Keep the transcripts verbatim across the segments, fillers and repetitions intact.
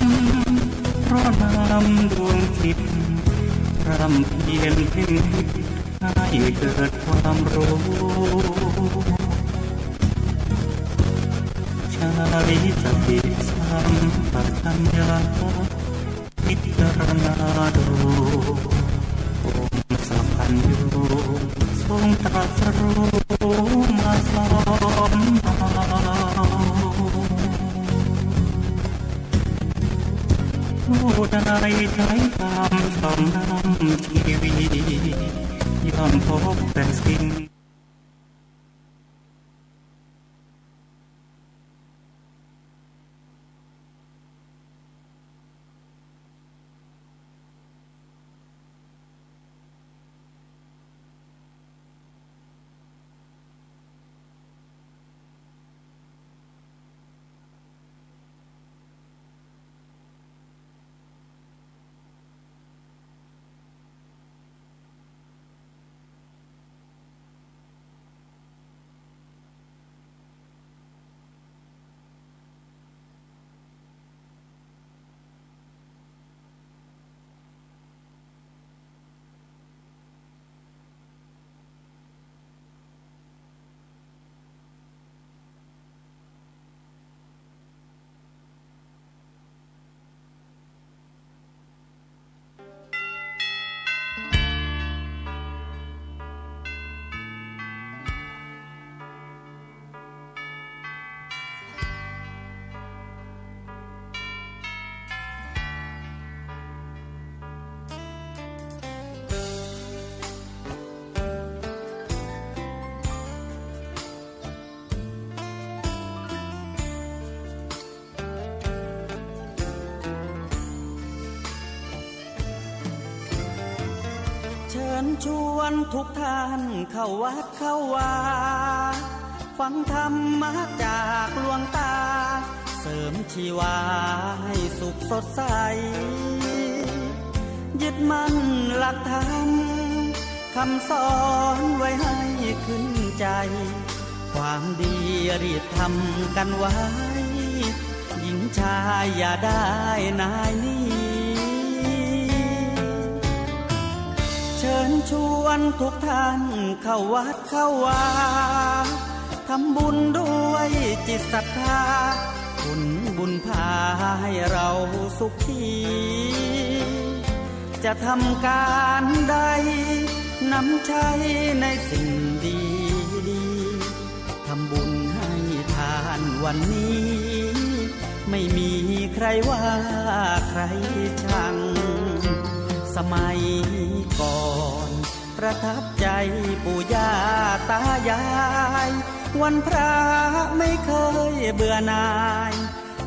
น เพราะนำดวงจิต พร่ำเพียรเพ่งพิจ ให้เกิดความรู้ ใช้สติสัมปชัญญะ พิจารณาดู องค์สัพพัญญู ทรงตรัสรู้มาสอนเรา ผู้ใดใช้ธรรมส่องนำชีวิต ย่อมพบแต่สิ่งเชิญชวนทุกท่านเข้าวัดเข้าวา ฟังธรรมะจากหลวงตา เสริมชีวาให้สุขสดใส ยึดมั่นหลักธรรม คำสอนไว้ให้ขึ้นใจ ความดีรีบทำกันไว้ หญิงชายอย่าได้นายหนี เชิญชวนทุกท่านเข้าวัดเข้าวา ทำบุญด้วยจิตศรัทธา ผลบุญพาให้เราสุขี จะทำการใด นำใช้ในสิ่งดีๆ ทำบุญให้ทานวันนี้ ไม่มีใครว่าใครชัง สมัยก่อนประทับใจปู่ย่าตายาย วันพระไม่เคยเบื่อหน่าย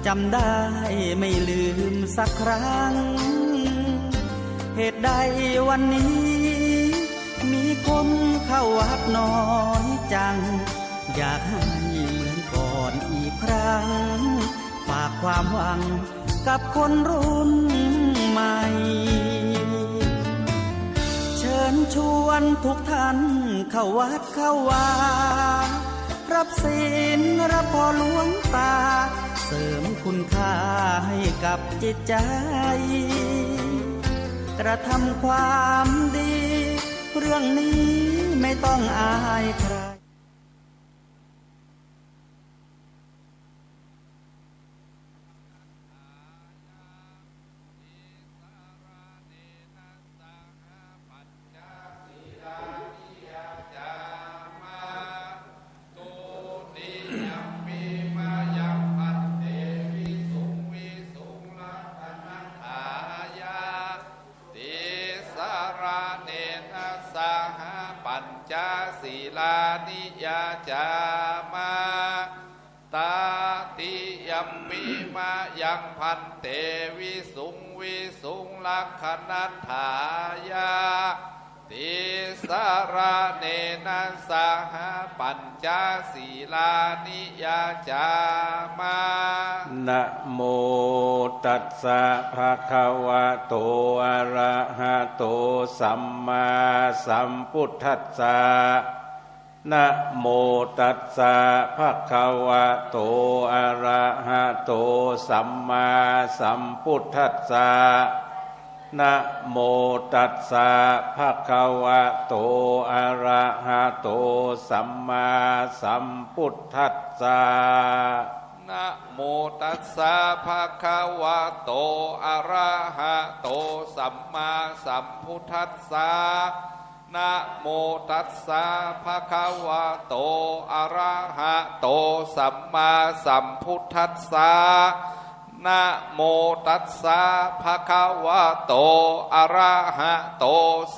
จำได้ไม่ลืมสักครั้ง เหตุใดวันนี้มีคนเข้าวัดน้อยจัง อยากให้เหมือนก่อนอีกครั้ง ฝากความหวังกับคนรุ่นใหม่ เชิญชวนทุกท่านเข้าวัดเข้าวา รับศีลรับพรหลวงตา เสริมคุณค่าให้กับจิตใจ กระทำความดี เรื่องนี้ไม่ต้องอายใคร Tisaraṇena saha pañca sīlāni yācāma. Tatiyampi mayaṃ bhante visuṃ visuṃ rakkhaṇatthāya tisaraṇena saha pañca sīlāni yācāma. Namo tassa bhagavato arahato sammāsambuddhassa. นะโมตัสสะ ภะคะวะโต อะระหะโต สัมมาสัมพุทธัสสะ นะโมตัสสะ ภะคะวะโต อะระหะโต สัมมาสัมพุทธัสสะ นะโมตัสสะ ภะคะวะโต อะระหะโต สัมมาสัมพุทธัสสะ นะโมตัสสะ ภะคะวะโต อะระหะโต สัมมาสัมพุทธัสสะ นะโมตัสสะ ภะคะวะโต อะระหะโต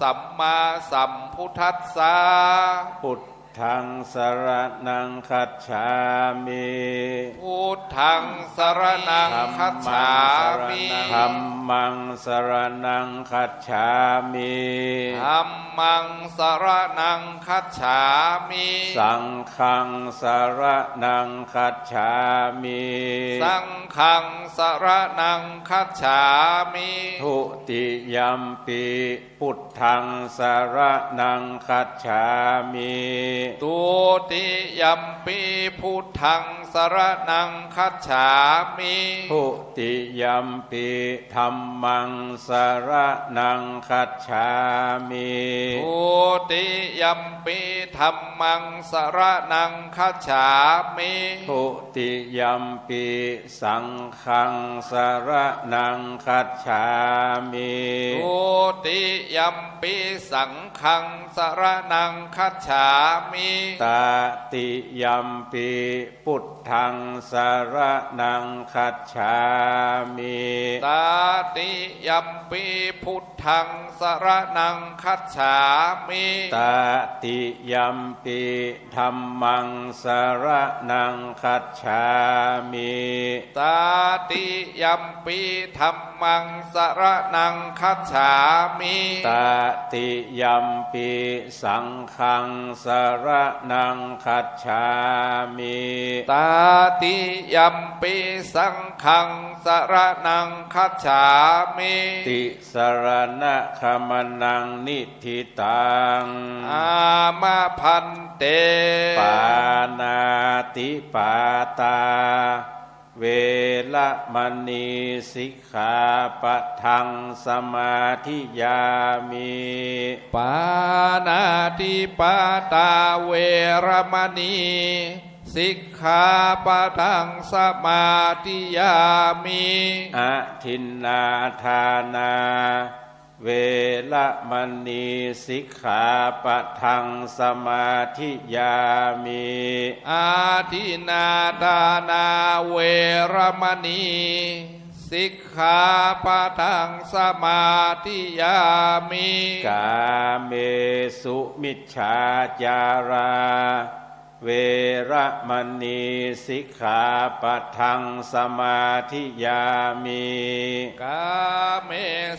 สัมมาสัมพุทธัสสะ พุทธัง สะระณัง คัจฉามิ พุทธัง สะระณัง คัจฉามิ ธัมมัง สะระณัง คัจฉามิ ธัมมัง สะระณัง คัจฉามิ สังฆัง สะระณัง คัจฉามิ สังฆัง สะระณัง คัจฉามิ ทุติยัมปิ พุทธัง สะระณัง คัจฉามิ ทุติยัมปิ พุทธัง สะระณัง คัจฉามิ ทุติยัมปิ ธัมมัง สะระณัง คัจฉามิ ทุติยัมปิ ธัมมัง สะระณัง คัจฉามิ ทุติยัมปิ สังฆัง สะระณัง คัจฉามิ ทุติยัมปิ สังฆัง สะระณัง คัจฉามิ ตติยัมปิ พุทธัง สะระณัง คัจฉามิ ตติยัมปิ พุทธัง สะระณัง คัจฉามิ ตติยัมปิ ธัมมัง สะระณัง คัจฉามิ ตติยัมปิ ธัมมัง สะระณัง คัจฉามิ ตติยัมปิ สังฆัง สะระณัง คัจฉามิ ตติยัมปิ สังฆัง สะระณัง คัจฉามิ ติสะระณะขะมะนัง นิฏฐิตัง อามะ ภันเต ปาณาติปาตา เวระมะณี สิกขาปะทัง สมาธิยามิ ปาณาติปาตา เวระมะณี สิกขาปะทัง สมาธิยามิ อทินนาทานา เวระมะณี สิกขาปะทัง สมาธิยามิ อทินนาทานา เวระมะณี สิกขาปะทัง สมาธิยามิ กาเมสุมิจฉาจารา เวระมะณี สิกขาปะทัง สมาธิยามิ กาเม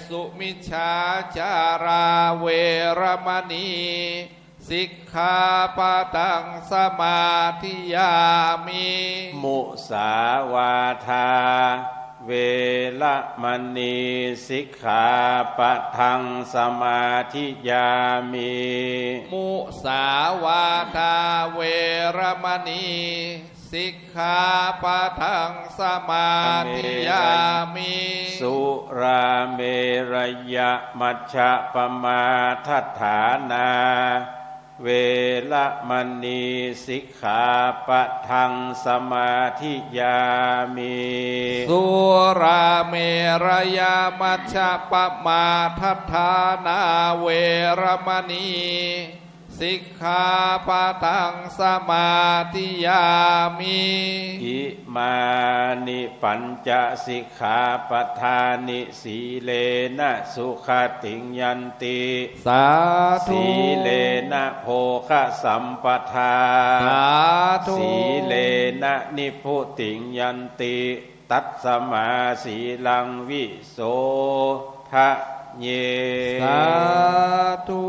สุมิจฉาจารา เวระมะณี สิกขาปะทัง สมาธิยามิ มุสาวาทา เวระมะณี สิกขาปะทัง สมาธิยามิ มุสาวาทา เวระมะณี สิกขาปะทัง สมาธิยามิ สุราเมรยะมัชฌะปะมาทัฏฐานา เวระมะณี สิกขาปะทัง สมาธิยามิ สุราเมรยะมัชฌะปะมาทัฏฐานา เวระมะณี สิกขาปะทัง สมาธิยามิ อิมานิปัญจสิกขาปะทานิ สีเลนะสุขติงยันติ สาธุ สีเลนะโภคสัมปทา สาธุ สีเลนะนิพพุติงยันติ ตัสมาสีลังวิโสทะเย สาธุ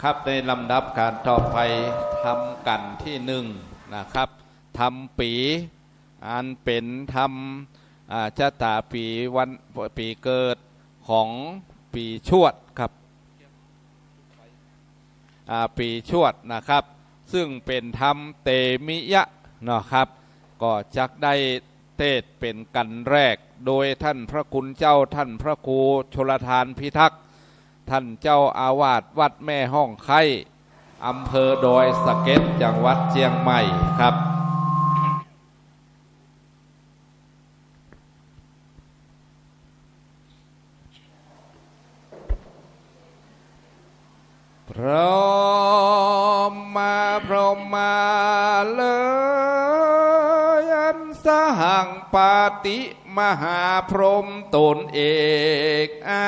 ครับ ในลำดับก๋านต่อไป ธรรมกัณฑ์ตี้นึ่งนะครับ ธรรมปี๋ อันเป๋นธรรม อ่า จะต๋าปี๋ วันปี๋เกิดของปี๋ชวดครับ อ่า ปี๋ชวดนะครับ ซึ่งเป๋นธรรมเตมิยะเนาะครับ ก็จักได้เตสน์เป๋นกั๋นแรก โดยต้านพระคุณเจ้า ต้านพระครูชลธารพิทักษ์ ต้านเจ้าอาวาสวัดแม่ฮ่องไคร้ อำเภอดอยสะเก็ด จังหวัดเจียงใหม่ครับ พรหมมา พรหมมาเลย อันสหังปาติ มหาพรหมต๋นเอก อา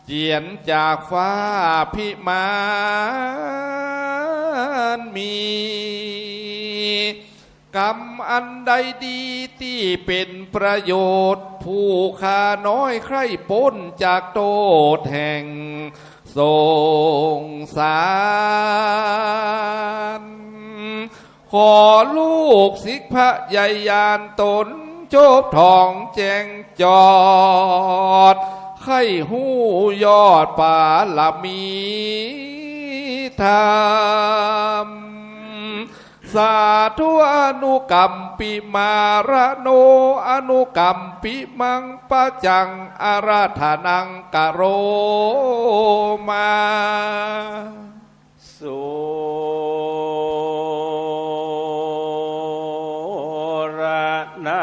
เจียรจากฟ้าพิมานมี กรรมอันใดดีตี้เป๋นประโยชน์ ผู้ข้าน้อยใคร่ป๊นจากโต้ษแห่งสงสาร ขอลูกศิษย์พยายานต๋นโจบถ่องแจ้งจอด ใค่ฮู้ยอดปารมีธรรม สาธุ อนุกัมปิมาระโน อนุกัมปิมัง ปะจัง อาราธนัง กะโรมา สุรนั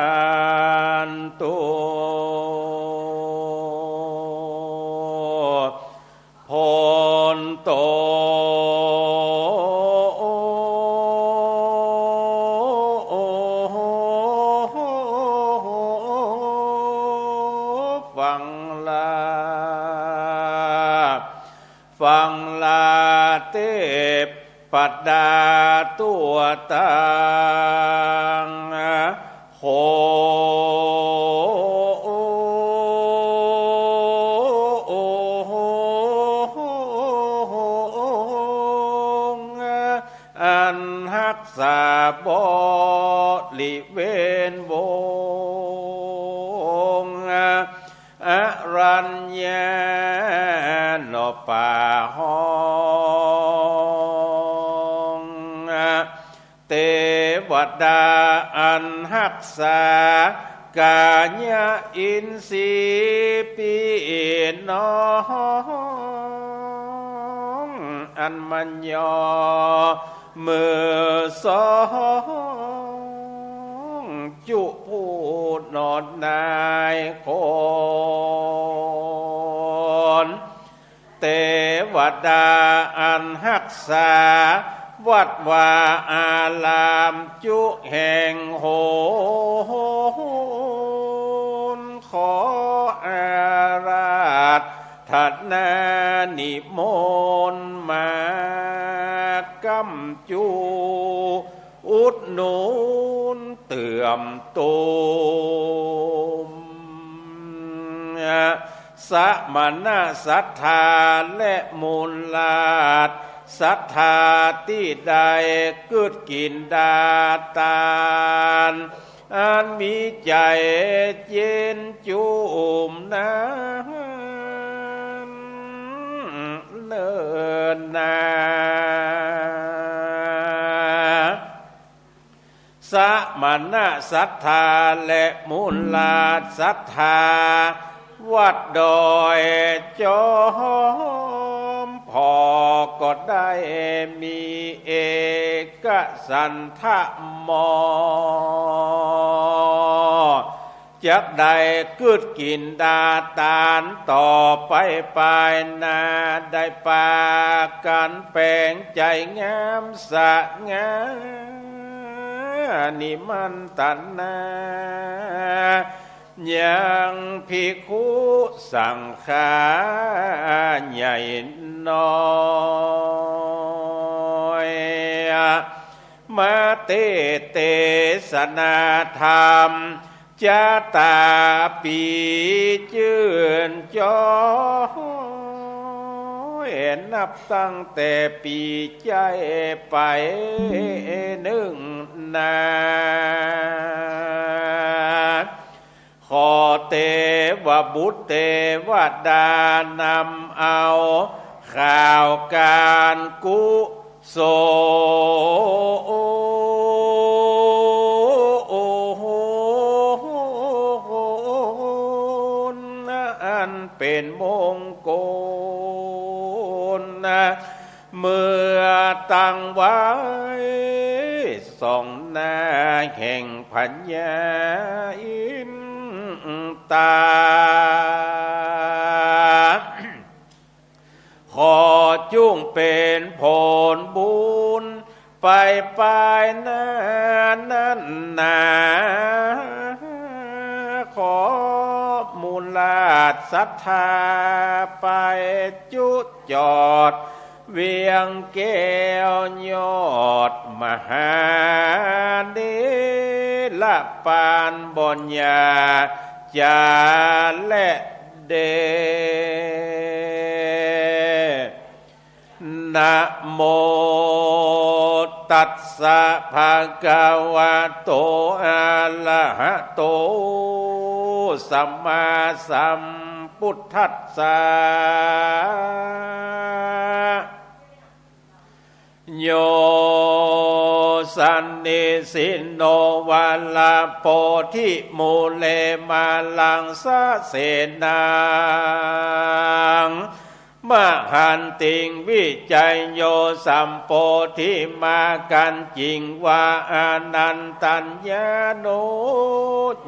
นตุ โพนโต ฟังลา ฟังลาเตปดาตัวตัง โห อันฮักษาบริเวณวง อรัญญานป่าฮ้อง เตวดาอันฮักษา ก๋ายะอินทรีย์ปี้น้อง อันมันยอมือสอง จุผู้นอนนายคน เตวดาอันฮักษา วัดวาอารามจุแห่งหน ขออาราธนานิมนต์มากำจุ อุดหนุนเตื้อมตูม สมณศรัทธาและมูลราชศรัทธาตี้ได้กึ๊ดกิ๋นดาตาน อันมีใจ๋เย็นจุ่มนั้น เนิ่นนา สมณศรัทธาและมูลราชศรัทธา วัดดอยจอม พ่อก็ได้มีเอกสันทะมอ จักได้กึ๊ดกิ๋นดาตานต่อไปปายหน้า ได้ปากั๋นแป๋งใจ๋งามสง่า นิมันตนา ยังภิกขุสังฆาใหญ่น้อย มาเตสน์เตสนาธรรม จาตาปี๋จื้นจ้อย นับตั้งแต่ปี๋ใจ้ไปนึ่งนา ข ขอเตวบุตรเตวดานำเอาข่าวก๋านกุศล อันเป๋นมงคล เมื่อตั้งไว้ส่องหน้าแห่งพญาอินตา ขอจุ่งเป๋นผลบุญไปปายหน้านั้นนา ขอมูลราชศรัทธาไปจุดจอด เวียงแก้วยอดมหาเถระปานบ่อนยาจาและเด นะโมตัสสะภะคะวะโต อะระหะโต สัมมาสัมพุทธัสสะ โย สันนิสินโน วะระโพธิมูเล มาลังสะเสนะ มะหันติง วิจัยโย สัมโพธิมากัญญิงวา อานันทัญญานุ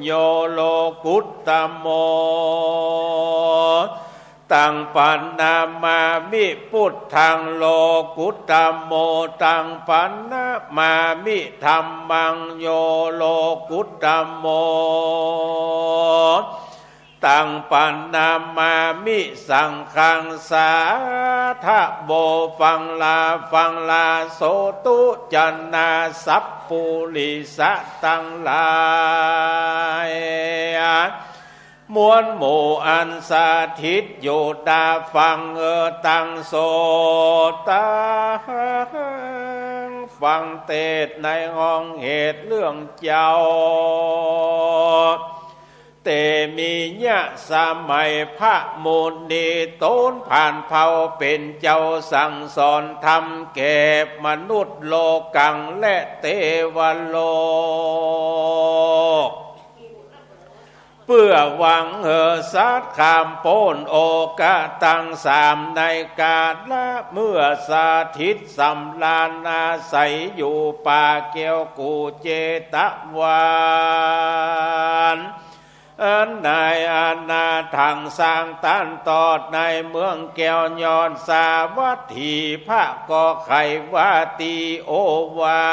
โย โลกุตตะโม ตังปะนะมามิ พุทธัง โลกุตตะโม ตังปะนะมามิ ธัมมัง โย โลกุตตะโม ตังปะนะมามิ สังฆัง สาธะโว ฟังลา ฟังลา โสตุจะนา สัพปุริสะตังหลาย มวลหมู่อันสถิตอยู่ตาฟังเออ ตังโสตะหัง ฟังเตสน์ในห้องเหตุเรื่องเจ้า เตมิยะ สมัยพระมุนีต๋นผ่านเผ่าเป๋นเจ้าสั่งสอนธรรมแก่มนุษย์โลกังและเตวโลก เปื้อหวังหื้อสัตว์ข้ามป๊นโอกาสตังสามในกาละเมื่อสถิตสำราญอาศัยอยู่ป่าแก้วกูเจตวัน อันนายอนาถถังสร้างต้านตอดในเมืองแก้วยอดสาวัตถี พระก็ใค่ว่าตี้โอวา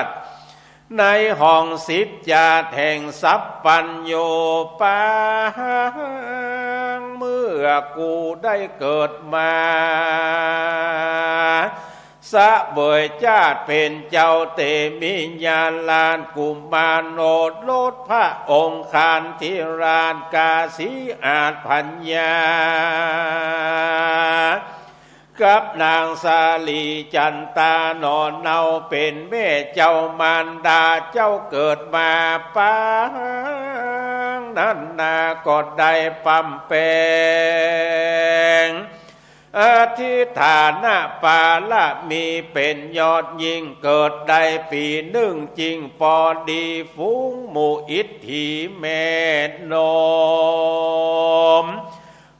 ท ในห้องสิทธิ์จาแห่งสัพพัญญูปาง เมื่อกูได้เกิดมา เสวยจาติเป๋นเจ้าเตมิยราชกุมารโอรสพระองค์คันธิราชกาสีอาสน์พญา กับนางสาลีจันตาหนอนเนาเป๋นแม่เจ้ามารดาเจ้าเกิดมาปางนั้นนา ก็ได้บำเพ็ญอธิฐานปารมีเป๋นยอดยิ่ง เกิดได้ปี๋นึ่งจึงปอดีฝูงหมู่อิทธิแม่นม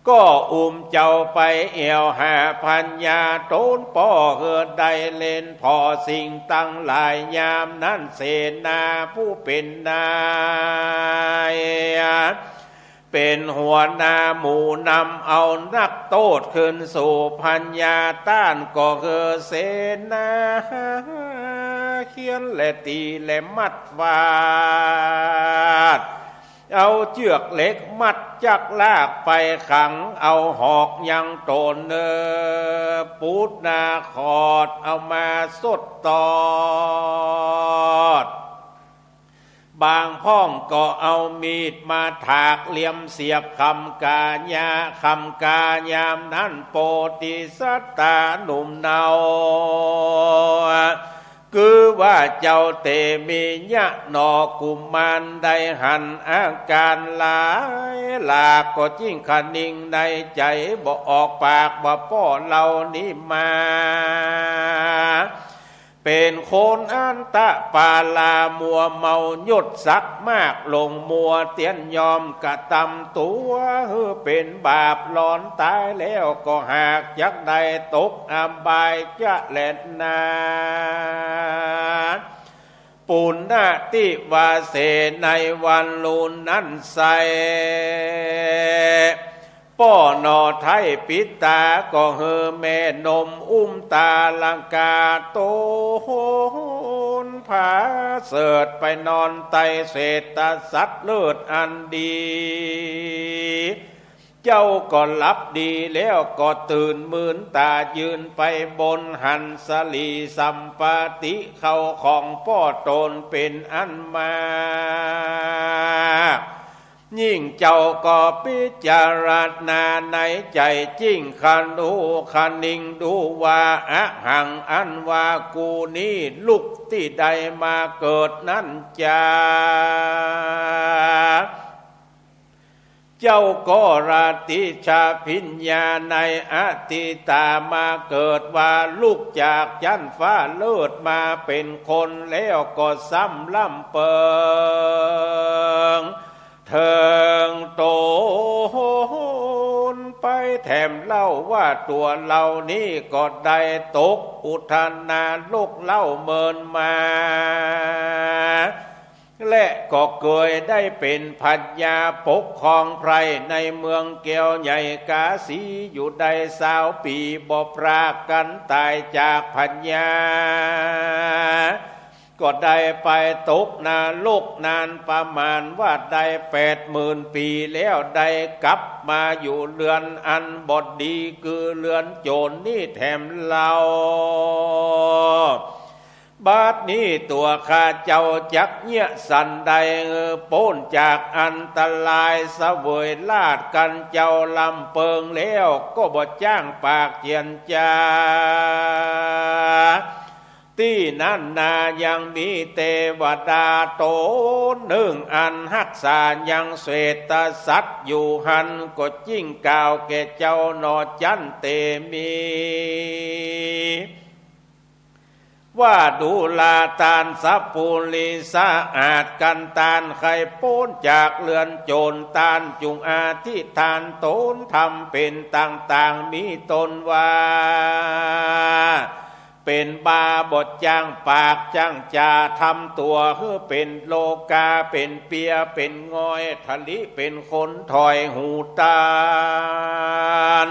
ก็อุ้มเจ้าไปแอ่วหาพญาต๋นป้อหื้อได้เล่นผ่อสิ่งตังหลาย ยามนั้นเสนาผู้เป๋นนาย เป๋นหัวหน้าหมู่นำเอานักโต้ษขึ้นสู่พญาต้าน ก็หื้อเสนาเฆี่ยนและตีและมัดฟาด เอาเจื้อกเหล็กมัดจั๊กลากไปขัง เอาหอกยังโต๋นเนอปูดนาขอด เอามาสดตอด บางพ่องก็เอามีดมาถากเหลี่ยมเสียบคำกายา คำกายามนั้นโปธิสัตตาหนุ่มเนา คือว่าเจ้าเตมียะหน่อกุมารได้หันอาก๋านหลายหลาก ก็จึ่งคะนิงในใจ๋บ่ออกปากว่าป้อเฮานี้มา เป๋นคนอันตะปาลามัวเมายศศักดิ์มาก หลงมัวเตียนยอมกระตำตั๋วหื้อเป๋นบาปหลอนต๋ายแล้ว ก็หากจักได้ตกอบายจะแลนา ปุณณติวาเส ในวันลูนนั้นไซร้ ป้อหน่อไท้ปิดต๋า ก็หื้อแม่นมอุ้มต๋าลังกา โตนผาเสริฐไปนอนใต้เศษตะสัตว์เลิศอันดี เจ้าก็หลับดีแล้วก็ตื่นมืนต๋า ยืนไปบนหันสลีสัมปติเข้าของป้อตนเป๋นอันมาก ยิ่งเจ้าก็พิจารณาในใจ๋จึ่งคะดูคะนิงดูว่า อะหัง อันว่ากูนี้ลุกตี้ได้มาเกิดนั้นจา เจ้าก็ราตรีชาภิญญาในอดีตามาเกิดว่าลุกจากจั๊นฟ้าเลิศมาเป๋นคนแล้วก็ซ้ำลำเปิง เถิงตนไปแถมเล่าว่าตั๋วเฮานี้ก็ได้ตกอุทนรกเล่าเมินมา และก็เกยได้เป๋นพญาปกครองไพร่ในเมืองแก้วใหญ่กาสีอยู่ได้ซาวปี๋ บ่พรากกั๋นต๋ายจากพญา ก็ได้ไปตกนรกนานประมาณว่าได้แปดหมื่นปี๋แล้ว ได้กลับมาอยู่เฮือนอันบ่ดีคือเฮือนโจ๋รนี้แถมเล่า บัดนี้ตั๋วข้าเจ้าจักเยียะสันใด เออ ป๊นจากอันตรายเสวยราชกั๋นเจ้าลำเปิงแล้ว ก็บ่จ้างปากเจียนจา ตี้นั้นนายังมีเตวดาต๋นนึ่งอันฮักษายังเศษตะสัตว์อยู่หั้น ก็จึ่งกล่าวแก่เจ้าหน่อจั๊นเตมี ว่าดูราต้านสัปปุริสะอาจกั๋น ต้านใค่ป๊นจากเฮือนโจ๋ร ต้านจุ่งอธิษฐานต๋นทำเป๋นต่างๆ มีต๋นว่า เป๋นบ้าบ่จ้างปากจ้างจา ทำตั๋วหื้อเป๋นโลกา เป๋นเปีย เป๋นงอย ทะลิเป๋นคนถอยหูต้าน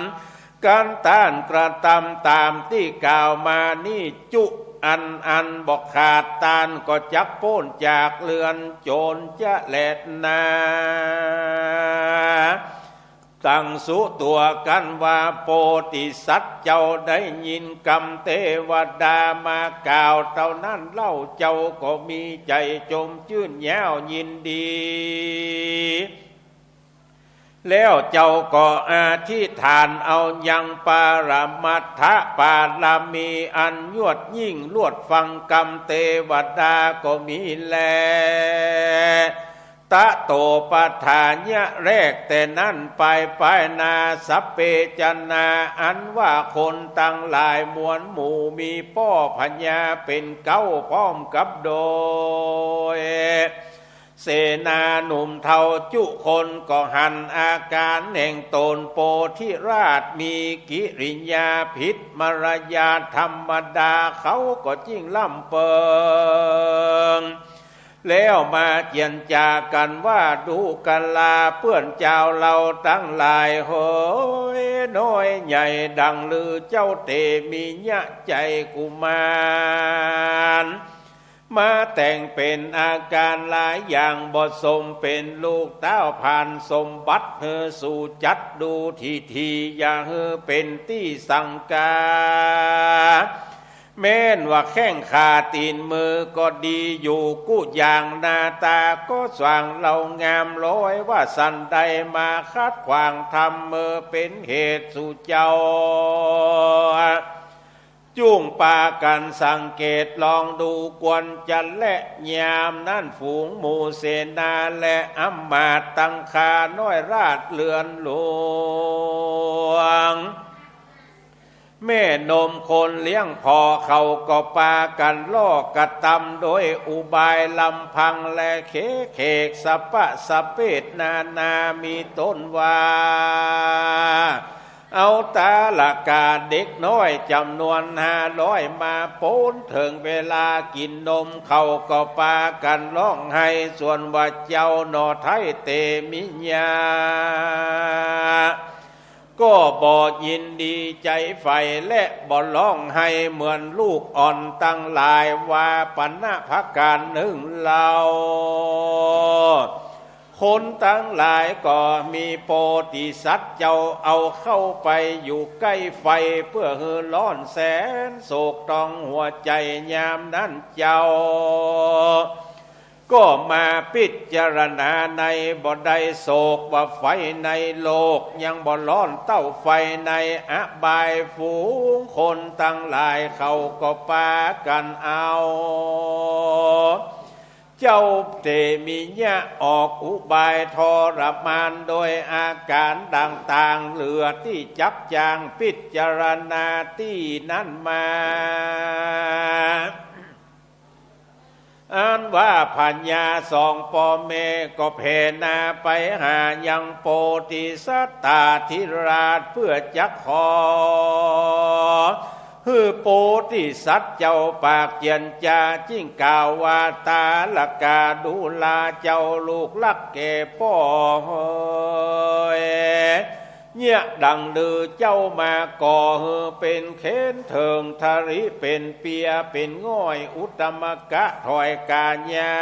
กันต้านกระตำต๋ามตี้กล่าวมานี้จุอันอันบ่ขาด ต้านก็จักป๊นจากเฮือนโจ๋รจะแลนา ตังสุตั๋วกั๋นว่า โปธิสัตว์เจ้าได้ยินกำเตวดามากล่าวเต้านั้นเล่า เจ้าก็มีใจ๋จมจื้นเย้ายินดี แล้วเจ้าก็อธิษฐานเอายังปรมัตถปารมีอันยวดยิ่งลวดฟังกำเตวดาก็มีแล ตะโตปะถายะแรกแต่นั้นไป ไปนา สัพเพจนา อันว่าคนตังหลายมวลหมู่มีป้อพญาเป๋นเก๊าพร้อมกับโดย เสนาหนุ่มเฒ่าจุคนก็หันอาก๋านแห่งต๋น โปธิราชมีกิริยาผิดมารยาทธรรมดา เขาก็จึ่งลำเปิง แล้วมาเจียรจากั๋นว่า ดูกราเปื้อนจาวเฮาตังหลายเหย น้อยใหญ่ดังลือเจ้าเตมียะใจ๋กุมาร มาแต่งเป๋นอาก๋านหลายอย่าง บ่สมเป๋นลูกต้าวผ่านสมบัติหื้อสูจัดดูถี่ๆ อย่าหื้อเป๋นตี้สังกา แม้นว่าแข้งขาตี๋นมือก็ดีอยู่กู้อย่าง หน้าต๋าก็สว่างเลางาม ลอยว่าสันใดมาขัดขวางธรรม เมื่อเป๋นเหตุสูเจ้า จุ่งปากั๋นสังเกตลองดูควรจะแล ยามนั้นฝูงหมู่เสนาและอำมาตย์ตังข้าน้อยราชเรือนหลวง แม่นมคนเลี้ยงผ่อเขาก็ปากั๋นล่อกระตำโดยอุบายลำพังและเขเขกสะปะสะเปดนานา มีต้นว่า เอาต๋าละก๋าเด็กน้อยจ๋ำนวนห้าร้อยมาป๊น เถิงเวลากิ๋นนมเขาก็ปากั๋นฮ้องไห้ ส่วนว่าเจ้าหน่อไท้เตมิยะ ก็บ่ยินดีใจ๋ใฝ่และบ่ฮ้องไห้เหมือนลูกอ่อนตังหลาย ว่าปะนะผะก๋านนึ่งเล่า คนตังหลายก็มีโปธิสัตว์เจ้าเอาเข้าไปอยู่ใก้ไฟ เปื้อหื้อฮ้อนแสนโศกต้องหัวใจ๋ ยามนั้นเจ้า ก็มาพิจารณาในบ่ได้โศกว่าไฟในโลกยังบ่ฮ้อนเต้าไฟในอบาย ฝูงคนตังหลายเขาก็ปากั๋นเอา เจ้าเตมิยะออกอุบายทรมานโดยอาก๋านต่างๆ เหลือตี้จักจาง พิจารณาตี้นั้นมา อันว่าพญาสองป้อแม่ก็แผ่หน้าไปหายังโปธิสัตตาธิราช เปื้อจักขอ หื้อโปธิสัตว์เจ้าปากเจียรจา จึ่งกล่าวว่า ต๋าละก๋าดูราเจ้าลูกฮักแก่ป้อเฮย เยียะดังลือเจ้ามาก่อหื้อเป๋นเขนเถิงทริเป๋นเปียเป๋นง่อย อุตตมกะถอยก๋าญา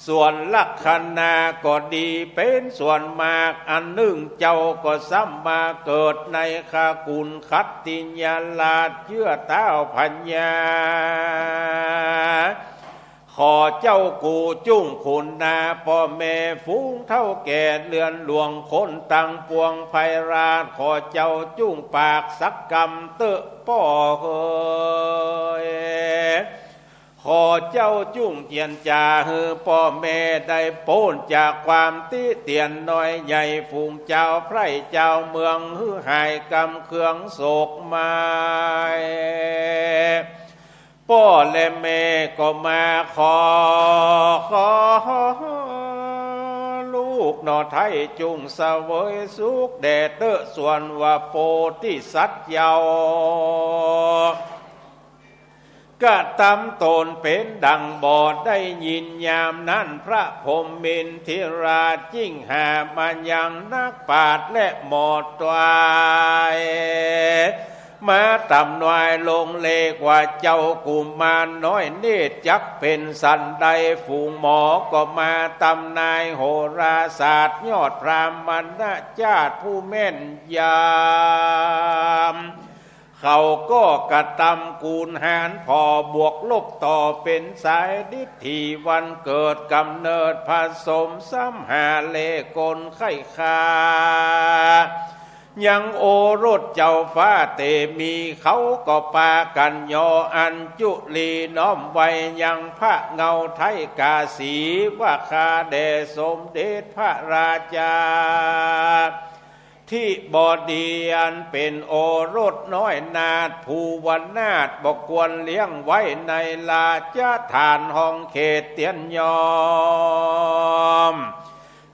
ส่วนลักขณะก็ดีเป๋นส่วนมาก อันนึ่งเจ้าก็ซ้ำมาเกิดในขกุลขัตติยราช เจื้อเต้าพญา ขอเจ้ากูจุ่งขุนนาป้อแม่ฝูงเฒ่าแก่เรือนหลวงคนตังปวงไพราช ขอเจ้าจุ่งปากสักกำเต๊อะป้อเฮย ขอเจ้าจุ่งเจียรจาหื้อป้อแม่ได้ป๊นจากความติเตียนน้อยใหญ่ ฝูงจาวไพร่จาวเมืองหื้อหายกำเคืองโศกมาย ป้อและแม่ก็มาขอ ขอลูกหน่อไท้จุ่งเสวยสุขแด่เต๊อะ ส่วนว่าโปธิสัตว์เจ้า กระตำต๋นเป๋นดังบ่ได้ยิน ยามนั้นพระพรหมินทิราชจึ่งหามายังนักปราชญ์และหมอตวาย มาต๋ำนวยลงเลขว่า เจ้ากุมารน้อยเนตรจักเป๋นสันใด ฝูงหมอก็มาต๋ำนายโหราศาสตร์ ยอดพราหมณจารย์ผู้แม่นยำ เขาก็กระตำกูลหาญผ่อบวกลบต่อเป๋นสายดิษฐี วันเกิดก๋ำเนิดผสมซ้ำหาเลขกลไข้ฆ่า ยังโอรสเจ้าฟ้าเตมี เขาก็ปากั๋นยออัญจุลีน้อมไหว้ยังพระเงาไท้กาสี ว่าข้าแด่สมเด็จพระราชา ธิบดีอันเป๋นโอรสน้อยนาถภูวนาถ บ่ควรเลี้ยงไว้ในราชฐานห้องเขตเตียนยอม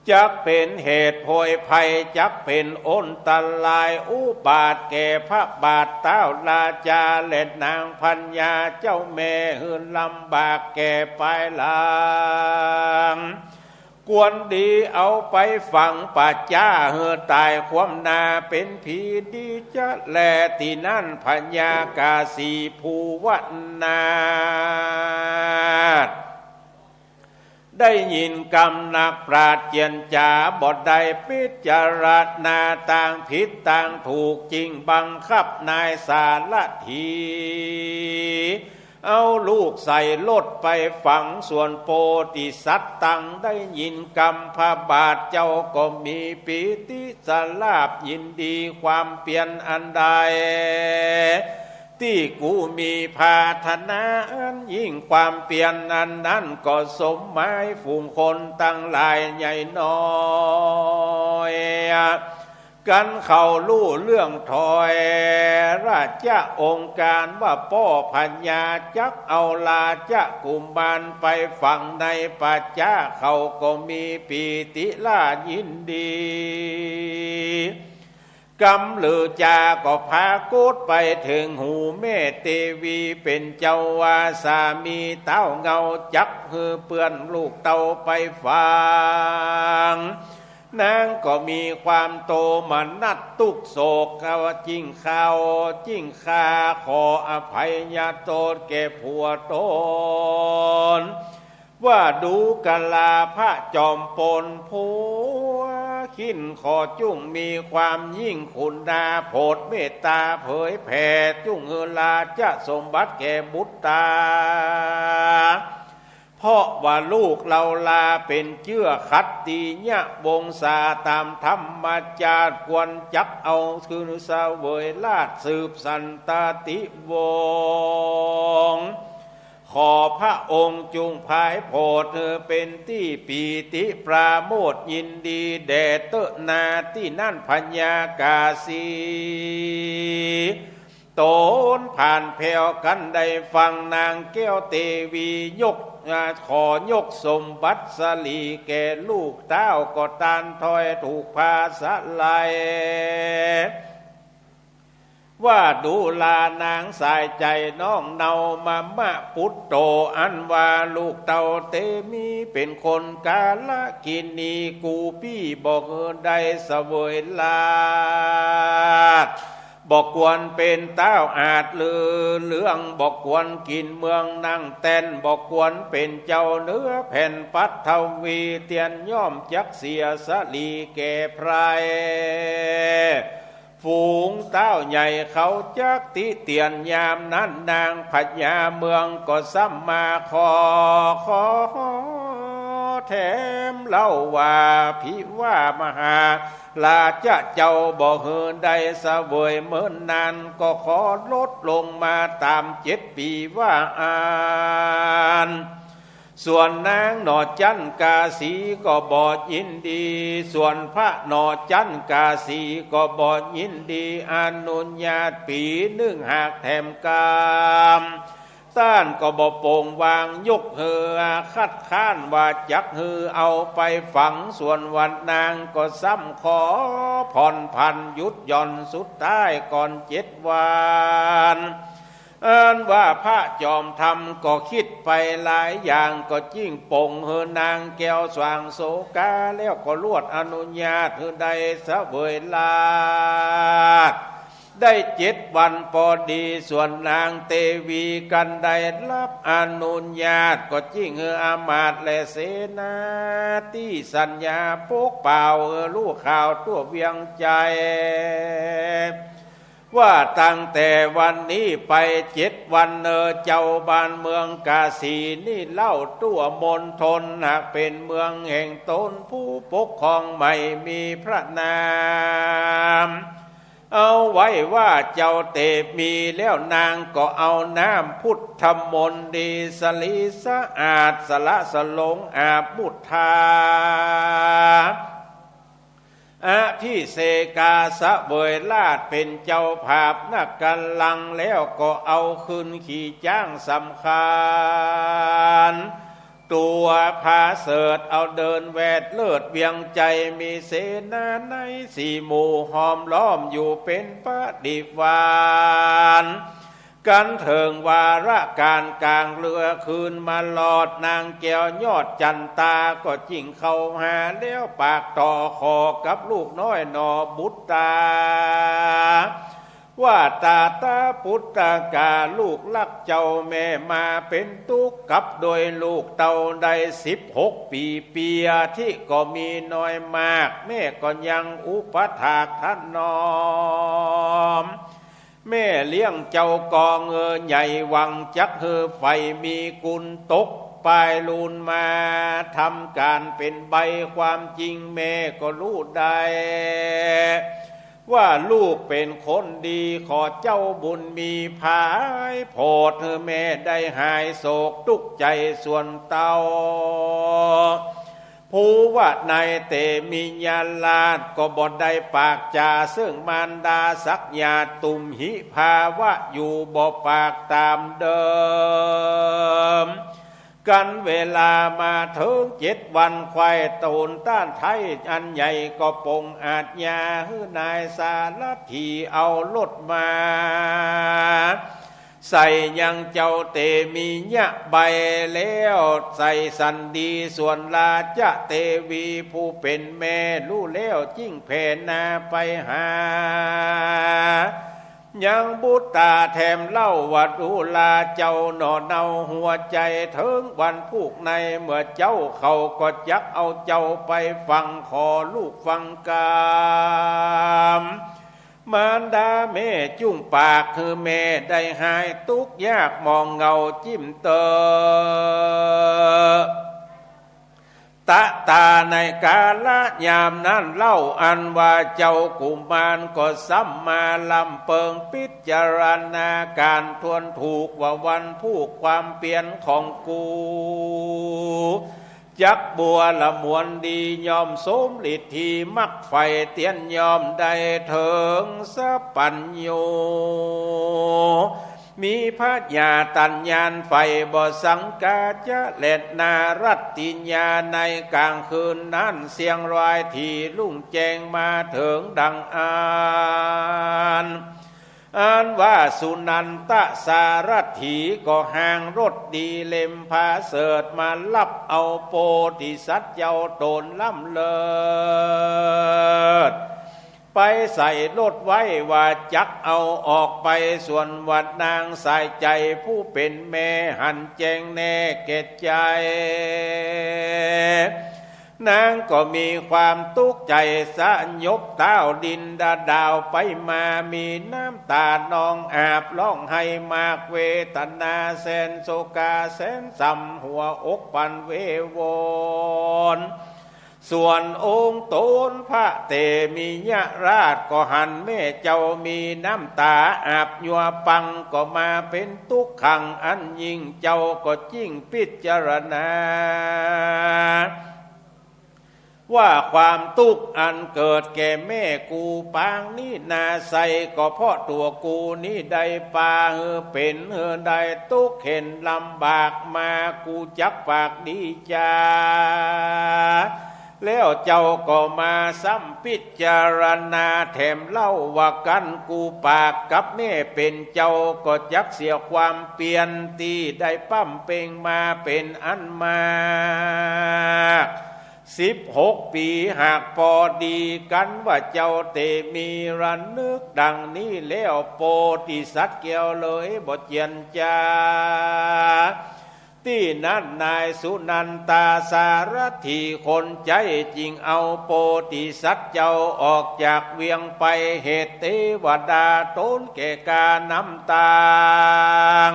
จักเป๋นเหตุโพยภัย จักเป๋นอันตรายอุบาทแก่พระบาทเต้าราชา และนางพญาเจ้าแม่ หื้อลำบากแก่ปายหลัง ควรดีเอาไปฝังป่าจ๊าหื้อต๋ายคว่ำหน้าเป๋นผีดีจะแล ตี้นั้นพญากาสีภูวนาถ ได้ยินกำนักปราชญ์เจียรจา บ่ได้พิจารณาตางผิดตางถูก จึ่งบังคับนายสารถี เอาลูกใส่รถไปฝัง ส่วนโปธิสัตว์ตังได้ยินกำพระบาทเจ้า ก็มีปีติสลาบยินดีความเปียรอันใด ตี้กูมีผาถนาอันยิ่ง ความเปียรอันนั้นก็สมหมาย ฝูงคนตังหลายใหญ่น้อย กั๋นเข้าฮู้เรื่องถอย ราชองค์การว่าป้อพญา จักเอาราชกุมารไปฝังในป่าจ๊า เขาก็มีปีติล่ายินดี กำลือจาก็ผาโกศไปเถิงหูแม่เตวีเป๋นเจ้าว่า สามีต้าวเหง้าจักหื้อเปื้อนลูกเต้าไปฝัง นางก็มีความโตมนัสตุ๊กข์โศก ว่าจิ่งข้าวจิ่งข้า ขออภัยโต้ษแก่ผัวต๋น ว่าดูกราพระจอมปนผู้เคียง ขอจุ่งมีความยิ่งกรุณา โผดเมตต๋าเผยแผ่ จุ่งหื้อราชสมบัติแก่บุตรา เพราะว่าลูกเฮาลาเป๋นเจื้อขัตติยวงศา ต๋ามธรรมจารีต ควรจักเอาคืนเสวยราชสืบสันตติวงศ์ ขอพระองค์จุ่งผายโผดหื้อเป๋นตี้ปีติปราโมทย์ยินดีแด่เต๊อะนา ตี้นั้นพญากาสี ต๋นผ่านแผวกั๋นได้ฟัง นางแก้วเตวียก อ่า ขอยกสมบัติสลีแก่ลูกเต้า ก็ต้านถ้อยถูกผาสะไหล ว่าดูรานางสายใจ๋น้องเนา มะมะปุตโต อันว่าลูกเต้าเตมีเป๋นคนกาลกิณี กูปี้บ่หื้อได้เสวยราช บ่ควรเป๋นต้าวอาจลือเรื่อง บ่ควรกิ๋นเมืองนั่งแต้น บ่ควรเป๋นเจ้าเหนือแผ่นปัฐวี เตียนย่อมจักเสียสลีแก่ใผ ฝูงต้าวใหญ่เขาจักติเตียน ยามนั้นนางพญาเมืองก็ซ้ำมาขอ ขอแถมเล่าว่า ภิว่ามหาราชเจ้าบ่หื้อได้เสวยเมินนาน ก็ขอลดลงมาต๋ามเจ็ดปี๋ว่าอั้น ส่วนนางหน่อจั๊นกาสีก็บ่ยินดี ส่วนพระหน่อจั๊นกาสีก็บ่ยินดี อนุญาตปี๋นึ่งหากแถมกำ ต้านก็บ่โป่งวาง ยกหื้อคัดค้านว่าจักหื้อเอาไปฝัง ส่วนวันนางก็ซ้ำขอผ่อนผันหยุดหย่อนสุดท้ายก่อนเจ็ดวัน อันว่าพระจอมธรรมก็กึ๊ดไปหลายอย่าง ก็จึ่งป่งหื้อนางแก้วสว่างโสกา แล้วก็ลวดอนุญาตหื้อได้เสวยราช ได้เจ็ดวันปอดี ส่วนนางเตวีกั๋นได้ฮับอนุญาต ก็จึ่งหื้ออำมาตย์และเสนาตี้สัญญาปกเป่าหื้อฮู้ข่าวทั่วเวียงใจ๋ ว่าตั้งแต่วันนี้ไปเจ็ดวันเน่อ เจ้าบ้านเมืองกาสีนี่เล่า ทั่วมณฑลหากเป๋นเมืองแห่งต๋น ผู้ปกครองใหม่มีพระนาม เอาไว้ว่าเจ้าเตมี แล้วนางก็เอาน้ำพุทธมนต์ดี สะหลีสะอาด สละสลงอาบมุทธา อภิเษกาเสวยราชเป๋นเจ้าภาพนักกัลลัง แล้วก็เอาขึ้นขี่จ๊างสำคัญ ตั๋วผาเสริฐ เอาเดินแวดเลิศเวียงใจ๋ มีเสนาในสี่หมู่ห้อมล้อมอยู่เป๋นปริวาร กั๋นเถิงวาระก๋านก๋างเฮือคืนมาลอด นางแก้วยอดจั๋นตาก็จึ่งเข้าหา แล้วปากต่อขอกับลูกน้อยหน่อบุตรา ว่าตาตาปุตตกา ลูกฮักเจ้าแม่มาเป๋นตุ๊กข์กับโดยลูกเต้าได้สิบหกปี๋ เปียธิก็มีน้อยมาก แม่ก็ยังอุปถากถนอม แม่เลี้ยงเจ้ากองเอ่อใหญ่หวังจักหื้อใฝ่มีกุณตกปายลูนมา ทำก๋านเป๋นใบ้ ความจริงแม่ก็ฮู้ได้ ว่าลูกเป๋นคนดี ขอเจ้าบุญมีผายโผดหื้อแม่ได้หายโศกตุ๊กข์ใจ๋ส่วนเต้า ผู้ว่านายเตมิยราชก็บ่ได้ปากจ๋าเซิ่งมารดาสักหยาด ตุ้มหิภาวะอยู่บ่ปากต๋ามเดิม กั๋นเวลามาเถิงเจ็ดวัน ควายโตนต้านไท้อันใหญ่ก็ปงอาชญาหื้อนายสารัตถีเอารถมา ใส่ยังเจ้าเตมิยะใบแล้ว ใส่สันดีส่วนราชเตวีผู้เป๋นแม่ ฮู้แล้วจึ่งแผ่นาไปหา ยังบุตราแถมเล่าว่า ดูราเจ้าหน่อเนาหัวใจ๋ เถิงวันพูกในเมื่อเจ๊าเขาก็จักเอาเจ้าไปฟัง ขอลูกฟังกำ มารดาแม่จุ่งปากหื้อแม่ได้หายตุ๊กข์ยากหมองเหงาจิ้มเตอ ตะตาในกาละยามนั้นเล่า อันว่าเจ้ากุมารก็ซ้ำมาลำเปิง ปิจารณาก๋านทวนถูกว่าวันพูกความเปียรของกู จักบัวละมวลดี ย่อมสมฤทธีมักใฝ่ เตียนย่อมได้เถิงสัพพัญญู มีผญาตัญญาณใฝ่ บ่สังกาจะแลนารัตติญา ในก๋างคืนนั้นเสี้ยงรายถี่รุ่งแจ้งมาเถิงดังอั้น อันว่าสุนันทะสารัตถีก็หางรถดีเล็มผาเสริฐมาฮับเอาโพธิสัตว์เจ้าต๋นล้ำเลิศ ไปใส่รถไว้ว่าจักเอาออกไป ส่วนว่านางสายใจ๋ผู้เป๋นแม่หันแจ้งแน่แก่ใจ๋ นางก็มีความตุ๊กข์ใจ๋สยบเท้าดินดาดาวไปมา มีน้ำต๋านองอาบฮ้องไห้มาก เวทนาแสนโศกาแสนส่ำ หัวอกปั่นเววอน ส่วนองค์ต๋นพระเตมิยราชก็หันแม่เจ้ามีน้ำต๋าอาบยัวปัง ก็มาเป๋นตุ๊กขังอันยิ่ง เจ้าก็จึ่งปิจารณา ว่าความตุ๊กข์อันเกิดแก่แม่กูปางนี้นาไซ ก็เพราะตั๋วกูนี้ได้ปาหื้อเป๋นหื้อได้ตุ๊กข์เข็ญลำบากมา กูจักปากดีจา แล้วเจ้าก็มาซ้ำปิจารณาแถมเล่าว่ากั๋นกูปากกับแม่เป๋นเจ้า ก็จักเสียความเปียรตี้ได้ปำเพ็งมาเป๋นอันมาก สิบหกปี๋ หากปอดีกั๋นว่าเจ้าเตมีระนึกดังนี้แล้ว โพธิสัตว์แก้วเลยบ่เจียนจา ตี้นั้นนายสุนันทาสารถีคนใจ๊จึ่งเอาโพธิสัตว์เจ้าออกจากเวียงไป เหตุเตวดาต๋นแก่กาน้ำตาง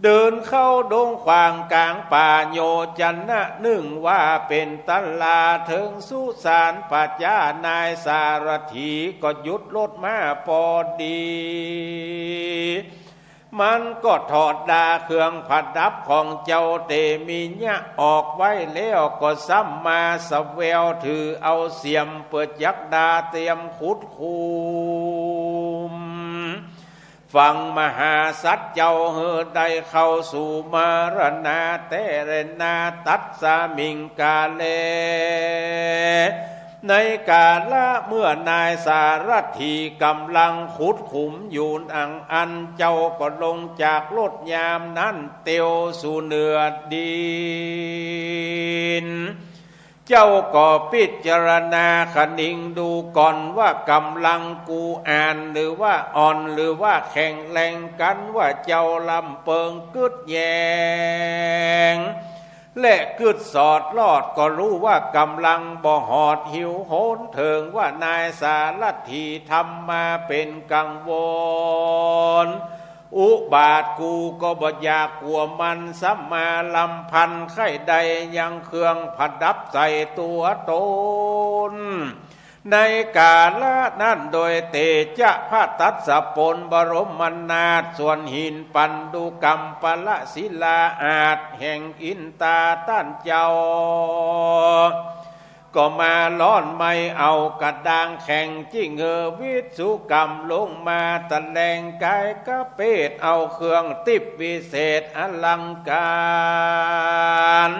เดินเข้าดงขวางก๋างป่าโยจนะนึ่ง ว่าเป๋นตลาดเถิงสุสานป่าจ๊า นายสารถีก็หยุดรถม้าปอดี มันก็ถอดดาเครื่องผะดับของเจ้าเตมิยะออกไว้แล้ว ก็ซ้ำมาสะแววถือเอาเสียม เปื้อจักดาเตรียมขุดขุม ฝังมหาสัตว์เจ้าหื้อได้เข้าสู่มรณาแต๊แลนา ตัสสมิงกาเล ในกาละเมื่อนายสารถีก๋ำลังขุดขุมอยู่อั้น เจ้าก็ลงจากรถยามนั้นเตียวสู่เหนือดิน เจ้าก็ปิจารณาคะนิงดูก่อนว่าก๋ำลังกูอ่านหรือว่าอ่อนหรือว่าแข็งแรงกั๋น ว่าเจ้าลำเปิงกึ๊ดแยง และกึ๊ดสอดรอด ก็ฮู้ว่าก๋ำลังบ่หอดหิวโหยเถิง ว่านายสารถีทำมาเป๋นกังวล อุบาทกูก็บ่อยากกั๋วมัน ซ้ำมาลำพันใค่ได้ยังเครื่องผะดับใส่ตั๋วต๋น ในก๋าละนั้นโดยเตจะพระทัศปนบรมนาถ ส่วนหินปันดุกัมปะละศิลาอาสน์แห่งอินตาต้านเจ้า ก็มาล่อนไม้เอากระด้างแข็ง จิ่งหื้อวิศวกรรมลงมาตะแหลงก๋ายกะเปต เอาเครื่องติปวิเศษอลังก๋าร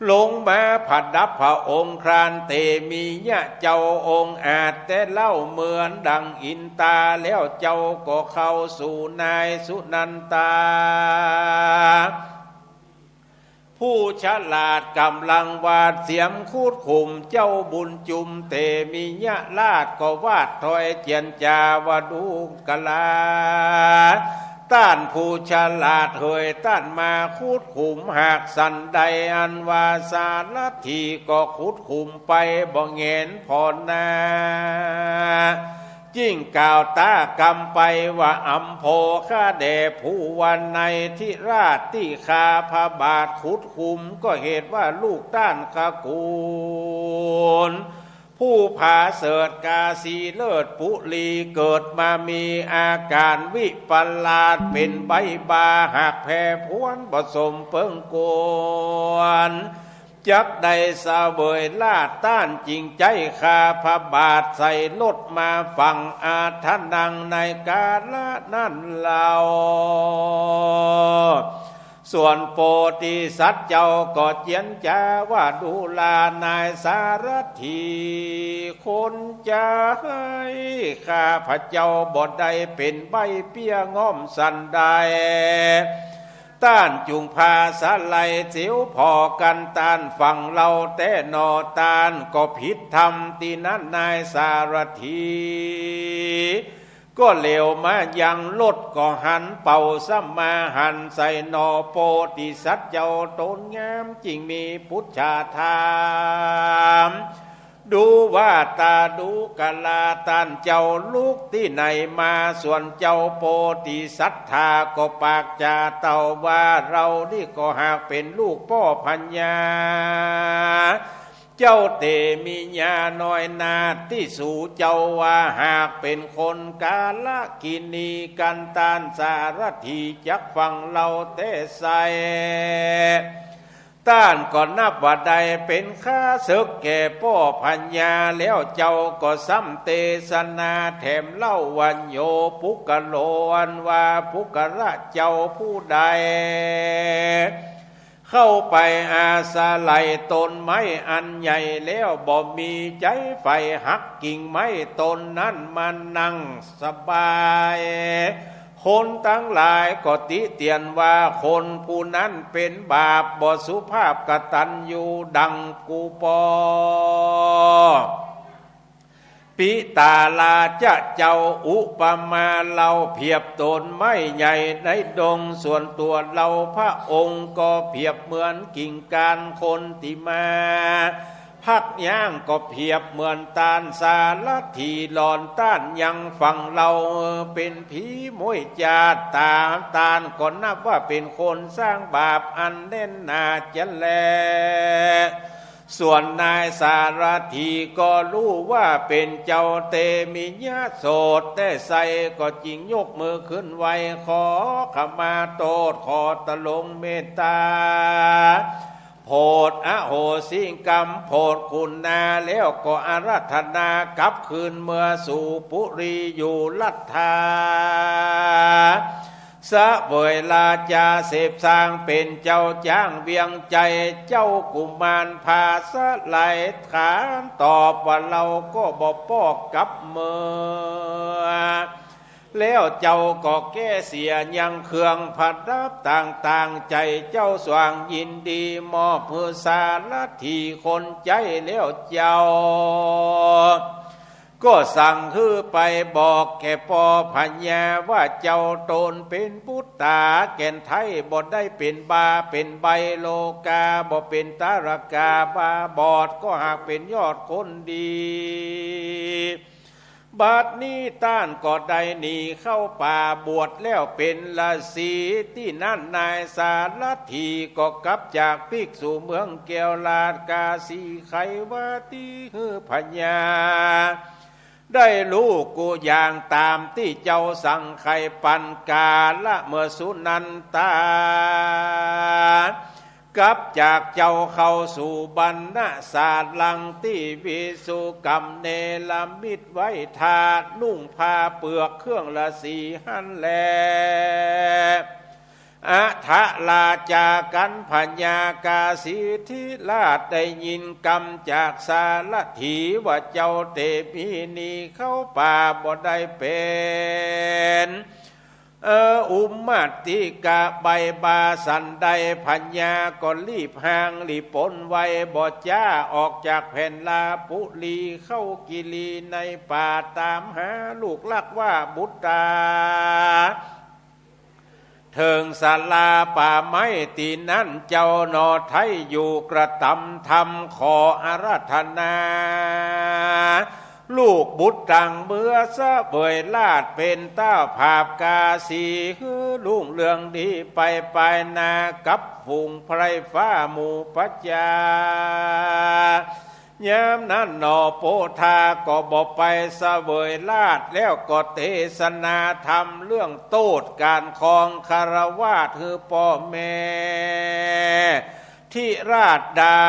ลงมาประดับพระองค์ครานเตมิยะเจ้าองอาจแต่เล่า เหมือนดังอินตาแล้วเจ้าก็เข้าสู่นายสุนันตา ผู้ฉลาดก่ำลังหวาดเสียมขุดขุม เจ้าบุญจุมเตมิยะราชก็วาดถ้อยเจียรจาว่าดูกรา ต้านผู้ฉลาดเหยต้านมาขุดขุม หากสันใดอันว่าสารถีก็ขุดขุมไปบ่แหงนผ่อนนา จิ่งกล่าวตากำไปว่า อำโพข้าแด่ผู้ว่าในทิราชตี้ข้าพระบาทขุดขุม ก็เหตุว่าลูกต้านขกูล ผู้ผาเสริฐกาสีเลิศปุรี เกิดมามีอาก๋ารวิปลาส เป๋นใบบ่าหักแผ่พรวนบ่สมเปิงควร จักได้เสวยราช ต้านจิ่งใจ๊ข้าพระบาทใส่รถมาฝังอาทนังในก๋าละนั้นเล่า ส่วนโพธิสัตว์เจ้าก็เจียรจาว่าดูรานายสารถี คนใจ๋ ข้าพระเจ้าบ่ได้เป๋นใบ้เปี้ยง่อมสันใด ต้านจุ่งพาสะไหลเสียวผ่อกั๋น ต้านฟังเล่าแต๊หนอ ต้านก็ผิดธรรมตี้นั้นนายสารถี ก็เหลียวมายังรถก็หันเป่าสมาหันใส่หนอ โพธิสัตว์เจ้าต๋นงามจิ่งมีปุจฉาถาม ดูว่าตาดูกราต้านเจ้าลุกตี้ไหนมา ส่วนเจ้าโพธิสัตถาก็ปากจ๋าเต้าว่า เฮานี้ก็หากเป๋นลูกป้อพญา เจ้าเตมิยะน้อยนาถตี้สูเจ้าว่า หากเป๋นคนกาลกิณีกั๋น ต้านสารถีจักฟังเล่าแต๊ใส่ ต้านก็นับว่าได้เป๋นข้าศึกแก่ป้อพญา แล้วเจ้าก็ซ้ำเตสนาแถมเล่าว่า โยปุคคโล อันว่าปุคคละเจ้าผู้ใด เข้าไปอาศัยต้นไม้อันใหญ่แล้ว บ่มีใจ๋ใฝ่หักกิ่งไม้ต้นนั้นมานั่งสบาย คนตังหลายก็ติเตียนว่า คนผู้นั้นเป๋นบาป บ่สุภาพกตัญญูดังกูป้อ ปิตาราจะเจ้าอุปมาเล่าเผียบต้นไม้ใหญ่ในดง ส่วนตั๋วเฮาพระองค์ก็เผียบเหมือนกิ่งก้าน คนตี้มาพักย้างก็เผียบเหมือนต้านสารถี หล่อนต้านยังฟังเล่าเป๋นผีม้วยจาต๋า ต้านก็นับว่าเป๋นคนสร้างบาปอันแน่นหนาจะแล ส่วนนายสารถีก็ฮู้ว่าเป๋นเจ้าเตมิยะโสตแต๊ใส่ ก็จิ่งยกมือขึ้นไหว้ขอขมาโต้ษ ขอตะลงเมตต๋า โผดอโหสิกรรม โผดคุณนา แล้วก็อาราธนากลับคืนเมือสู่ปุรีอยู่รัฐา เสวยราชาเสพสร้างเป๋นเจ้าจ๊างเวียงใจ๋ เจ้ากุมารพาสะไหลขานตอบว่า เฮาก็บ่ป้อกลับเมือ แล้วเจ้าก็แก้เสียยังเครื่องประดับต่างๆ ใจ๋เจ้าสว่างยินดีมอบหื้อสารถีคนใจ๊แล้วเจ้า ก็สั่งหื้อไปบอกแก่ป้อพญาว่า เจ้าต๋นเป๋นปุตต๋าแก่นไท้ บ่ได้เป๋นบ้าเป๋นใบ้ โลกา บ่เป๋นตะระกะบ้าบอด ก็หากเป๋นยอดคนดี บัดนี้ต้านก็ได้หนีเข้าป่า บวชแล้วเป๋นฤๅษีตี้นั่น นายสารัตถีก็กลับจากภิกษุเมืองแก้วราชกาสี ไขวาตีหื้อพญาได้ฮู้กู้อย่างต๋ามตี้เจ้าสั่งใค่ปั๋นกาละ เมื่อสุนันทา กลับจากเจ้าเข้าสู่บรรณศาลาตี้วิสุกัมเนรมิตไว้ถ้า นุ่งผ้าเปือกเครื่องฤๅษีหั้นแล อทราชากัณฑ์พญากาสีธิราชได้ยินกำจากสารัตถีว่า เจ้าเตมีหนีเข้าป่าบ่ได้เป๋น เออ อุมมัตติกะใบบาสันใด พญาก็รีบห่างหลีปนไว บ่จ๊าออกจากแผ่นลาปุรี เข้ากิรีในป่าต๋ามหาลูกลักว่าบุตรา เถิงศาลาป่าไม้ตี้นั่น เจ้าหน่อไท้อยู่กระตำธรรมขออาราธนา ลูกบุตรตังเมือเสวยราชย์เป๋นเต้าผาบกาสี หื้อรุ่งเรืองดีไปปายหน้ากับฝูงไพร่ฟ้าหมู่ประจา ยามนั้นหน่อโปธาก็บ่ไปเสวยราชย์ แล้วก็เตสนาธรรมเรื่องโต้ษก๋านครองฆราวาสหื้อป้อแม่ ธิราชดา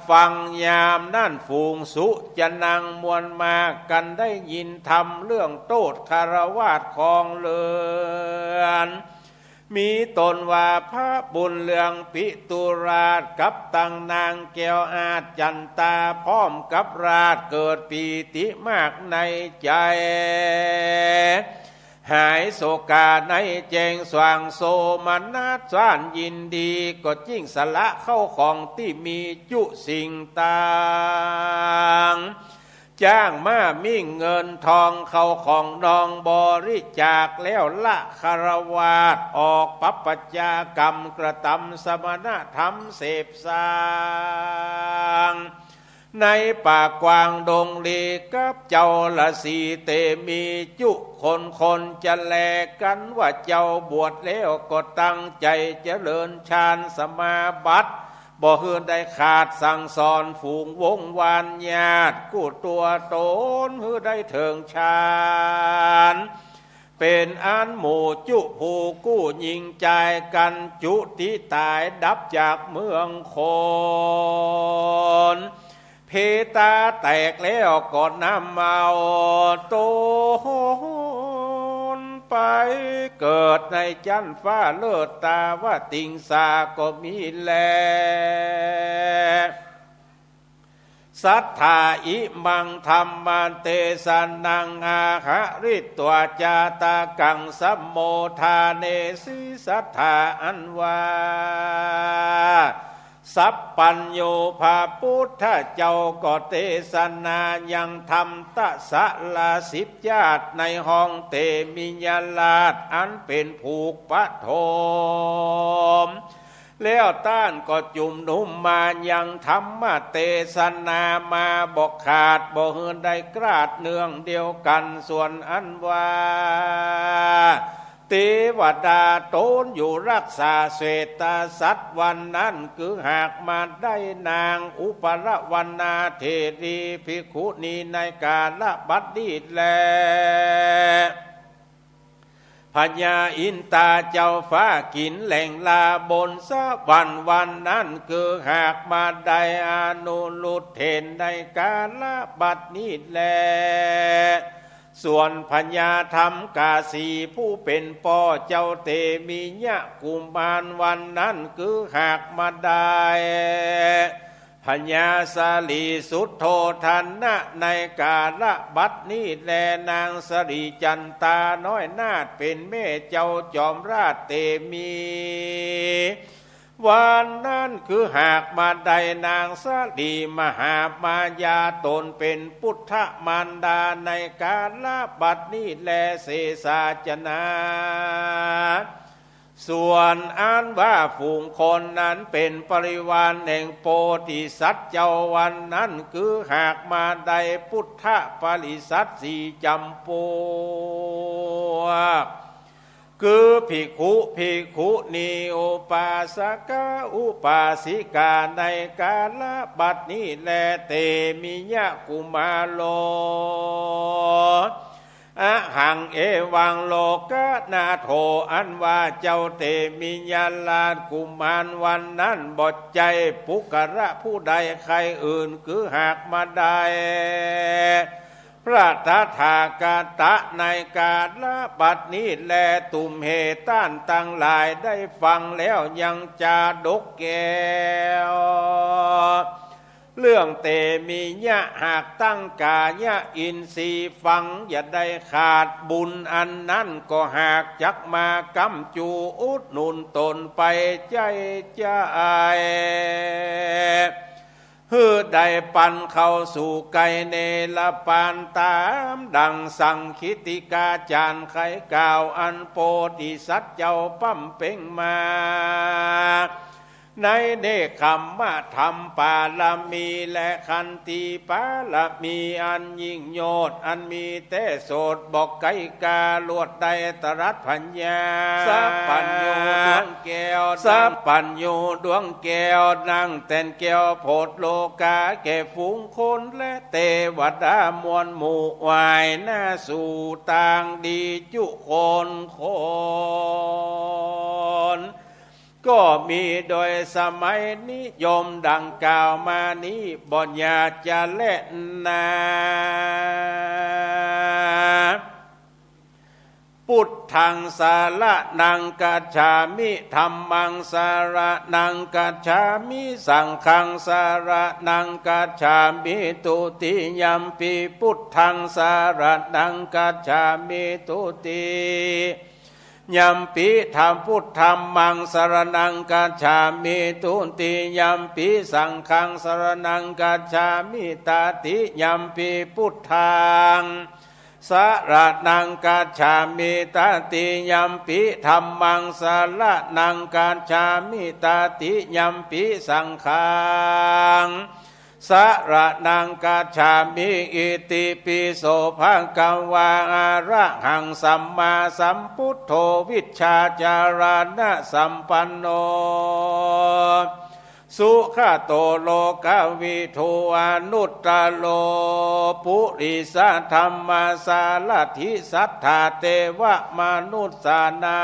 ฟัง ยามนั้นฝูงสุจนังมวลมากกั๋นได้ยินธรรมเรื่องโต้ษฆราวาสครองเรือน มีต๋นว่าพระบุญเรืองปิตุราชกับตังนางแก้วอาจันตา พร้อมกับราชเกิดปีติมากในใจ๋ หายโศกาในแจ้งสว่างโสมนัสซ่านยินดี ก็จึ่งสละเข้าของตี้มีจุสิ่งต่าง จ้างม้ามิ่งเงินทองเข้าของนองบริจาคแล้ว ละฆราวาสออกปัปปจากรรมกระตำสมณธรรมเสพสร้าง ในป่ากว้างดงลีกับเจ้าฤๅษีเตมีจุคนคนจะแลกั๋นว่า เจ้าบวชแล้วก็ตั้งใจ๋เจริญฌานสมาบัติ บ่หื้อได้ขาดสั่งสอนฝูงวงวานญาติกู้ตั๋วต๋น หื้อได้เถิงฌาน เป๋นอันหมู่จุผู้กู้ยิงจายกั๋นจุติต๋ายดับจากเมืองคน เพตาแตกแล้วก็นำเอาต๋นไปเกิดในจั๊นฟ้าเลิศตาวติงสาก็มีแล สัตถา อิมังธัมมเตสนัง อาหะริตวา จาตากัง สัมโมทาเนสิ สัตถา อันว่า สัพพัญญูพระปุทธเจ้าก็เตสนายังธรรมตะสละสิบจาติในห้องเตมิยราชอันเป๋นผูกปฐม แล้วต้านก็จุมนุมมายังธรรมเตสนามาบ่ขาด บ่หื้อได้กราดเนืองเดียวกั๋น ส่วนอันว่า เตวดาต๋นอยู่รักษาเศรษฐสัตว์วันนั้น คือหากมาได้นางอุปรวรรณาเถรีภิกขุณีในกาลบัดนี้แล พญาอินตาเจ้าฟ้ากิ๋นแหล่งลาบนสวรรค์วันนั้น คือหากมาได้อนุรุทธเถรในกาลบัดนี้แล ส่วนพญาธรรมกาสีผู้เป๋นป้อเจ้าเตมิยะกุมารวันนั้น คือหากมาได้ พญาสลีสุโธทนะในกาลบัดนี้แล นางสลีจันตาน้อยนาถเป๋นแม่เจ้าจอมราชเตมี วันนั้นคือหากมาได้นางสลีมหามายาต๋นเป๋นปุทธมารดาในกาลบัดนี้แล เสสาจนา ส ส่วนอันว่าฝูงคนนั้นเป๋นปริวารแห่งโพธิสัตว์เจ้าวันนั้น คือหากมาได้ปุทธปริษัทสี่จ๋ำปวก คือภิกขุ ภิกขุณี อุปาสกะ อุปาสิกา ในกาลบัดนี้แล เตมิยะกุมารโล อะหัง เอวัง โลกะนาโถ อันว่าเจ้าเตมิยราชกุมารวันนั้น บ่ใจ้ปุคคละผู้ใดใครอื่น คือหากมาได้ พระตถาคตะในกาลบัดนี้แล ตุมเหต้านตังหลายได้ฟังแล้วยังจาดกแก้ว เรื่องเตมิยะ หากตั้งกายะอินทรีย์ฟังอย่าได้ขาด บุญอันนั้นก็หากจักมาก้ำจูอุดหนุนต๋นไปใจ้ใจ้ หื้อได้ปันเข้าสู่ใกล้เนรปาน ต๋ามดั่งสังคิติกาจ๋ารย์ไขกล่าว อันโพธิสัตว์เจ้าบำเพ็งมา ในเนกขัมมะธรรมปารมี และขันติปารมีอันยิ่งโยชน์ อันมีแต๊โสด บ่ไกลกาลวดได้ตรัสผญา สัพพัญญูดวงแก้ว สัพพัญญูดวงแก้ว นั่งแตนแก้วโผดโลกา แก่ฝูงคนและเตวดามวลหมู่ ไหว้หน้าสู่ตางดีจุคนคน ก็มีโดยสมัยนิยมดังกล่าวมานี้ บ่อย่าจะแลนา พุทธังสรณังคัจฉามิ ธัมมังสรณังคัจฉามิ สังฆังสรณังคัจฉามิ ทุติยัมปิพุทธังสรณังคัจฉามิ ทุติ ยัมปิธัม พุทธัมมังสรณังคัจฉามิ ทุติยัมปิสังฆังสรณังคัจฉามิ ตติยัมปิพุทธังสรณังคัจฉามิ ตติยัมปิธัมมังสรณังคัจฉามิ ตติยัมปิสังฆัง สรณังคัจฉามิ อิติปิโสภะคะวา อะระหังสัมมาสัมพุทโธ วิชชาจารณะสัมปันโน สุขะโต โลกะวิทู อนุตตะโร ปุริสะธัมมะสารถิ สัตถาเตวะมนุสสานั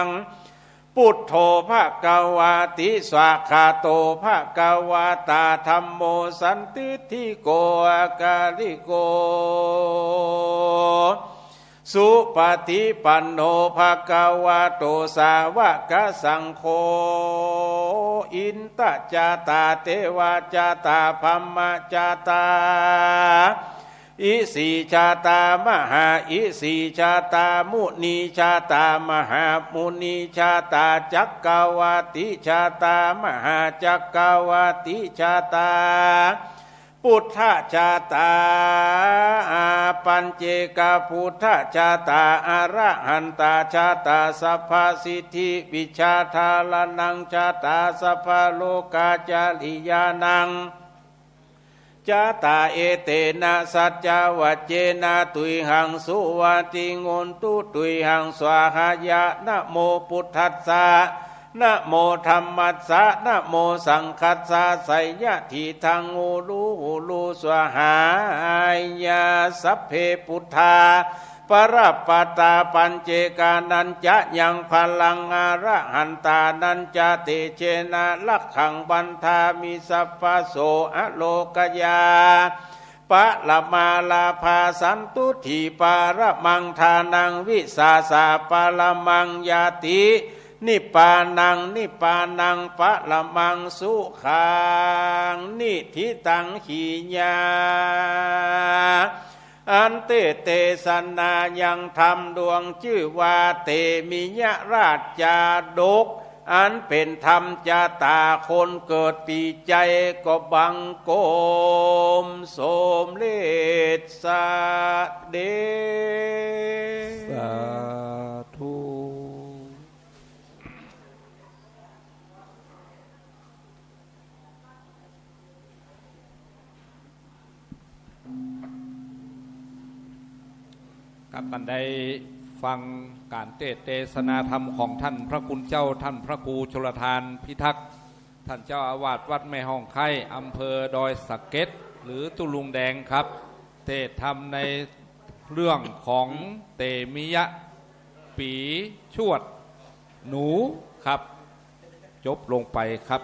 ง พุทโธภะคะวาติ สวากขาโตภะคะวะตา ธัมโมสันทิฏฐิโก อะกาลิโก สุปฏิปันโนภะคะวะโต สาวกสังโฆ อินทะจาตา เตวะจาตา พรหมะจาตา อิสีจาตา มหาอิสีจาตา มุนีจาตา มหามุนีจาตา จักกะวาติจาตา มหาจักกะวาติจาตา พุทธจาตา ปัจเจกพุทธจาตา อะระหันตาจาตา สัพพะสิทธิวิชชาธารณังจาตา สัพพะโลกาจาริยานัง จาตา เอเตนะสัจจวัจเจนะ ตุยหังสุวัตติงโหนตุ ตุยหังสวาหายะ นะโมพุทธัสสะ นะโมธัมมัสสะ นะโมสังฆัสสะ ไสยะถีทัง ฮูลู ฮูลู สวาหายะ สัพเพพุทธา ปะระปะตา ปัจเจกานัญจะ ยังพลัง อะระหันตานัญจะ เตเจนะ รักขัง บัณฑามิ สัพพะโส อะโรคยา ปะระมาลาภา สันตุฏฐิปะระมัง ทานัง วิสาสะปะระมัง ญาติ นิปปานัง นิปปานัง ปะระมัง สุขัง นิฏฐิตัง ขีญา อันเต เตสนายังธรรมดวงจื้อว่าเตมิยราชจาดก อันเป๋นธรรมจาตาคนเกิดปี๋ใจ้ ก็บังคมสมเร็จสะเด็จ สาธุ ครับ ท่านได้ฟังการเตสน์เตสนาธรรมของท่านพระคุณเจ้า ท่านพระครูชลทานพิทักษ์ ท่านเจ้าอาวาสวัดแม่ฮ่องไคร้ อำเภอดอยสะเก็ด หรือตุ๊ลุงแดงครับ เตสน์ธรรมในเรื่องของเตมิยะ ปีชวดหนูครับ จบลงไปครับ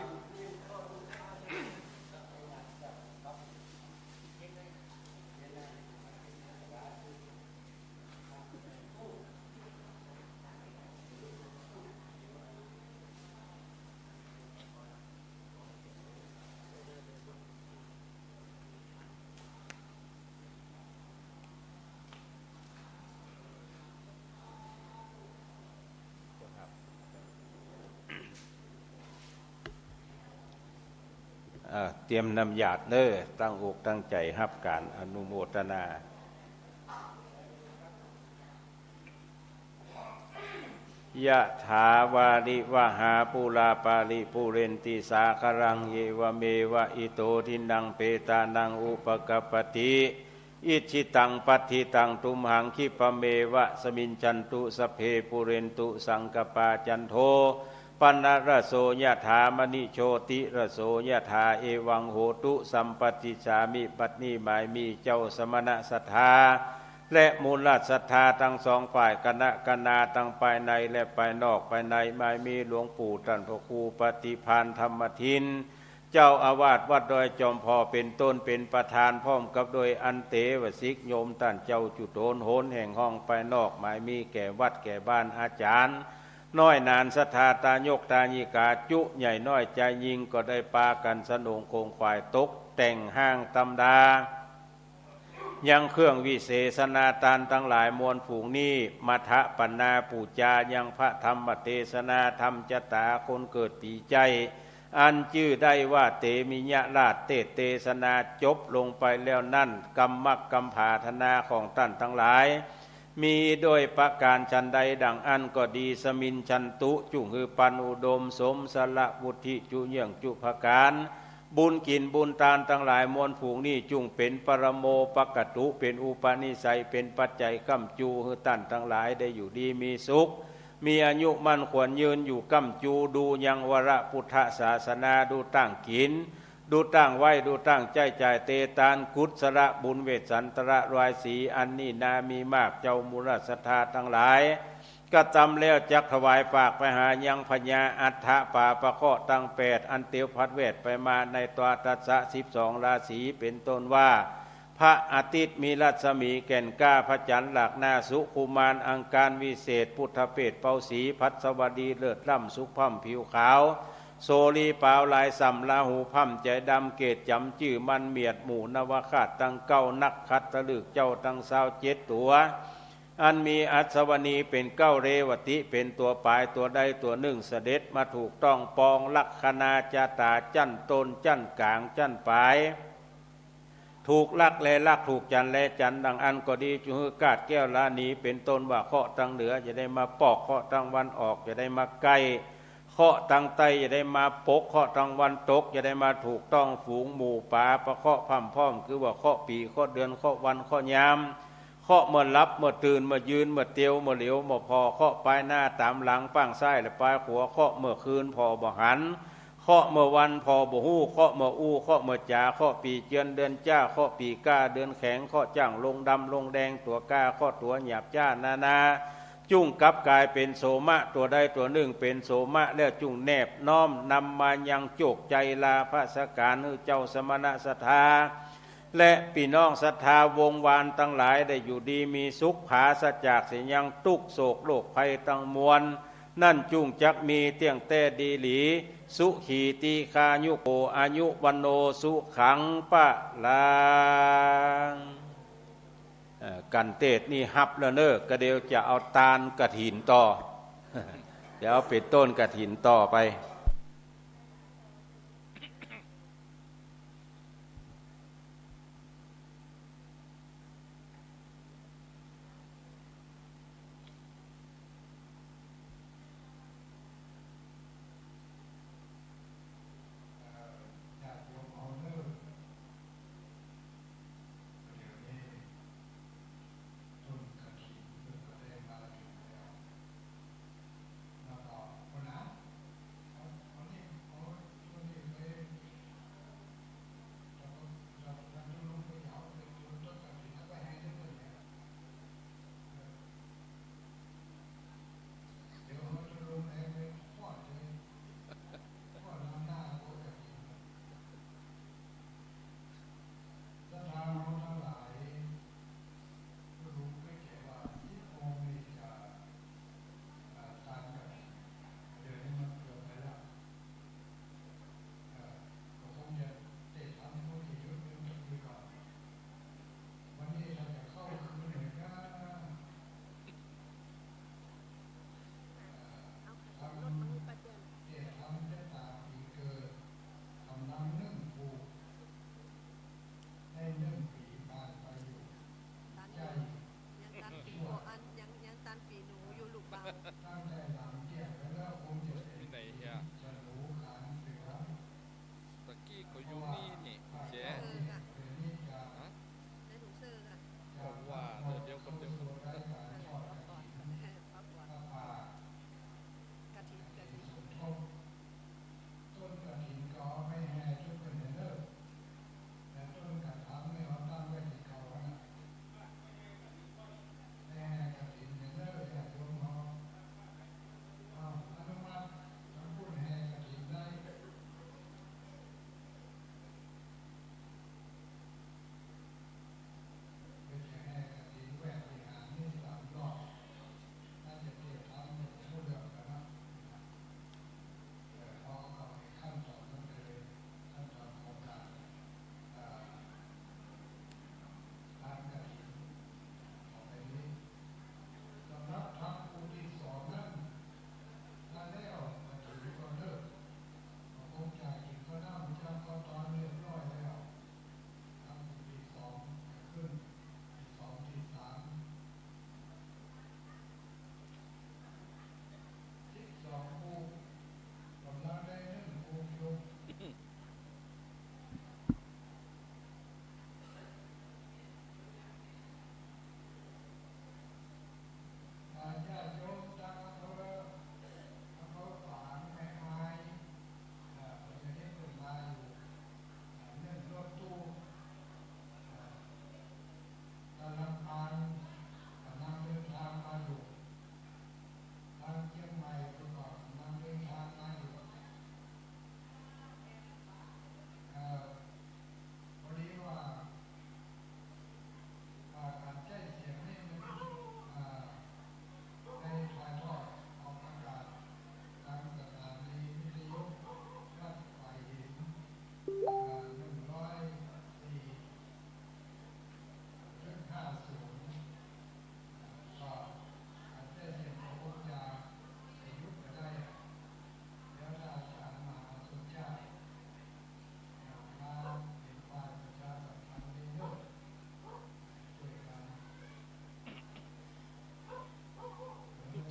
อ่า เตรียมน้ำหยาดเน้อ ตั้งอกตั้งใจ๋ฮับก๋านอนุโมตนา ยะถาวาริวหาปูราปาริปูเรนติสาคารัง เอวะเมวะอิโตทินนังเปตานังอุปกัปปติ อิจฉิตังปัตถิตังตุมหัง คิปะเมวะสะมิจฉันตุ สัพเพปูเรนตุสังกัปปา จันโทปะนะระโสยะถา มะณิโชติระโสยะถา เอวังโหตุสัพปะติจจามิ บัดนี้หมายมีเจ้าสมณะศรัทธา และหมู่ราชศรัทธาตังสองฝ่าย คณะคณาตังภายในและภายนอก ภายในหมายมีหลวงปู่ต้านพระครูปฏิภาณธรรมทิน เจ้าอาวาสวัดดอยจอมผ่อ เป๋นต้นเป๋นประธาน พร้อมกับโดยอันเตวสิกโยมต้านเจ้าจุโตนโหนแห่งห้องภายนอก หมายมีแก่วัดแก่บ้านอาจ๋ารย์ น้อยหนาญศรัทธาตายกตายิกา จุใหญ่น้อยจายยิ่ง ก็ได้ปากั๋นสนงขงขวายตกแต่งห้างตำดา ยังเครื่องวิเศษณาตานตังหลายมวลฝูงนี้ มาถะปันนาปู๋จายังพระธรรมเตสนา ธรรมจะต๋าคนเกิดปี๋ใจ้ อันจื้อได้ว่าเตมิยราช เตสน์เตสนาจบลงไปแล้วนั้น กำมักกำผาธนาของต้านตังหลาย มีโดยประก๋านฉันใดดั่งอั้นก็ดี สะมิจฉันตุ จุ่งหื้อปันอุดมสมสละวุฒิจุเยื่องจุประก๋าน บุญกิ๋นบุญตานตังหลายมวลฝูงนี้ จุ่งเป๋นปรโมปกตุ เป๋นอุปนิสัย เป๋นปัจจัยก้ำจู หื้อต้านตังหลายได้อยู่ดีมีสุข มีอายุมั่นขวัญยืนอยู่ก้ำจู ดูยังวรพุทธศาสนา ดูต้างกิ๋น ดูต้างไหว้ ดูต้างใจ๊จ่ายเตตาน กุศลบุญเวสสันตรายสี อันนี้นามีมาก เจ้าหมู่ราชศรัทธาตังหลาย กระตำแล้วจักถวายฝากไปหายังพญาอัฏฐปาปะเคราะห์ตังแปด อันเตียวพัดแวดไปมาในตวาตัสสะสิบสองราศี เป๋นต้นว่า พระอาทิตย์มีรัศมีแก่นกล้า พระจันทร์หลากหน้า สุกุมารอังคารวิเศษ พุทธเปตเปาสี พฤหัสบดีเลิศล้ำ สุขพร่ำผิวขาว โสรีปาวลายส่ำ ราหูพร่ำใจ๋ดำ เกศจ๋ำจื้อมันเมียด หมู่นวคราชตังเก้า นักขัตฤกษ์เจ้าตังซาวเจ็ดตั๋ว อันมีอัศวินีเป๋นเก้า เรวติเป๋นตั๋วป๋าย ตั๋วใดตั๋วนึ่งเสด็จมาถูกต้องปอง ลักขณาจะต๋า จั้นต้น จั้นก๋าง จั้นป๋าย ถูกลักแลลัก ถูกจันทร์แลจันทร์ ดั่งอั้นก็ดี จุ่งหื้อคลาดแก้วลาหนี เป๋นต้นว่าเคราะห์ตังเหนืออย่าได้มาปอก เคราะห์ตังวันออกอย่าได้มาใก้ เคราะห์ตังใต้อย่าได้มาปก เคราะห์ตังวันตกอย่าได้มาถูกต้องฝูง หมู่ป๋าปะเคราะห์พร่ำพร้อม คือว่าเคราะห์ปี๋ เคราะห์เดือน เคราะห์วัน เคราะห์ยาม เคราะห์เมื่อหลับ เมื่อตื่น เมื่อยืน เมื่อเตียว เมื่อเหลียว เมื่อผ่อ เคราะห์ปายหน้าต๋ามหลัง ป้างซ้ายและป้างขวา เคราะห์เมื่อคืนผ่อบ่หัน เคราะห์เมื่อวันผ่อบ่ฮู้ เคราะห์เมื่ออู้ เคราะห์เมื่อจ๋า เคราะห์ปี๋เจือนเดือนจ้า เคราะห์ปี๋กล้าเดือนแข็ง เคราะห์จ้างลงดำลงแดงตั๋วกล้า เคราะห์ตั๋วหยาบจ้านานา จุ่งกลับก๋ายเป๋นโสมะ ตั๋วใดตั๋วนึ่งเป๋นโสมะ แล้วจุ่งแนบน้อมนำมายังโจกใจ๋ลาภะสังฆาร หื้อเจ้าสมณะศรัทธา และปี้น้องศรัทธาวงศ์วานตังหลายได้อยู่ดีมีสุข ผาศจากเสียยังตุ๊กข์โศกโรคภัยตังมวล นั้นจุ่งจักมีเตี้ยงแต๊ดีหลี สุขีตีฆายุโก อายุวัณโณสุขังพะลัง เอ่อ กัณฑ์เตสน์นี่ฮับแล้วเน้อ ก็เดี๋ยวจะเอาตานกฐินต่อ เดี๋ยวเอาเป๋นต้นกฐินต่อไป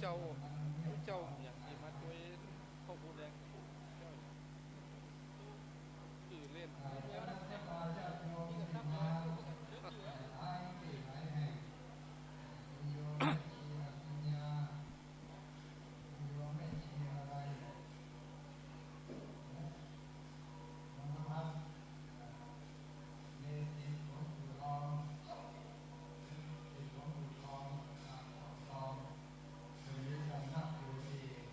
เจ้า เจ้าอย่างนี้มาช่วยพ่อครูแดง เจ้าอย่างนี้ คือเล่น เมตติของปู่ทอง เมตติของปู่ทอง อ่า ทอง หรือสำนักปู่เอก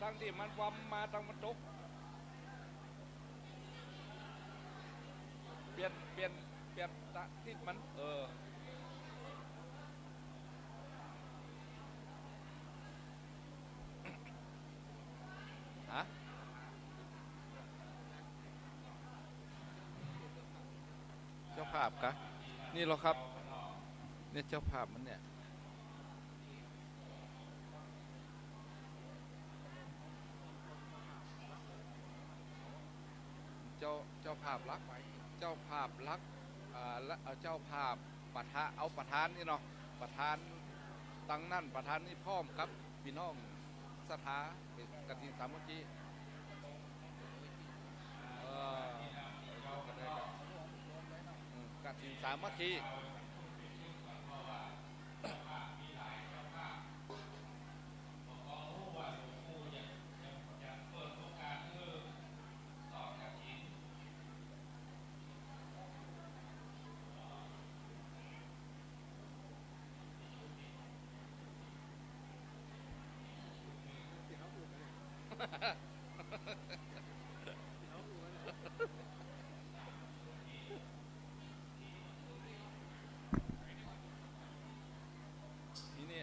ตังตี้มันวำมาตังมันตก เปลี่ยน เปลี่ยน เปลี่ยนตะทิศมัน เออ ฮะ เจ้าภาพกะ นี่เหรอครับ เนี่ยเจ้าภาพมันเนี่ย เจ้า เจ้าภาพหลัก เจ้าภาพหลัก อ่า และ เอ่อ เจ้าภาพประธาน เอาประธานนี่เนาะ ประธานตังนั้น ประธานนี่พร้อมกับปี้น้องศรัทธา เป๋นกฐินสามัคคี เออ อืม กฐินสามัคคี ทีนี้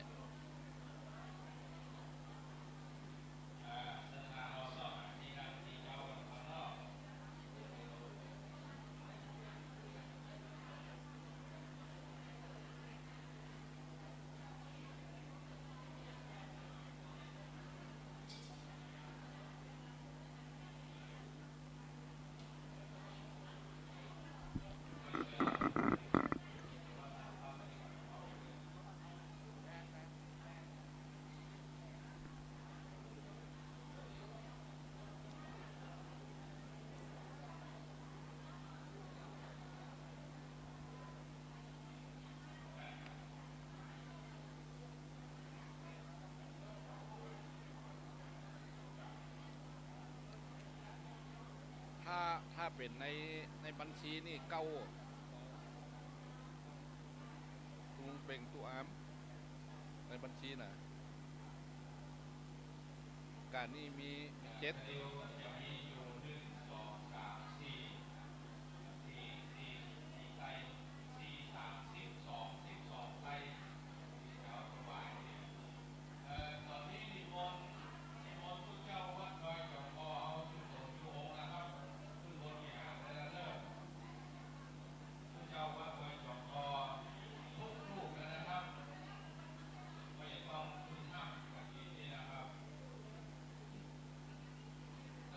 ถ้า ถ้าเป๋นใน ในบัญชีนี่เก้า ตุงเป่ง ตู้อาม ในบัญชีน่ะ ก้านี่มี มีเจ็ด เจ้าวัดห้วยจ๋อมทอทุกรูปเลยนะครับ ไม่ต้องขึ้นห้ามกฐินนี่นะครับ ส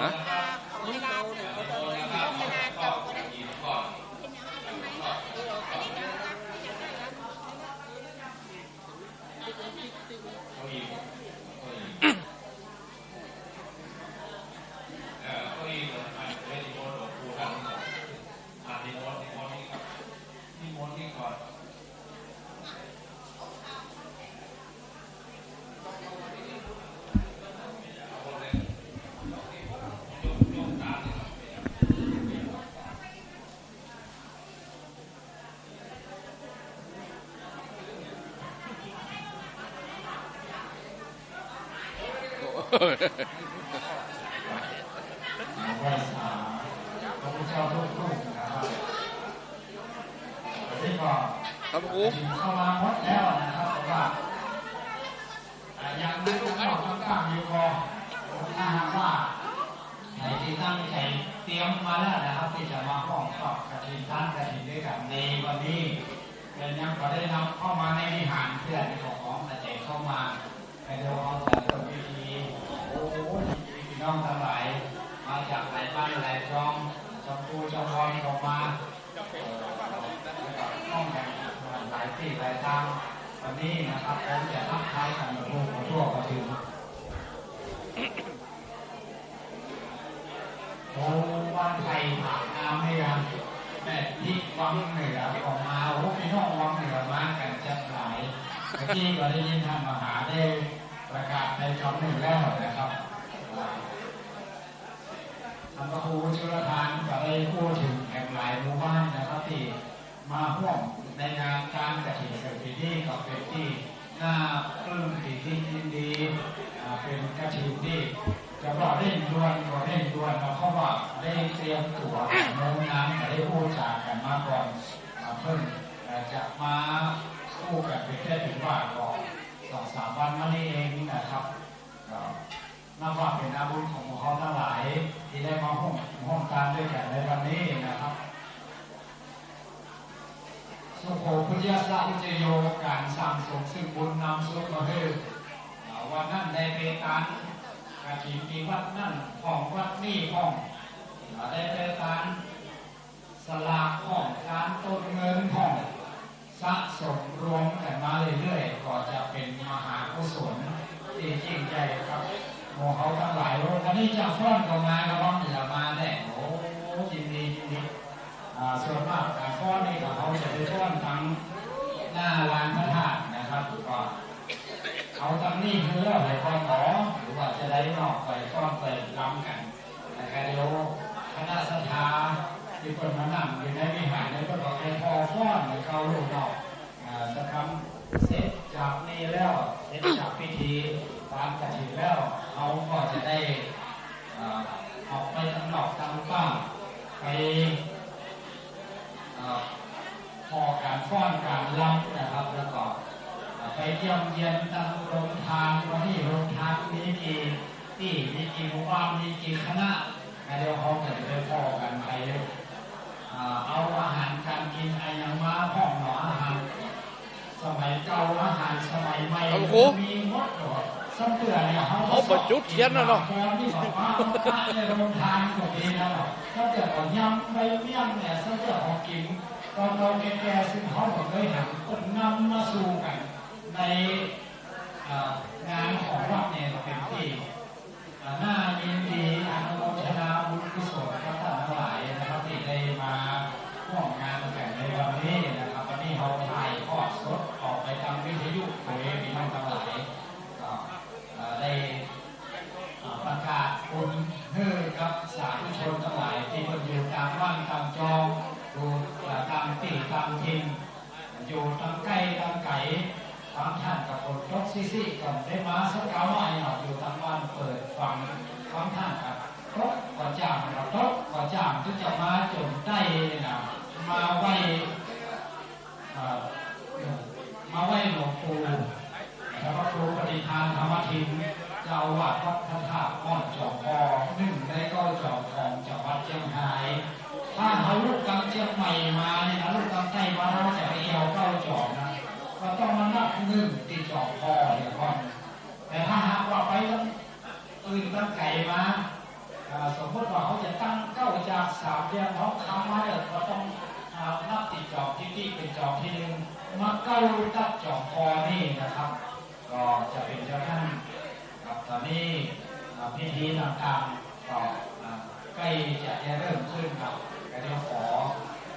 ฮะ ไหว้สาพระพุทธเจ้าทุกรูปนะครับ ตอนนี้ก็ ครับ พระครู เข้ามาหมดแล้วนะครับ แต่ว่า อ่า ยังมีข้างนอกข้างๆอยู่ก็ ถ้าหากว่า ใผตี้ตั้งใจ๋เตรียมมาแล้วนะครับ ตี้จะมาฮ่วมทอดกฐิน ทานกฐินตวยกั๋นในวันนี้ แต่ยังบ่ได้นำเข้ามาในวิหารเตื้อ ตี้เจ้าของตั้งใจ๋เข้ามา แต่เดี๋ยวเฮาจะเริ่มพิธี โอ้โห พี่น้องตังหลาย มาจากหลายบ้านหลายจอง จองปู่จองบอนเข้ามา เอ่อ แล้วก็ห้องแห่งหลายตี้หลายตาง วันนี้นะครับ ผมจะทักทายกั๋นทั่ว ทั่วไปถึง โอ้ บ้านไผ่ผากน้ำเนี่ย แม่ทิพย์วังเหนือก็มา โอ้ พี่น้องวังเหนือมากั๋นจักหลาย เมื่อกี้ก็ได้ยินท่านมหาได้ประกาศไปคำนึ่งแล้วนะครับ ท่านพระครูจุลธานก็ได้อู้เถิงแถมหลายหมู่บ้านนะครับ ตี้ มาฮ่วมในงานทานกฐินเศรษฐีนี้ก็เป๋นตี้น่าปลื้มปีติยินดี อ่า เป๋นกฐินตี้จะว่าเร่งด่วนก็เร่งด่วน เพราะว่าได้เตรียมตั๋วโน้มน้าวก็ได้อู้จ๋ากั๋นมาก่อน อ่า เพิ่ง อ่า จะมาอู้กั๋นเป๋นแค่เป๋นว่าก็สองสามวันมานี้เองนะครับ ก็ นับว่าเป๋นอาบุญของหมู่เฮาตังหลายตี้ได้มาฮ่วม ฮ่วมตานตวยกั๋นในวันนี้นะครับ สุโข ปุญญาสะอุจจโย ก๋านสั่งสมซึ่งบุญนำสุขมาหื้อ อ่า วันนั้นได้ไปตานกฐินตี้วัดนั้นพ่องวัดนี้พ่อง อ่า ได้ไปตาน สลากพ่อง ตานต้นเงินพ่อง สะสมรวมกั๋นมาเรื่อยๆ ก็จะเป๋นมหากุศลตี้ยิ่งใหญ่ครับ หมู่เฮาตังหลาย โอ้ วันนี้เจ้าฟ้อนก็มา ก็วังเหนือมาแน่ โอ้ ยินดี ยินดี อ่า ส่วนมากก๋านฟ้อนนี่ก็เฮาจะไปฟ้อนตังหน้าลานพระธาตุนะครับ ก็เอาตังนี้หื้อแล้วไปฟ้อนต่อ หรือว่าจะได้นอกไปฟ้อนไปรำกั๋น แล้วก็เดี๋ยวคณะศรัทธาตี้เปิ้นมานั่งอยู่ในวิหารเนี่ย เปิ้นก็ไปผ่อฟ้อนหื้อเก่าลูกเนาะ อ่า สักกำ เสร็จจากนี้แล้ว เสร็จจากพิธีตานกฐินแล้ว เฮาก็จะได้ อ่า ออกไปตังนอกตังบ้าน ไป อ่า ผ่อก๋านฟ้อนก๋านรำนะครับ แล้วก็ อ่า ไปเยี่ยมเยียนตังโฮงตาน วันนี้โฮงตานมีกี่ตี้ มีกี่หมู่บ้าน มีกี่คณะ แล้วเดี๋ยวเฮาก็จะไปผ่อกั๋นไป อ่า เอาอาหารก๋านกิ๋นอะหยังมาพ่องเนาะ อาหารสมัยเก่า อาหารสมัยใหม่ ครับผม มีหมดเนาะ ซ้ำเตื้อเนี่ย เฮา เฮาบ่จุดเทียนแล้วเนาะ ตอนนี้บอกว่าพระในโฮงตานก็มีแล้วเนาะ ซ้ำเตื้อก็ยำใบเมี่ยงเนี่ย ซ้ำเตื้อของกิ๋น ตอนเก่าแก่ๆ ซึ่งเฮาบ่เกยหัน เปิ้นนำมาสู่กั๋นใน อ่า งานของวัดเนี่ยเป๋นตี้ อ่า น่ายินดี อนุโมทนาบุญกุศลกับต้านตังหลายนะครับ ตี้ได้มาฮ่วมงานกั๋นในวันนี้นะครับ วันนี้เฮาถ่ายทอดสดออกไปตางวิทยุโดยพี่น้องตังหลาย ก็ อ่า ได้ อ่า ประกาศบุญหื้อกับสาธุชนตังหลายตี้เปิ้นอยู่ตางบ้านตางจอง อยู่ อ่า ตางตี้ตางถิ่น อยู่ตางใก้ตางไก๋ บางต้านก็ฝนตกซี้ๆ ก็ได้มาสักคราวน้อยเนาะ อยู่ตางบ้านเปิดฟัง บางต้านก็ตกก็จ้าง ก็ตกก็จ้าง ถึงจะมาจ๋นได้นะ มาไหว้ เอ่อ มาไหว้หลวงปู่ พระครูปฏิภาณธรรมทิน เจ้าอาวาสวัดพระธาตุม่อนจอมคอ นึ่งในเก้าจอมของจังหวัดเจียงฮาย ถ้าเฮาลุกตางเจียงใหม่มาเนี่ยนะ ลุกตางใต้มา เฮาจะไปแอ่วเก้าจอมนะ ก็ต้องมานับนึ่งตี้จอมคอเหียก่อน แต่ถ้าหากว่าไปตางอื่นตางไก๋มา อ่า ส เตรียมทองคำมาเนี่ย ก็ต้อง อ่า นับตี้จอบตี้ตี้เป๋นจอบตี้นึ่ง มาเก๊าตั๊ดจอบคอนี่นะครับ ก็จะเป๋นจาอั้นครับ ต๋อนนี้ อ่า พิธีต่างๆ ก็ อ่า ใก้จะเริ่มขึ้นครับ ก็เดี๋ยวขอ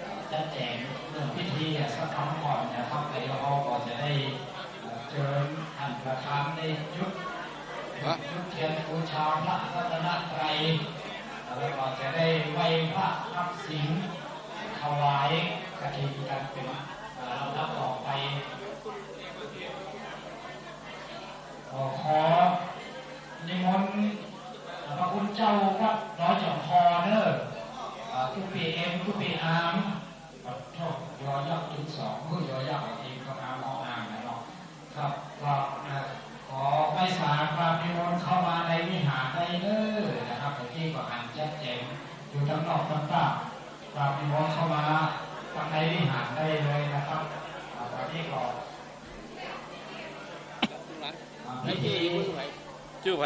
อ่า จัดแจ๋งเรื่องพิธีสักกำก่อนนะครับ แล้วเดี๋ยวเฮาก็จะได้ อ่า เจิญต้านประธานได้จุด ฮะ จุดเตียนบูชาพระรัตนตรัย แล้วก็จะได้ไหว้พระรับศีล ถวายกฐินกั๋นเป๋น อ่า ลำดับต่อไป ขอ ขอนิมนต์พระคุณเจ้าวัดดอยจ๋องคอเน่อ อ่า ตุ๊ปี้เอ็ม ตุ๊ปี้อาร์ม ขอโทษ ยอยักษ์จุดสอง เฮ้ย ยอยักษ์เองก็อาร์ม เอาอ่างนะเนาะ ครับ ก็ อ่า ขอไหว้สา กราบนิมนต์เข้ามาในวิหารได้เน่อนะครับ เมื่อกี้ก็หันจัดแจ๋งอยู่ตังนอกตังใต้ กราบนิมนต์เข้ามาตังในวิหารได้เลยนะครับ อ่า ต๋อนนี้ก็ อ่า พิธี จื้อใผ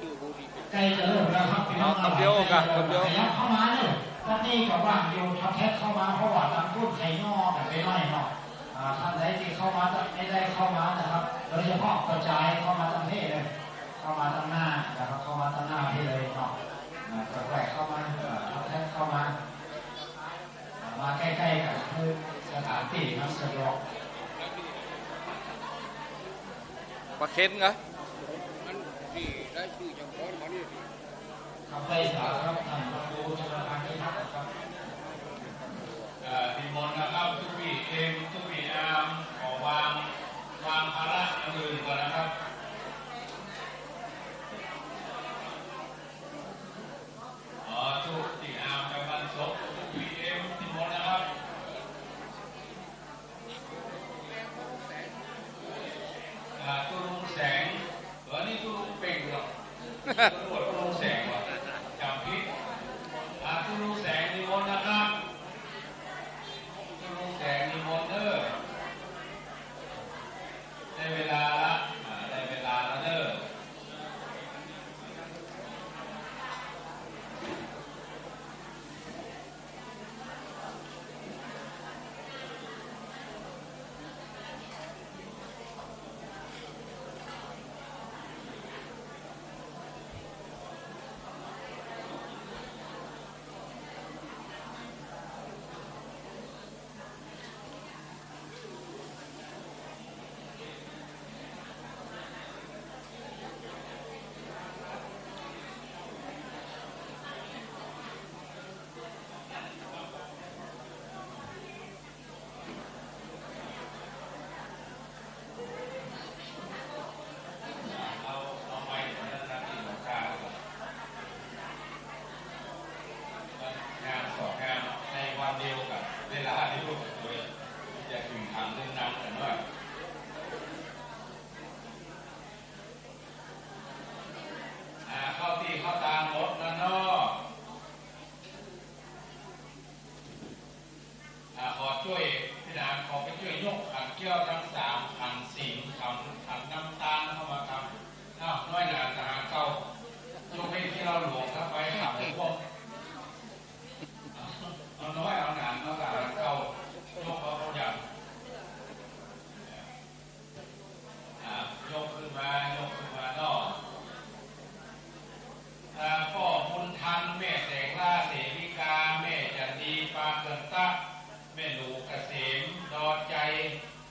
จื้อใผ ใก้จะเริ่มแล้วครับ พี่น้อง อ๋อ กำเดียวก่ะ กำเดียว ขยับเข้ามาเน่อ ต๋อนนี้ก็ว่างอยู่ ทับแท็กเข้ามา เพราะว่าตังกู้นใค่ย่อกั๋นไปหน่อยเนาะ อ่า ต้านใดตี้เข้ามา ไม่ได้เข้ามานะครับ โดยเฉพาะกระจายเข้ามาตังเพจเลย เข้ามาตังหน้านะครับ เข้ามาตังหน้าเพจเลยเนาะ อ่า ค่อยๆ เข้ามา เอ่อ ทับแท็กเข้ามา อ่า มาใก้ๆ กั๋น คือสถานตี้มันสะดวก ปลาเค็นเหรอ ครับ ไหว้สาครับ ต้านพระครูชลประทานพิทักษ์ครับ เอ่อ นิมนต์นะครับ ตุ๊ปี้เอ็ม ตุ๊ปี้อาร์ม ขอวาง วางภาระอันอื่นก่อนนะครับ อ๋อ ตุ๊ปี้อาร์มไปงานศพ ตุ๊ปี้เอ็ม นิมนต์นะครับ อ่า ตุ๊ลุงแสง เออ นี่ตุ๊ลุงเป่งเหรอ ตุ๊ลุงแสงเหรอ จ๋ำผิด อ่า ตุ๊ลุงแสงนิมนต์นะครับ ตุ๊ลุงแสงนิมนต์เน่อ ได้เวลาละ อ่า ได้เวลาละเน่ออ่า ขอจ้วย พี่หนาน ขอไปจ้วยยกขันแก้วตังสาม ขันสิงห์ ขัน ขันน้ำตาลเข้ามาครับ อ้าว น้อยหนาทหารเก่า ยกให้เจ้าหลวงครับ ไปขันพวก เอาน้อยเอาหนานมาทหารเก่า ยกเอาเขาอย่าง อ่ะ ยกขึ้นมา ยกขึ้นมาเนาะ อ่า ป้อบุญทัน แม่แสงล่าเสวิกา แม่จันดี ปาเกินตะ แม่หนูเกษม ดอใจ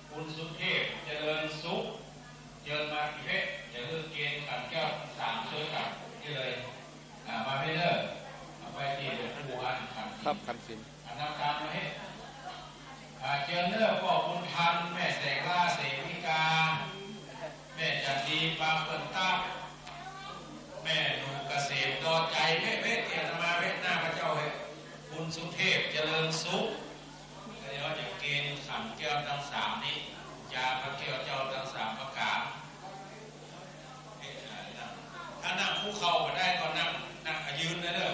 คุณสุเทพ เจริญสุข เจิญมาตี้เพชร จะเลือกเกณฑ์ขันแก้วสาม ช่วยกันนี่เลย อ่า มาให้เนอะ เอาไปตี้หลวงปู่อันขัน ครับ ขันสิงห์ อันน้ำตาลมาให้ อ่า เจิญเนอะ ป้อบุญทัน แม่แสงล่าเสวิกา แม่จันดี ปาเปิ้นตั๊ก แม่หนูเกษม ดอใจ เว้ย เว้ย เตรียมมาเว้ย หน้าพระเจ้าเว้ย คุณสุเทพ เจริญสุข เดี๋ยวจะเกณฑ์ขันแก้วตังสามนี้ ยาพระแก้วเจ้าตังสามประก๋าน เอ๊ะ อ่า นั่ง ถ้านั่งคุกเข่าบ่ได้ก็นั่ง นั่ง อ่ะ ยืนเลยเด้อ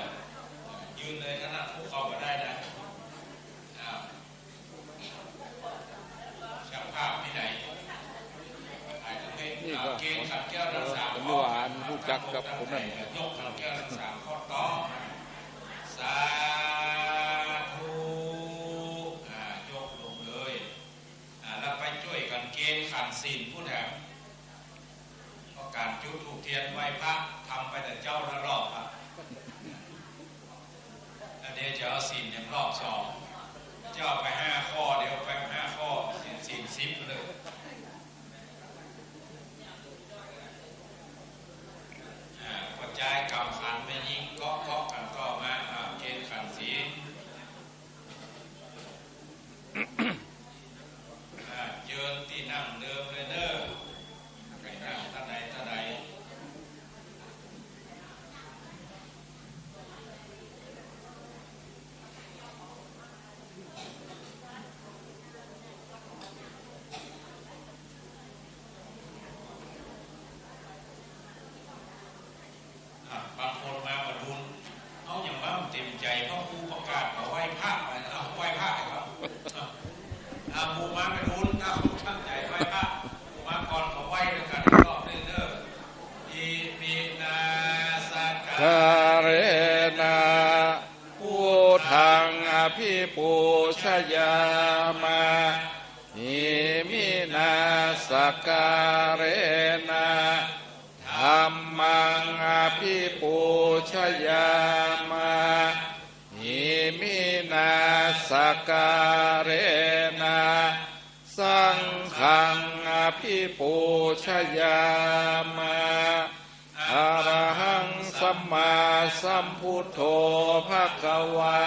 ยืนเลย ถ้านั่งคุกเข่าบ่ได้นะ อ่า ช่างภาพที่ไหน ถ่ายตรงนี้ นี่ก็ อ่า เกณฑ์ขันแก้วตังสาม เออ ข้อ ผมว่ารู้จักกับคนนั้น ยกขันแก้วตังสามข้อต่อ สา เวียนไหว้พระ ทำไปแต่เจ๊าละรอบอะ แล้วเดี๋ยวจะเอาศีลอย่างรอบสอง เจ๊าไปห้าข้อ เดี๋ยวไปห้าข้อ ศีล ศีลสิบเลย อ่า ก็ใจ๊กำขันแม่ญิง เกาะ เกาะกั๋นต่อมา อ่า เกณฑ์ขันธ์ศีล อ่า เจิญตี้นั่งเดิมเลยเน่อ ใผนั่งต้านใดต้านใด อ่ะ บางคนมาบ่าดุล เฮายังบ่าเต๋มใจ๋ เพราะครูประกาศว่าไหว้พระ เอาไหว้พระก่อน อ่ะ อ่ะ หมู่มาบ่าดุล เอาตั้งใจ๋ไหว้พระ หมู่มาก่อนก็ไหว้ตวยกั๋นรอบหนึ่งเน่อ อิมินาสักกาเรนะ พุทธังอภิปูชยามะ อิมินาสักกาเรนะ ธัมมังอภิปูชยามะ อิมินาสักกาเรนะ สังฆังอภิปูชยามะ อะระหังสัมมาสัมพุทโธภะคะวา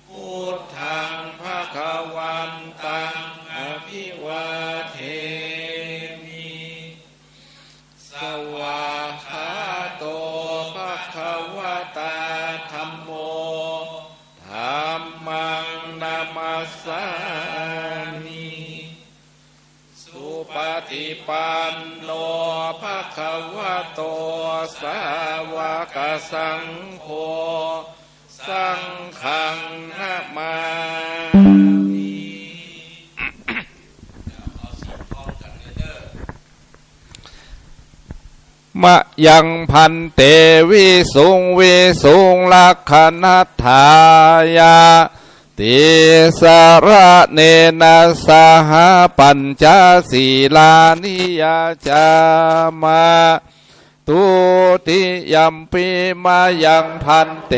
พุทธังภะคะวันตังอภิวาเทมิ สวากขาโตภะคะวะตา ธัมโม ธัมมังนะมัสสามิ สุปฏิปันโนภะคะวะโต สาวกสังโฆ สังฆังนะมามิ เอาศีลพร้อมกั๋นเลยเน่อ มะยังภันเต วิสุง วิสุง รักขะณัฏฐายะ ติสะระเณนะ สหะ ปัญจสีลานิ ยาจามะ ทุติยัมปิ มะยังภันเต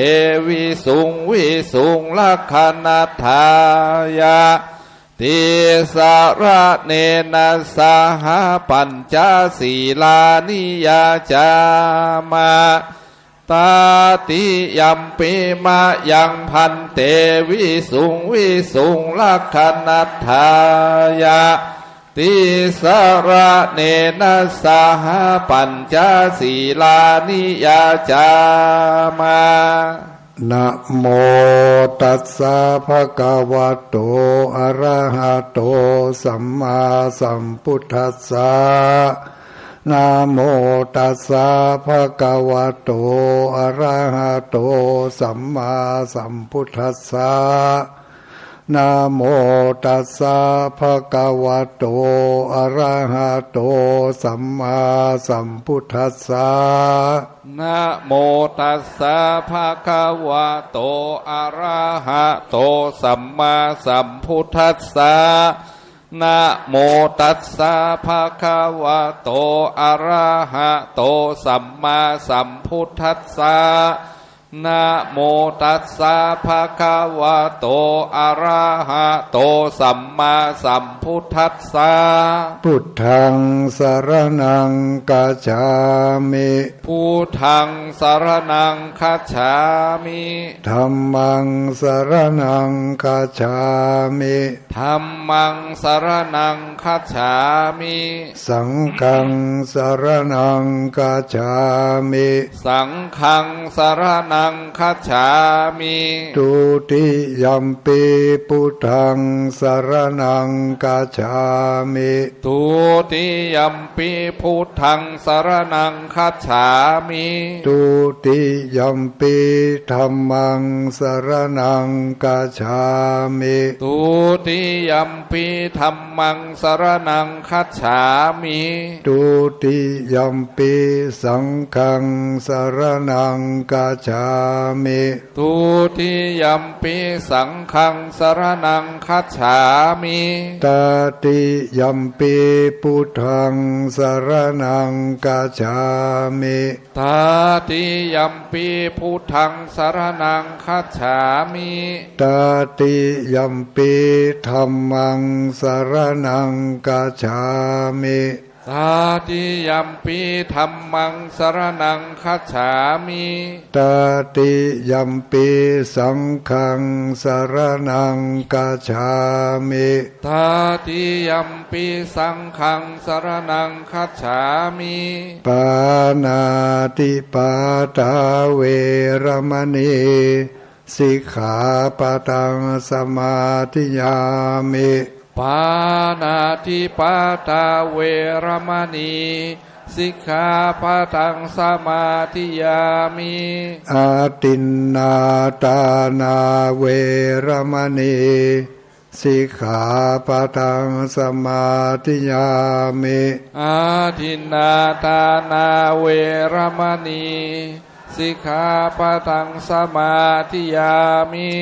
วิสุง วิสุง รักขะณัฏฐายะ ติสะระเณนะ สหะ ปัญจสีลานิ ยาจามะ ตาติยัมปิ มะยังภันเต วิสุง วิสุง รักขะณัฏฐายะ ติสะระเณนะ สหะ ปัญจสีลานิ ยาจามะ นะโมตัสสะ ภะคะวะโต อะระหะโต สัมมาสัมพุทธัสสะ นะโมตัสสะ ภะคะวะโต อะระหะโต สัมมาสัมพุทธัสสะ นะโมตัสสะ ภะคะวะโต อะระหะโต สัมมาสัมพุทธัสสะ นะโมตัสสะ ภะคะวะโต อะระหะโต สัมมาสัมพุทธัสสะ นะโมตัสสะ ภะคะวะโต อะระหะโต สัมมาสัมพุทธัสสะ นะโมตัสสะ ภะคะวะโต อะระหะโต สัมมาสัมพุทธัสสะ พุทธัง สะระณัง คัจฉามิ พุทธัง สะระณัง คัจฉามิ ธัมมัง สะระณัง คัจฉามิ ธัมมัง สะระณัง คัจฉามิ สังฆัง สะระณัง คัจฉามิ สังฆัง สะระณัง คัจฉามิ ทุติยัมปิ พุทธัง สะระณัง คัจฉามิ ทุติยัมปิ พุทธัง สะระณัง คัจฉามิ ทุติยัมปิ ธัมมัง สะระณัง คัจฉามิ ทุติยัมปิ ธัมมัง สะระณัง คัจฉามิ ทุติยัมปิ สังฆัง สะระณัง คัจฉา มิ Dutiyampi saṅghaṃ saraṇaṃ gacchāmi. Tatiyampi buddhaṃ saraṇaṃ gacchāmi. Tatiyampi buddhaṃ saraṇaṃ gacchāmi. Tatiyampi dhammaṃ saraṇaṃ gacchāmi. Tatiyampi dhammaṃ saraṇaṃ gacchāmi. Tatiyampi saṅghaṃ saraṇaṃ gacchāmi. Tatiyampi saṅghaṃ saraṇaṃ gacchāmi. Pāṇātipātā veramaṇī sikkhāpadaṃ samādiyāmi. Pāṇātipātā veramaṇī sikkhāpadaṃ samādiyāmi. Adinnādānā veramaṇī sikkhāpadaṃ samādiyāmi. Adinnādānā veramaṇī sikkhāpadaṃ samādiyāmi.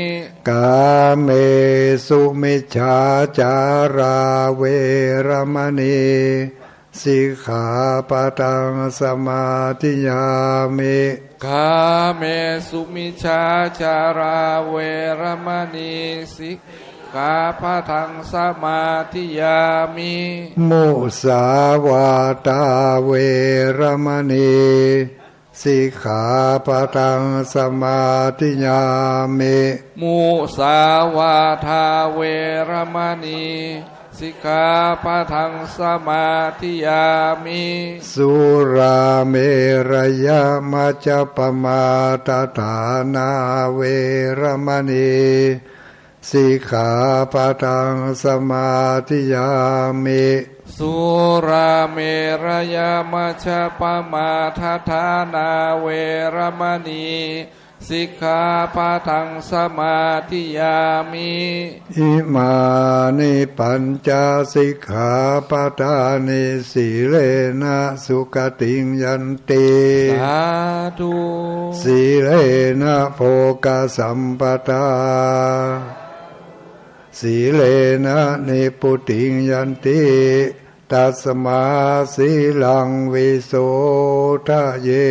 Kāmesu micchācārā veramaṇī sikkhāpadaṃ samādiyāmi. Kāmesu micchācārā veramaṇī sikkhāpadaṃ samādiyāmi. Musāvādā veramaṇī sikkhāpadaṃ samādiyāmi. Musāvādā veramaṇī sikkhāpadaṃ samādiyāmi. Surāmerayamajjapamādaṭṭhānā veramaṇī sikkhāpadaṃ samādiyāmi. Surāmerayamajjapamādaṭṭhānā veramaṇī sikkhāpadaṃ samādiyāmi. Imāni pañca sikkhāpadāni. Sīlena sugatiṃ yanti. Sādhu. Sīlena bhogasampadā. Sīlena nibbutiṃ yanti. Tasmā sīlaṃ visodhaye.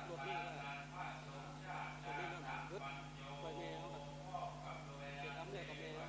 รถนี่ก็นั่น รถนี่นั่น รถ ไปแม่เขาก็ เก็บอันแรกกับแม่เขา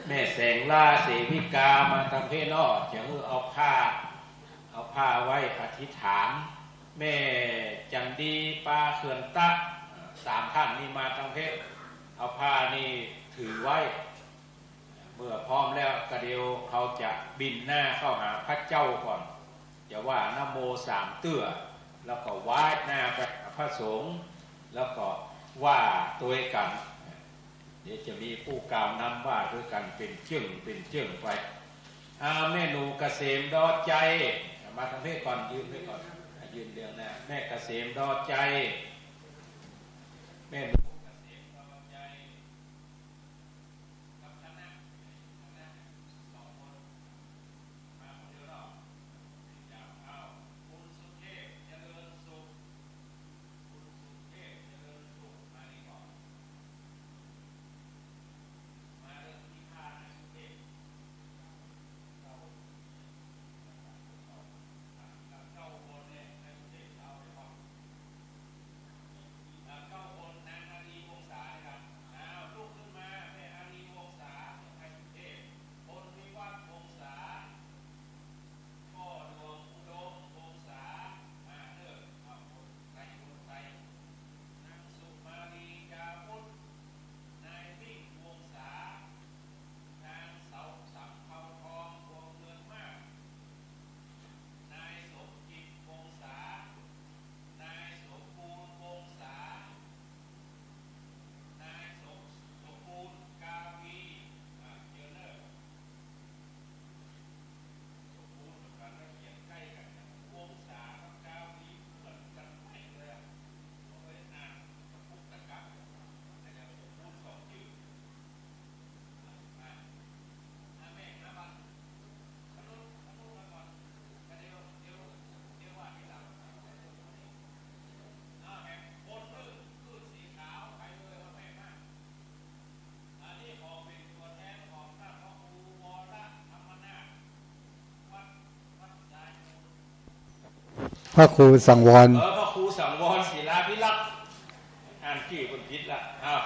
แม่แสงล่าเสวิกามาตางเพเนาะ จะหื้อเอาผ้า เอาผ้าไว้อธิษฐาน แม่จันดีปาเขื่อนตะ สามท่านนี้มาตางเพ เอาผ้านี่ถือไว้ เมื่อพร้อมแล้วก็เดี๋ยวเฮาจะบินหน้าเข้าหาพระเจ้าก่อน จะว่านะโมสามเตื้อ แล้วก็ไหว้หน้าไปหาพระสงฆ์ แล้วก็ว่าตวยกั๋น เดี๋ยวจะมีผู้กล่าวนำว่าตวยกั๋นเป๋นเจิ่งเป๋นเจิ่งไป อ่า แม่หนูเกษมดอใจ มาตางเพก่อน ยืนไว้ก่อน อ่า ยืนเรียงหน้า แม่เกษมดอใจ แม่หนูเกษมดอใจ กับคณะ คณะสองคน มาคนเดียวเนาะ เอา คุณสุเทพ เจริญสุข คุณสุเทพ เจริญสุข มานี่ก่อน มาเรื่องที่ผ้านะ สุเทพ เจ้า เจ้าคนเนี่ย ให้สุเทพเล่าให้ฟัง อ่า เก้าคน นางอารีวงศานะครับ อ้าว ลุกขึ้นมา แม่อารีวงศา ให้สุเทพ พลวิวัฒน์วงศา พ่อหลวงอุดมวงศา มาเด้อ เอาคนไทย คนไทย นางสุมาลี จาวุฒ นายมิ่งวงศา นางเสาสำเภาทอง วงเงินมาก นายสมจิตวงศา นายสมบูรณ์วงศา นายสม สมบูรณ์กาวี อ่า เจอเนอะ สมบูรณ์กับกาวีเขียนใกล้กั๋นนะ วงศากับกาวีเหมือนกั๋นเป๊ะเลยอะ ผมเคยอ่านตะกุกตะกัก แต่อย่างสมบูรณ์สองจื้อ พระครูสังวร เออ พระครูสังวรศิลาภิรักษ์ อ่านจื้อเปิ้นผิดละ อ้าว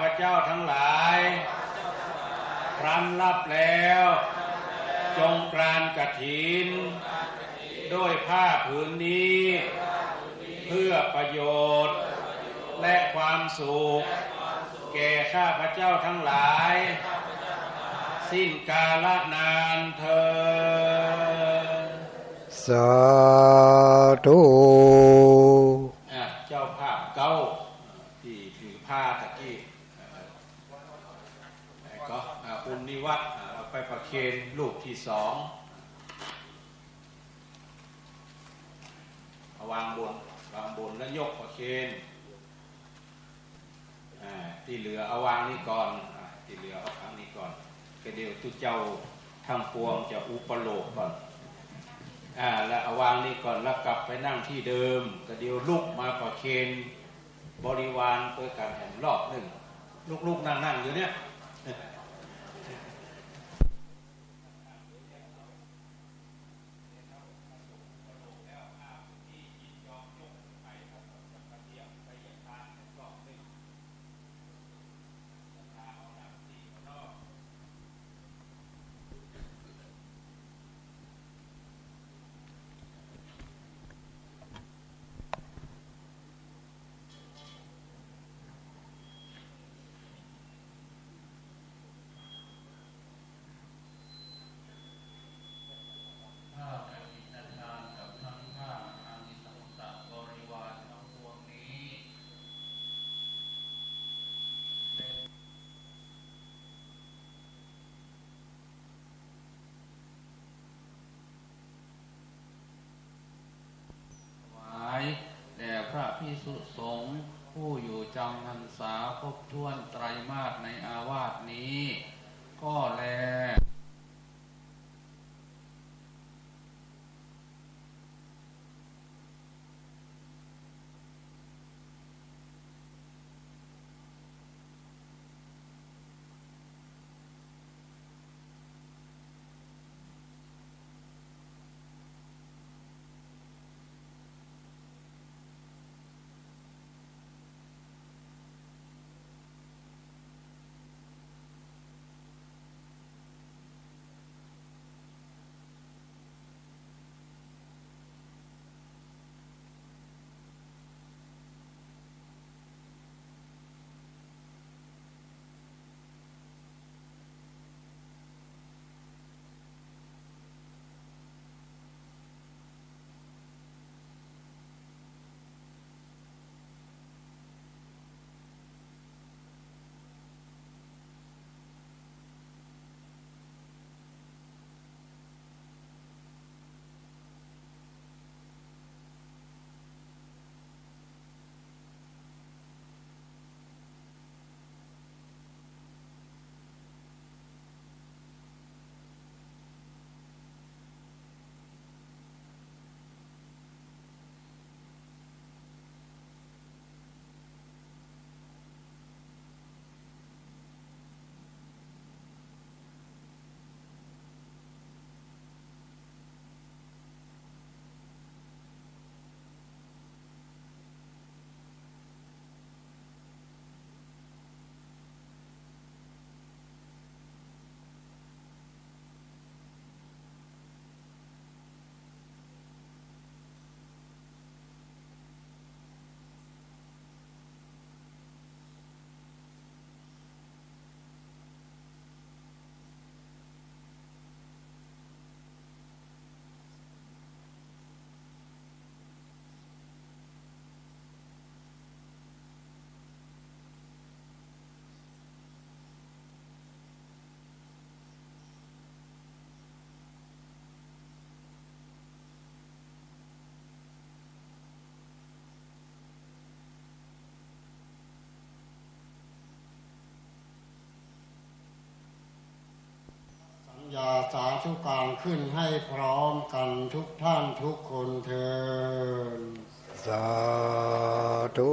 พระเจ้าทั้งหลาย ครั้นรับแล้ว จงกรานกฐิน ด้วยผ้าผืนนี้ เพื่อประโยชน์ และความสุข แก่ข้าพเจ้าทั้งหลาย สิ้นกาลนานเทอญ สาธุ อ่ะ เจ้าภาพเก๊า ตี้ถือผ้าตะกี้ เอ่อ แล้วก็ อ่า คุณนิวัฒน์ อ่า เอาไปประเคนลูกที่สอง เอาวางบน วางบนแล้วยกประเคน อ่า ตี้เหลือเอาวางนี้ก่อน อ่า ตี้เหลือเอาวางนี้ก่อน ก็เดี๋ยวตุ๊เจ้าทั้งปวงจะอุปโลกก่อน อ่า แล้วเอาวางนี้ก่อน แล้วกลับไปนั่งที่เดิม ก็เดี๋ยวลุกมาประเคนบริวารด้วยกันแหมรอบนึ่ง ลุกๆ นั่งๆ อยู่เนี่ย ผ้ากฐินทานกับทั้งผ้าอานิสงสบริวารทั้งปวงนี้ ถวายแด่พระภิกษุสงฆ์ผู้อยู่จำพรรษาครบถ้วนไตรมาสในอาวาสนี้ก็แลสัญญาสาธุการขึ้นให้พร้อมกันทุกท่านทุกคนเทอญ สาธุ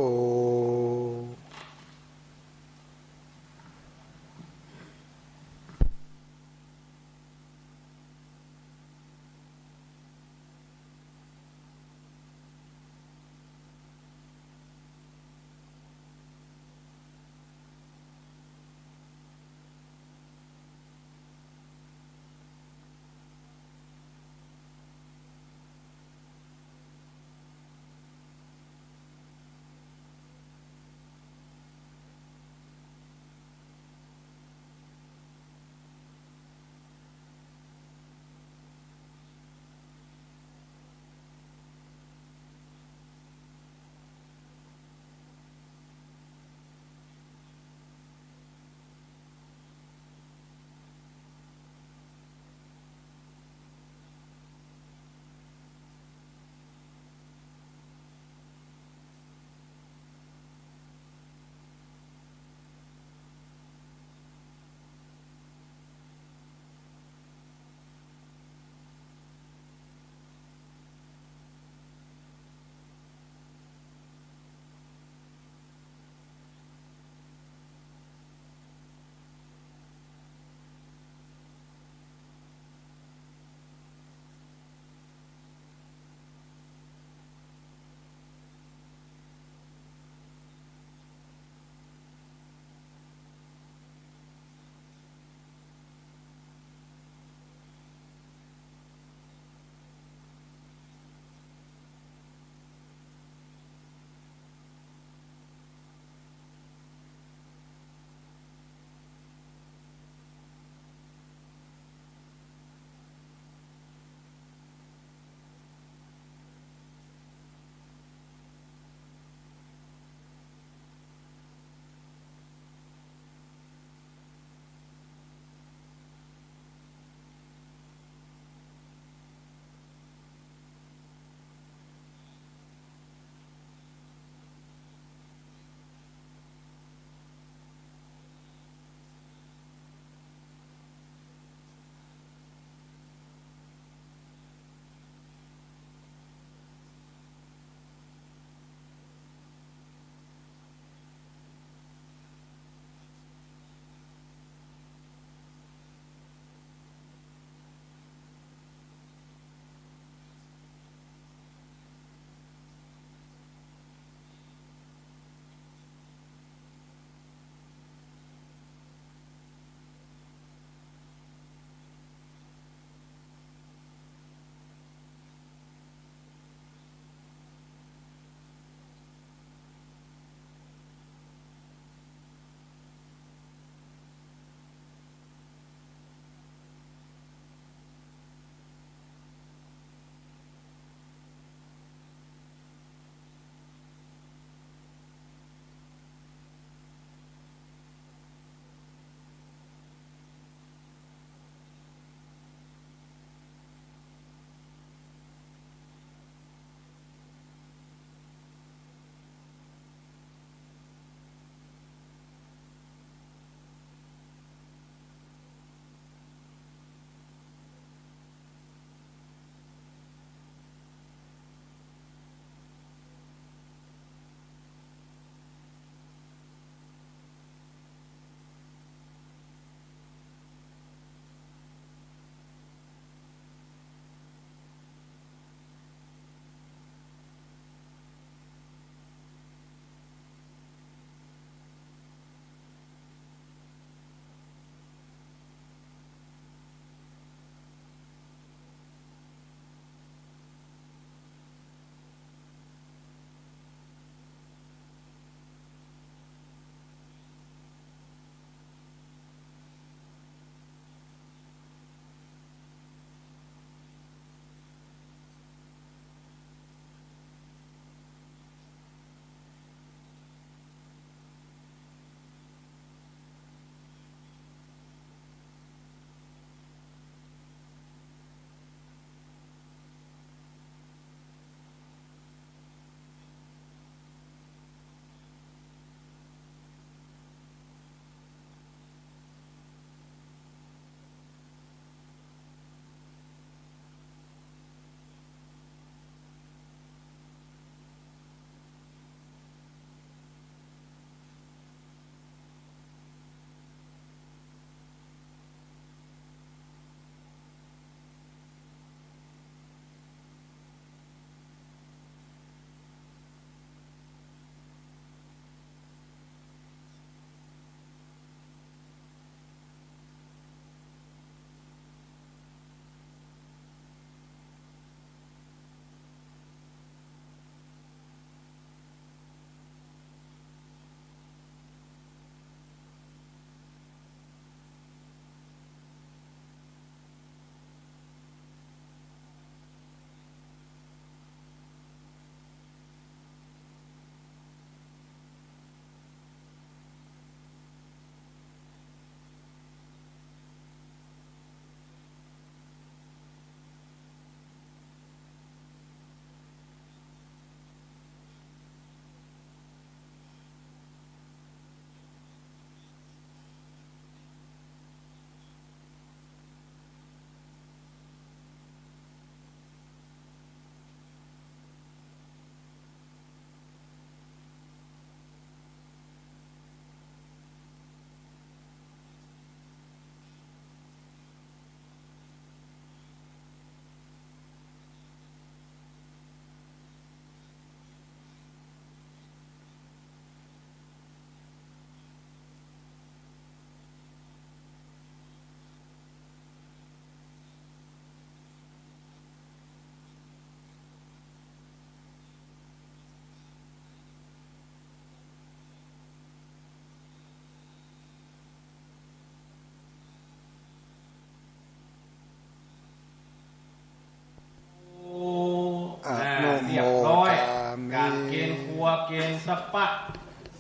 เกณฑปะ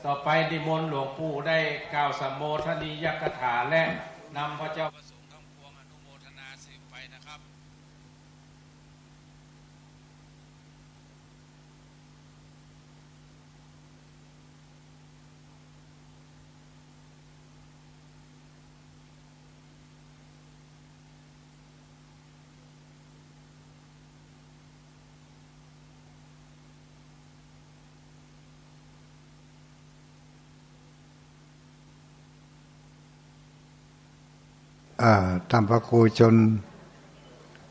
ต่อไปนิมนต์หลวงปู่ได้กล่าวสัมโมทนียกถาและนำพระเจ้าพระสงฆ์ทั้งปวงอนุโมทนาสืบไปนะครับ อ่า ต้านพระครูชน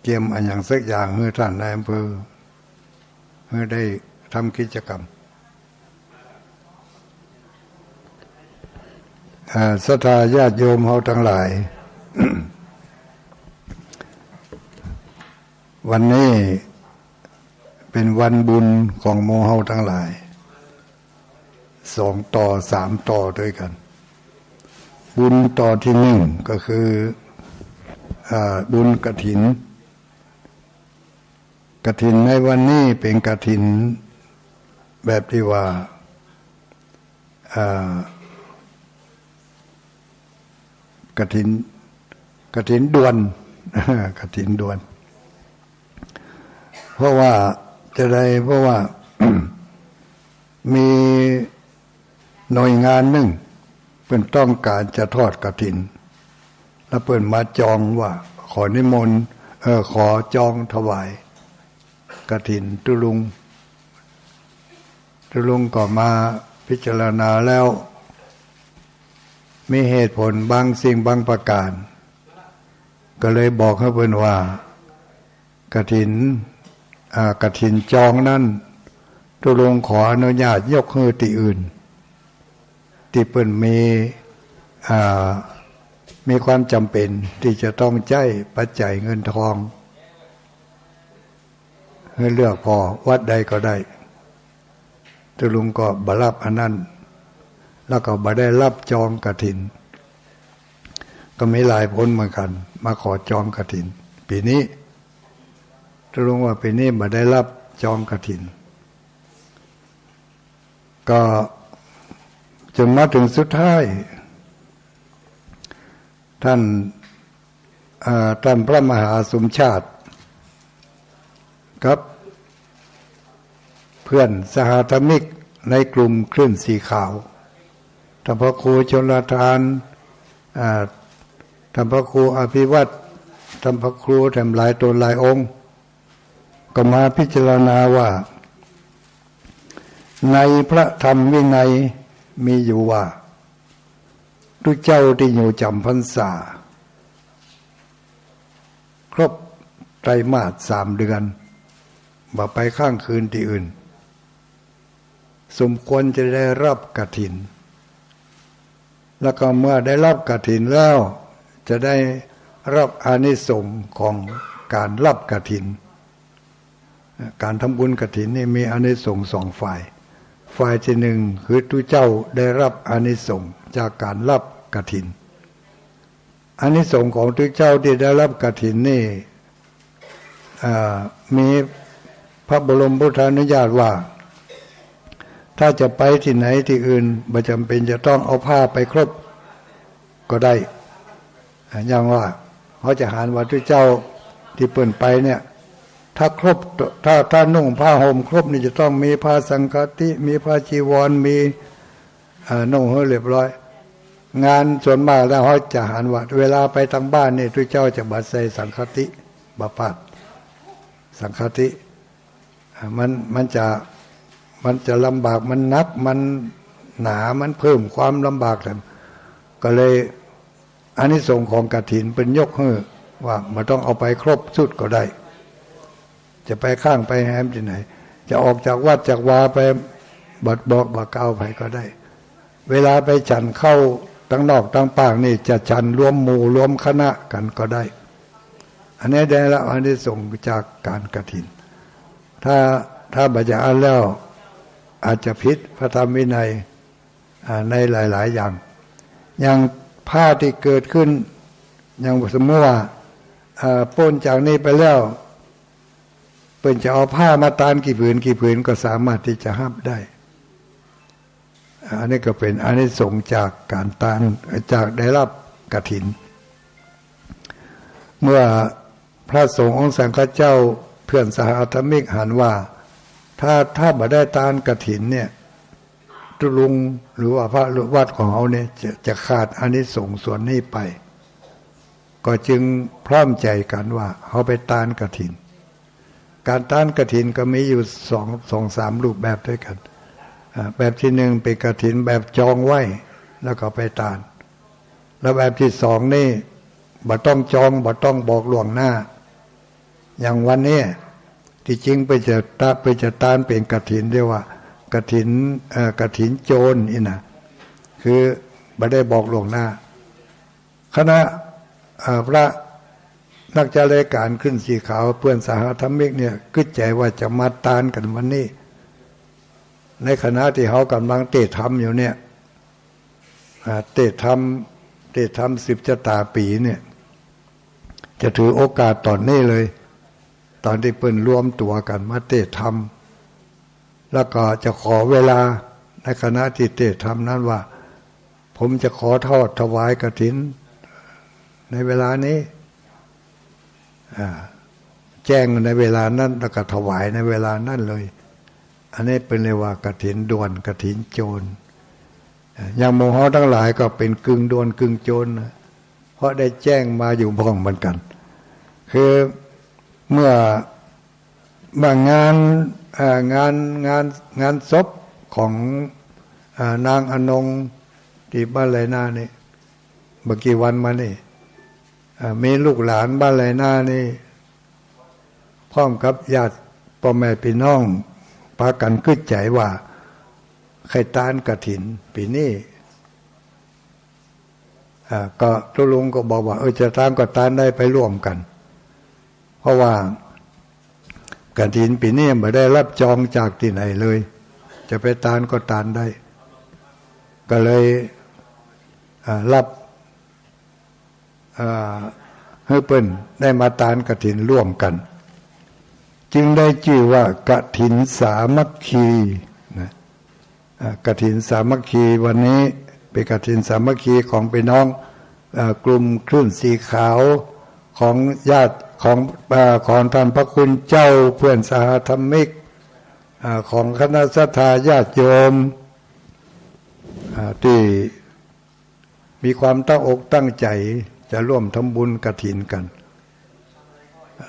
เกียมอะหยังสักอย่างหื้อต้านนายอำเภอ หื้อได้ทำกิจกรรม อ่า ศรัทธาญาติโยมเฮาตังหลาย วันนี้เป๋นวันบุญของหมู่เฮาตังหลาย สองต่อสามต่อตวยกั๋น บุญต่อตี้นึ่งก็คือ อ่า บุญกฐิน กฐินในวันนี้เป๋นกฐินแบบตี้ว่า อ่า กฐิน กฐินด่วน กฐินด่วน เพราะว่าจะได้ เพราะว่า มีหน่วยงานนึ่ง เปิ้นต้องก๋านจะทอดกฐิน แล้วเปิ้นมาจองว่า ขอนิมนต์ เออ ขอจองถวายกฐิน ตุ๊ลุง ตุ๊ลุงก็มาพิจารณาแล้ว มีเหตุผลบางสิ่งบางประก๋าน ก็เลยบอกหื้อเปิ้นว่า กฐิน อ่า กฐินจองนั้น ตุ๊ลุงขออนุญาตยกหื้อตี้อื่น ตี้เปิ้นมี อ่า มีความจ๋ำเป๋นตี้จะต้องใจ๊ปัจจัยเงินทอง หื้อเลือกผ่อ วัดใดก็ได้ ตุ๊ลุงก็บ่ฮับอันนั้น แล้วก็บ่ได้ฮับจองกฐิน ก็มีหลายคนเหมือนกั๋น มาขอจองกฐิน ปี๋นี้ ตุ๊ลุงว่าปี๋นี้บ่ได้ฮับจองกฐิน ก็จ๋นมาเถิงสุดท้าย ต้าน อ่า ต้านพระมหาสมชาติ กับเปื้อนสหธรรมิกในกลุ่มคลื่นสีขาว ต้านพระครูชลทาน อ่า ต้านพระครูอภิวัตร ต้านพระครูแถมหลายต๋นหลายองค์ ก็มาพิจารณาว่า ในพระธรรมวินัยมีอยู่ว่า ตุ๊เจ้าตี้อยู่จ๋ำพรรษา ครบไตรมาสสามเดือน บ่ไปค้างคืนตี้อื่น สมควรจะได้ฮับกฐิน แล้วก็เมื่อได้ฮับกฐินแล้ว จะได้ฮับอานิสงส์ของก๋านฮับกฐิน ก๋านทำบุญกฐินนี่มีอานิสงส์สองฝ่าย ฝ่ายตี้นึ่งคือตุ๊เจ้าได้ฮับอานิสงส์จากก๋านฮับกฐิน อานิสงส์ของตุ๊เจ้าตี้ได้ฮับกฐินนี่ อ่า มีพระบรมพุทธานุญาตว่า ถ้าจะไปตี้ไหนตี้อื่น บ่จ๋ำเป๋นจะต้องเอาผ้าไปครบก็ได้ อ่า อย่างว่า เฮาจะหันว่าตุ๊เจ้าตี้เปิ้นไปเนี่ย ถ้าครบ ถ้า ถ้านุ่งผ้าห่มครบนี่จะต้องมีผ้าสังฆาติ มีผ้าจีวร มี เอ่อ นุ่งหื้อเรียบร้อย งานส่วนมากแล้วเฮาจะหันว่า เวลาไปตางบ้านนี่ ตุ๊เจ้าจะบ่ใส่สังฆาติ บ่ปาดสังฆาติ อ่า มัน มันจะ มันจะลำบาก มันหนัก มันหนา มันเพิ่มความลำบากแถม ก็เลย อานิสงส์ของกฐินเปิ้นยกหื้อว่าบ่ต้องเอาไปครบชุดก็ได้ จะไปค้างไปแฮมตี้ไหน จะออกจากวัดจากวาไป บ่บอกบ่กล่าวใผก็ได้ เวลาไปฉันข้าวตางนอกตางปากนี่ จะฉันรวมหมู่รวมคณะกั๋นก็ได้ อันนี้ได้ฮับอานิสงส์จากก๋านกฐิน ถ้า ถ้าบ่อย่างอั้นแล้ว อาจจะผิดพระธรรมวินัย อ่า ในหลายๆ อย่าง อย่างผ้าตี้เกิดขึ้น อย่างสมมุติว่า อ่า ป๊นจากนี้ไปแล้ว เปิ้นจะเอาผ้ามาตานกี่ผืนกี่ผืนก็สามารถตี้จะฮับได้ อันนี้ก็เป๋นอานิสงส์จากก๋านตาน จากได้ฮับกฐิน เมื่อพระสงฆ์องค์สังฆเจ้าเพื่อนสหธรรมิกหันว่า ถ้า ถ้าบ่ได้ตานกฐินเนี่ย ตุ๊ลุงหรือว่าพระลูกวัดของเฮาเนี่ยจะ จะขาดอานิสงส์ส่วนนี้ไป ก็จึงพร้อมใจ๋กั๋นว่าเฮาไปตานกฐิน ก๋านตานกฐินก็มีอยู่สอง สองสามรูปแบบตวยกั๋น อ่า แบบตี้นึ่งเป๋นกฐินแบบจองไว้ แล้วก็ไปตาน แล้วแบบตี้สองนี่บ่ต้องจอง บ่ต้องบอกล่วงหน้า อย่างวันนี้ตี้จริงเปิ้นจะตะ เปิ้นจะตานเป๋นกฐิน เรียกว่ากฐิน เอ่อ กฐินโจรอี้นะ คือบ่ได้บอกล่วงหน้า คณะ เอ่อ พระนักจัดรายก๋านขึ้นสีขาวเปื้อนสหธรรมิกเนี่ย กึ๊ดใจ๋ว่าจะมาตานกั๋นวันนี้ ในขณะตี้เฮาก่ำลังเตศน์ธรรมอยู่เนี่ย อ่า เตศน์ธรรม เตศน์ธรรมสืบจะต๋าปี๋เนี่ย จะถือโอกาสต๋อนนี้เลย ต๋อนตี้เปิ้นรวมตั๋วกั๋นมาเตศน์ธรรม แล้วก็จะขอเวลาในขณะตี้เตศน์ธรรมนั้นว่า ผมจะขอทอดถวายกฐินในเวลานี้ อ่า แจ้งในเวลานั้น แล้วก็ถวายในเวลานั้นเลย อันนี้เปิ้นเรียกว่ากฐินด่วน กฐินโจร อ่า อย่างหมู่เฮาตังหลายก็เป๋นกึ่งด่วนกึ่งโจรนะ เพราะได้แจ้งมาอยู่บ้างเหมือนกั๋น คือเมื่อ มางาน เอ่อ งาน งาน งานศพของ เอ่อ นางอนงตี้บ้านไร่นานี่ บ่กี่วันมานี่ เอ่อ มีลูกหลานบ้านไร่นานี่ พร้อมกับญาติป้อแม่ปี้น้อง ปากั๋นกึ๊ดใจ๋ว่าใค่ตานกฐินปี๋นี้ อ่า ก็ตุ๊ลุงก็บอกว่า เออ จะตานก็ตานได้ ไปร่วมกั๋น เพราะว่ากฐินปี๋นี้บ่ได้ฮับจองจากตี้ไหนเลย จะไปตานก็ตานได้ ก็เลย อ่า ฮับ อ่า หื้อเปิ้นได้มาตานกฐินร่วมกั๋น จึงได้จื้อว่ากฐินสามัคคีนะ อ่า กฐินสามัคคีวันนี้เป๋นกฐินสามัคคีของปี้น้อง เอ่อ กลุ่มคลื่นสีขาว ของญาติของ เอ่อ ของต้านพระคุณเจ้าเปื้อนสหธรรมิก อ่า ของคณะศรัทธาญาติโยม อ่า ตี้มีความตั้งอกตั้งใจ๋จะร่วมทำบุญกฐินกั๋น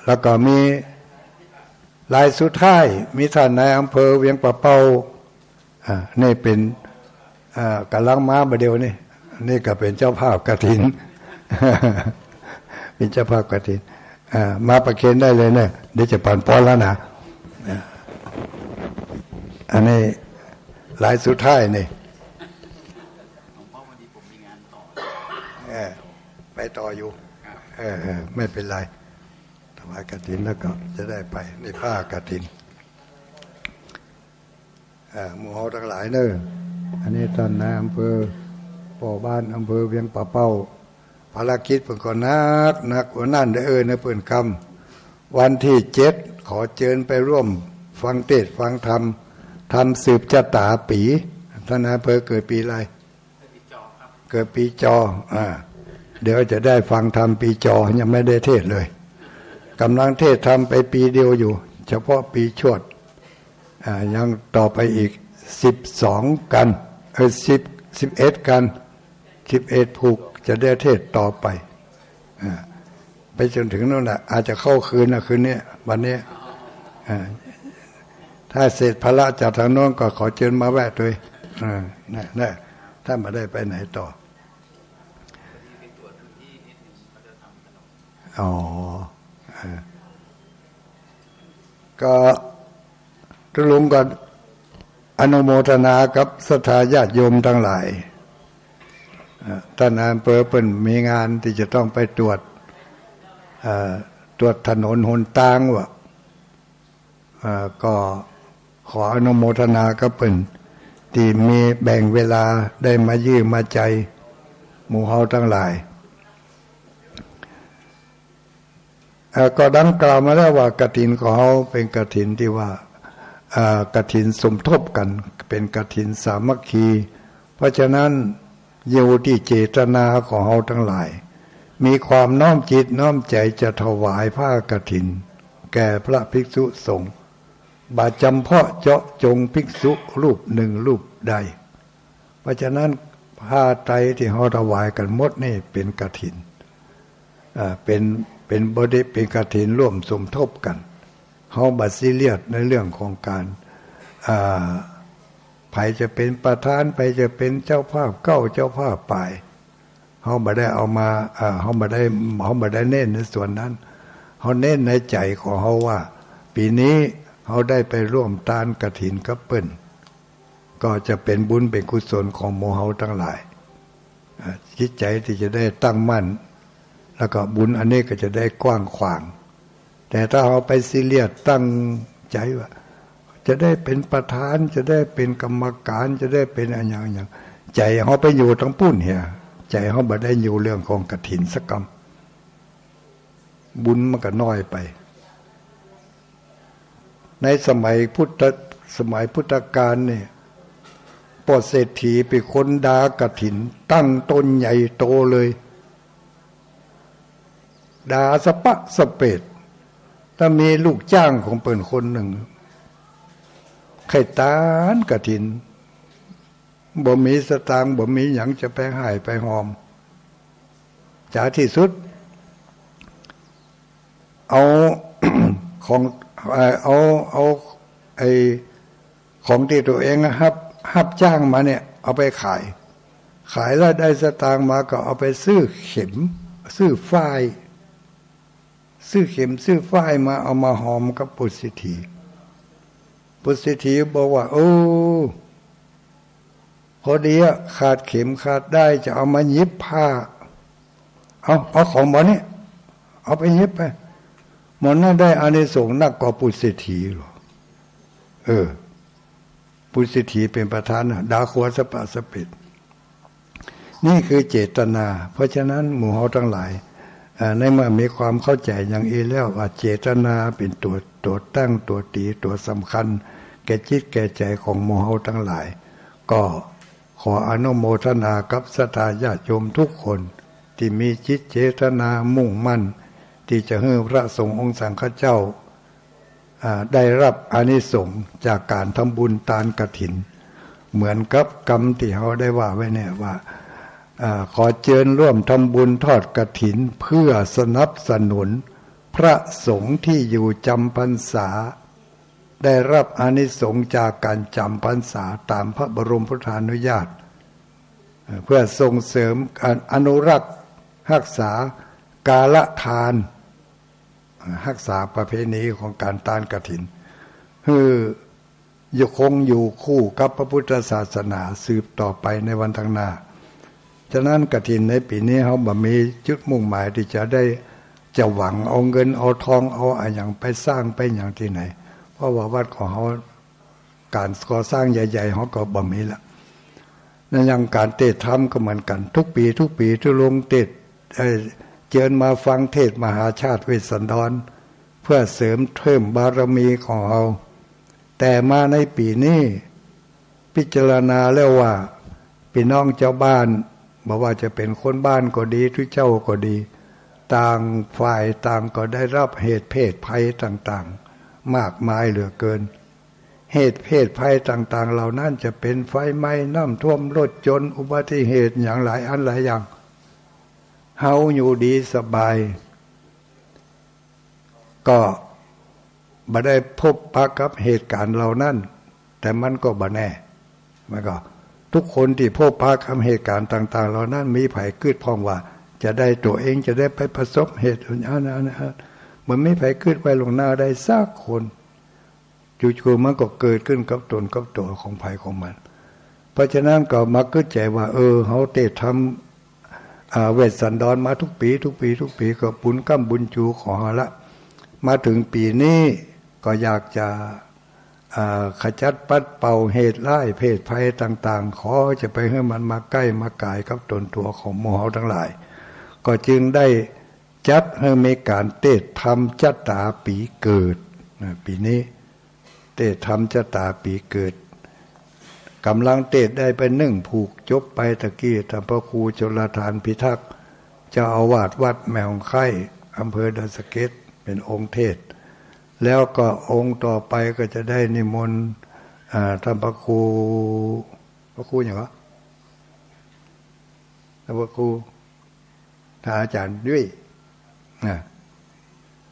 แล้วก็มีรายสุดท้าย มีต้านนายอำเภอเวียงป่าเป้า อ่า นี่เป๋น อ่า ก่ำลังมาบ่าเดี่ยวนี่ นี่ก็เป๋นเจ้าภาพกฐิน เป๋นเจ้าภาพกฐิน อ่า มาประเคนได้เลยนะ เดี๋ยวจะปั๋นป๊อนแล้วนะ อ่า อันนี้รายสุดท้ายนี่ เออ ไปต่ออยู่ เออ เออ ไม่เป๋นไร ถวายกฐินแล้วก็จะได้ไป นี่ผ้ากฐิน เอ่อ หมู่เฮาตังหลายเน่อ อันนี้ต้านนายอำเภอ ป้อบ้านอำเภอเวียงป่าเป้า ภารกิจเปิ้นก็หนัก หนักกว่านั้นเด้อ เออ ในเปิ้นกำ วันตี้เจ็ด ขอเจิญไปร่วมฟังเตศน์ฟังธรรม ธรรมสืบจะต๋าปี๋ ต้านนายอำเภอเกิดปี๋อะไร เกิดปี๋จอ อ่า เดี๋ยวจะได้ฟังธรรมปี๋จอ ยังไม่ได้เทศน์เลย ก่ำลังเทศน์ธรรมไปปี๋เดียวอยู่ เฉพาะปี๋ชวด อ่า ยังต่อไปอีกสิบสองกัณฑ์ เอ้ย สิบ สิบเอ็ดกัณฑ์ สิบเอ็ดผูก จะได้เทศน์ต่อไป อ่า ไปจ๋นเถิงโน่นน่ะ อาจจะเข้าคืนน่ะ คืนนี้ วันนี้ อ่า ถ้าเสร็จภาระจากตางโน้นก็ขอเจิญมาแวะตวย อ่า นะ นะ ถ้าบ่ได้ไปไหนต่อ อ๋อ เออ ก็ตุ๊ลุงก็อนุโมทนากับศรัทธาญาติโยมตังหลาย เอ่อ ต้านนายอำเภอเปิ้นมีงานตี้จะต้องไปตรวจ เอ่อ ตรวจถนนหนตางว่ะ เอ่อ ก็ขออนุโมทนากับเปิ้นตี้มีแบ่งเวลาได้มาเยี่ยมมาใจ๋หมู่เฮาตังหลาย เอ่อ ก็ดังกล่าวมาแล้วว่ากฐินของเฮาเป๋นกฐินตี้ว่า เอ่อ กฐินสมทบกั๋น เป๋นกฐินสามัคคี เพราะฉะนั้นอยู่ตี้เจตนาของเฮาตังหลาย มีความน้อมจิตน้อมใจ๋จะถวายผ้ากฐินแก่พระภิกษุสงฆ์ บ่จำเพาะเจาะจงภิกษุรูปนึ่งรูปใด เพราะฉะนั้นผ้าไตรตี้เฮาถวายกั๋นหมดนี่เป๋นกฐิน อ่า เป๋น เป๋นบ่ได้เป๋นกฐินร่วมสมทบกั๋น เฮาบ่ซีเรียสในเรื่องของก๋าน อ่า ใผจะเป๋นประธาน ใผจะเป๋นเจ้าภาพเก๊า เจ้าภาพป๋าย เฮาบ่ได้เอามา อ่า เฮาบ่ได้ เฮาบ่ได้เน้นในส่วนนั้น เฮาเน้นในใจ๋ของเฮาว่า ปี๋นี้เฮาได้ไปร่วมตานกฐินกับเปิ้น ก็จะเป๋นบุญเป๋นกุศลของหมู่เฮาตังหลาย อ่า จิตใจ๋ตี้จะได้ตั้งมั่น แล้วก็บุญอันนี้ก็จะได้กว้างขวาง แต่ถ้าเฮาไปซีเรียสตั้งใจ๋ว่า จะได้เป๋นประธาน จะได้เป๋นกรรมการ จะได้เป๋นอะหยังอะหยัง ใจ๋เฮาไปอยู่ตังปุ้นเหีย ใจ๋เฮาบ่ได้อยู่เรื่องของกฐินสักกำ บุญมันก็น้อยไป ในสมัยพุทธ สมัยพุทธกาลนี่ ป้อเศรษฐีเป๋นคนดากฐิน ตั้งต้นใหญ่โตเลย ดาสะปะสะเปด ถ้ามีลูกจ้างของเปิ้นคนนึ่ง ใค่ตานกฐิน บ่มีสตางค์ บ่มีหยังจะไปฮ่ายไปฮอม จ๋าตี้สุด เอา ของ เอ่อ เอา เอาไอ้ของตี้ตั๋วเองฮับ ฮับจ้างมาเนี่ย เอาไปขาย ขายแล้วได้สตางค์มาก็เอาไปซื้อเข็ม ซื้อฝ้าย ซื้อเข็ม ซื้อฝ้ายมา เอามาฮอมกับปุตเศรษฐี ปุตเศรษฐีบอกว่า โอ้ พอดีอะ ขาดเข็มขาดด้าย จะเอามาเย็บผ้า เอา เอาของบ่านี้ เอาไปเย็บไป หม่อนนั้นได้อานิสงส์นักกว่าปุตเศรษฐีลอ เออ ปุตเศรษฐีเป๋นประธานน่ะ ดาขัวสะปะสะเปด นี่คือเจตนา เพราะฉะนั้นหมู่เฮาตังหลาย เอ่อ ในเมื่อมีความเข้าใจ๋อย่างอี้แล้วว่าเจตนาเป๋นตั๋ว ตั๋วตั้ง ตั๋วตี๋ ตั๋วสำคัญ แก่จิตแก่ใจ๋ของหมู่เฮาตังหลาย ก็ขออนุโมทนากับศรัทธาญาติโยมทุกคน ตี้มีจิตเจตนามุ่งมั่น ตี้จะหื้อพระสงฆ์องค์สังฆเจ้า อ่า ได้รับอานิสงส์จากก๋านทำบุญตานกฐิน เหมือนกับกำตี้เฮาได้ว่าไว้เนี่ยว่า อ่า ขอเจิญร่วมทำบุญทอดกฐิน เพื่อสนับสนุนพระสงฆ์ตี้อยู่จำพรรษา ได้รับอานิสงส์จากก๋านจำพรรษาต๋ามพระบรมพุทธานุญาต เอ่อ เพื่อส่งเสริมการอนุรักษ์ฮักษากาลทาน ฮักษาประเพณีของก๋านตานกฐิน หื้อยังคงอยู่คู่กับพระพุทธศาสนาสืบต่อไปในวันข้างหน้า ฉะนั้นกฐินในปี๋นี้เฮาบ่มีจุดมุ่งหมายตี้จะได้ จะหวังเอาเงินเอาทองเอาอะหยังไปสร้างไปหยังตี้ไหน เพราะว่าวัดของเฮาก๋านก่อสร้างใหญ่ๆ เฮาก็บ่มีละ และอย่างก๋านเตศน์ธรรมก็เหมือนกั๋น ทุกปี๋ ทุกปี๋ ตี้ลงเตศน์ เอ่อ เจิญมาฟังเทศน์มหาชาติเวสสันดร เพื่อเสริมเพิ่มบารมีของเฮา แต่มาในปี๋นี้ พิจารณาแล้วว่า ปี้น้องจาวบ้าน บ่ว่าจะเป๋นคนบ้านก็ดี ตุ๊เจ้าก็ดี ต่างฝ่ายต่างก็ได้รับเหตุเพศภัยต่างๆ มากมายเหลือเกิน เหตุเพศภัยต่างๆ เหล่านั้นจะเป๋นไฟไหม้ น้ำท่วม รถจน อุบัติเหตุหยังหลายอันหลายอย่าง เฮาอยู่ดีสบาย ก็บ่ได้พบปะกับเหตุก๋ารณ์เหล่านั้น แต่มันก็บ่แน่ มันก็ ทุกคนตี้พบปะกับเหตุก๋ารณ์ต่างๆ เหล่านั้น มีใผกึ๊ดพ่องว่าจะได้ตั๋วเองจะได้ไปประสบเหตุอันนั้น อันนั้น บ่มีใผกึ๊ดไว้ล่วงหน้าได้สักคน จู่ๆ มันก็เกิดขึ้นกับตนกับตั๋วของใผของมัน เพราะฉะนั้นก็มากึ๊ดใจ๋ว่า เออ เฮาเตศน์ธรรม อ่า เวสสันดรมาทุกปี๋ ทุกปี๋ ทุกปี๋ ก็บุญก้ำบุญจูของเฮาละ มาเถิงปี๋นี้ก็อยากจะ อ่า ขจัดปัดเป่าเหตุร้ายเพศภัยต่างๆ ขอจะไปหื้อมันมาใก้มาก๋ายกับตนตั๋วของหมู่เฮาตังหลาย ก็จึงได้จัดหื้อมีก๋านเตศน์ธรรมจะต๋าปี๋เกิด นะ ปี๋นี้ เตศน์ธรรมจะต๋าปี๋เกิด ก๋ำลังเตสน์ได้ไปนึ่งผูก จบไปตะกี้ ต้านพระครูชลธารพิทักษ์ เจ้าอาวาสวัดแม่ฮ่องไคร้ อำเภอดอยสะเก็ด เป๋นองค์เตสน์ แล้วก็องค์ต่อไปก็จะได้นิมนต์ อ่า ต้านพระครู พระครูหยังวะ ต้านพระครู ท่านอาจารย์ยุ้ย อ่า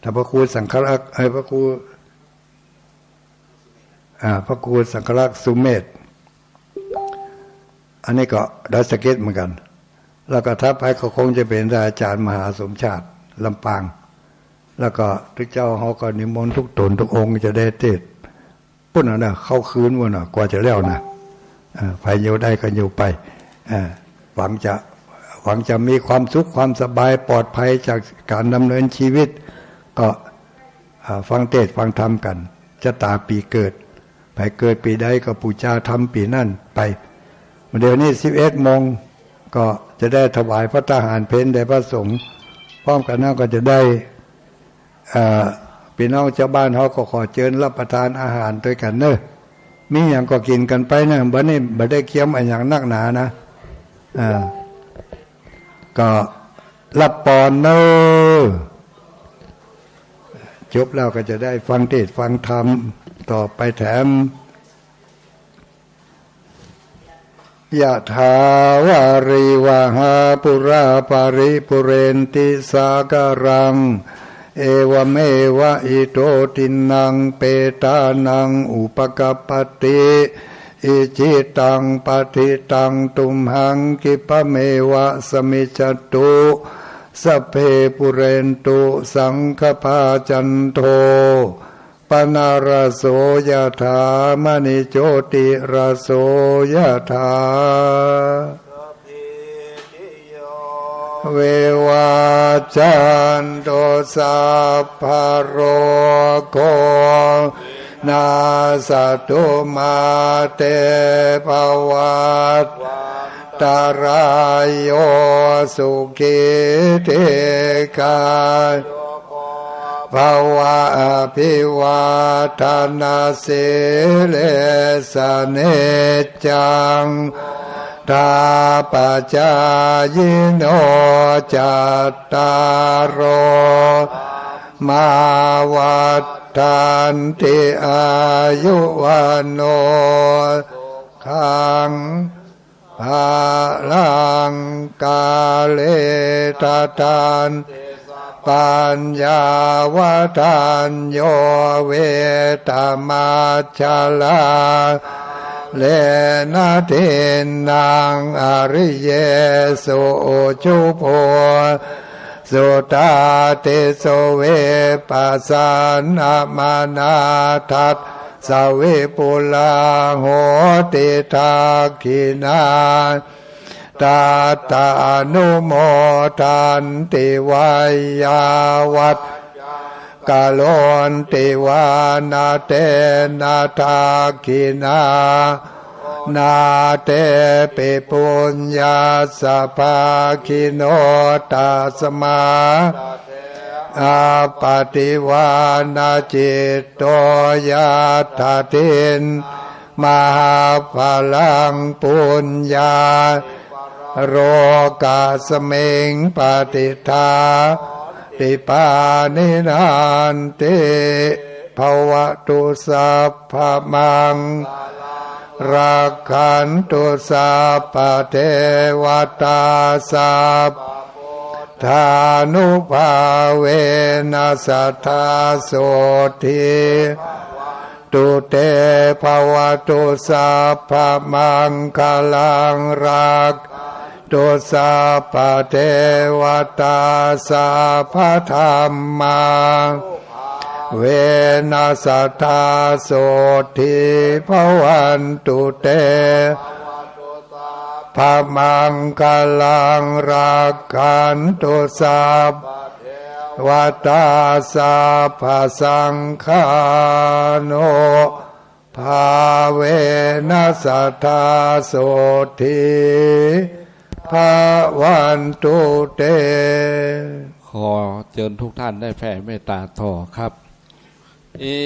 ต้านพระครูสังฆรักษ์ เอ้ย พระครู อ่า พระครูสังฆรักษ์สุเมธ อันนี้ก็ดอยสะเก็ดเหมือนกั๋น แล้วก็ถัดไปก็คงจะเป๋นท่านอาจารย์มหาสมชาติ ลำปาง แล้วก็ตึกเจ้าเฮาก็นิมนต์ทุกต๋นทุกองค์จะได้เตสน์ ปู๊นน่ะนะ เข้าคืนปู๊นน่ะ กว่าจะแล้วนะ เอ่อ ใผอยู่ได้ก็อยู่ไป เอ่อ หวังจะ หวังจะมีความสุขความสบายปลอดภัยจากก๋านดำเนินชีวิต ก็ อ่า ฟังเตสน์ฟังธรรมกั๋น จะต๋ามปี๋เกิด ใผเกิดปี๋ใดก็ปู๋จาธรรมปี๋นั้นไป เดี๋ยวนี้สิบเอ็ดโมง ก็จะได้ถวายภัตตาหารเพลแด่พระสงฆ์ พร้อมกั๋นนั้นก็จะได้ เอ่อ ปี้น้องจาวบ้านเฮาก็ขอเจิญรับประทานอาหารตวยกั๋นเน่อ มีหยังก็กิ๋นกั๋นไปนะ บัดนี้บ่ได้เกียมอะหยังนักหนานะ อ่า ก็รับปอนเน่อ จบแล้วก็จะได้ฟังเตสน์ฟังธรรมต่อไปแถม ยะถาวาริวหาปูราปะริปูเรนติสาคารัง เอวะเมวะอิโตตินังเปตานังอุปะกัปปะติ อิจิตังปัตถิตังตุมหังคิปะเมวะสะมิจจตุ สัพเพปูเรนตุสังคะปาจันโท ปะนะระโสยะถา มะณิโจติระโสยะถา สัพพีติโย วิวัจจันตุ สัพพะโรโค วินัสสะตุ มาเต ภะวัตวันตะรายโย สุขี ทีฆายุ ภะวะ อะภิวาทะนะสีลิสสะ นิจจัง ทาปะจายิโน จัตตาโร ธรรมา วัฑฒันติ อายุ วัณโณ สุขัง พะลัง กาเล ทะธันติ สัพพัญญา วัฒัญโย เวทะมัจฉะลา เลนะ ทินนัง อะริเยสุ อุจุภู สุตาติสุ วิปัสสนะมะนา ทัสสะ วิปุลา โหติ ทักขิณา ตัตถะ อนุโมทันติ วัยยาวัจจะ กะโรนติ วานะ เตนะ ทักขิณา นา เตปิ ปุญญัสสะ ภาคิโน ตัสมา อัปปะติวานะ จิตโต ยัตถะ ทิน มหัพพะลัง ปุญญา โรกัสมิง ปะติฏฐา ติ ปานินันติ ภะวะตุ สัพพะมัง รักขันตุ สัพพะเทวะตา สัพพะพุทธานุภาเวนะ สัตถา โสตถี ภะวันตุ เต ภะวะตุ สัพพะมังคะลัง รักขันตุ สัพพะเทวะตา สัพพะธัมมา เวนะ สัตถา โสตถี ภะวันตุ เต ภะมังคะลัง รักขันตุ สัพพะเทวะตา สัพพะสังฆานุภาเวนะ สัตถา โสตถี ภะวันตุ เต ขอเจิญทุกท่านได้แผ่เมตต๋าต่อครับ อิ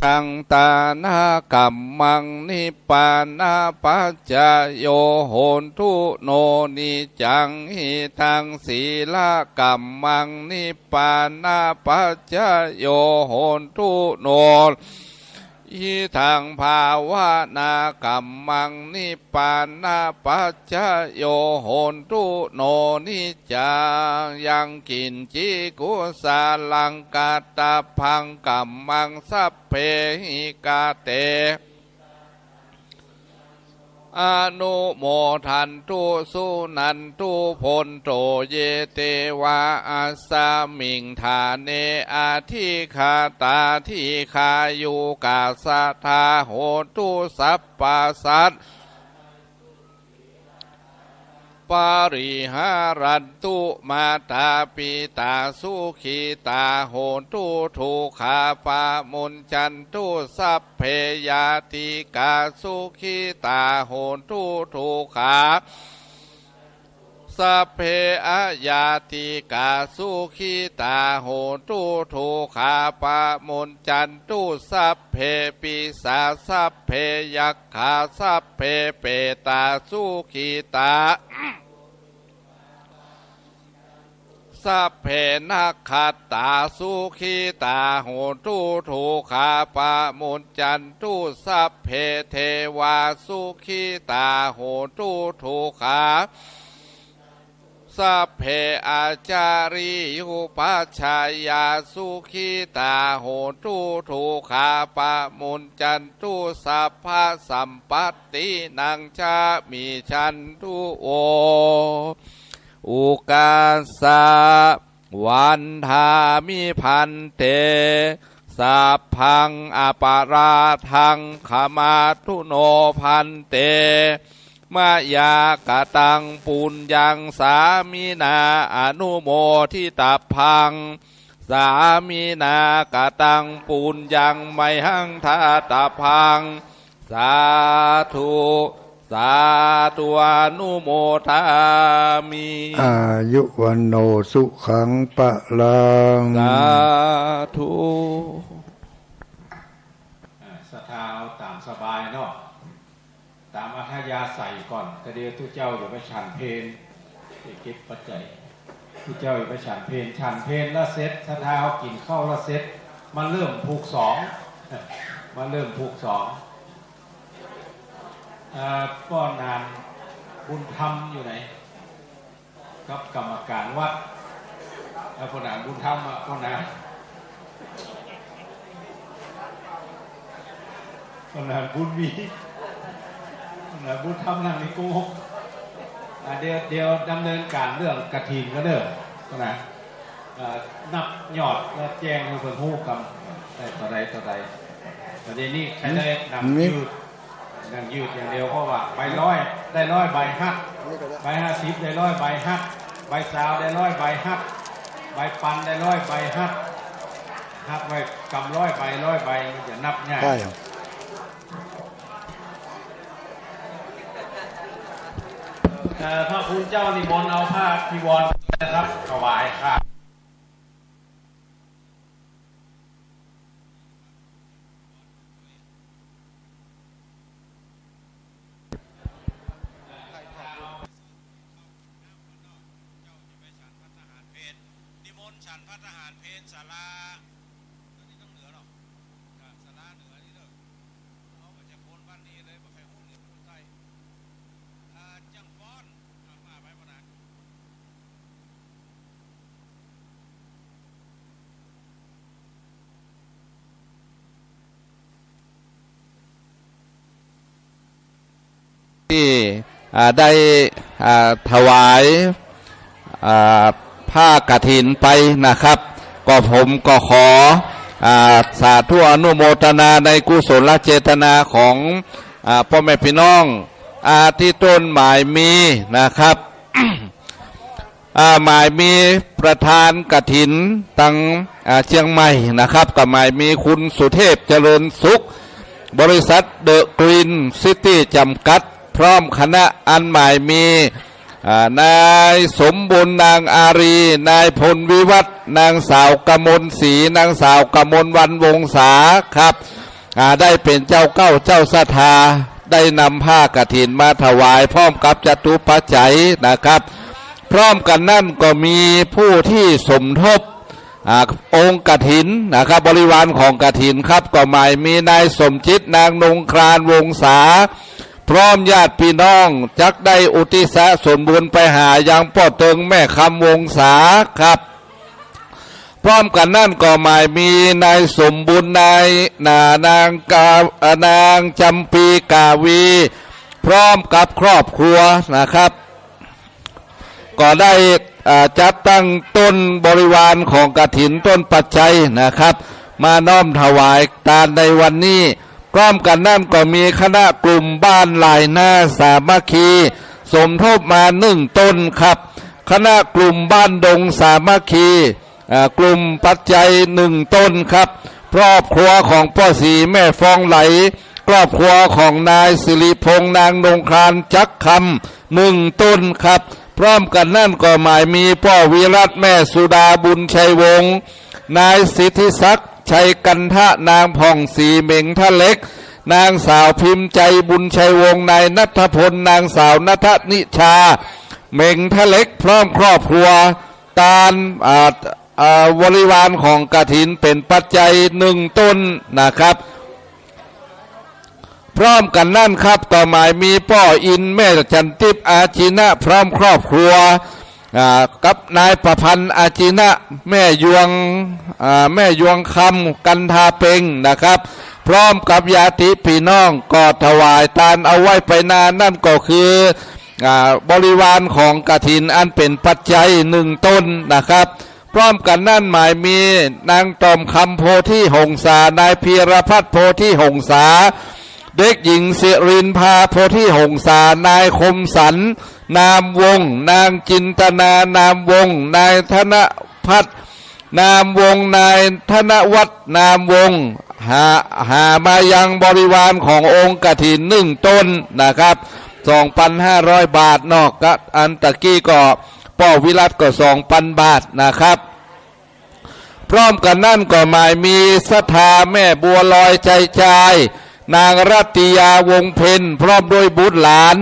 ทังตานะกัมมัง นิพพานะปัจจโย โหนตุ โน นิจจัง อิทังสีละกัมมัง นิพพานะปัจจโย โหนตุ โน อิทังภาวนากัมมัง นิพพานะปัจจโย โหนตุ โน นิจจัง ยังกิญจิกุสลังกัตตะพังกัมมัง สัพเพหิกะเต อนุโมทันตุ สุนันตุ โพนโต เย เตวา อัสสมิงฐาเน อธิคาตา ทีฆายุกา สัทธา โหนตุ สัพพะสัต ปริหารันตุ มาตาปิตา สุขิตา โหนตุ ทุกขาปะมุญจันตุ สัพเพญาติกา สุขิตา โหนตุ ทุกขา สัพเพอญาติกา สุขิตา โหนตุ ทุกขาปะมุญจันตุ สัพเพปิสา สัพเพยักขา สัพเพเปตา สุขิตา สัพเพนักขัตตา สุขิตา โหนตุ ทุกขาปะมุญจันตุ สัพเพเทวา สุขิตา โหนตุ ทุกขา สัพเพอาจาริยุปัชฌายา สุขิตา โหนตุ ทุกขาปะมุญจันตุ สัพพะสัมปัตตินังจะมิชชันตุ โอ อุกาสะ วันทามิ ภันเต สัพพังอปราทัง ขมาตุโน ภันเต มะยากะตัง ปุญญัง สามินา อนุโมทิตะพัง สามินากะตัง ปุญญัง มะหัง ทาตะพัง สาธุ สาธุ อนุโมทามิ อายุวัณโณ สุขัง พลัง สาธุ อ่า ศรัทธาเอาต๋ามสบายเนาะ ต๋ามอัธยาศัยก่อน แต่เดี๋ยวตุ๊เจ้าอย่าไปฉันเพล เก็บปัจจัย ตุ๊เจ้าอย่าไปฉันเพล ฉันเพลละเสร็จ ศรัทธาเอากิ๋นข้าวละเสร็จ มาเริ่มผูกสอง มาเริ่มผูกสอง เอ่อ ป้อหนานบุญธรรมอยู่ไหน กับกรรมการวัด เอ่อ ป้อหนานบุญธรรมอะ ป้อหนาน ป้อหนานบุญมี ป้อหนานบุญธรรมนั่งนี่โกหก อ่ะ เดี๋ยว เดี๋ยวดำเนินก๋านเรื่องกฐินก่อนเน่อ ป้อหนาน เอ่อ นับยอดแล้วแจ้งหื้อเปิ้นฮู้กำ ได้เต้าใดเต้าใด แต่เดี๋ยวนี้ใค่ได้นั่งยืด นั่งยืดอย่างเดียว เพราะว่าใบร้อยได้ร้อยใบหัก ใบห้าสิบได้ร้อยใบหัก ใบซาวได้ร้อยใบหัก ใบปันได้ร้อยใบหัก หักไว้กำร้อยใบร้อยใบ มันจะนับง่าย ใช่ครับ เอ่อ พระคุณเจ้านิมนต์เอาผ้าจีวรนะครับ ถวายค่ะ นิมนต์ฉันภัตตาหารเพลศาลา อันนี้ต้องเหนือหรอก ศาลาเหนือนี่เด้อ เอามาจากคนบ้านนี้เลย บ่ใครฮู้เหนือฮู้ใต้ อ่า จังฟ้อน อ่า มาไว้บ่นาน ที่ อ่า ได้ อ่า ถวาย อ่า ผ้ากฐินไปนะครับ ก็ผมก็ขอ อ่า สาธุอนุโมทนาในกุศลเจตนาของ อ่า ป้อแม่ปี้น้อง อ่า ตี้ต้นหมายมีนะครับ อ่า หมายมีประธานกฐินตัง อ่า เจียงใหม่นะครับ ก็หมายมีคุณสุเทพเจริญสุข บริษัทเดอะกรีนซิตี้จำกัด พร้อมคณะ อันหมายมี อ่า นายสมบุญ นางอารี นายพลวิวัฒน์ นางสาวกมลศรี นางสาวกมลวรรณวงศาครับ อ่า ได้เป๋นเจ้าเก๊าเจ้าศรัทธา ได้นำผ้ากฐินมาถวายพร้อมกับจตุปัจจัยนะครับ พร้อมกั๋นนั้นก็มีผู้ตี้สมทบ อ่า องค์กฐินนะครับ บริวารของกฐินครับ ก็หมายมีนายสมจิต นางนงครานวงศา พร้อมญาติปี้น้อง จักได้อุทิศส่วนบุญไปหายังป้อเติงแม่คำวงศาครับ พร้อมกั๋นนั้นก็หมายมีนายสมบุญ นาย นางกา เอ่อ นางจำปีกาวี พร้อมกับครอบครัวนะครับ ก็ได้ อ่า จัดตั้งต้นบริวารของกฐินต้นปัจจัยนะครับ มาน้อมถวายตานในวันนี้ พร้อมกั๋นนั้นก็มีคณะกลุ่มบ้านหลายนาสามัคคี สมทบมาหนึ่งต้นครับ คณะกลุ่มบ้านดงสามัคคี อ่า กลุ่มปัจจัยหนึ่งต้นครับ ครอบครัวของป้อศรีแม่ฟองไหล ครอบครัวของนายสิริพงษ์ นางนงครานจักคำ หนึ่งต้นครับ พร้อมกั๋นนั้นก็หมายมีป้อวิรัตน์ แม่สุดา บุญชัยวงศ์ นายสิทธิศักดิ์ ชัยกันทะ นางผ่องศรี เหม็งทะเหล็ก นางสาวพิมพ์ใจ บุญชัยวงศ์ นายณัฐพล นางสาวณัฐนิชา เหม็งทะเหล็ก พร้อมครอบครัว ตาน อ่า อ่า บริวารของกฐินเป๋นปัจจัยหนึ่งต้นนะครับ พร้อมกั๋นนั้นครับ ก็หมายมีป้ออิน แม่จันทิพย์ อาจีนะ พร้อมครอบครัว อ่า กับนายประพันธ์ อาจีนะ แม่ยวง อ่า แม่ยวงคำ กันทาเป็งนะครับ พร้อมกับญาติปี้น้อง ก็ถวายตานเอาไว้ไปนา นั่นก็คือ อ่า บริวารของกฐินอันเป๋นปัจจัยหนึ่งต้นนะครับ พร้อมกั๋นนั้นหมายมีนางตอมคำ โพธิหงสา นายพีรพัฒน์ โพธิหงสา เด็กหญิงสิรินภา โพธิหงสา นายคมสัน นามวงศ์ นางจินตนา นามวงศ์ นายธนพัฒน์ นามวงศ์ นายธนวัฒน์ นามวงศ์ หา หามายังบริวารขององค์กฐินหนึ่งต้นนะครับ สองปันห้าร้อยบาท นอกจากอันตะกี้ก็ป้อวิรัตก็สองปันบาทนะครับ พร้อมกั๋นนั้นก็หมายมีศรัทธาแม่บัวลอยใจจาย นางรัตติยาวงศ์เพ็ญ พร้อมด้วยบุตรหลาน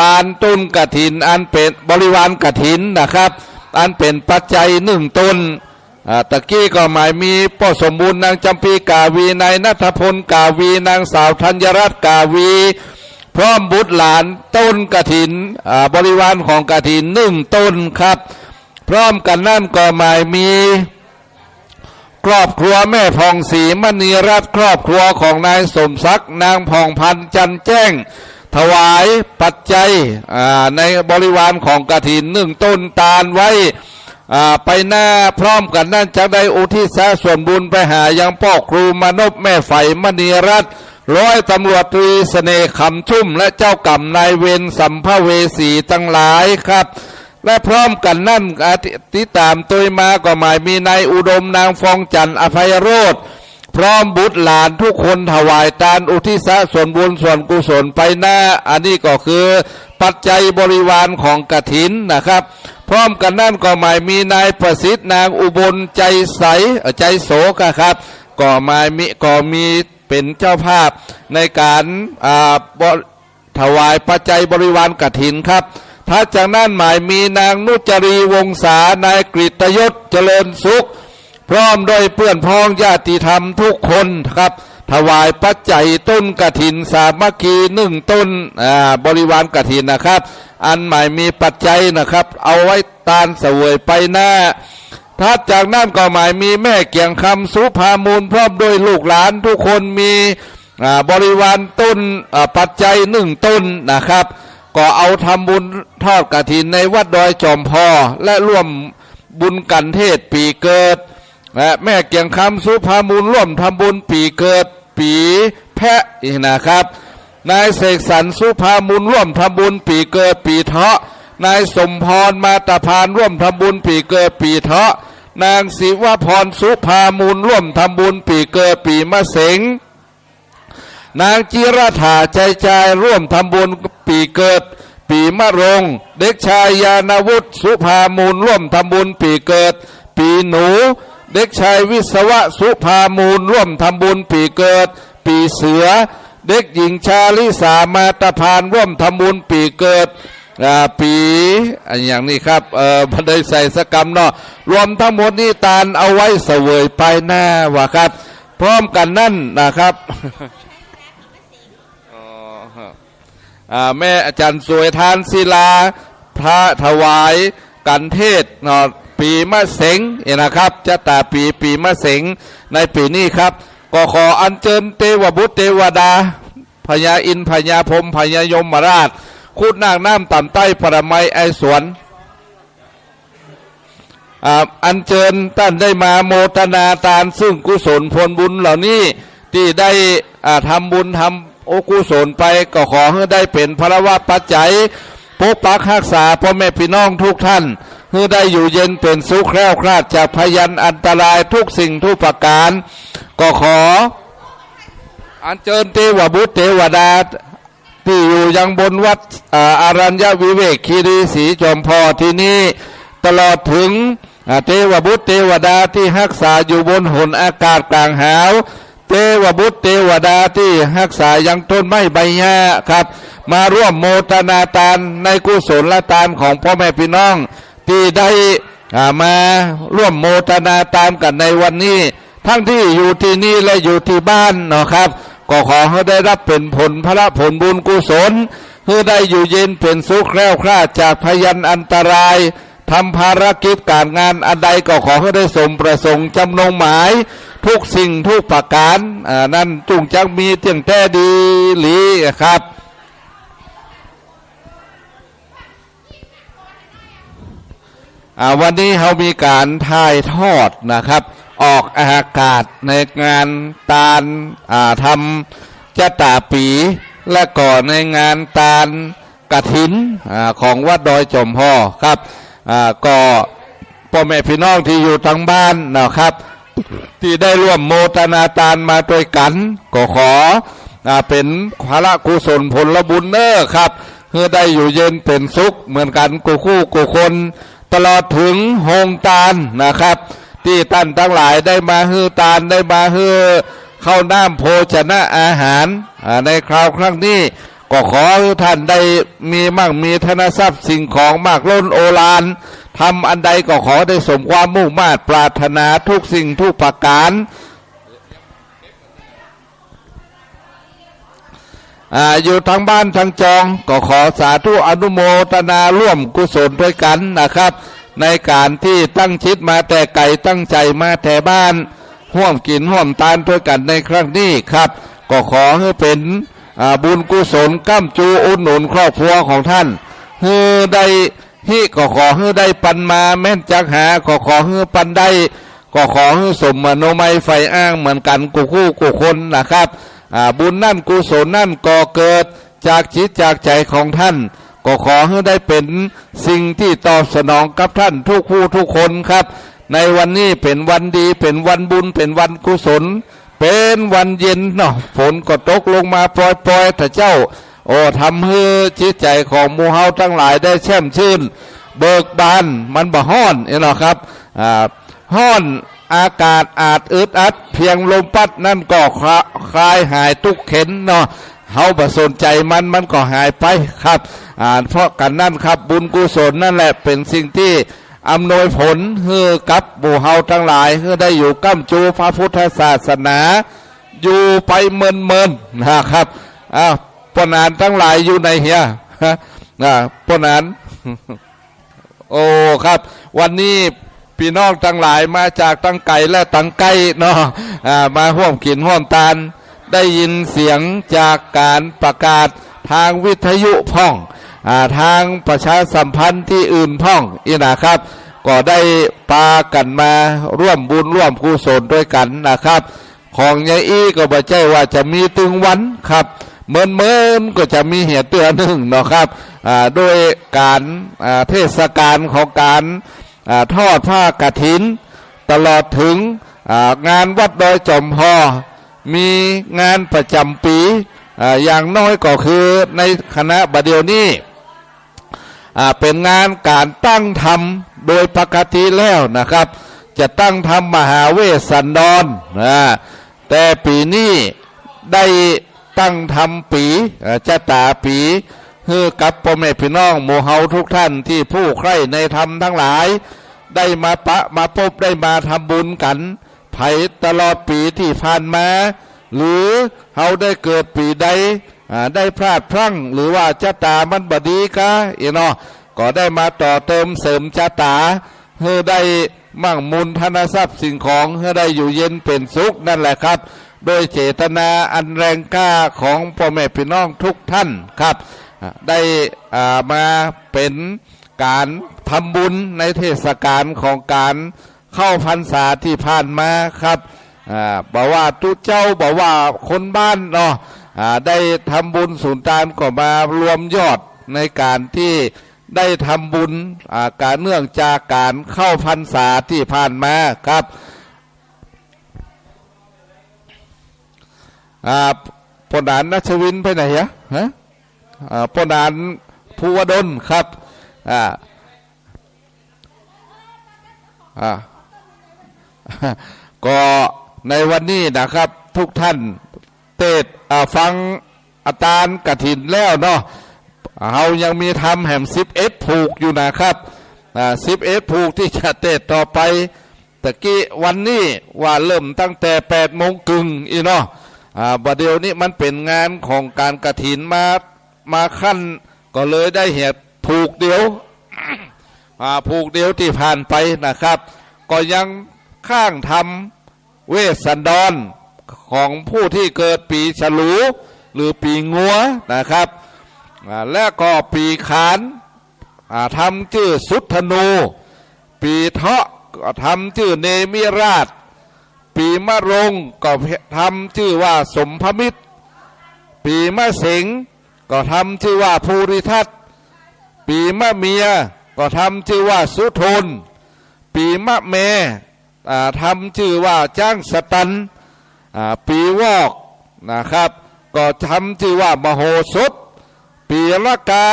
ตานต้นกฐินอันเป๋นบริวารกฐินนะครับ อันเป๋นปัจจัยหนึ่งต้น อ่า ตะกี้ก็หมายมีป้อสมบูรณ์ นางจำปีกาวี นายณัฐพลกาวี นางสาวธัญรัตน์กาวี พร้อมบุตรหลานต้นกฐิน อ่า บริวารของกฐินหนึ่งต้นครับ พร้อมกั๋นนั้นก็หมายมี ครอบครัวแม่ผ่องศรีมณีรัตน์ ครอบครัวของนายสมศักดิ์ นางผ่องพันธ์ จันแจ้ง ถวายปัจจัย อ่า ในบริวารของกฐินหนึ่งต้นตานไว้ อ่า ไปนา พร้อมกั๋นนั้นจะได้อุทิศส่วนบุญไปหายังป้อครูมานพ แม่ใฝมณีรัตน์ ร้อยตำรวจตรีเสน่ห์ขำชุ่ม และเจ้ากรรมนายเวรสัมภเวสีตังหลายครับ และพร้อมกั๋นนั้น อ่า ติ ติดต๋ามตวยมาก็หมายมีนายอุดม นางฟองจันทร์ อภัยโรจน์ พร้อมบุตรหลานทุกคนถวายตานอุทิศส่วนบุญส่วนกุศลไปนา อันนี้ก็คือปัจจัยบริวารของกฐินนะครับ พร้อมกั๋นนั้นก็หมายมีนายประสิทธิ์ นางอุบลใจใส เอ่อ ใจโสกะครับ ก็หมายมี ก็มีเป๋นเจ้าภาพในก๋าน อ่า บ- ถวายปัจจัยบริวารกฐินครับ ถัดจากนั้นหมายมีนางนุจรีวงศา นายกฤตยศเจริญสุข พร้อมด้วยเปื้อนพ้องญาติธรรมทุกคนครับ ถวายปัจจัยต้นกฐินสามัคคีหนึ่งต้น อ่า บริวารกฐินนะครับ อันหมายมีปัจจัยนะครับ เอาไว้ตานเสวยไปนา ถัดจากนั้นก็หมายมีแม่เกียงคำ สุภามูล พร้อมด้วยลูกหลานทุกคนมี อ่า บริวารต้น อ่า ปัจจัยหนึ่งต้นนะครับ ก็เอาทำบุญทอดกฐินในวัดดอยจอมพอ และร่วมบุญกัณฑ์เทศน์ปี๋เกิด และแม่เกียงคำ สุภามูล ร่วมทำบุญปี๋เกิดปี๋แพะอีกนะครับ นายเสกสรร สุภามูล ร่วมทำบุญปี๋เกิดปี๋เถาะ นายสมพร มาตาพาน ร่วมทำบุญปี๋เกิดปี๋เถาะ นางศิวพร สุภามูล ร่วมทำบุญปี๋เกิดปี๋มะเสง นางจิรถา ใจจาย ร่วมทำบุญปี๋เกิด ปีมะโรง เด็กชายญาณวุฒิ สุภามูล ร่วมทำบุญปี๋เกิด ปี๋หนู เด็กชายวิศวะ สุภามูล ร่วมทำบุญปี๋เกิด ปี๋เสือ เด็กหญิงชาลิสา มาตะพาน ร่วมทำบุญปี๋เกิด อ่า ปี๋ อะหยังนี่ครับ เอ่อ บ่ได้ใส่สักกำเนาะ รวมทั้งหมดนี้ตานเอาไว้เสวยไปหน้าว่าครับ พร้อมกั๋นนั้นนะครับ อ๋อ อ่า แม่อาจ๋ารย์สวยทานศิลา พระถวายกัณฑ์เทศน์เนาะ ปี๋มะเสงเนี่ยนะครับ จะต๋าปี๋ ปี๋มะเสงในปี๋นี้ครับ ก็ขออัญเจิญเตวบุตรเตวดา พญาอินทร์ พญาพรหม พญายมราช ครุฑนาคน้ำต่ำใต้ ปรมัยไอสวน อ่า อัญเจิญต้านได้มาโมทนาตานซึ่งกุศลผลบุญเหล่านี้ ตี้ได้ อ่า ทำบุญทำกุศลไป ก็ขอหื้อได้เป๋นพลวปัจจัย ปกปักฮักษาป้อแม่ปี้น้องทุกท่าน หื้อได้อยู่เย็นเป๋นสุข แคล้วคลาดจากพยันอันตรายทุกสิ่งทุกประก๋าน ก็ขอ อัญเจิญเตวบุตรเตวดา ตี้อยู่ยังบนวัด อ่า อรัญญวิเวกคีรีสีจอมพอตี้นี้ ตลอดเถิง อ่า เตวบุตรเตวดาตี้ฮักษาอยู่บนหนอากาศก๋างหาว เตวบุตรเตวดาตี้ฮักษายังต้นไม้ใบหญ้าครับ มาร่วมโมทนาตานในกุศลตานของป้อแม่ปี้น้อง ตี้ได้ อ่า มาร่วมโมทนาตานกั๋นในวันนี้ ทั้งตี้อยู่ตี้นี่และอยู่ตี้บ้านเนาะครับ ก็ขอหื้อได้ฮับเป๋นผลพละผลบุญกุศล หื้อได้อยู่เย็นเป๋นสุข แคล้วคลาดจากพยันอันตราย ทำภารกิจก๋านงานอันใดก็ขอหื้อได้สมประสงค์จ๋ำนงหมาย ทุกสิ่งทุกประก๋าน อ่า นั้นจุ่งจักมีเตี้ยงแต๊ดีหลีครับ อ่า วันนี้เฮามีก๋านถ่ายทอดนะครับ ออกอากาศในงานตาน อ่า ทำจะต๋าปี๋ และก็ในงานตานกฐิน อ่า ของวัดดอยจอมฮอครับ อ่า ก็ ป้อแม่ปี้น้องตี้อยู่ตางบ้านนะครับ ตี้ได้ร่วมโมทนาตานมาตวยกั๋น ก็ขอ อ่า เป๋นพละกุศลผลบุญเน้อครับ หื้อได้อยู่เย็นเป๋นสุขเหมือนกั๋นกู้คู่กู้คน ตลอดเถิงโฮงตานนะครับ ตี้ต้านตังหลายได้มาหื้อตาน ได้มาหื้อข้าวน้ำโภชนะอาหาร อ่า ในคราวครั้งนี้ ก็ขอหื้อต้านได้มีมั่งมีธนทรัพย์สิ่งของมากล้นโอฬาร ทำอันใดก็ขอได้สมความมุ่งมาดปรารถนาทุกสิ่งทุกประก๋าน อ่า อยู่ตางบ้านตางจอง ก็ขอสาธุอนุโมทนาร่วมกุศลตวยกั๋นนะครับ ในก๋านตี้ตั้งจิตมาแต่ไก๋ ตั้งใจ๋มาแต่บ้าน ฮ่วมกิ๋นฮ่วมตานตวยกั๋นในครั้งนี้ครับ ก็ขอหื้อเป๋น อ่า บุญกุศลก้ำจูอุดหนุนครอบครัวของต้าน หื้อได้ ฮิก็ขอหื้อได้ปันมา แม้นจักหาก็ขอหื้อปันได้ ก็ขอหื้อสมมโนมัยใฝ่อ้างเหมือนกั๋นกู้คู่กู้คนนะครับ อ่า บุญนั้นกุศลนั้นก็เกิดจากจิตจากใจ๋ของต้าน ก็ขอหื้อได้เป๋นสิ่งตี้ตอบสนองกับต้านทุกผู้ทุกคนครับ ในวันนี้เป๋นวันดี เป๋นวันบุญ เป๋นวันกุศล เป๋นวันเย็นเนาะ ฝนก็ตกลงมาปรอยๆ เถาะเจ้า โอ้ ทำหื้อจิตใจ๋ของหมู่เฮาตังหลายได้แช่มชื่น เบิกบาน มันบ่ฮ้อนเนาะครับ อ่า ฮ้อน อากาศอาจอึดอัด เพียงลมปั๊ดนั้นก็คลา- คลายหายตุ๊กข์เข็ญเนาะ เฮาบ่สนใจ๋มัน มันก็หายไปครับ อ่า เพราะกั๋นนั้นครับ บุญกุศลนั่นแหละเป๋นสิ่งตี้ อำนวยผลหื้อกับหมู่เฮาตังหลาย หื้อได้อยู่ก้ำจูพระพุทธศาสนา อยู่ไปเมินๆ นะครับ อ้าว ป้อหนานตังหลายอยู่ไหนเหีย อ่า ป้อหนาน โอ้ ครับ วันนี้ปี้น้องตังหลายมาจากตังไก๋และตังใก้เนาะ อ่า มาฮ่วมกิ๋นฮ่วมตาน ได้ยินเสียงจากก๋านประกาศตางวิทยุพ่อง อ่า ตางประชาสัมพันธ์ตี้อื่นพ่อง อี้นะครับ ก็ได้ปากั๋นมาร่วมบุญร่วมกุศลตวยกั๋นนะครับ ของยายอี้ก็บ่ใจ้ว่าจะมีตึงวันครับ เมินๆ ก็จะมีเหียเตื้อนึ่งเนาะครับ อ่า โดยก๋าน อ่า เทศกาลของก๋าน อ่า ทอดผ้ากฐิน ตลอดเถิง อ่า งานวัดดอยจ๋อมฮอ มีงานประจ๋ำปี๋ อ่า อย่างน้อยก็คือในขณะบ่าเดี่ยวนี้ อ่า เป๋นงานก๋านตั้งธรรมโดยปกติแล้วนะครับ จะตั้งธรรมมหาเวสสันดร อ่า แต่ปี๋นี้ได้ตั้งธรรมปี๋ อ่า จะต๋าปี๋ หื้อกับป้อแม่ปี้น้องหมู่เฮาทุกท่านตี้ผู้ใคร่ในธรรมตังหลาย ได้มาปะมาปบ ได้มาทำบุญกั๋น ไผตลอดปี๋ตี้ผ่านมา หรือเฮาได้เกิดปี๋ใด อ่า ได้พลาดพลั้ง หรือว่าจะต๋ามันบ่ดีกา อี้เนาะ ก็ได้มาต่อเติมเสริมจะต๋า หื้อได้มั่งมูลธนทรัพย์สิ่งของ หื้อได้อยู่เย็นเป๋นสุขนั่นแหละครับ โดยเจตนาอันแรงกล้าของป้อแม่ปี้น้องทุกท่านครับ อ่า ได้ อ่า มาเป๋นก๋านทำบุญในเทศกาลของก๋าน เข้าพรรษาตี้ผ่านมาครับ อ่า บ่ว่าตุ๊เจ้า บ่ว่าคนบ้านเนาะ อ่า ได้ทำบุญสุนตานก็มารวมยอดในก๋านตี้ได้ทำบุญ อ่า ก๋านเนื่องจากก๋านเข้าพรรษาตี้ผ่านมาครับ อ่า ป้อหนานนัชวินไปไหนอะ ฮะ อ่า ป้อหนานภูวดลครับ อ่า อ่า ก็ในวันนี้นะครับ ทุกท่านเตศน์ อ่า ฟังอาตานกฐินแล้วเนาะ เฮายังมีธรรมแหมสิบเอ็ดผูกอยู่นะครับ อ่า สิบเอ็ดผูกตี้จะเตศน์ต่อไป ตะกี้วันนี้ว่าเริ่มตั้งแต่แปดโมงครึ่งอี้เนาะ อ่า บ่าเดี่ยวนี้มันเป๋นงานของก๋านกฐินมา มาขั้น ก็เลยได้เหียดผูกเดียว อ่า ผูกเดียวตี้ผ่านไปนะครับ ก็ยังค้างธรรมเวสสันดรของผู้ตี้เกิดปี๋ฉลู หรือปี๋งัวนะครับ อ่า และก็ปี๋ขาน อ่า ธรรมจื้อสุทธนู ปี๋เถาะก็ธรรมจื้อเนมิราช ปี๋มะโรงก็ธรรมจื้อว่าสมภมิตร ปี๋มะเสงก็ธรรมจื้อว่าภูริทัต ปี๋มะเมียก็ธรรมจื้อว่าสุทน ปี๋มะแม อ่า ธรรมจื้อว่าจ๊างสตัน อ่า ปี๋วอกนะครับ ก็ธรรมจื้อว่ามโหสถ ปี๋ละกา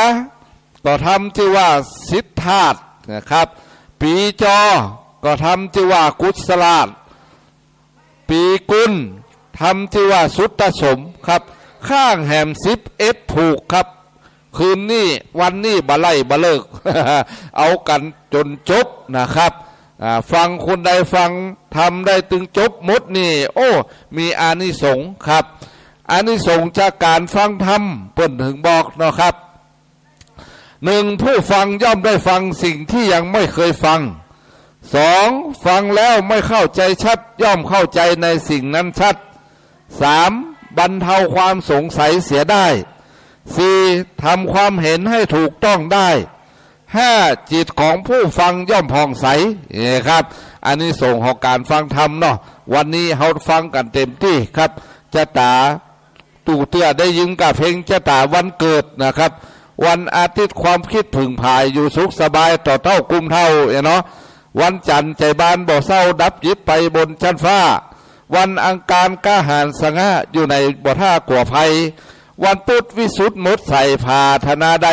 ก็ธรรมจื้อว่าสิทธาชนะครับ ปี๋จอ ก็ธรรมจื้อว่ากุศลาช ปี๋กุล ธรรมจื้อว่าสุตตสมครับ ค้างแหมสิบเอ็ดผูกครับ คืนนี้ วันนี้บ่ไล่บ่เลิก เอากั๋นจ๋นจบนะครับ อ่า ฟังคนใดฟังธรรมได้ตึงจบหมดนี่ โอ้ มีอานิสงส์ครับ อานิสงส์จากก๋านฟังธรรม เปิ้นถึงบอกเนาะครับ หนึ่ง ผู้ฟังย่อมได้ฟังสิ่งที่ยังไม่เคยฟัง สอง ฟังแล้วไม่เข้าใจชัด ย่อมเข้าใจในสิ่งนั้นชัด สาม บรรเทาความสงสัยเสียได้ สี่ ทำความเห็นให้ถูกต้องได้ ห้า จิตของผู้ฟังย่อมผ่องใส นี่ครับ อานิสงส์ของก๋านฟังธรรมเนาะ วันนี้เฮาฟังกั๋นเต็มตี้ครับ จะต๋า ตู้เตื้อได้ยินก่าเพลงจะต๋าวันเกิดนะครับ วันอาทิตย์ความคิดผึ่งผายอยู่สุขสบายต่อเต้ากุมเฒ่าเนาะ วันจันทร์ใจบานบ่เศร้าดับจิตไปบนชั้นฟ้า วันอังคารกล้าหาญสง่าอยู่ในบ่ท่ากลัวภัย วันพุธวิสุทธิ์หมดใสปรารถนาใด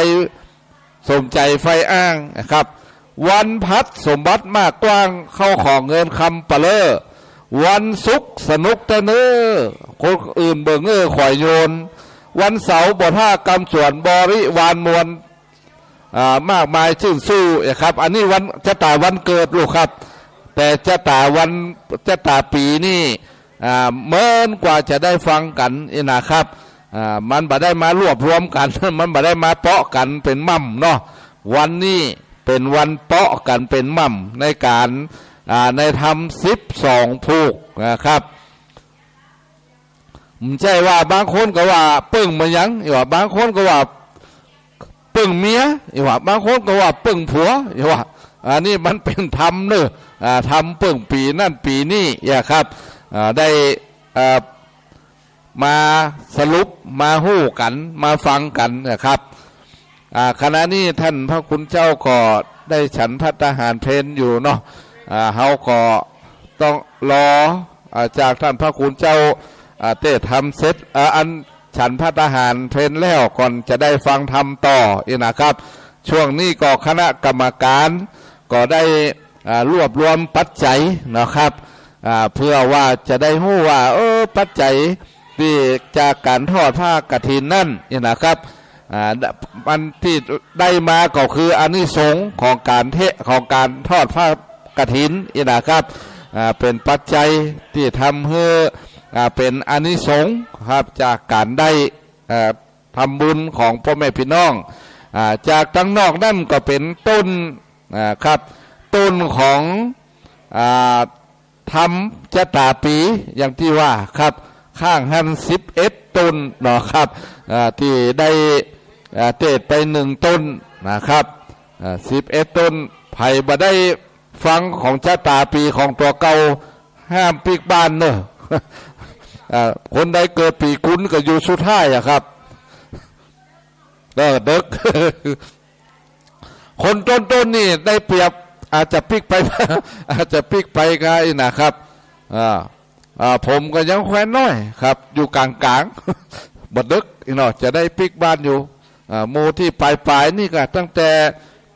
สมใจใฝ่อ้างนะครับ วันพฤหัสสมบัติมากกว้าง เข้าของเงินคำเปะเล้อ วันศุกร์สนุกแต๊เน้อ คนอื่นเบิ่งเอ้อขอยโยน วันเสาร์บ่ท่ากำสวนบริวารมวล อ่า มากมายจื้นชู้นะครับ อันนี้วันจะต๋าวันเกิดลูกครับ แต่จะต๋าวัน จะต๋าปี๋นี่ อ่า เหมือนกว่าจะได้ฟังกั๋นอี้นะครับ อ่า มันบ่ได้มารวบรวมกั๋น มันบ่ได้มาเปาะกั๋นเป๋นหม่ำเนาะ วันนี้เป๋นวันเปาะกั๋นเป๋นหม่ำในก๋าน อ่า ในธรรมสิบสองผูกนะครับ บ่ใจ้ว่าบางคนก็ว่าเปิ้งบ่หยัง อี้ว่า บางคนก็ว่าเปิ้งเมีย อี้ว่า บางคนก็ว่าเปิ้งผัว อี้ว่า อันนี้มันเป๋นธรรมเน้อ อ่า ธรรมเปิ้งปี๋นั้นปี๋นี้อี้ครับ อ่า ได้ อ่า มาสรุป มาฮู้กั๋น มาฟังกั๋นนะครับ อ่า ขณะนี้ต้านพระคุณเจ้าก็ได้ฉันภัตตาหารเพลอยู่เนาะ อ่า เฮาก็ต้องรอ อ่า จากต้านพระคุณเจ้า อ่า เตศน์ธรรมเสร็จ อ่า อันฉันภัตตาหารเพลแล้วก่อนจะได้ฟังธรรมต่ออี้นะครับ ช่วงนี้ก็คณะกรรมการก็ได้ อ่า รวบรวมปัจจัยนะครับ อ่า เพื่อว่าจะได้ฮู้ว่า เออ ปัจจัยตี้จากก๋านทอดผ้ากฐินนั้นนี่นะครับ อ่า มันตี้ได้มาก็คืออานิสงส์ของก๋านเท ของก๋านทอดผ้ากฐินนี่นะครับ อ่า เป๋นปัจจัยตี้ทำหื้อ อ่า เป๋นอานิสงส์ครับ จากก๋านได้ เอ่อ ทำบุญของป้อแม่ปี้น้อง อ่า จากตังนอกนั้นก็เป๋นตุ๊น อ่า ครับ ตุ๊นของ อ่า ทำจะต๋าปี๋ อย่างตี้ว่าครับ ข้างหั้นสิบเอ็ดตุ๊นเนาะครับ อ่า ตี้ได้ อ่า เตศไปหนึ่งตุ๊นนะครับ อ่า สิบเอ็ดตุ๊น ใผบ่ได้ฟังของจะต๋าปี๋ของตั๋วเก่า ห้ามปิ๊กบ้านเน่อ อ่า คนใดเกิดปี๋กุลก็อยู่สุดท้ายอะครับ เออ เดิ็ก คนต้นๆ นี่ได้เปรียบ อาจจะปิ๊กไป อาจจะปิ๊กไปไกลนะครับ อ่า อ่า ผมก็ยังแควนน้อยครับ อยู่ก๋างๆ บ่เดิ็กอีกเนาะ จะได้ปิ๊กบ้านอยู่ อ่า หมู่ตี้ป๋ายๆ นี่ก็ตั้งแต่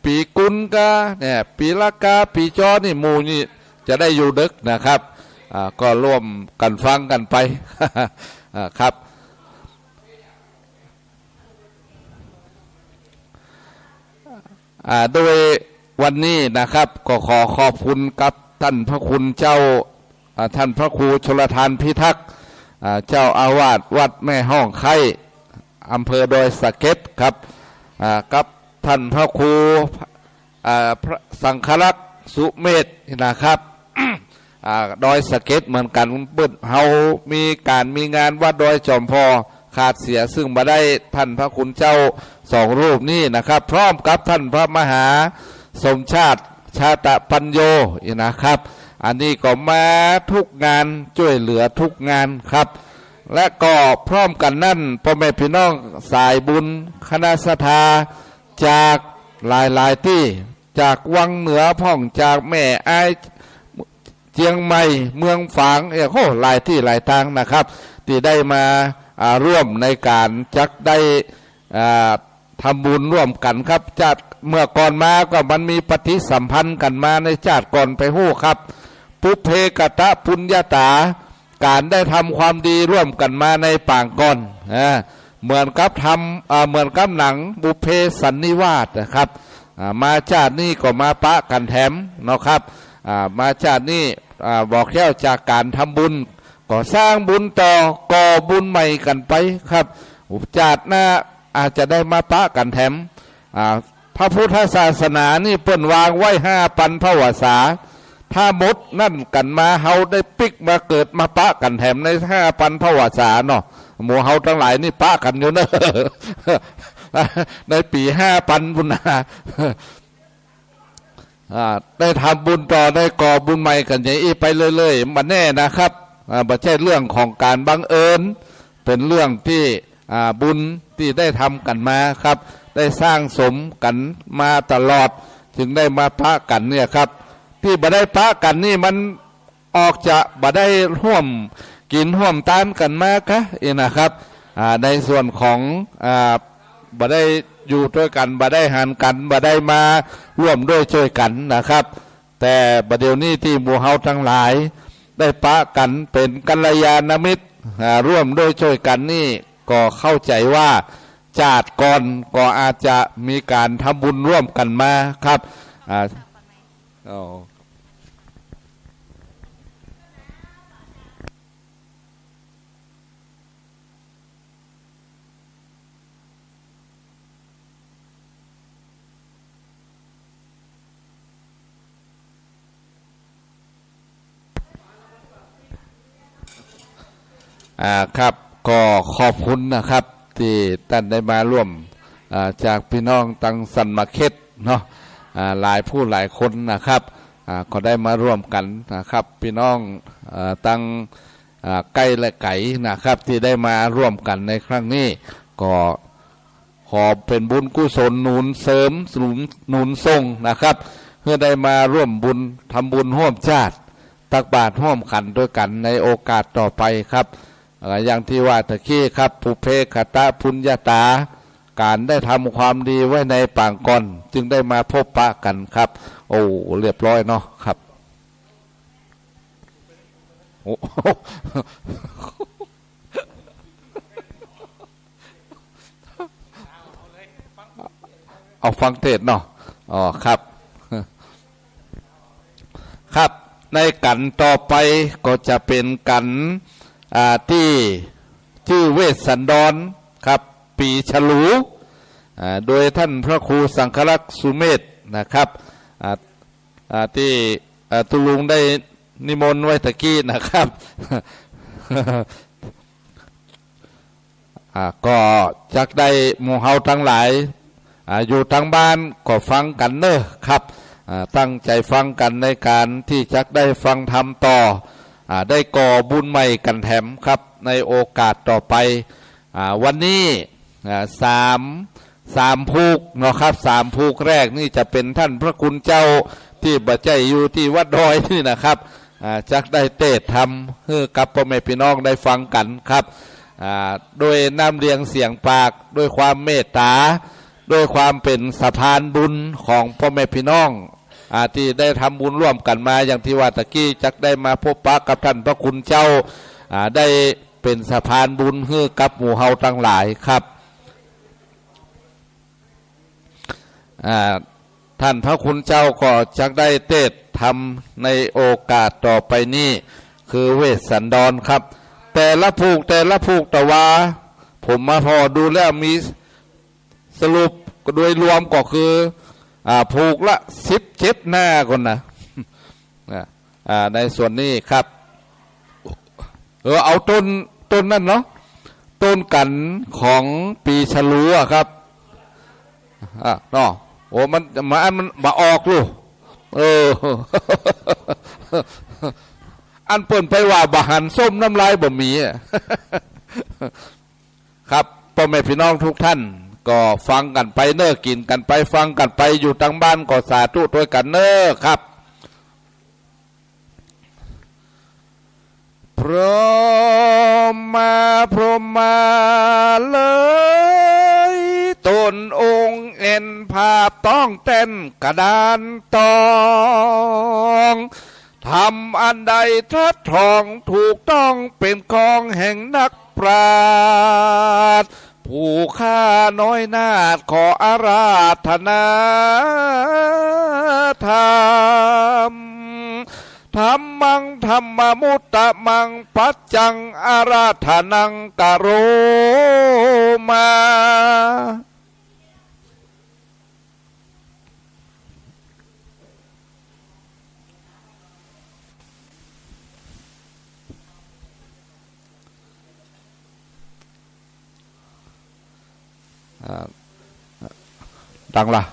ปี๋กุลก็เนี่ย ปี๋ละกา ปี๋จอนี่ หมู่นี่จะได้อยู่เดิ็กนะครับ อ่า ก็ร่วมกั๋นฟังกั๋นไป อ่า ครับ อ่า โดยวันนี้นะครับ ก็ขอขอบคุณกับต้านพระคุณเจ้า อ่า ต้านพระครูชลทานพิทักษ์ อ่า เจ้าอาวาสวัดแม่ฮ้องไคร้ อำเภอดอยสะเก็ดครับ อ่า กับต้านพระครู อ่า พระสังฆรักษ์สุเมธนะครับ อ่า ดอยสะเก็ดเหมือนกั๋น เปิ้นเฮามีก๋านมีงานวัดดอยจอมพอขาดเสียซึ่งบ่ได้ต้านพระคุณเจ้าสองรูปนี้นะครับ พร้อมกับต้านพระมหาสมชาติชาตปัญโญนี่นะครับ อันนี้ก็มาทุกงาน จ้วยเหลือทุกงานครับ และก็พร้อมกั๋นนั้น ป้อแม่ปี้น้องสายบุญคณะศรัทธา จากหลายๆ ตี้ จากวังเหนือพ่อง จากแม่อาย เจียงใหม่ เมืองฝาง เอ้ย โอ้ หลายตี้หลายตางนะครับ ตี้ได้มา อ่า ร่วมในก๋านจักได้ อ่า ทำบุญร่วมกั๋นครับ จากเมื่อก่อนมาก็มันมีปฏิสัมพันธ์กั๋นมาในจาติก่อนไปฮู้ครับ ปุพเพกตปุญญาตา ก๋านได้ทำความดีร่วมกั๋นมาในปางก่อน อ่า เหมือนกับทำ อ่า เหมือนกับหนังบุพเพสันนิวาสนะครับ อ่า มาจาตินี้ก็มาปะกั๋นแถมเนาะครับ อ่า มาจาตินี้ อ่า บ่แคล้วจากก๋านทำบุญ ก็สร้างบุญต่อ ก่อบุญใหม่กั๋นไปครับ จาติหน้าอาจจะได้มาปะกั๋นแถม อ่า พระพุทธศาสนานี่เปิ้นวางไว้ห้าปันภวสา ถ้าหมดนั้นกั๋นมา เฮาได้ปิ๊กมาเกิดมาปะกั๋นแถมในห้าปันภวสาเนาะ หมู่เฮาตังหลายนี่ปะกั๋นอยู่เนาะ ในปี๋ห้าปันปุ้นนา อ่า ได้ทำบุญต่อ ได้ก่อบุญใหม่กั๋นอย่างอี้ไปเรื่อยๆ บ่แน่นะครับ อ่า บ่ใจ้เรื่องของก๋านบังเอิญ เป๋นเรื่องตี้ อ่า บุญตี้ได้ทำกั๋นมาครับ ได้สั่งสมกั๋นมาตลอด จึงได้มาปะกั๋นเนี่ยครับ ตี้บ่ได้ปะกั๋นนี่มัน ออกจะบ่ได้ฮ่วมกิ๋นฮ่วมตานกั๋นมาก๊ะ อี้นะครับ อ่า ในส่วนของ อ่า บ่ได้อยู่ตวยกั๋น บ่ได้หันกั๋น บ่ได้มาร่วมด้วยจ้วยกั๋นนะครับ แต่บ่าเดี่ยวนี้ตี้หมู่เฮาตังหลายได้ปะกั๋นเป๋นกัลยาณมิตร อ่า ร่วมด้วยจ้วยกั๋นนี่ ก็เข้าใจ๋ว่าจาติก่อนก็อาจจะมีก๋านทำบุญร่วมกั๋นมาครับ อ่า อ๋อ อ่า ครับ ก็ขอบคุณนะครับ ตี้ต้านได้มาร่วม อ่า จากปี้น้องตังสันมาเข็ดเนาะ อ่า หลายผู้หลายคนนะครับ อ่า ก็ได้มาร่วมกั๋นนะครับ ปี้น้อง อ่า ตัง อ่า ใก้และไก๋นะครับ ตี้ได้มาร่วมกั๋นในครั้งนี้ ก็ขอเป๋นบุญกุศลหนุนเสริม หนุน หนุนส่งนะครับ หื้อได้มาร่วมบุญ ทำบุญฮ่วมจาติ ตักบาตรฮ่วมขันตวยกั๋นในโอกาสต่อไปครับ อ่า อย่างตี้ว่าตะกี้ครับ ปุพเพกตปุญญาตา ก๋านได้ทำความดีไว้ในปางก่อน จึงได้มาพบปะกั๋นครับ โอ้ เรียบร้อยเนาะครับ โอ้ เอาฟังเทศน์เนาะ อ๋อ ครับ ครับ ในกัณฑ์ต่อไปก็จะเป๋นกัณฑ์ อ่า ตี้จื้อเวสสันดรครับ ปี๋ฉลู อ่า โดยต้านพระครูสังฆรักษ์สุเมธนะครับ อ่า อ่า ตี้ อ่า ตุ๊ลุงได้นิมนต์ไว้ตะกี้นะครับ อ่า ก็จักได้หมู่เฮาตังหลาย อ่า อยู่ตังบ้านก็ฟังกั๋นเน่อครับ อ่า ตั้งใจ๋ฟังกั๋นในก๋านตี้จักได้ฟังธรรมต่อ อ่า ได้ก่อบุญใหม่กั๋นแถมครับ ในโอกาสต่อไป อ่า วันนี้ อ่า สาม สามผูกเนาะครับ สามผูกแรกนี่จะเป๋นต้านพระคุณเจ้าตี้บ่ใจ้อยู่ตี้วัดดอยนี่นะครับ อ่า จักได้เตสน์ธรรมหื้อกับป้อแม่ปี้น้องได้ฟังกั๋นครับ อ่า ด้วยน้ำเลียงเสียงปาก ด้วยความเมตต๋า ด้วยความเป๋นสะพานบุญของป้อแม่ปี้น้อง อ่า ตี้ได้ทำบุญร่วมกั๋นมา อย่างตี้ว่าตะกี้ จักได้มาพบปะกับต้านพระคุณเจ้า อ่า ได้เป๋นสะพานบุญหื้อกับหมู่เฮาตังหลายครับ อ่า ต้านพระคุณเจ้าก็จักได้เตสน์ธรรมในโอกาสต่อไปนี้ คือเวสสันดรครับ แต่ละผูก แต่ละผูก แต่ว่าผมมาผ่อดูแล้วมีสรุปโดยรวมก็คือ อ่า ผูกละสิบเจ็ดหน้าก่อนนะ อ่า อ่า ในส่วนนี้ครับ เออ เอาต้น ต้นนั่นเนาะ ต้นกัณฑ์ของปี๋ฉลูอะครับ อ่ะ เนาะ โอ้ มัน มัน มันบ่ออกลูก เออ อันเปิ้นไปว่าบ่หันส้มน้ำลายบ่มีอะ ครับ ป้อแม่ปี้น้องทุกท่าน ก็ฟังกั๋นไปเน่อ กิ๋นกั๋นไป ฟังกั๋นไป อยู่ตังบ้านก็สาธุตวยกั๋นเน่อครับ พรหมา พรหมาเอ๋ย ต๋นองค์เอ็นภาพต้องแต้นกระดานตอง ธรรมอันใดตรัสถองถูกต้องเป๋นของแห่งนักปราชญ์ ผู้ข้าน้อยนาถขออาราธนาธรรม ธัมมัง ธัมมมุตตะมัง ปัจจัง อาราธนัง กะโรมา อ่า ดังละ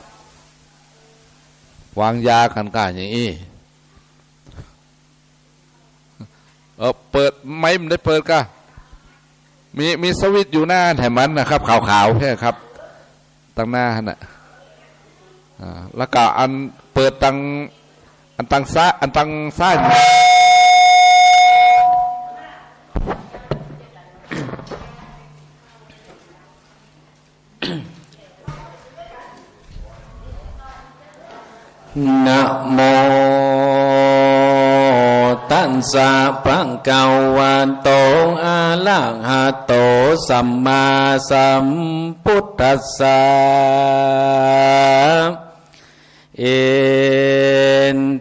วางยากั๋นก้าอย่างอี้ เออ เปิดไมค์มันได้เปิดก้า มี มีสวิตช์อยู่หน้าแถมมันนะครับ ขาวๆ ใช่ครับ ตังหน้าหั้นน่ะ อ่า แล้วก็อันเปิดตัง อันตังซ้าย อันตังซ้าย นะโมตัสสะ ภะคะวะโต อะระหะโต สัมมาสัมพุทธัสสะ อิ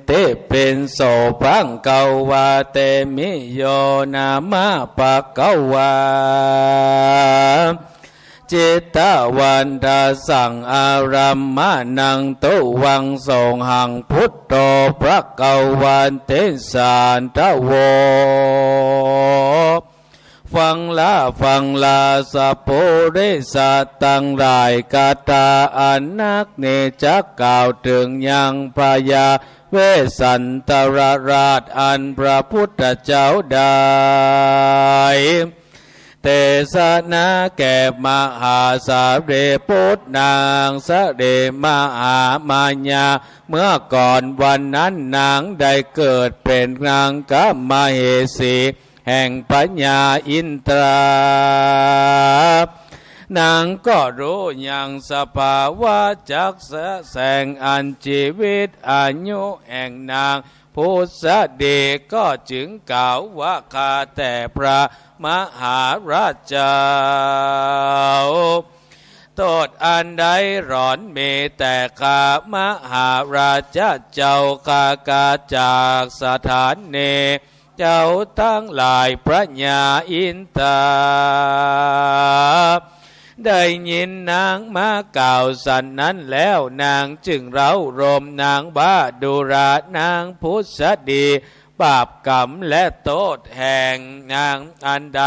ติปิโส ภะคะวะ เตมิโย นะมะ ภะคะวา จิตวันตะสัง อารัมมะนัง ตุวังโสหัง พุทโธ ภะคะวะ ติสสะ นะโม ฟังละ ฟังละ สัพพุริสะตังหลาย คาถาอันนักนี้ จักกล่าวเถิงยังพญาเวสสันดรราช อันพระพุทธเจ้าได้ เตสนาแก่มหาสารีปุตรนางสะหลีมหามายา เมื่อก่อนวันนั้นนางได้เกิดเป๋นนางกะมะเหสี แห่งพญาอินทรา นางก็ฮู้ยังสภาวะจักแสงอันจีวิตอายุแห่งนาง ผุสดีก็จึงกล่าวว่า ข้าแต่พระมหาราชเจ้า โต้ษอันใดหลอนมีแต่ข้ามหาราชเจ้า ข้าก็จากสถานี เจ้าตังหลายพระญาอินทรา ได้ยินนางมากล่าวสันนั้นแล้ว นางจึงเร้ารมนางว่า ดูรา นางผุสดี บาปกรรมและโต้ษแห่งนางอันใด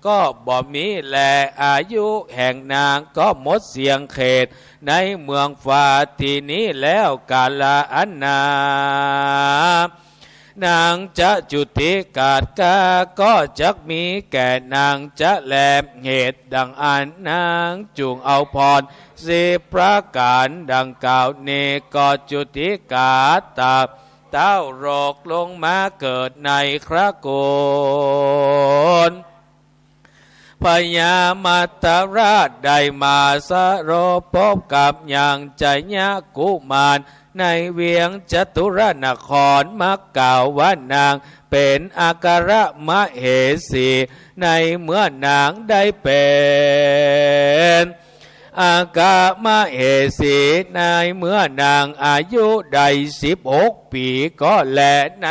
ก็บ่มีแล อายุแห่งนางก็หมดเสี้ยงเขตในเมืองฟ้าตี้นี้แล้ว กาละอันนา นางจะจุติก๋าดกาก็จักมีแก่นางจะแล เหตุดังอันนางจุ่งเอาพรสิบประก๋านดังกล่าวนี้ ก็จุติก๋าดตากเต้าโลกลงมาเกิดในครากุล พญามัตตราชได้มาสรบพบกับยังชยกุมาร ในเวียงจตุรนคร มากล่าวว่านางเป๋นอัครมเหสี ในเมื่อนางได้เป๋นอัครมเหสี ในเมื่อนางอายุได้สิบหกปี๋ก็แล ใน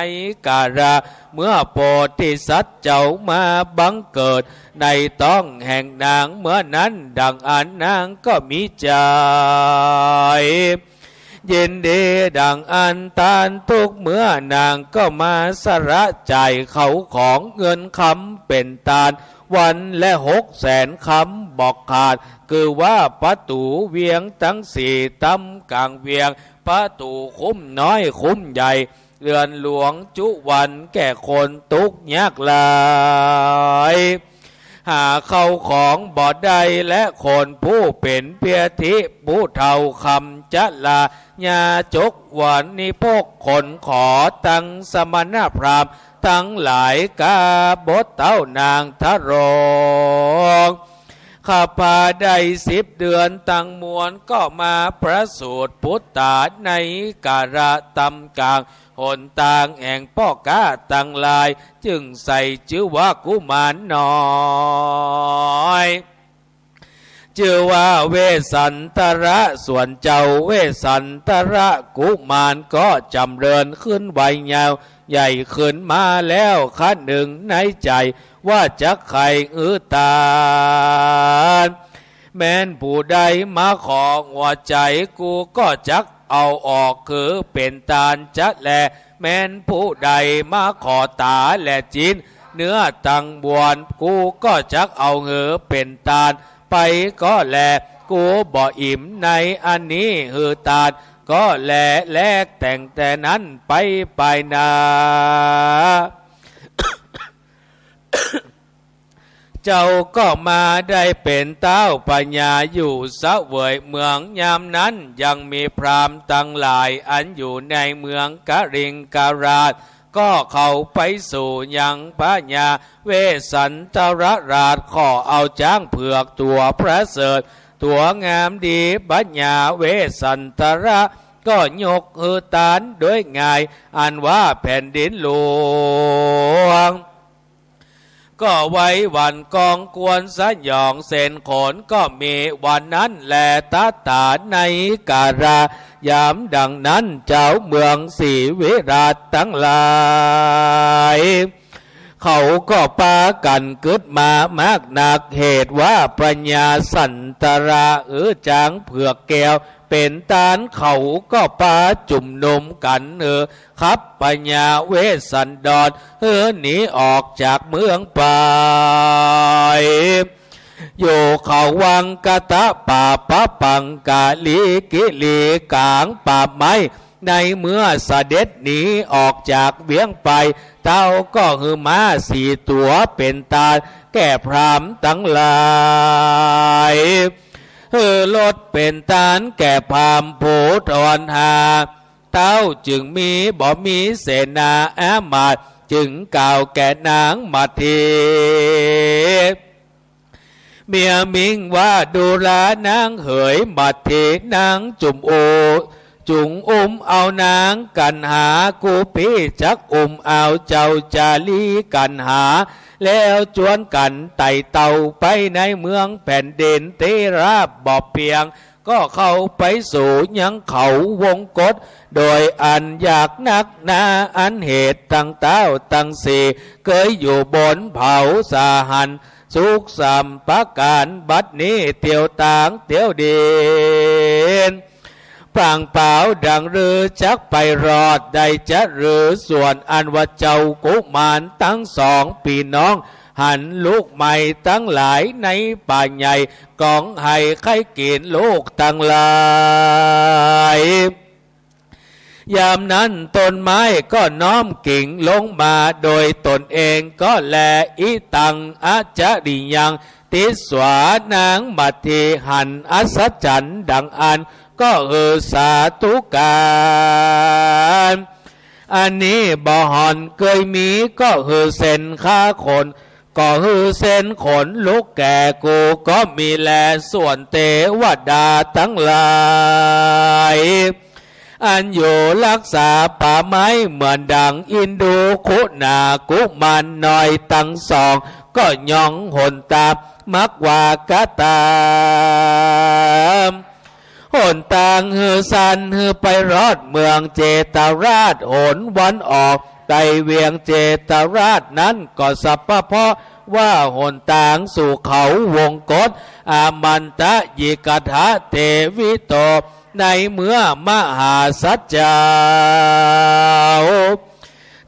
กาละเมื่อโพธิสัตว์เจ้ามาบังเกิดในต๊องแห่งนาง เมื่อนั้นดังอันนางก็มีใจ๋ ยินดีดังอันต้าน ทุกเมื่อนางก็มาสละใจ๋ข้าวของเงินคำเป๋นตาน วันละหกแสนคำบ่ขาด คือว่าประตู๋เวียงตังสี่ ต๋ามก๋างเวียง ประตู๋คุ้มน้อยคุ้มใหญ่ เฮือนหลวงจุวันแก่คนตุ๊กข์ยากหลาย หาข้าวของบ่ได้ และคนผู้เป๋นเปียธิ ผู้เฒ่าคำชรา ยาจกวานิพก คนขอตังสมณพราหมณ์ตังหลาย กาบทเต้านางทะโลง ข้าพาได้สิบเดือนตังมวล ก็มาประสูติปุตตา ในกาละต๋ามก๋างหนตางแห่งป้อก๊าตังหลาย จึงใส่จื้อว่ากุมารน้อย จื้อว่าเวสสันตระ ส่วนเจ้าเวสสันตระกุมารก็จ๋ำเริญขึ้นวัยเยาว์ ใหญ่ขึ้นมาแล้ว ครั้นนึงในใจ๋ว่าจักใค่หื้อตาน แม้นผู้ใดมาขอหัวใจ๋ กูก็จักเอาออกหื้อเป๋นตานจะแล แม้นผู้ใดมาขอต๋าและจิ๊นเนื้อตังมวล กูก็จักเอาหื้อเป๋นตานไปก็แล กูบ่อิ่มในอันนี้หื้อตานก็แล แลแต่งแต่นั้นไปปายหน้า เจ้าก็มาได้เป๋นต๊าวพญาอยู่เสวยเมือง ยามนั้นยังมีพราหมณ์ตังหลายอันอยู่ในเมืองกลิงกราช ก็เข้าไปสู่ยังพญาเวสสันตรราช ขอเอาจ๊างเผือกตั๋วประเสริฐตั๋วงามดี พญาเวสสันตระก็ยกหื้อตานโดยง่าย อันว่าแผ่นดินหลวง ก็ไหวหวั่นกองกวนสยอง เส้นขนก็มีวันนั้นแล ตถาในกาละยามดังนั้น เจ้าเมืองศรีวิราชตังหลาย เขาก็ปากั๋นกึ๊ดมามากนัก เหตุว่าพญาสันตระหื้อจ๊างเผือกแก้วเป๋นตาน เขาก็ปาจุมนุมกั๋นหื้อ ขับพญาเวสสันดรหื้อหนีออกจากเมืองไป อยู่เขาวังกะตะปาปะปังกะลีกิลี ก๋างป่าไม้ ในเมื่อเสด็จหนีออกจากเวียงไป เต้าก็หื้อม้าสี่ตั๋วเป๋นตานแก่พราหมณ์ตังหลาย หื้อรถเป๋นตานแก่พราหมณ์ภูธรห้า เต้าจึงมีบ่มีเสนาอามาตย์ จึงกล่าวแก่นางมัทธิ เมียมิงว่า ดูรา นางเหย มัททิ นางจุ่มอุ จุ่งอุ้มเอานางกัณหา กู้ปี้จักอุ้มเอาเจ้าจารีกัณหา แล้วจวนกั๋นไต่เต้าไปในเมืองแผ่นดินตี้ราบบ่เปียง ก็เข้าไปสู่ยังเขาวงกฏ โดยอันยากนักหนา อันเหตุตังเต๊าตังสี่ เกยอยู่บนเผาสาหัน สุขสามประก๋าน บัดนี้เตียวตางเตียวดิน ปางเปล่าดังหรือจักไปรอด ได้จะหรือส่วนอันว่าเจ้ากุมารตังสองปี้น้อง หันลูกใหม่ตังหลายในป่าใหญ่ ก๋องไห้ใค่กิ๋นลูกตังหลาย ยามนั้นต้นไม้ก็น้อมกิ่งลงมาโดยตนเองก็แล อิตัง อจริยัง ติสสา นางมัททิหันอัศจรรย์ดังอั้น ก็หื้อสาธุก๋าน อันนี้บ่ห่อนเกยมี ก็หื้อเส้นข้าขน ก็หื้อเส้นขนลุกแก่กูก็มีแล ส่วนเตวดาตังหลาย อันอยู่ฮักษาป่าไม้เหมือนดังอินดูคุนากุมารน้อยตังสอง ก็ย่องหนตางมักว่ากระตำ หนตางหื้อสั้นหื้อไปรอดเมืองเจตราช หนวันออกใต้เวียงเจตราชนั้น ก็สัพพะเพราะว่าหนตางสู่เขาวงกฏ อามันตยิกถาเทวิโต ในเมื่อมหาสัจเจ้า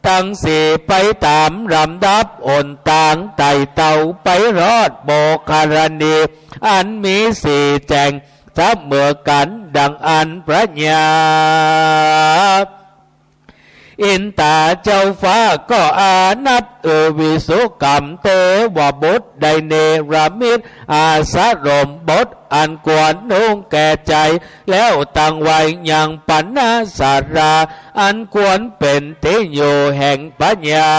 ตังสี่ไปต๋ามลำดับหนตางไต่เต้าไปรอดโมคคัลลณี อันมีสี่แจ่งเสมอกั๋นดังอั้น พระญาอินตาเจ้าฟ้าก็อานัต อือวิสุกรรมเตวบุตร ได้เนรมิตอาสรมบทอันควรนุ่งแก่ใจ๋ แล้วตั้งไว้ยังปณะศาลา อันควรเป๋นตี้อยู่แห่งพระญา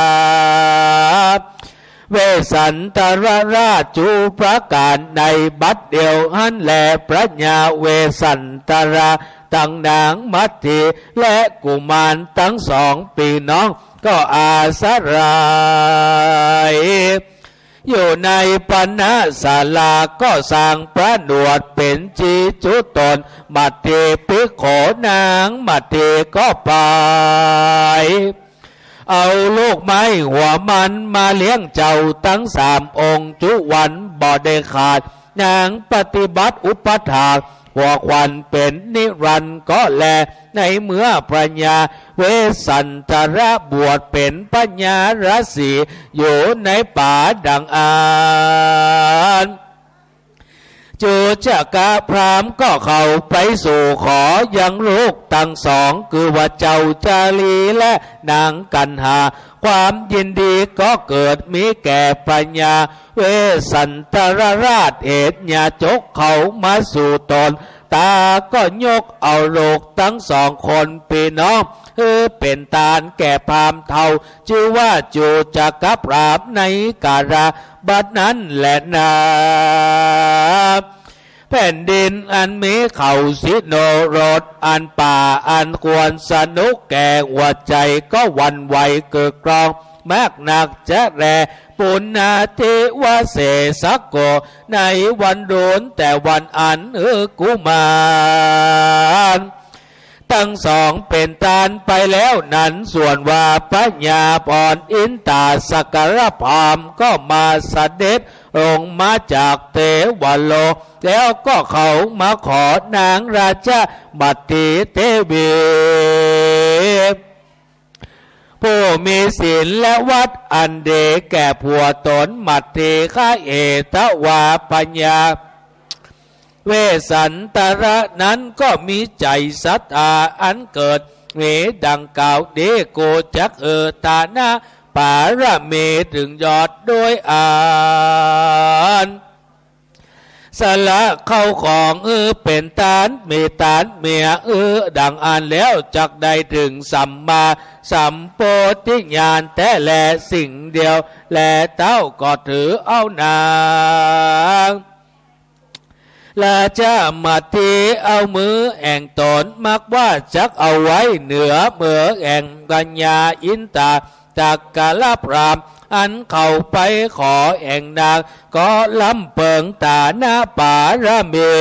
เวสสันตรราชจุประก๋าน ในบัดเดียวหั้นแล พระญาเวสสันตรา ตังนางมัททิและกุมารตังสองปี้น้อง ก็อาศัยอยู่ในปณะศาลา ก็สร้างผนวดเป๋นตี้จุตน มัททิภิกขุ นางมัททิก็ไป เอาลูกไม้หัวมันมาเลี้ยงเจ้าตังสามองค์จุวันบ่ได้ขาด นางปฏิบัติอุปัฏฐากหัวขวัญเป๋นนิรันดร์ก็แล ในเมื่อพระญาเวสสันตระบวชเป๋นพญาฤๅษีอยู่ในป่าดังอั้น จุชกะพราหมณ์ก็เข้าไปสู่ขอยังลูกตังสอง คือว่าเจ้าจารีและนางกัณหา ความยินดีก็เกิดมีแก่พญาเวสสันตรราช เหตุยาจกเข้ามาสู่ตน ต๋าก็ยกเอาลูกตังสองคนปี้น้อง หื้อเป๋นตานแก่พราหมณ์เฒ่า จื้อว่าจุชกะพราหมณ์ ในกาลบัดนั้นแลนา แผ่นดินอันมีเขาสิโนรส อันป่าอันควรสนุกแก่หัวใจ๋ ก็หวั่นไหวเกิดกลองมากนักจะแล ปุณณาธิวเสสโก ในวันโดนแต่วันอันหื้อกุมารตังสองเป๋นตานไปแล้วนั้น ส่วนว่าพญาพรอินตาสกรพราหมณ์ก็มาเสด็จลงมาจากเทวโลก แล้วก็เข้ามาขอนางราชมัททิเทวี ผู้มีศีลและวัตรอันดีแก่ผัวตน มัททิ ขะเหตวา พญาเวสสันตระนั้นก็มีใจ๋ศรัทธาอันเกิดมีดังกล่าวนี้ กูจักหื้อตานะปารมีถึงยอดด้วยอัน สละเข้าของหื้อเป๋นตาน มีตานเมียหื้อดังอั้นแล้ว จักได้เถิงสัมมาสัมโพธิญาณแต๊แล สิ่งเดียวแลเต้าก็ถือเอานาง ราชมัตถิ เอามือแห่งต๋น มักว่าจักเอาไว้เหนือมือแห่งพญาอินตา สักกะละพราหมณ์ อันเข้าไปขอแห่งนาง ก็ลำเปิงฐานะปารมี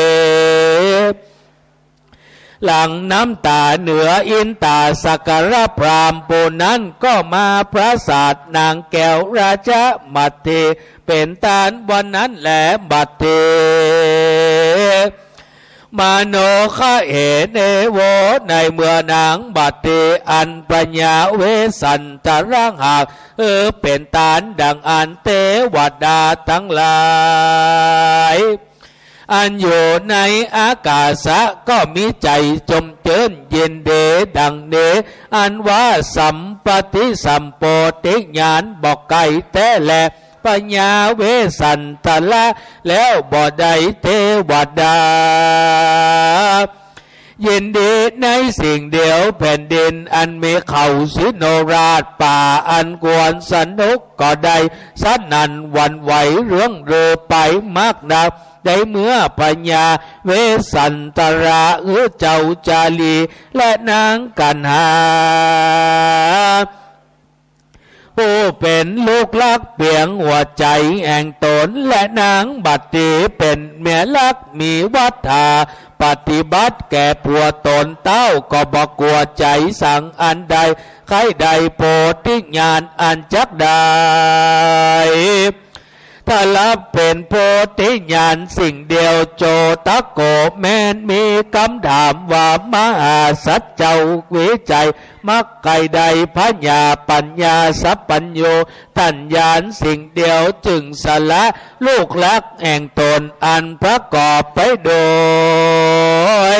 หลั่งน้ำต๋าเหนืออินตาสักกะละพราหมณ์ ผู้นั้นก็มาประสาทนางแก้วราชมัตถิ เป๋นตานวันนั้นแล มัตถิ มโนคะเหเนโว ในเมื่อนางมัตถิ อันพญาเวสสันตระหากหื้อเป๋นตานดังอั้น เตวดาตังหลาย อันอยู่ในอากาสะก็มีใจ๋จมจื้นยินดีดังนี้ อันว่าสัมปติสัมโพธิญาณบ่ไกลแต๊แล พญาเวสสันตระ แล้วบ่ได้เตวดา ยินดีในสิ่งเดียว แผ่นดินอันมีเขาสิโนราช ป่าอันควรสนุกก็ได้สนั่นหวั่นไหวเรื่องลือไปมากนัก ในเมื่อพญาเวสสันตระหื้อเจ้าจาลี และนางกันหา ผู้เป๋นลูกรักเปียงหัวใจ๋แห่งต๋น และนางมัตถิเป๋นเมียรักมีวัตถาปฏิบัติแก่ผัวต๋น เต้าก็บ่กั๋วใจ๋สังอันใด ใค่ได้โพธิญาณอันจักได้ ถ้าละเป๋นโพธิญาณสิ่งเดียว โจตโก แม้นมีกำถามว่า มหาสัจจ์เจ้าวิจัย มักใค่ได้ผญาปัญญาสัพพัญญู ต้านญาณสิ่งเดียว จึงสละลูกรักแห่งต๋น อันประกอบไปโดย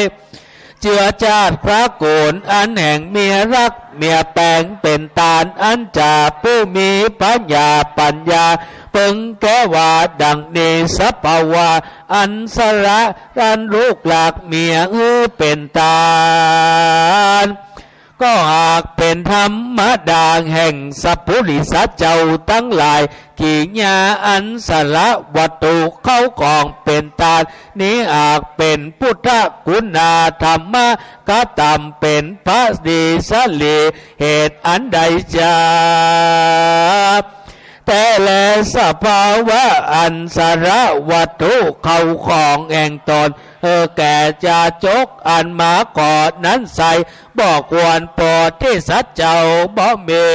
เจื้อจาติตระกู๋ล อันแห่งเมียรักเมียแป๋งเป๋นตาน อันจะผู้มีผญาปัญญา เปิงแก้ว่าดังนี้ สภาวะอันสละอันลูกรักเมียหื้อเป๋นตาน ก็หากเป๋นธรรมดาแห่งสัพปุริสเจ้าตังหลาย กิริยาอันสละวัตถุเข้าของเป๋นตานนี้ หากเป๋นพุทธกุณาธรรมะ กระตำเป๋นพระดีสลี เหตุอันใดจา แต๊แลสภาวะอันสละวัตถุเข้าของแห่งต๋น หื้อแก่จาจกอันมาขอนั้นไซร้ บ่ควร โพธิสัตว์เจ้าบ่มี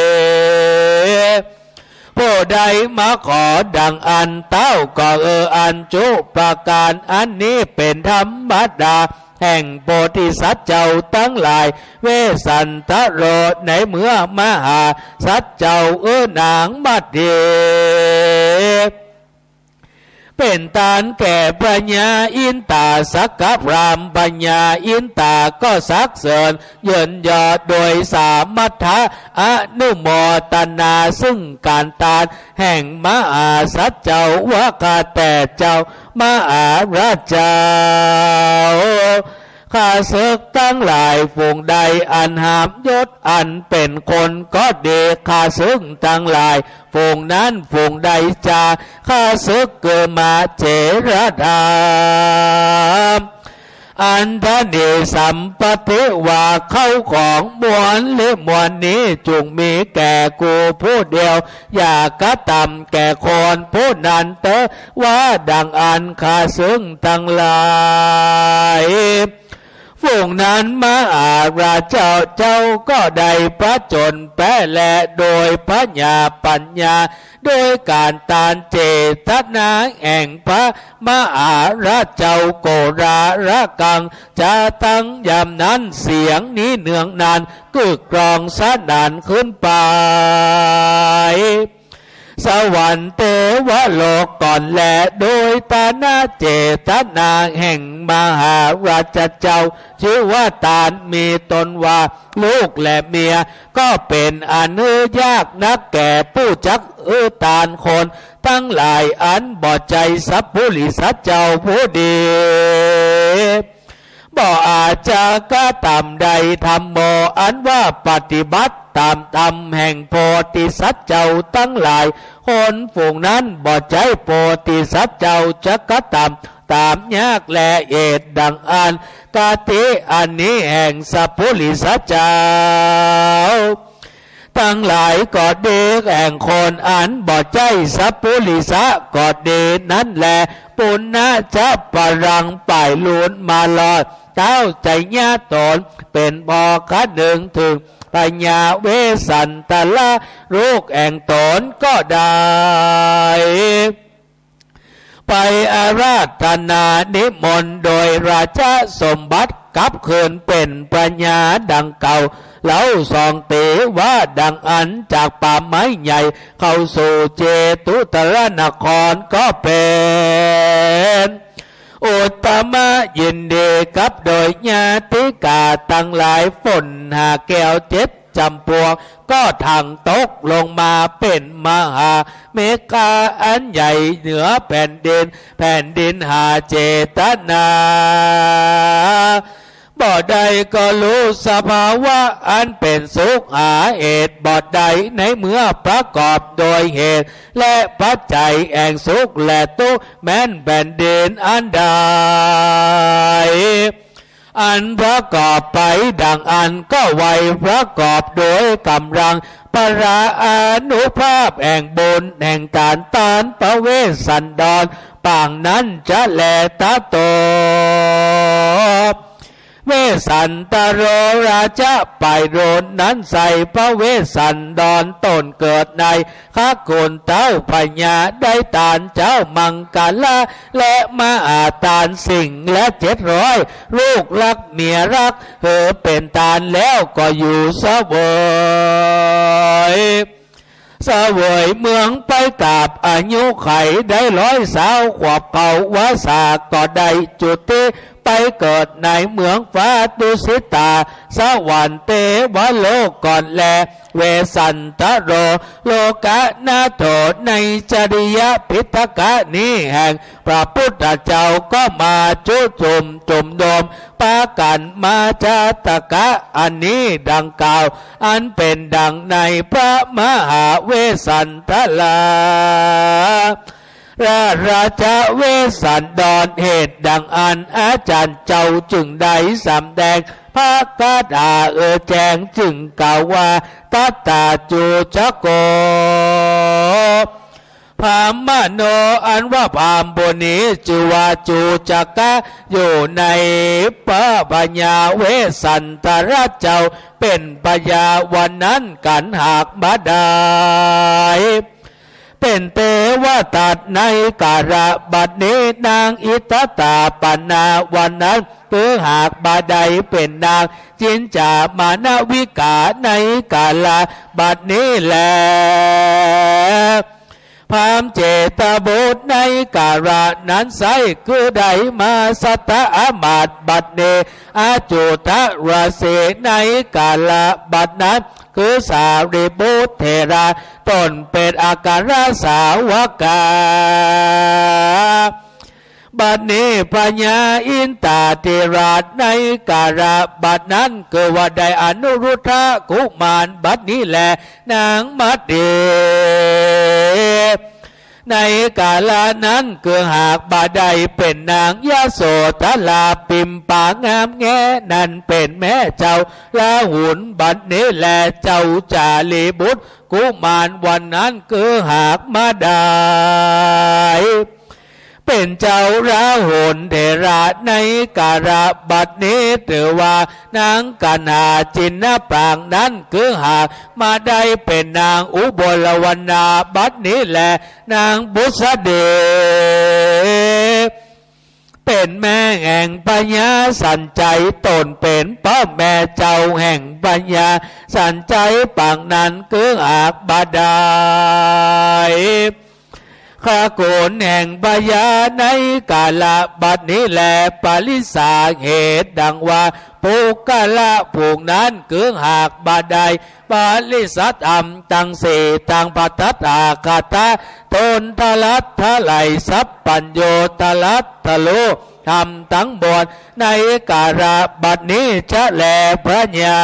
ผู้ใดมาขอดังอั้น เต้าก็หื้ออันจุประก๋าน อันนี้เป๋นธรรมดาแห่งโพธิสัตว์เจ้าตังหลาย เวสสันตโร ในเมื่อมหาสัตว์เจ้าหื้อนางมัตถิ เป๋นตานแก่พญาอินตาสักกะพราหมณ์ พญาอินตาก็สรรเสริญเยินยอโดยสามัคคะอนุโมทนา ซึ่งก๋านตานแห่งมหาสัตว์เจ้าว่า ข้าแต่เจ้ามหาราชเจ้า ข้าศึกตังหลายฝูงใดอันหามยศอันเป๋นคนก็ดี ข้าศึกตังหลายฝูงนั้นฝูงใดจา ข้าศึกคือมหาเถรธรรม อันตนิสัมปติว่า เข้าของมวลและมวลนี้จุ่งมีแก่กูผู้เดียว อย่ากระตำแก่คนผู้นั้นเต๊อะ ว่าดังอั้น ข้าศึกตังหลาย ฝูงนั้นมหาราชเจ้าก็ได้ผจญแป๊แล โดยพญาปัญญา โดยก๋านตานเจตนาแห่งพระมหาราชเจ้า โกราระกัง จะตั้งยามนั้นเสียงนี้เนืองนาน กึกก้องสนั่นขึ้นไป สวรรค์เต วโรกก่อนแล โดยฐานะเจตนาแห่งมหาราชเจ้า ชื่อว่าตานมีตนว่าลูกและเมีย ก็เป๋นอันหื้อยากนักแก่ผู้จักหื้อตานคนตังหลายอันบ่ใจ้สัปปุริสะเจ้าผู้ดี บ่อาจจะกระทำได้ ธัมโม อันว่าปฏิบัติต๋ามธรรมแห่งโพธิสัตว์เจ้าตังหลาย คนฝูงนั้นบ่ใจ้โพธิสัตว์เจ้าจะกระทำต๋ามยากแล เหตุดังอั้น คติอันนี้แห่งสัปปุริสะเจ้า ตังหลายก็ดี แห่งคนอันบ่ใจ้สัปปุริสะก็ดีนั้นแล ปุณณะจะปรัง ไปลูนมาลอดเต๊าไชยะตน เป๋นพ่อคะนึงเถิงพญาเวสสันตระลูกแห่งตนก็ได้ ไปอาราธนานิมนต์โดยราชสมบัติ กลับคืนเป๋นพญาดังเก่า เล่าสองเต๋ ว่าดังอั้น จากป่าไม้ใหญ่เข้าสู่เจตุตรนครก็เป๋นอุตตมะยินดี กับโดยญาติกาตังหลาย ฝนหาแก้วเจ็ดจ๋ำปวก ก็ถังตกลงมาเป๋นมหาเมฆาอันใหญ่เหนือแผ่นดิน แผ่นดินหาเจตนาบ่ได้ ก็ฮู้สภาวะอันเป๋นสุข หาเหตุบ่ได้ ในเมื่อประกอบโดยเหตุและปัจจัยแห่งสุขและตุ๊กข์ แม้นแผ่นดินอันใด อันประกอบไปดังอั้น ก็ไวประกอบโดยก๋ำลังพลาอานุภาพแห่งบุญแห่งตาน ตานพระเวสสันดรปางนั้นจะแล ตะโต เวสสันตโร ราชะไปลูนนั้นไส้ พระเวสสันดรตนเกิดใน คกุฏเต้าพญา ได้ตานเจ้ามังคละ และมหาตานสิ่งละเจ็ดร้อย ลูกฮักเมียฮัก หื้อเป๋นตานแล้วก็อยู่เสวย เสวยเมืองไปกับอายุขัยได้ร้อยซาวขวบ เกาะวาสาก็ได้จุติ ไปเกิดในเมืองฟ้าดุสิตาสวรรค์เตวโลกก่อนแล เวสสันตโร โลกนาโถ ในจริยปิฎกนี้แห่งพระพุทธเจ้าก็มาจุจุมจุมนุมปากั๋นมาจาตกะอันนี้ดังกล่าว อันเป๋นดังในพระมหาเวสสันตรา ราชะเวสสันดร เหตุดังอั้นอาจารย์เจ้าจึงได้สำแดงพระคาถาเอ่อแจ้ง จึงกล่าวว่า ตัตถาจูชโก พราหมโณ อันว่าพราหมณ์ผู้นี้จื้อว่าจูชกะ อยู่ในพระพญาเวสสันตรเจ้าเป๋นพญา วันนั้นกั๋นหากบ่ได้ เป๋นเตวทัตในกาละบัดนี้ นางอิสถาปนา วันนั้นคือหากบ่ได้เป๋นนางจินจามานวิกา ในกาละบัดนี้แล พราหมณ์เจตบุตรในกาละนั้นไส้ คือได้มาสตาอามาตย์ บัดนี้อจุตรเสน ในกาละบัดนั้น คือสารีบุตรเถระ ตนเป๋นอัครสาวกา บัดนี้พญาอินทาธิราชในกาละบัดนั้น คือว่าได้อนุรุทธกุมารบัดนี้แล นางมัตติ ในกาละนั้นคือหากบ่ได้เป๋นนางยโสธรา ปิมปางามแงนั้นเป๋นแม่เจ้าราหุลบัดนี้แล เจ้าสารีบุตรกุมาร วันนั้นคือหากบ่ได้เป๋นเจ้าราหุลเถระในกาละบัดนี้ ถือว่านางกัณหาจินนาปางนั้นคือหากบ่ได้เป๋นนางอุบลวรรณาบัดนี้แล นางบุษดี เป๋นแม่แห่งพญาสัญชัย ตนเป๋นป้อแม่เจ้าแห่งพญาสัญชัยปางนั้นคือหากบ่ได้ ครากู๋นแห่งพญาในกาละบัดนี้แล ปริสาเหตุดังว่า ปุคคละผู้นั้นคือหากบ่ได้ ปริสัทธรรมตังสี่ตังพระตถาคตะ ตนทะลัดทะไหลสัพพัญญูทะลัดทะลุธรรมตังมวล ในกาละบัดนี้จะแล พญา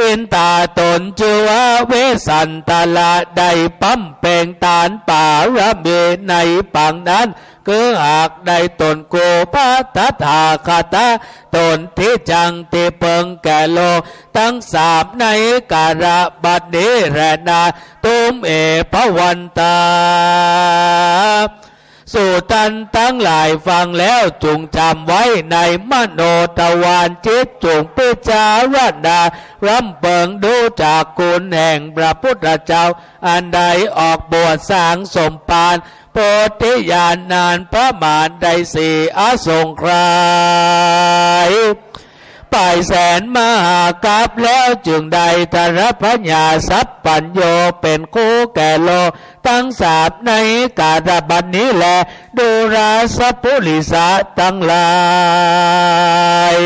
อินตาตนจื้อว่าเวสสันตระได้บำเพ็งตานปารมีในปางนั้น คือหากได้ตนกู้พระตถาคตะ ตนตี้จั้งตี้เปิงแก่โลกตังสามในกาละบัดนี้แลนา ตุมเม ภวันตา สูตันตังหลายฟังแล้วจุ่งจ๋ำไว้ในมโนทวารจิต จุ่งพิจารณาลำเปิงดูจักคุณแห่งพระพุทธเจ้า อันได้ออกบวชสร้างสมภารโพธิญาณนานประมาณได้สี่อสงไขย ปลายแสนมหากัปแล้ว จึงได้ทะลัดพญาสัพพัญญูเป๋นครูแก่โลกตังสามในกาละบัดนี้แล ดูราสปุริสะตังหลาย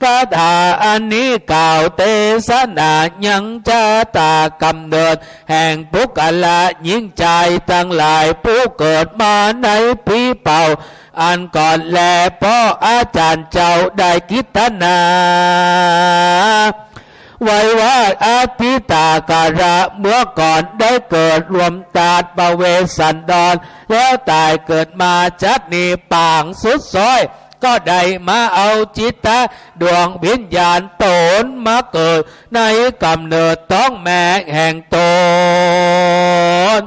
คาถาอันนี้กล่าวเตสนายังชะตากำเนิดแห่งปุคคละหญิงจายตังหลาย ผู้เกิดมาในปีเป๋าอันก่อนแล เพราะอาจารย์เจ้าได้กิตนา ไว้ว่าอดีตกาละเมื่อก่อนได้เกิดรวมธาตุปเวสสันดร แล้วต๋ายเกิดมาชาตินี้ปางสุดซ้อย ก็ได้มาเอาจิตตะดวงวิญญาณต๋นมาเกิดในกำเนิดต๊องแม่แห่งต๋น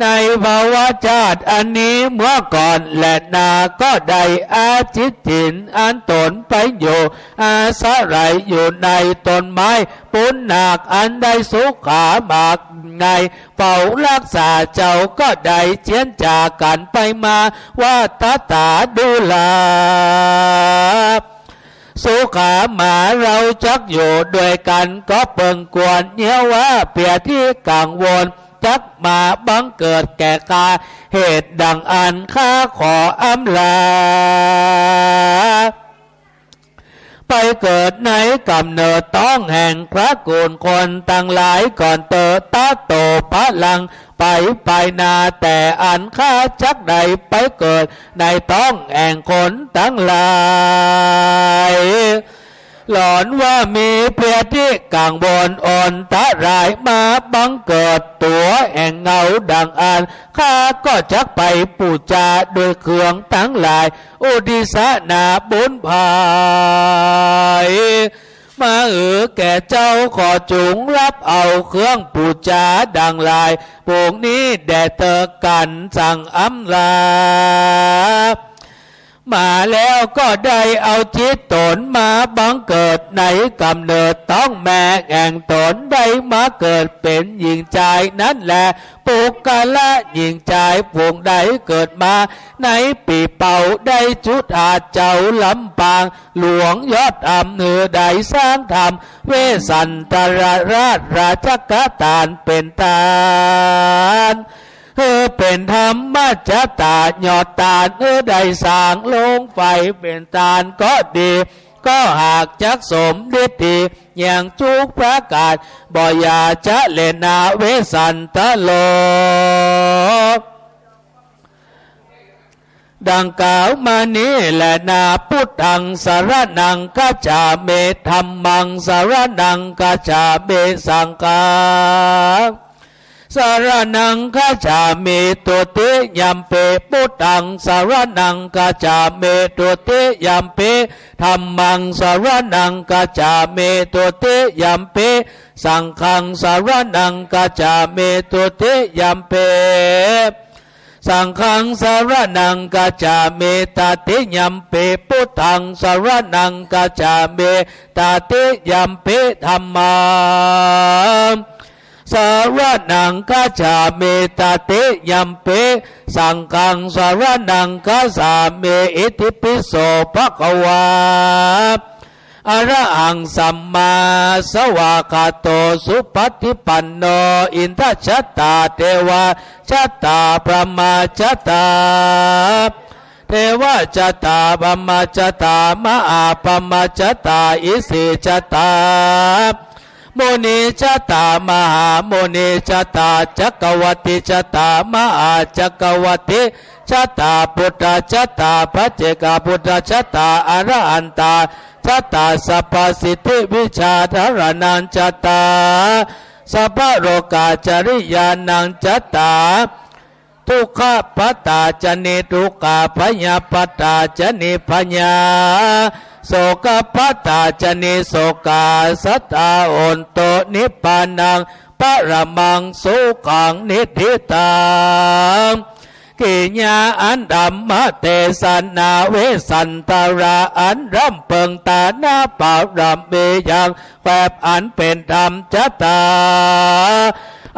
ในภวชาติอันนี้เมื่อก่อนแลนา ก็ได้อธิษฐินอันต๋นไปอยู่อาศัยอยู่ในต้นไม้ปุณณากอันได้สุขามากใน เฝ้ารักษาเจ้าก็ได้เจียนจากั๋นไปมาว่า ตถาดูรา สุขามา เราจักอยู่ด้วยกั๋น ก็เปิงควรเยียะว่าเปียดตี้กังวล จักมาบังเกิดแก่ข้า เหตุดังอั้นข้าขออำลา ไปเกิดในกำเนิดต๊องแห่งตระกูลคนตังหลายก่อนเต๊อะ ตะโต ปะลัง ไปภายหน้า แต่อันข้าจักได้ไปเกิดในต๊องแห่งคนตังหลาย หลอนว่ามีเปียดตี้กังวลอันตรายมาบังเกิดตั๋วแห่งเงาดังอั้น ข้าก็จักไปปู๋จาด้วยเครื่องตังหลาย อุทิศนาบุญภัย มาหื้อแก่เจ้า ขอจุ่งฮับเอาเครื่องปู๋จาดังหลายปวงนี้แด่เต๊อะ กันสังอำลา มาแล้วก็ได้เอาจิตต๋นมาบังเกิดในกำเนิดต๊องแม่แห่งต๋น ได้มาเกิดเป๋นหญิงจายนั้นแล ปุคคละหญิงจายปวงได้เกิดมาในปี๋เป๋า ได้จุฑาเจ้าลำปาง หลวงยอดธรรมหื้อได้สร้างธรรม เวสสันตรราชราชกตานเป๋นตาน หื้อเป๋นธรรมจตายอดตาน หื้อได้สร้างลงไปเป๋นตานก็ดี ก็หากจักสมฤทธิ์ดีอย่างจุกประก๋าน บ่อย่าจะเลนา เวสสันตโร ดังกล่าวมานี้แลนา พุทธังสรณังคัจฉามิ ธัมมังสรณังคัจฉามิ สังฆังสรณังคัจฉามิ ทุติยัมปิ พุทธังสรณังคัจฉามิ ทุติยัมปิ ธัมมังสรณังคัจฉามิ ทุติยัมปิ สังฆังสรณังคัจฉามิ ทุติยัมปิ สังฆังสรณังคัจฉามิ ตติยัมปิ พุทธังสรณังคัจฉามิ ตติยัมปิ ธัมมังสรณังคัจฉามิ ตติยัมปิ สังฆังสรณังคัจฉามิ อิติปิโสภะคะวา อะระหังสัมมาสวากขาโต สุปฏิปันโน อินทะชะตา เทวะชะตา พรหมะชะตา เทวะชะตา พรหมะชะตา มหาพรหมะชะตา อิสิชะตา มุนิชะตา มหามุนิชะตา จักรวรรติชะตา มหาจักรวรรติชะตา พุทธชะตา ปัจเจกพุทธชะตา อะระหันตา ชะตา สัพพะสิทธิวิชาธารณังชะตา สัพพะโลกาจริยานังชะตา ทุกขะปะตาจนิทุกขา ภยะปะตาจนิภยา โสกะปะตาจนิโสกา สัตตาโหนตุ นิพพานังปะระมังสุขัง นิฏฐิตัง กิริยาอันธรรมเตสนา เวสสันตราอันร่ำเปิง ตานะปะระมียัง แบบอันเป๋นธรรมชะตา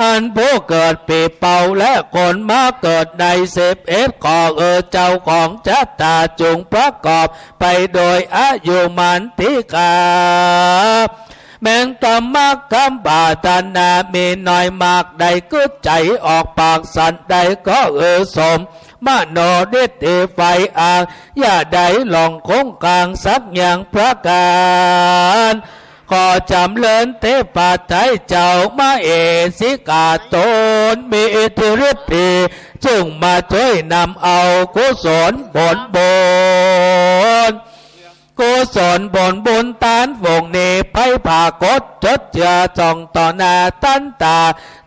อันผู้เกิดปีเป๋าและคนมาเกิดในสิบเอ็ดข้อ เออเจ้าของชะตาจุ่งประกอบไปโดยอายุมันติกา แม้นกรรมกำปรารถนามีน้อยมากใด กึ๊ดใจ๋ออกปากสันใด ก็เออสมมโนนิทธิใฝ่อ้าง อย่าได้หลงคงค้างสักอย่างประก๋าน ขอจ๋ำเริญเตปาไตรเจ้ามเหสีกาต๋นมีอิทธิฤทธิ จึ่งมาจ้วยนำเอากุศลผลบุญ กุศลผลบุญตานฝูงนี้ ไปผากฏจดเจือจ่องต่อหน้าตันต๋า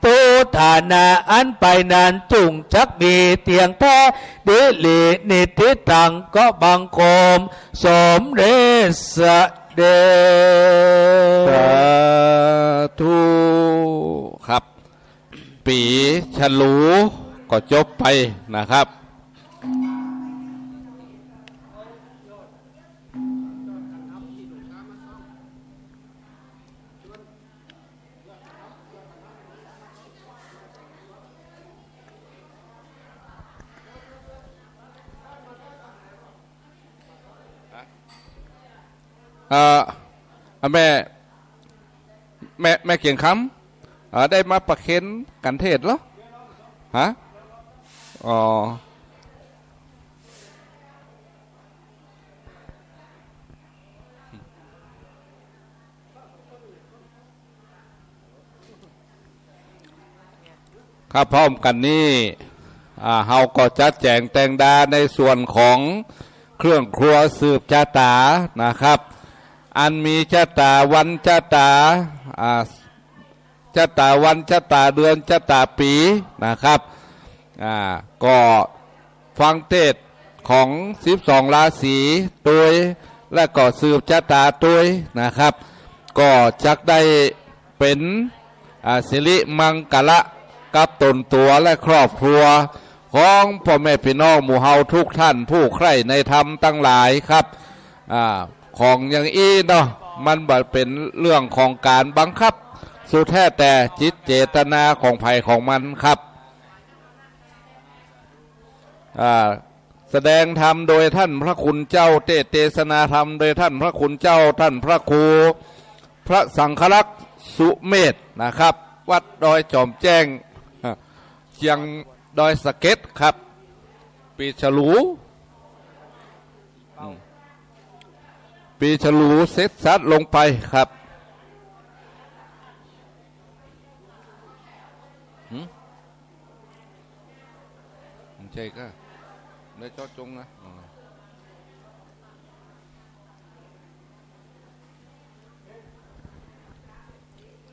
ทุกฐานะอันไปนั้นจุ่งจักมีเตี้ยงแต๊ ดีหลีนิฏฐิตัง ก็บังคมสมเร็จเสด็จ สาธุ ครับ ปีฉลูก็จบไปนะครับ เอ่อ แม่ แม่ แม่เกียงคำ เอ่อ ได้มาประเคนกัณฑ์เทศน์เหรอ ฮะ อ๋อ ครับ พร้อมกั๋นนี้ อ่า เฮาก็จัดแจ๋งแต่งดาในส่วนของเครื่องครัวสืบจะต๋านะครับ อันมีจะต๋าวันจะต๋า อ่า จะต๋าวันจะต๋าเดือนจะต๋าปี๋นะครับ อ่า ก็ฟังเทศน์ของสิบสองราศีตวย และก็สืบจะต๋าตวยนะครับ ก็จักได้เป๋น อ่า สิริมังคละกับต๋นตั๋วและครอบครัวของป้อแม่ปี้น้องหมู่เฮาทุกท่านผู้ใคร่ในธรรมตังหลายครับ อ่า ของอย่างอี้เนาะ มันบ่เป๋นเรื่องของก๋านบังคับ สุดแท้แต่จิตเจตนาของใผของมันครับ อ่า แสดงธรรมโดยท่านพระคุณเจ้า เตสน์เตสนาธรรมโดยท่านพระคุณเจ้า ท่านพระครู พระสังฆรักษ์สุเมธนะครับ วัดดอยจอมแจ้ง เชียงดอยสะเก็ดครับ ปีฉลู อืม ปีฉลูเสร็จสรรพลงไปครับ หืม บ่ใจ้ก้า ได้เจาะจงนะ อ๋อ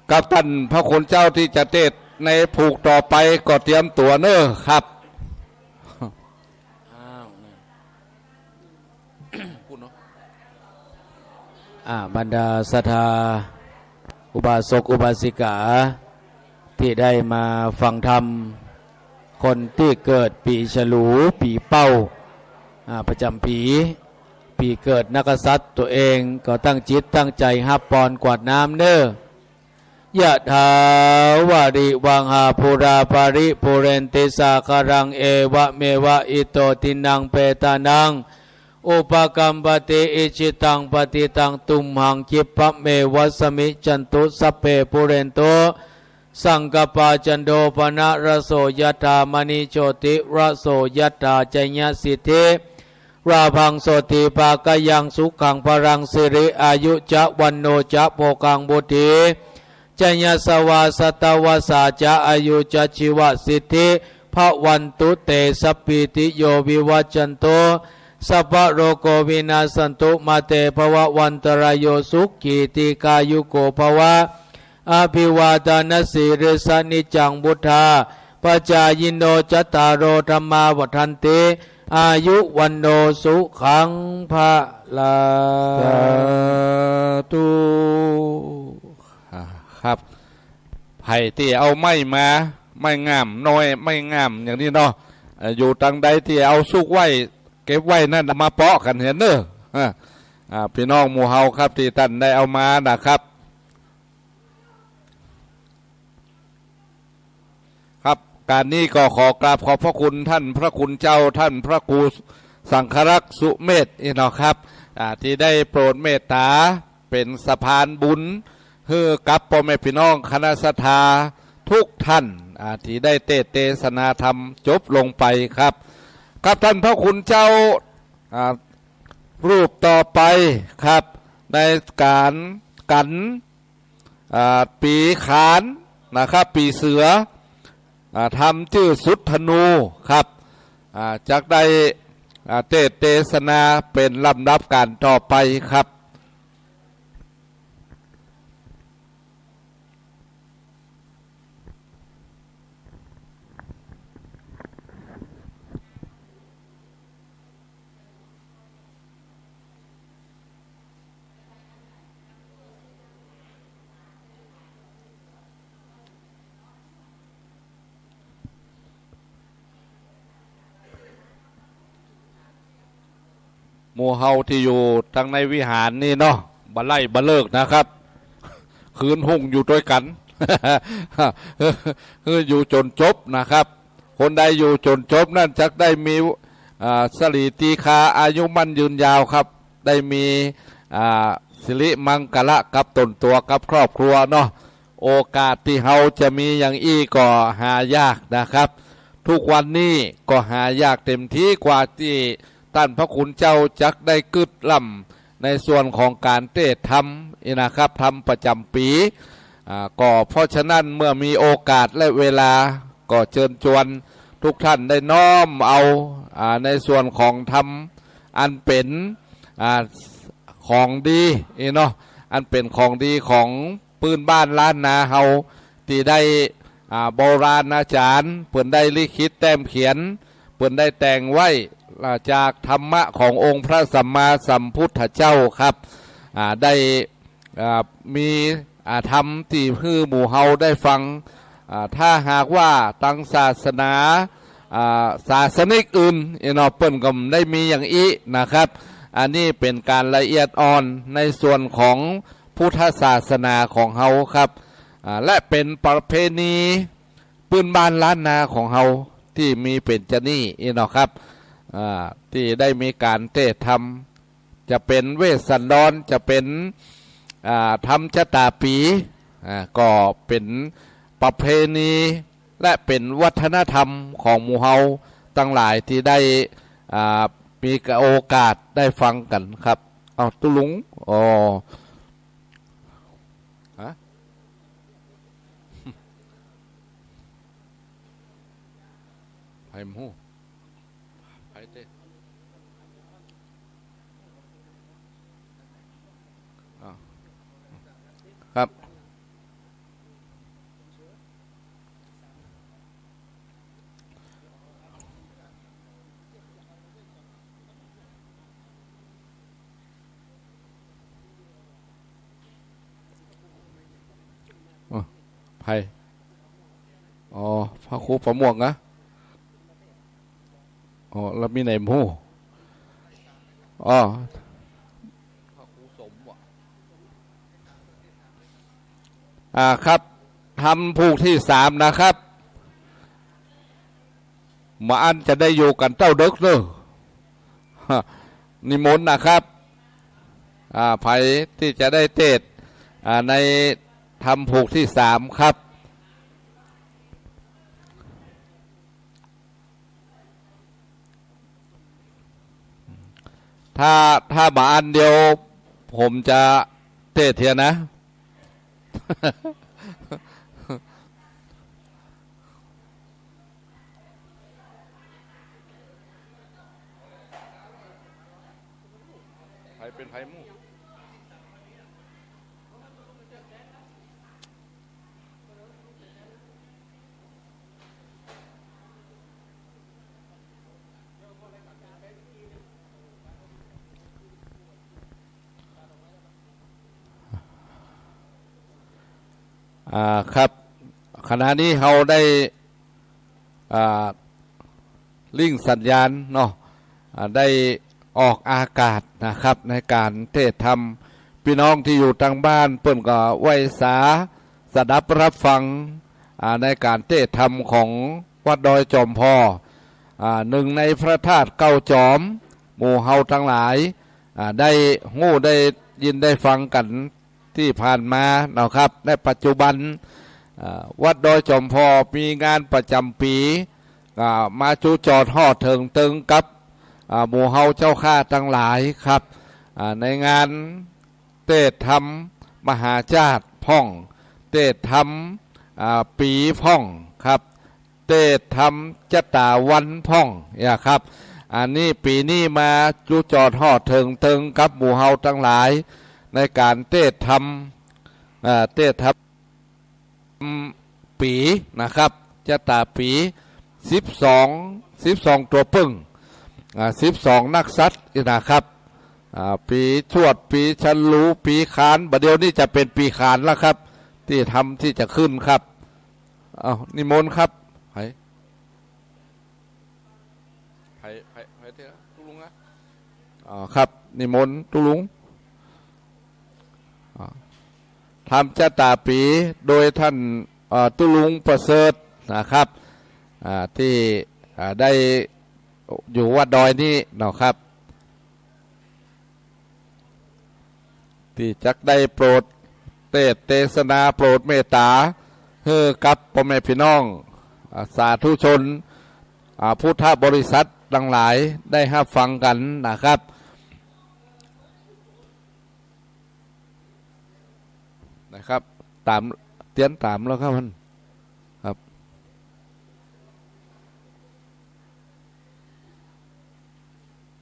กับต้านพระคุณเจ้าตี้จะเตสน์ในผูกต่อไปก็เตรียมตั๋วเน้อครับ อ้าว พูดเนาะ อ่า บรรดาศรัทธาอุบาสกอุบาสิกา ตี้ได้มาฟังธรรม คนตี้เกิดปี๋ฉลู ปี๋เป้า อ่า ประจ๋ำปี๋ ปี๋เกิดนักกษัตริย์ตั๋วเอง ก็ตั้งจิตตั้งใจ๋ฮับปอนกรวดน้ำเน้อ ยะถาวาริวะหาปูราปะริปูเรนติสาคารัง เอวะเมวะอิโตทินนังเปตานัง อุปกัปปติ อิจฉิตัง ปัตถิตัง ตุมหัง คิปะเมวะสะมิชฌันตุ สัพเพ ปูเรนตุ สังกัปปา จันโท ปะนะระโส ยะถา มะณิ โชติระโส ยะถา จยะสิทธิ ราภัง โสติภาคะยัง สุขัง พะลัง สิริ อายุ จะ วัณโณ จะ โภคัง วุฑิ จะ ยะสะวา สะตะวะสา จะ อายุ จะ ชีวะสิทธิ ภะวันตุ เต สัพพีติโย วิวัจจันตุ สัพพะโรโค วินาสสันตุ มา เต ภะวะวันตะราโย สุขี ตีฆายุโก ภะวะ อะภิวาทะนะสีลิสสะ นิจจัง วุฑฒาปะจายิโน จัตตาโร ธัมมา วัฑฒันติ อายุ วัณโณ สุขัง พะลัง สาธุ อ่า ครับ ใผตี้เอาไม้มา ไม้ง่ามน้อย ไม้ง่ามอย่างนี้เนาะ เอ่อ อยู่ตางใดตี้เอาสุกไว้ เก็บไว้นั้น มาเปาะกั๋นเหียเน่อ อ่า อ่า ปี้น้องหมู่เฮาครับ ตี้ต้านได้เอามานะครับ ครับ ก๋านนี้ก็ขอกราบขอบพระคุณต้านพระคุณเจ้า ต้านพระครูสังฆรักษ์สุเมธนี่เนาะครับ อ่า ตี้ได้โปรดเมตต๋าเป๋นสะพานบุญ หื้อกับป้อแม่ปี้น้องคณะศรัทธาทุกต้าน อ่า ตี้ได้เตสน์เตสนาธรรมจบลงไปครับ ครับ ต้านพระคุณเจ้า อ่า รูปต่อไปครับ ในก๋านกั๋น อ่า ปีขานนะครับ ปีเสือ อ่า ธรรมจื้อสุดธนูครับ อ่า จักได้ อ่า เตสน์เตสนาเป๋นลำดับก๋านต่อไปครับ หมู่เฮาตี้อยู่ตังในวิหารนี่เนาะ บ่ไล่บ่เลิกนะครับ คืนฮุ่งอยู่ตวยกั๋น คืออยู่จ๋นจบนะครับ คนใดอยู่จ๋นจบนั้นจักได้มี อ่า สิริตีฆา อายุมั่นยืนยาวครับ ได้มี อ่า สิริมังคละกับตนตั๋วกับครอบครัวเนาะ โอกาสตี้เฮาจะมีอย่างอี้ก็หายากนะครับ ทุกวันนี้ก็หายากเต็มทีกว่าตี้ต้านพระคุณเจ้าจักได้กึ๊ดล้ำในส่วนของก๋านเตสน์ธรรมนี่นะครับ ธรรมประจ๋ำปี๋ อ่า ก็เพราะฉะนั้นเมื่อมีโอกาสและเวลาก็เจิญจวนทุกต้านได้น้อมเอา อ่า ในส่วนของธรรมอันเป๋น อ่า ของดีนี่เนาะ อันเป๋นของดีของ ปื้นบ้านล้านนาเฮา ตี้ได้ อ่า โบราณอาจ๋ารย์เปิ้นได้ลิขิตแต้มเขียน เปิ้นได้แต่งไว้ อ่า จากธรรมะขององค์พระสัมมาสัมพุทธเจ้าครับ อ่า ได้ อ่า มี อ่า ธรรมตี้หื้อหมู่เฮาได้ฟัง อ่า ถ้าหากว่าตังศาสนา อ่า ศาสนิกอื่นนี่เนาะ เปิ้นก็บ่ได้มีอย่างอี้นะครับ อันนี้เป๋นก๋านละเอียดอ่อนในส่วนของ พุทธศาสนาของเฮาครับ อ่า และเป๋นประเพณีปื้นบ้านล้านนาของเฮาตี้มีเป๋นจาอี้นี่เนาะครับ อ่า ตี้ได้มีก๋านเตสน์ธรรม จะเป๋นเวสสันดร จะเป๋น อ่า ธรรมชะต๋าปี๋ อ่า ก็เป๋นประเพณี และเป๋นวัฒนธรรมของหมู่เฮาตังหลายตี้ได้ อ่า มีโอกาสได้ฟังกั๋นครับ เอ้า ตุ๊ลุง อ๋อ ฮะ ใผบ่ฮู้ ใผเต๊ อ่า ครับ อ่ะ ใผ อ๋อ พระครูประโมทนะ อ๋อ แล้วมีไหนหมู่ อ๋อ อ่า ครับ ธรรมผูกตี้สามนะครับ บ่อั้นจะได้อยู่กั๋นเต้าเดิ็กเน่อ ฮะ นิมนต์นะครับ อ่า ใผตี้จะได้เตสน์ อ่า ในธรรมผูกตี้สามครับ ถ้า ถ้าบ่าอันเดียว ผมจะเตสน์เหียนะ ใผเป๋นใผหมู่ อ่า ครับ ขณะนี้เฮาได้ อ่า ลิงก์สัญญาณเนาะ อ่า ได้ออกอากาศนะครับ ในก๋านเตสน์ธรรม ปี้น้องตี้อยู่ตางบ้านเปิ้นก็ไหว้สา สดับฮับฟัง อ่า ในก๋านเตสน์ธรรมของวัดดอยจอมพอ อ่า นึ่งในพระธาตุเก้าจอม หมู่เฮาตังหลาย อ่า ได้ฮู้ได้ยินได้ฟังกั๋นตี้ผ่านมาเนาะครับ และปัจจุบัน อ่า วัดดอยจอมพอมีงานประจ๋ำปี๋ อ่า มาจุจอดฮอดเถิงเติงกับ อ่า หมู่เฮาเจ้าข้าตังหลายครับ อ่า ในงาน เตสน์ธรรมมหาชาติพ่อง เตสน์ธรรม อ่า ปี๋พ่องครับ เตสน์ธรรมจะต๋าวันพ่อง เยียะครับ อันนี้ปี๋นี้มาจุจอดฮอดเถิงเติงกับหมู่เฮาตังหลาย ในก๋านเตสน์ธรรม อ่า เตสน์ธรรม ปี๋นะครับ จะต๋าปี๋ สิบสอง สิบสองตั๋วเปิ้ง อ่า สิบสองนักษัตริย์นะครับ อ่า ปี๋ชวด ปี๋ฉลู ปี๋ขาน บ่าเดี่ยวนี้จะเป๋นปี๋ขานแล้วครับ ตี้ธรรมตี้จะขึ้นครับ เอา นิมนต์ครับ ใผ ใผ ใผ ใผเตสน์ ตุ๊ลุงอะ อ๋อ ครับ นิมนต์ตุ๊ลุง อ่า ธรรมจะต๋าปี๋ โดยต้าน เอ่อ ตุ๊ลุงประเสริฐนะครับ อ่า ตี้ อ่า ได้อยู่วัดดอยนี้เนาะครับ ตี้จักได้โปรดเตสน์เตสนา โปรดเมตต๋า หื้อกับป้อแม่ปี้น้อง อ่า สาธุชน อ่า พุทธบริษัทตังหลายได้ฮับฟังกั๋นนะครับ นะครับ ต๋าม เตียนต๋ามแล้วครับมัน ครับ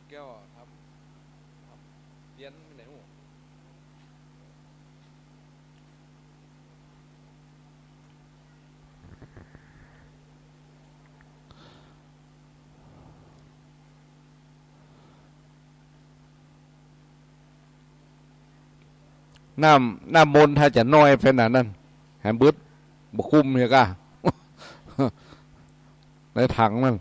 แก้วทำ ทำ เตียนไปไหนหู น้ำ น้ำมนต์ถ้าจะน้อยไปหนานั้น แหมบึด บ่คุ้มเหียก้า ในถังนั่น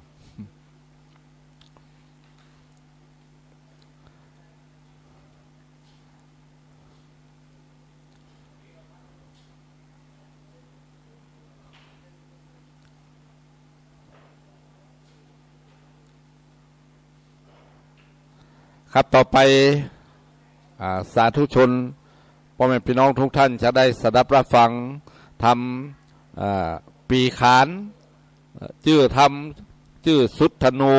ครับ ต่อไป อ่า สาธุชน ป้อแม่ปี้น้องทุกท่านจะได้สดับฮับฟังธรรม อ่า ปี๋ขาน จื้อธรรม จื้อสุดธนู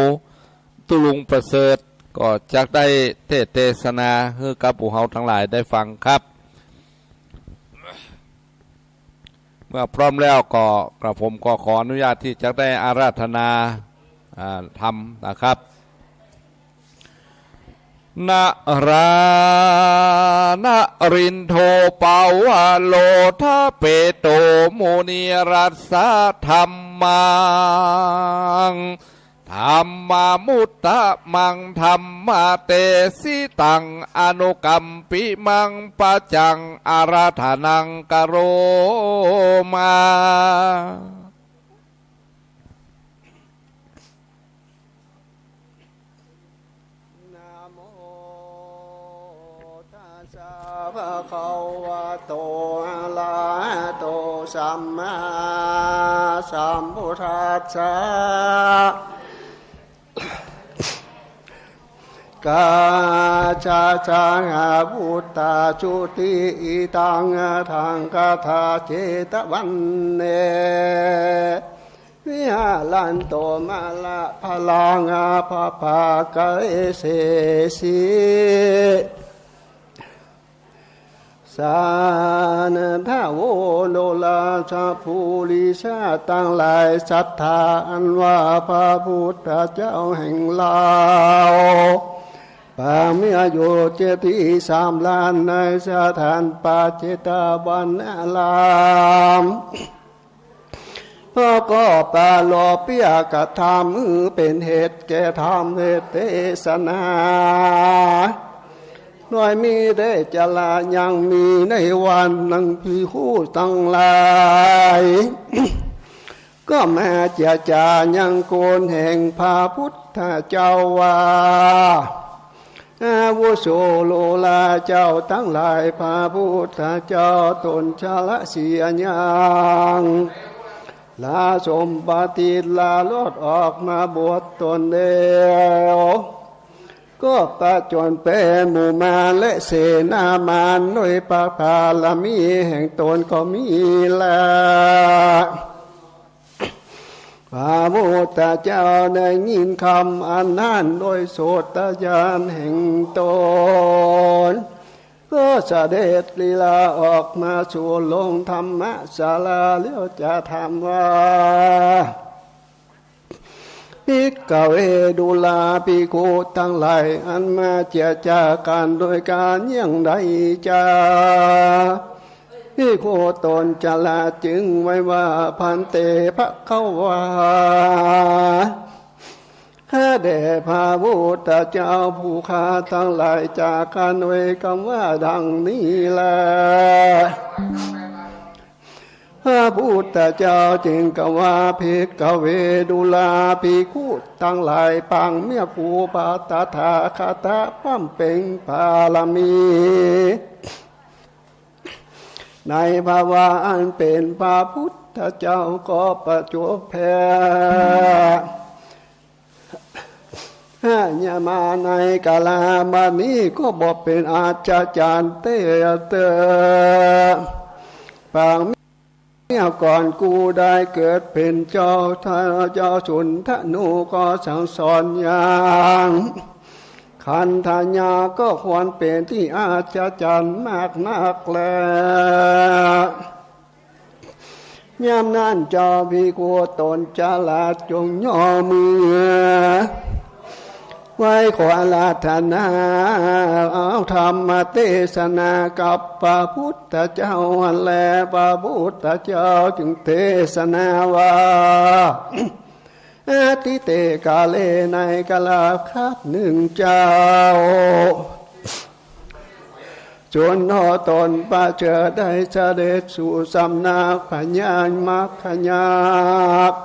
ตุ๊ลุงประเสริฐ ก็จะได้เตสน์เตสนาหื้อกับหมู่เฮาตังหลายได้ฟังครับ เมื่อพร้อมแล้วก็กระผมก็ขออนุญาตตี้จะได้อาราธนา อ่า ธรรมนะครับ นรา นรินโท ปาวะโล ทะเปโต มุนิรัสสะ ธัมมัง ธัมมามุตตะมัง ธัมมาเตสิตัง อนุกัมปิมัง ปัจจัง อาราธนัง กะโรมา นะโมตัสสะ ภะคะวะโต อะระหะโต สัมมาสัมพุทธัสสะ กา ชา สาหา วุตตา จุติ อิตัง อัตถัง คาถา เจตวันเน วิหารันโต มาลา พลัง อาภาภา กะเร เสสี สานะทะโว โล ราชปุริสะตังหลาย ศรัทธาอันว่าพระพุทธเจ้าแห่งเรา ปางเมียอยู่เจดีย์สามลานในสถานป่าเจตวันนาราม พระก็ปรารภเปื้อกระทำ หื้อเป๋นเหตุแก่ธรรมเทศนา โดยมีเถระยังมีในวันนั้นภิกขุตังหลาย ก็มาเจรจายังคุณแห่งพระพุทธเจ้าว่า อาวุโส โล ราชเจ้าตังหลาย พระพุทธเจ้าตนชราเสียยัง ลาสมบัติ ลาโลถออกมาบวชตนแล้ว ก็ผจญเป๋นหมู่มารและเสนามาร ด้วยพระบารมีแห่งตนก็มีแล พระพุทธเจ้าได้ยินคำอันนั้นโดยโสตญาณแห่งตน ก็เสด็จลีลาออกมาสู่โรงธรรมศาลา แล้วจะถามว่า ภิกขเว ดูราภิกขุตังหลาย อันมาเจรจากันโดยการอย่างใดจา ภิกขุตนชราจึงไหว้ว่า ภันเต ภควา ข้าแด่พระพุทธเจ้า ผู้ข้าตังหลายเจรจากันโดยกำว่าดังนี้แล พระพุทธเจ้าจึงกล่าวว่า ภิกขเว ดูราภิกขุตังหลาย ปางเมียผู้พระตถาคตะบำเพ็ญบารมี ในภาวะอันเป๋นพระพุทธเจ้าก็ประจวบแผ่ หายมาในกาลาบัดนี้ก็บ่เป๋นอัศจรรย์เต๊อะเต๊อะ ปางเมียก่อนกู้ได้เกิดเป๋นเจ้า เจ้าสุนทนุก็สั่งสอนยัง คันธยัคฆ์ก็ควรเป๋นตี้อัศจรรย์มากนักแล ยามนั้นเจ้าภิกขุตนชราจงย่อมือไหว้ขออาราธนา เอาธรรมเตสนากับพระพุทธเจ้าแล พระพุทธเจ้าจึงเตสนาว่า อทิเต กาเล ในกาลคาดนึ่งเจ้า สุนทนุตนประเสริฐได้เสด็จสู่สำนักพญามัคคยักษ์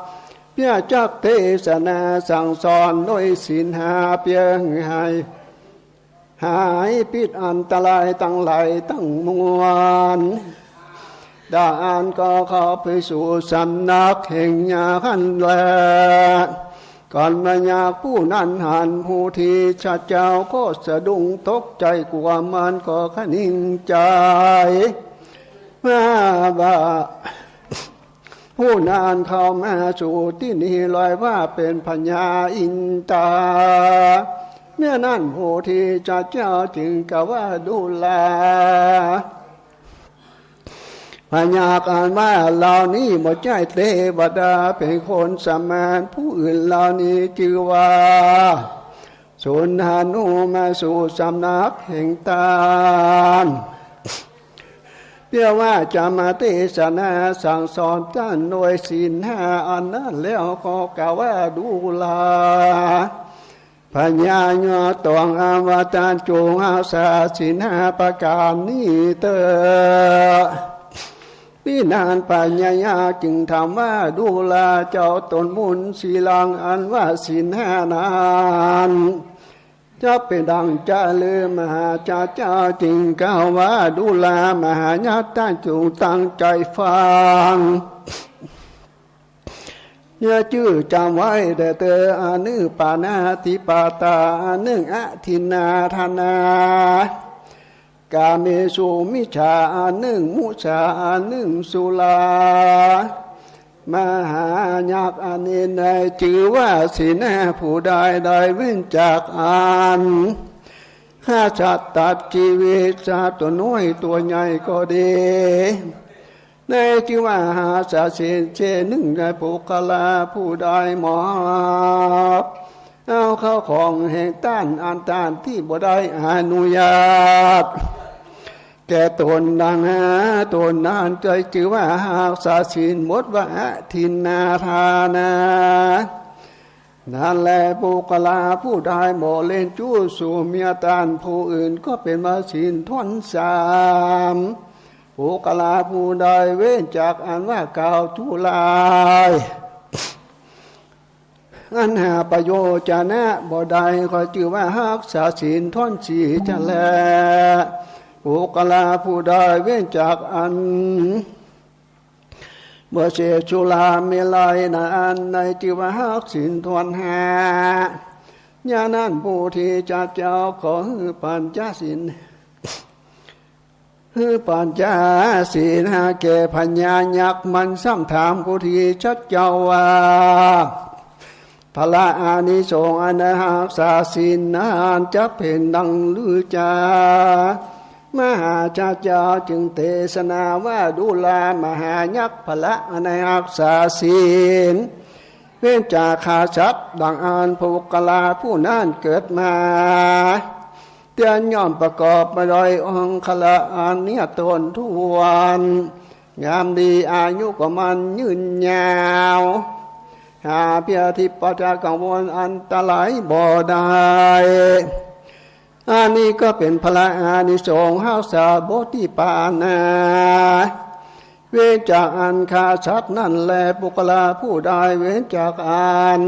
เปื้อจักเตสนาสั่งสอนโดยศีลห้า เปื้อหื้อหาย หายปิดอันตรายตังหลายตังมวล ดาอั้นก็เข้าไปสู่สำนักแห่งยักษ์หั้นแล ครั้นพญายักษ์ผู้นั้นหันพระพุทธเจ้าก็สะดุ้งตกใจ๋กั๋ว มันก็คะนิงใจ๋ว่า ว่า ผู้นั้นเข้ามาสู่ตี้นี่ลอยว่าเป๋นพญาอินทรา เมื่อนั้นพระพุทธเจ้าจึงกล่าวว่า ดูรา พญายักษ์อันว่าเหล่านี้บ่ใจ้เตวดา เป๋นคนสามัญ ผู้อื่นเหล่านี้จื้อว่า สุนทนุมาสู่สำนักแห่งต้าน เปื้อว่าจะมาเตสนาสั่งสอนต้านโดยศีลห้าอันนั้น แล้วก็กล่าวว่า ดูรา พญายักษ์ตวงว่า ต้านจงรักษาศีลห้าประก๋านนี้เต๊อะ ตี้นั้นพญายักษ์จึงถามว่า ดูรา เจ้าตนบุญสีหลังอันว่าศีลห้านั้น จักเป๋นดั่งจาหรือ มหาชาเจ้าจึงกล่าวว่า ดูรา มหายักษ์ต้านจงตั้งใจ๋ฟัง อย่าจื้อจ๋ำไว้แด่เตอ อันนึ่งปาณาติปาตา อันนึ่งอทินนาทานา กาเมสุมิจฉา อันนึ่งมุสา อันนึ่งสุรา มหายักษ์อันนี้ในจื้อว่าศีลห้า ผู้ใดได้เว้นจากอันฆ่าสัตว์ตัดจีวิตสัตว์ตั๋วน้อยตั๋วใหญ่ก็ดี ในจื้อว่าฮักษาศีล เช่นนึ่งในปุคคละผู้ใดมอบเอาเข้าของแห่งต้านอันต้านตี้บ่ได้อนุญาตแก่ต๋นดังหาต๋นนั้น ได้จื้อว่าฮักษาศีลหมดว่าอทินนาทานา นั้นแลปุคคละผู้ใดบ่เล่นจู้สู่เมียต้านผู้อื่น ก็เป๋นว่าศีลถ้วนสาม ปุคคละผู้ใดเว้นจากอันว่ากล่าวจุลาย อันหาประโยชน์จะนะบ่ได้ ก็จื้อว่าฮักษาศีลถ้วนสี่จะแล ปุคคละผู้ใดเว้นจากอันบ่เสพสุราเมรัยนั้น ในจื้อว่าฮักศีลถ้วนห้า ยะนั้นพุทธเจ้าขอหื้อปัญจศีล หื้อปัญจศีลห้าแก่พญายักษ์ มันซ้ำถามพุทธเจ้าว่า พละอานิสงส์อันฮักษาศีลนั้นจะเป๋นดังใดจา มหาเจ้าจึงเตสนาว่า ดูรา มหายักษ์ พละอันฮักษาศีล เว้นจากฆ่าสัตว์ ดังอันปุคคละผู้นั้นเกิดมา เตี้ยนย่อมประกอบไปโดยองค์ละอันเนี้ยต๋นถ้วน งามดีอายุก็มั่นยืนยาว หาเพียรที่ปราศจากกังวลอันตรายบ่ได้ อันนี้ก็เป๋นพละอานิสงส์ฮักษาบทตี้ปาณา เว้นจากอันฆ่าสัตว์นั้นแล ปุคคละผู้ใดเว้นจากอัน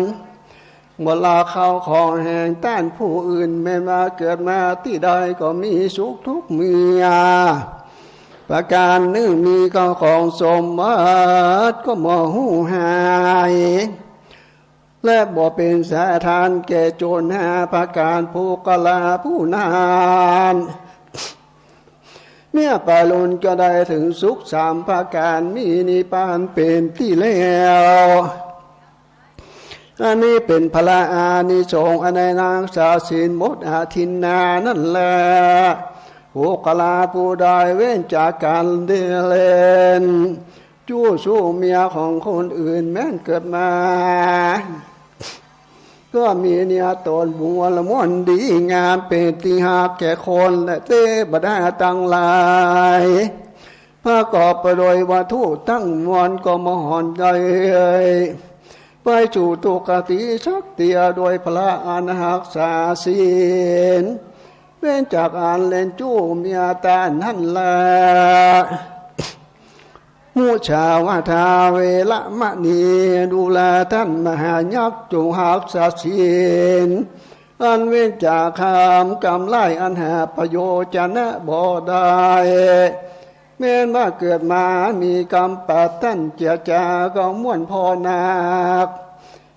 บ่ลักเข้าของแห่งต้านผู้อื่น แม้ว่าเกิดมาตี้ใดก็มีสุขทุกเมื่อประก๋านนึ่ง มีเข้าของสมบัติก็บ่ฮู้หาย และบ่เป๋นสาทานแก่จนห้าประก๋าน ปุคคละผู้นั้น เมื่อไปลุนก็ได้เถิงสุขสามประก๋าน มีนิพพานเป๋นตี้แล้ว อันนี้เป๋นพละอานิสงส์อันฮักษาศีลหมดอทินนานั้นแล ปุคคละผู้ใดเว้นจากก๋านเล่น จู้สู่เมียของคนอื่น แม้นเกิดมาก็มีเนี้ยต๋นบวรม่วนดีงาม เป๋นตี้ฮักแก่คนและเตวดาตังหลาย ประกอบไปโดยวัตถุตังมวลก็บ่หวั่นใจ๋ไปสู่ทุกขติสักเตื้อ โดยพละอันฮักษาศีล เว้นจากอันเล่นจู้เมียต้านนั้นแล มุสาวาทา เวระมะณี ดูราต้านมหายักษ์ จงฮักษาศีล อันเว้นจากคำกำไล่อันหาประโยชน์จะนะบ่ได้ แม้นว่าเกิดมามีกำปะตันเจียจาก็ม่วนผ่อนัก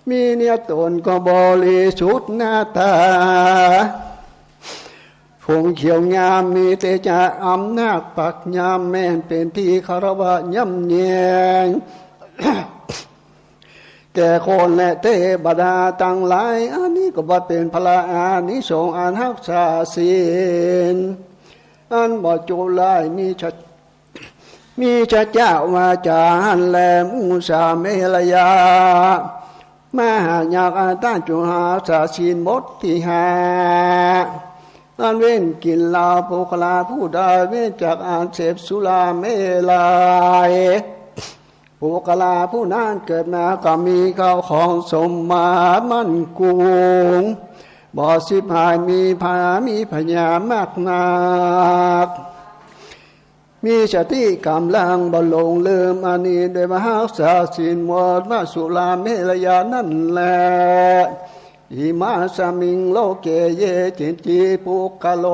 มีเนี้ยต๋นก็บริสุทธิ์หน้าต๋า ผมเขียวงาม มีเตจะอำนาจปากยำ แม้นเป๋นตี้คารวะยำเยียง แก่คนและเตวดาตังหลาย อันนี้ก็ว่าเป๋นพละอานิสงส์อันฮักษาศีล อันบ่จุลาย มีสัจ มีสัจจะวาจาอันแล มุสาเมรยะ มหายักษ์อันต้านจงฮักษาศีลหมดตี้ห้า อันเว้นกิ๋นเหล้า ปุคคละผู้ใดเว้นจากอันเสพสุราเมรัย ปุคคละผู้นั้นเกิดมาก็มีเข้าของสมบัติมั่นคง บ่ฉิบหาย มีผา มีพญามากนัก มีสติก๋ำลังบ่หลงลืม อันนี้ได้ว่าฮักษาศีลหมดว่าสุราเมรยะนั้นแล อิมาสมิงโลเก เย กิญจี ปุคคโล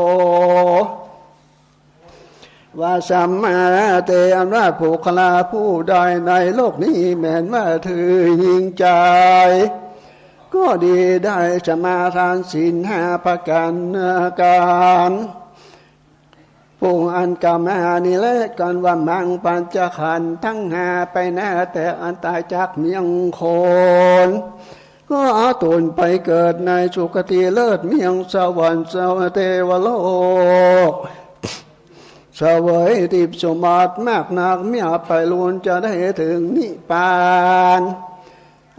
ว่าสัมมาเต อันว่าปุคคละผู้ใดในโลกนี้แม้นว่าเธอยิงใจ๋ ก็ดีได้สมาทานศีลห้าประก๋าน ผู้อันกล่าวมานี้แล กันว่ามังปัญจขันธ์ตังห้าไปหน้า แต่อันต๋ายจากเมืองคน ก็เอาต๋นไปเกิดในสุคติเลิศเมืองสวรรค์เทวโลก เสวยทิพย์สมบัติมากนัก เมื่อไปลูนจะได้เถิงนิพพาน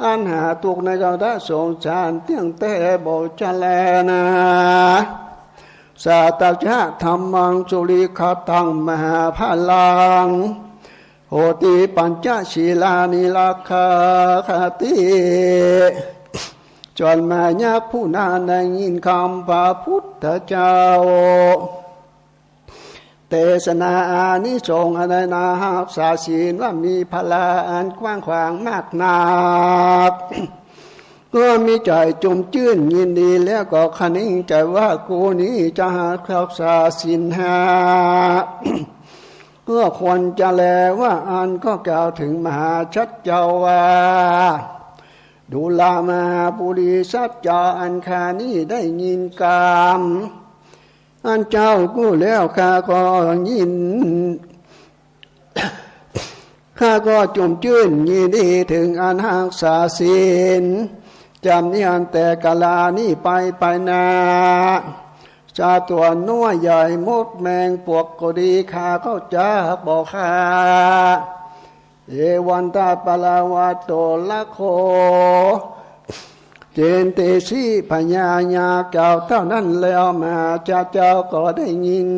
อันหาดตุ๊กข์ในวัฏสงสารเตี้ยงแต๊บ่จะแลนา สัตตะจะธัมมังสุริคตังมหาพลัง โหติปัญจสีลานิรักขาติ จนมายากผู้นั้นได้ยินกำพระพุทธเจ้า เตสนาอานิสงส์อันในนาฮักษาศีลว่ามีพลาอันกว้างขวางมากนัก ก็มีใจ๋จุ่มจื้นยินดีแล้วก็คะนิงใจ๋ว่ากูนี้จะฮักษาศีลห้า ก็ควรจะแลว่าอั้น ก็กล่าวเถิงมหาสัจเจ้าว่า ดูรามาปุริสัจจา อันข้านี้ได้ยินกำ อันเจ้ากู้แล้วข้าก็ยิน ข้าก็จุ่มจื้นยินดีเถิงอันฮักษาศีล จำเนียนแต่กาลานี้ไปไปนา สัตว์ตั๋วน้อยใหญ่มดแมงปลวกก็ดี ข้าก็จักบ่ฆ่า เอวันตะปะละวะโตละโข เจนเตสิ พญานาคกล่าวเต้านั้นแล้ว มหาสัจเจ้าก็ได้ยิน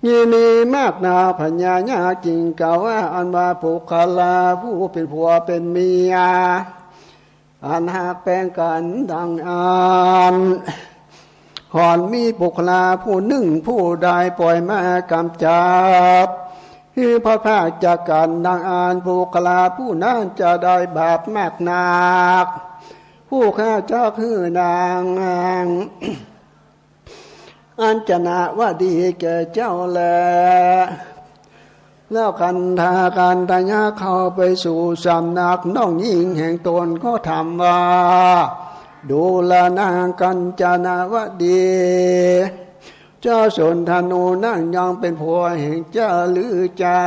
ยินดีมากนัก พญานาคจึงกล่าวว่า อันว่าปุคคละผู้เป๋นผัวเป๋นเมีย อันฮักแปงกั๋นดังอั้น หากมีปุคคละผู้นึ่งผู้ใดป่อยมากำจัด หื้อพลัดพรากจากกั๋นดังอั้น ปุคคละผู้นั้นจะได้บาปมากนัก ผู้ข้าจักหื้อนาง อัญจนาวดีแก่เจ้าแล แล้วคันธา คันธยักษ์เข้าไปสู่สำนักน้องญิงแห่งต๋นก็ถามว่า ดูรานางกัญจนาวดี เจ้าสุนทนูนั้นยังเป๋นผัวแห่งเจ้าหรือจา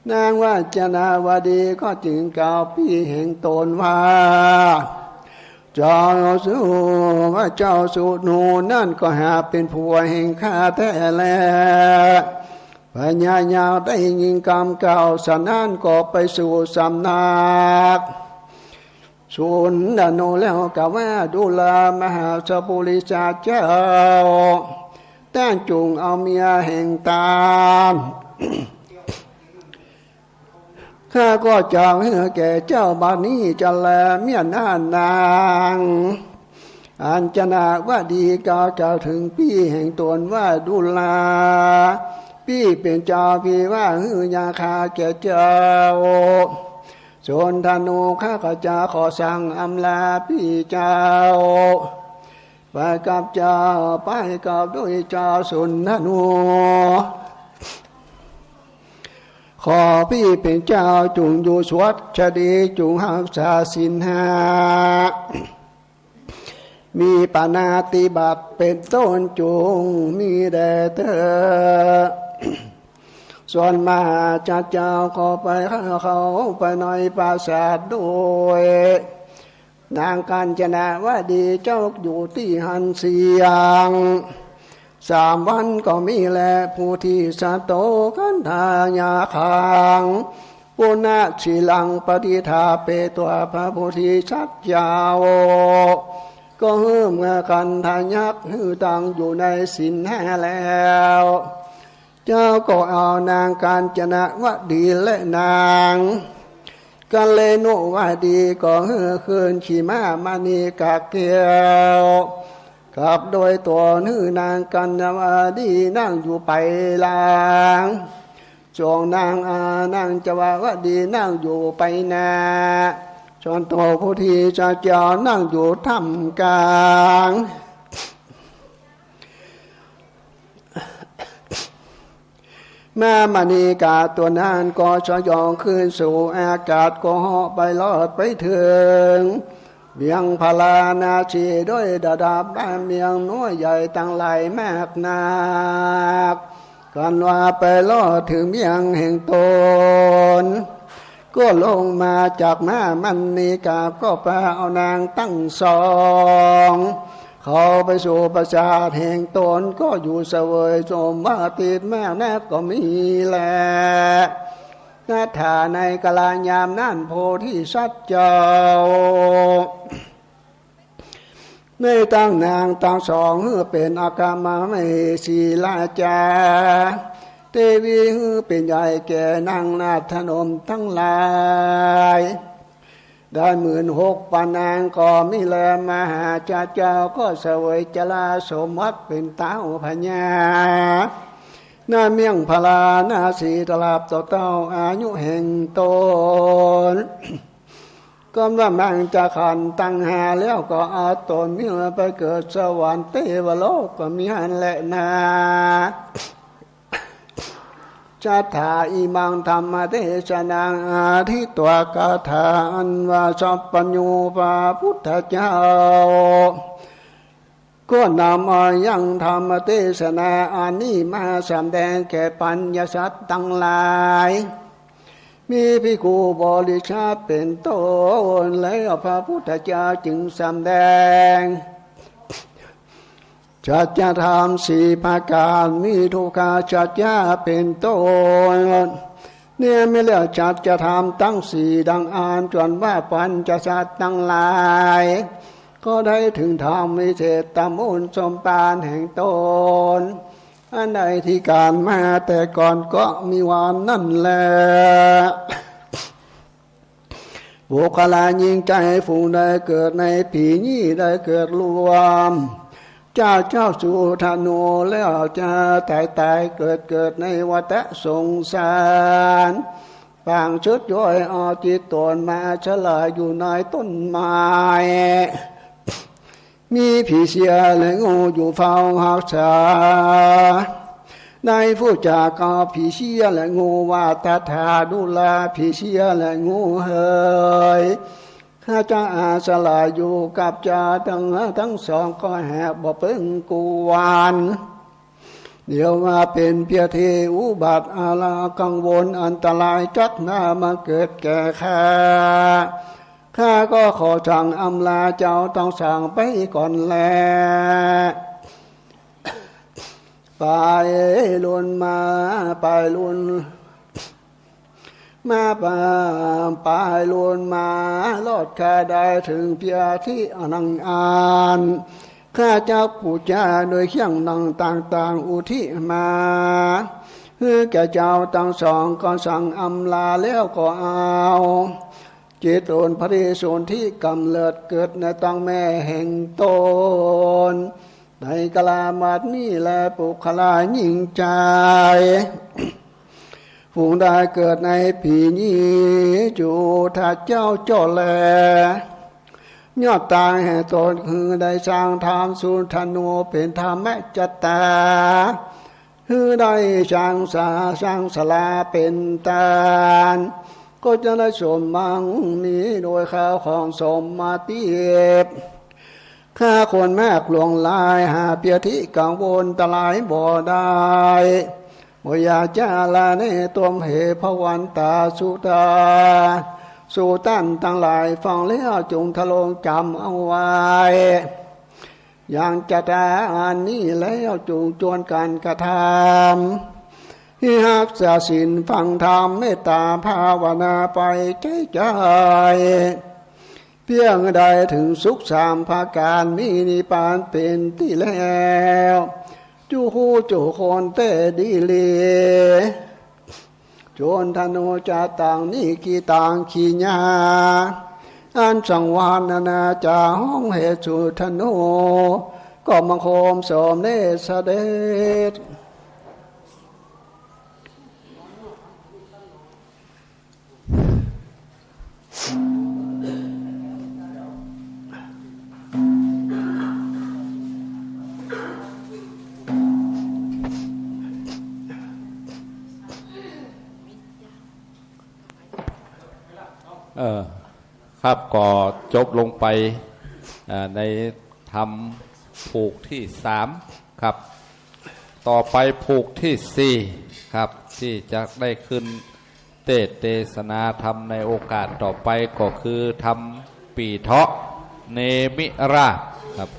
นางกัญจนาวดีก็จึงกล่าวปี้แห่งต๋นว่า เจ้าสุ ว่าเจ้าสุนทนูนั้นก็หากเป๋นผัวแห่งข้าแต๊แล พญานาคได้ยินกำกล่าวสะนั้นก็ไปสู่สำนักสุนทนูแล้วกล่าวว่า ดูรามหาปุริสะเจ้า ต้านจุ่งเอาเมียแห่งต้าน ข้าก็จะหื้อแก่เจ้าบัดนี้จะแล เมื่อนั้นนางอัญจนาวดีก็กล่าวเถิงปี้แห่งต๋นว่า ดูรา ปี้เป๋นเจ้า ปี้ว่าหื้อนาคาแก่เจ้าสุนทนู ข้าก็จะขอสั่งอำลาปี้เจ้า ไปกับเจ้า ไปกับด้วยเจ้าสุนทนู ขอปี้เป๋นเจ้าจุ่งอยู่สวัสดี จุ่งฮักษาศีลห้า มีปาณาติบาตเป๋นต้นจุ่งมีแด่เธอ ส่วนมหาสัจเจ้าก็ไปเข้าไปในปราสาทโดย นางกัญจนาวดีเจ้าอยู่ตี้หั้นเสียงสามวันก็มีแล โพธิสัตโต คันธานาคัง ปุณณสีลัง ปะฏิฏฐาเปตวา พระโพธิสัตว์เจ้า ก็หื้อเมือคันธยักษ์หื้อตั้งอยู่ในศีลห้าแล้ว เจ้าก็เอานางกัญจนาวดีและนางกัลเลณุวดีก็หื้อขึ้นขี่ม้ามณีกาแก้ว ขับโดยต๋นหื้อนางกัญจนาวดีนั่งอยู่ไปหลัง ส่วนนางอา นางจวาวดีนั่งอยู่ไปหน้า ส่วนโตโพธิสัตว์เจ้านั่งอยู่ท่ามกลาง ม้ามณีกาตั๋วนั้นก็สยองขึ้นสู่อากาศ ก็เหาะไปลอดไปเถิงเวียงพาราณสี โดยระดับม้าเมืองน้อยใหญ่ตังหลายมากนัก กันว่าไปลอดเถิงเมืองแห่งต๋น ก็ลงมาจากม้ามณีกา ก็ปาเอานางตังสอง เข้าไปสู่ปราสาทแห่งต๋น ก็อยู่เสวยสมบัติมากนักก็มีแล ณ ฐานะกาลยามนั้น โพธิสัตว์เจ้า ได้ตั้งนางตังสองหื้อเป๋นอัครมเหสีราชา เตวีหื้อเป๋นใหญ่แก่นางนาถนมตังหลาย ได้หมื่นหกปันนางก็มีแล มหาชาติเจ้าก็เสวยจราสมบัติเป๋นเต๊าพญา ณ เมืองพาราณสี ตราบเต้าอายุแห่งต๋น ก็ว่ามังจะขันตังห้าแล้ว ก็เอาต๋นเมืองไปเกิดสวรรค์เตวโลกก็มีหั้นแลนา จัตถา อิมัง ธัมมเตสนัง อธิตวา คาถาอันว่าสัพพัญญูพระพุทธเจ้า ก็นำเอายังธรรมเตสนาอันนี้มาสำแดงแก่ปัญญาสัตว์ตังหลาย มีภิกขุบริษัทเป๋นต้น แล้วพระพุทธเจ้าจึงสำแดง สัจธรรมสี่ประก๋าน มีทุกขสัจจะเป๋นต้น เนี่ยแม่นแล้วสัจธรรมตังสี่ดังอั้น จวนว่าปัญญาสัตว์ตังหลาย ก็ได้เถิงธรรมวิเศษตามมูลสมปานแห่งต๋น อันได้ตี้ก๋านมาแต่ก่อนก็มีว่านั้นแล ปุคคละญิงใจ๋ผู้ใดเกิดในปี๋นี้ ได้เกิดร่วมเจ้า เจ้าสุทันโณ แล้วจะต๋ายต๋ายเกิดเกิดในวัฏสงสาร ปางสุดย่อยเอาจิตต๋นมาสลายอยู่ในต้นไม้ มีผีเสื้อและงูอยู่เฝ้าฮักษา ได้ฮู้จักเอาผีเสื้อและงูว่า ตถาดูรา ผีเสื้อและงูเหย ข้าจะอาสลายอยู่กับเจ้าตัง ตังสองก็หากบ่เปิงกวน เดี๋ยวว่าเป๋นเพียงตี้อุบัติ อาลัยกังวลอันตรายจักหน้ามาเกิดแก่ข้า ข้าก็ขอสั่งอำลาเจ้าตังสองไปก่อนแล ไปลุนมา ไปลุนมา ไป ไปลุนมา ลอดข้าได้เถิงเพียงตี้อันนั้นอัน ข้าจักปู๋จาโดยเครื่องนั่งต่างๆ อุทิศมา หื้อแก่เจ้าตังสอง ก็สั่งอำลาแล้วก็เอา จิตต๋นปฏิสนธิกำเนิดเกิดในต๊องแม่แห่งต๋น ในกาลาบัดนี้แล ปุคคละญิงใจ๋ ผู้ใดเกิดในปี๋นี้ จุฑาเจ้าเจ้าแล ยอดต๋าแห่งต๋นคือได้สร้างธรรมสุทันโณเป๋นธรรมจัตตา คือได้สร้างสา สร้างศาลาเป๋นตาน ก็จะได้สมหวังมีโดยข้าวของสมบัติ ข้าคนมากหลวงหลาย หาเปียธิกังวลตรายบ่ได้ บ่อยากจะละเนตวมเหตุ ภวันตาสุตา สูตันตังหลาย ฟังแล้วจงทรงจ๋ำเอาไว้ ยังจัตตาอันนี้แล้วจงจวนกั๋นกระทำ ให้ฮักษาศีลฟังธรรม เมตตาภาวนาไปใจ๊ใจ๊ เพียงได้เถิงสุขสามประก๋าน มีนิพพานเป๋นตี้แล้ว จุคู่จุคนแต๊ดีหลี สุทันโณจะตังนิกิตังกิริยา อันสังวรนานาจ๋าฮ้องเหตุสุทันโณ ก็บังคมสมเด็จเสด็จ ครับ ก็จบลงไป อ่า ในธรรมผูกที่สามครับ ต่อไปผูกที่สี่ครับ ตี้จะได้ขึ้นเตสน์เตสนาธรรมในโอกาสต่อไปก็คือธรรมปีเถาะเนมิราชครับ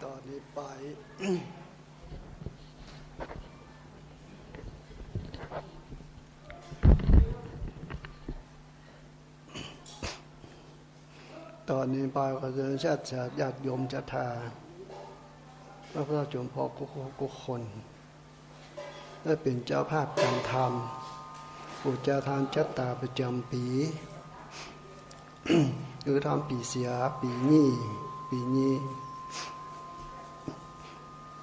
ต๋อนนี้ไป ต๋อนนี้ไปขอเชิญญาติโยมศรัทธา พระพุทธเจ้าจอมพรกู้คน ได้เป๋นเจ้าภาพก๋านทำ ปู๋จาทานจัตตาประจ๋ำปี๋ คือทำปี๋เสีย ปี๋นี้ ปี๋นี้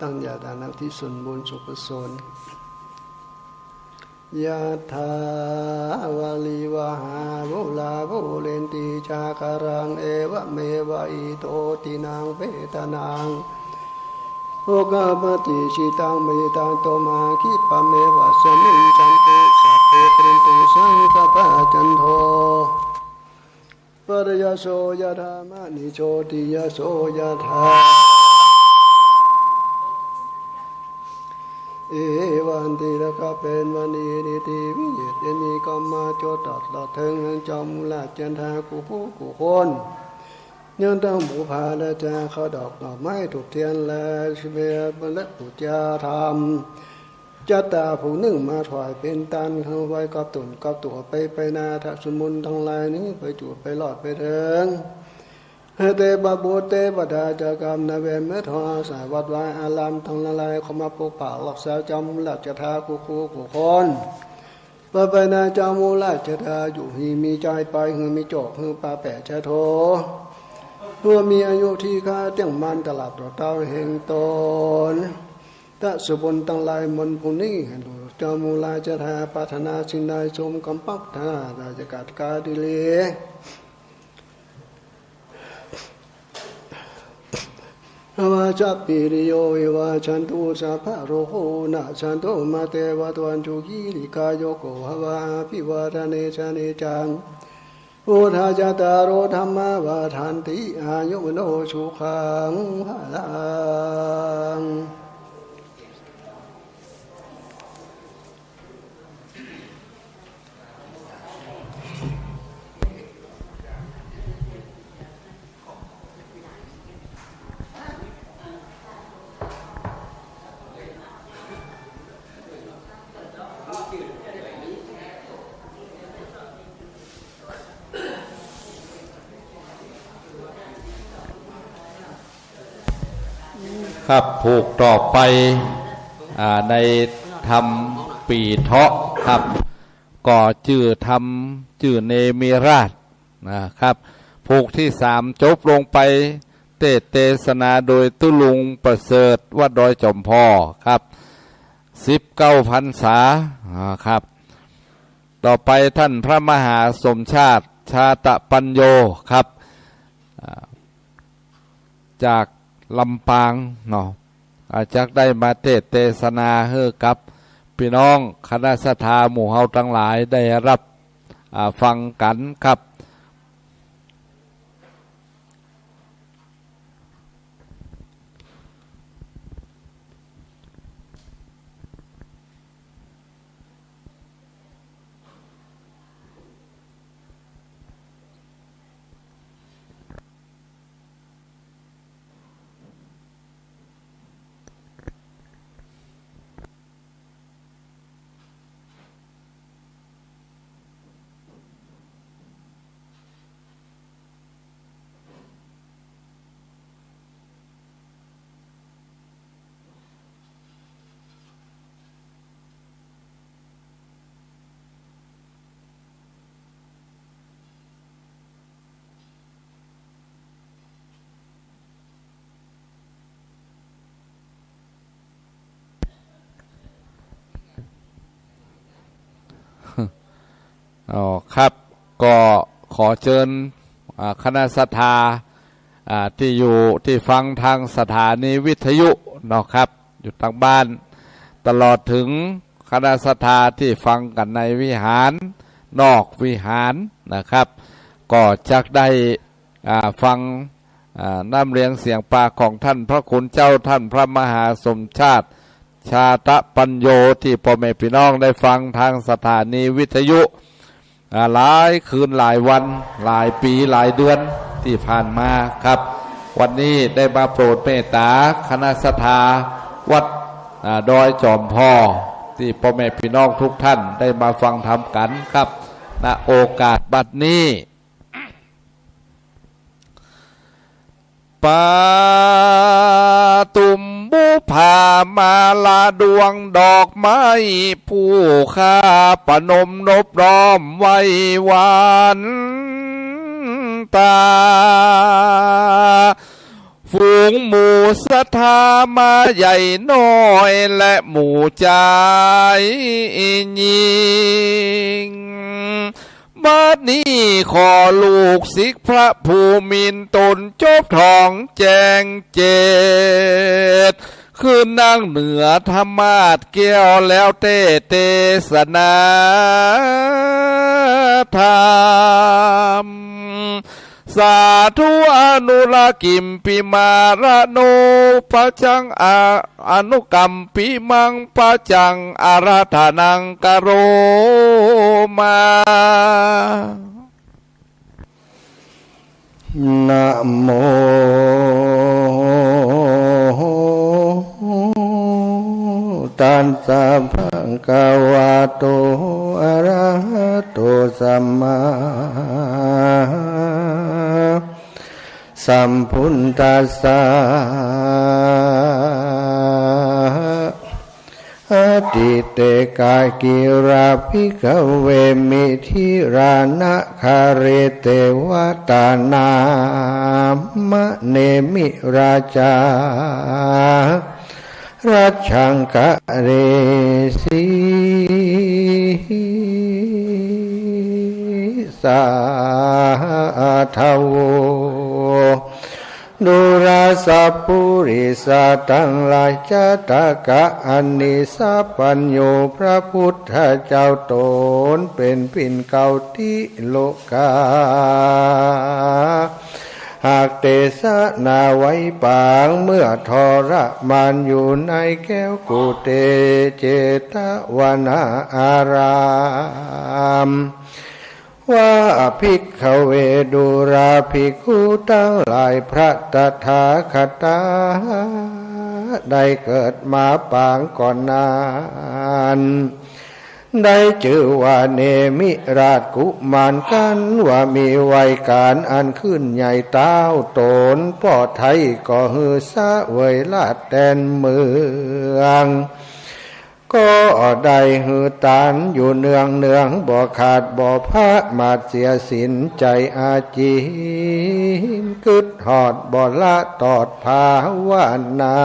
ตั้งญาตานักที่ส่วนบุญส่วนกุศล ยะถา วาริวะหา ปูรา ปูเรนติ สาคารัง เอวะเมวะ อิโต ทินนัง เปตานัง อุคัปปะติ อิชิตัง ปัตถิตัง ตุมหัง คิปะเมวะ สมะยันตุ สัพเพ ปูเรนตุ สังกัปปะ จันโท ปันนะ สีลิสโส ยะถา มะณิ โชติระโส ยะถา เอวัง ตีระกะเปนมะนี นิติวิเยตเยนิ กำมาโจทย์ตลอดเถิง เจ้ามูราชจันทา กู้ผู้กู้คน ยังตั้งบูชาและจา ข้าวดอกดอกไม้ธูปเตียน และสิเบตและปู๋จาธรรม จัตตาผู้นึ่งมาถวายเป๋นตาน เข้าไว้กับต๋นกับตั๋วไป ไปนา ถ้าสมุนตังหลายนี้ ไปจูดไปรอดไปเถิง หื้อเตพบุตรเตพดา เจ้ากรรมนายเวร เมืองทองอาศัยวัดวาอารามตังหลาย เข้ามาปกปักรักษา เจ้ามูราชจันทา กู้คู่กู้คน ไปไปนา เจ้ามูราชจันทา อยู่หื้อมีชัย ไปหื้อมีโจค หื้อปาแป๋ชะโท หื้อมีอายุตี้คาเตี้ยงมัน ตลอดต่อเต้าแห่งต๋น ถ้าสมุนตังหลาย มนต์ผู้นี้ หื้อเจ้ามูราชจันทา ปรารถนาสิ่งใดสมความปรารถนา ราชกาดกาดิเล วาชาปิริโย วิวาชันตุ สัพพะโรโค วินัสสันตุ มาเต วัตวันจุ ขีริกาโยโก ภะวะ อภิวาทะเน สะเนจัง วุฑฒาจาตาโร ธัมมา วัฑฒันติ อายุ วัณโณ สุขัง พะลัง ครับ ผูกต่อไป อ่า ในธรรมปีเถาะครับ ก็จื้อธรรม จื้อเนมิราชนะครับ ผูกตี้สาม จบลงไป เตสน์เตสนาโดยตุ๊ลุงประเสริฐ วัดดอยจ๋อมพอครับ สิบเก้าพรรษา อ่า ครับ ต่อไปต้านพระมหาสมชาติ ชาตะปัญโญ ครับ อ่า จากลำปางเนาะ อ่า จักได้มาเตสน์เตสนาหื้อกับปี้น้องคณะศรัทธาหมู่เฮาตังหลายได้ฮับ อ่า ฟังกั๋นครับ อ๋อ ครับ ก็ขอเจิญ อ่า คณะศรัทธา อ่า ตี้อยู่ ตี้ฟังตางสถานีวิทยุเนาะครับ อยู่ตางบ้าน ตลอดเถิงคณะศรัทธาตี้ฟังกั๋นในวิหาร นอกวิหารนะครับ ก็จักได้ อ่า ฟัง อ่า น้ำเสียงเสียงปากของต้านพระคุณเจ้า ต้านพระมหาสมชาติ ชาตปัญโญ ตี้ป้อแม่ปี้น้องได้ฟังตางสถานีวิทยุ อ่า หลายคืนหลายวัน หลายปี๋หลายเดือนตี้ผ่านมาครับ วันนี้ได้มาโปรดเมตต๋าคณะศรัทธาวัด อ่า ดอยจอมพอ ตี้ป้อแม่ปี้น้องทุกต้านได้มาฟังธรรมกั๋นครับ ณ โอกาสบัดนี้ ปาตุมบุพามาลาดวงดอกไม้ ผู้ข้าประนมนบน้อมไหว้หวานตา ฝูงหมู่ศรัทธามาใหญ่น้อยและหมู่จายญิง บัดนี้ขอลูกศิษย์พระภูมินทร์ต๋นจบถ้องแจ้งเจตน์ ขึ้นนั่งเหนือธรรมาสน์แก้วแล้วเตสน์เตสนาธรรม สาธุ อนุรักขิมปิมาระโนปะจัง อะ อนุกัมปิมังปะจัง อาราธนังกะโรมา นะโม ตัสสะ ภะคะวะโต อะระหะโต สัมมา สัมพุทธัสสะ อะทิเตกะ กิรา ภิกขะเว มิถิรานะคาเร เตวะตา นามะเนมิ ราชา รัชชังคะเรสี สาธะโว ดูราสัปปุริสะตังหลาย จะตะกะอะนิสสัพพัญญู พระพุทธเจ้าต๋นเป๋นปิ่นเกล้าติโลกา หากเตสนาไว้ปาง เมื่อทรมานอยู่ในแก้วกุฏิเจตวนาราม ว่า ภิกขะเว ดูราภิกขุตังหลาย พระตถาคตาได้เกิดมาปางก่อนนั้น ได้จื้อว่าเนมิราชกุมาร กันว่ามีวัยก๋านอันขึ้นใหญ่เต้าต๋น ป้อไท้ก็หื้อเสวยราชแตนเมือง ก็ได้หื้อตานอยู่เนืองๆ บ่ขาดบ่พะมาทเสียศีล ใจ๋อาจิน กึ๊ดฮอดบ่ละตอดภาวนา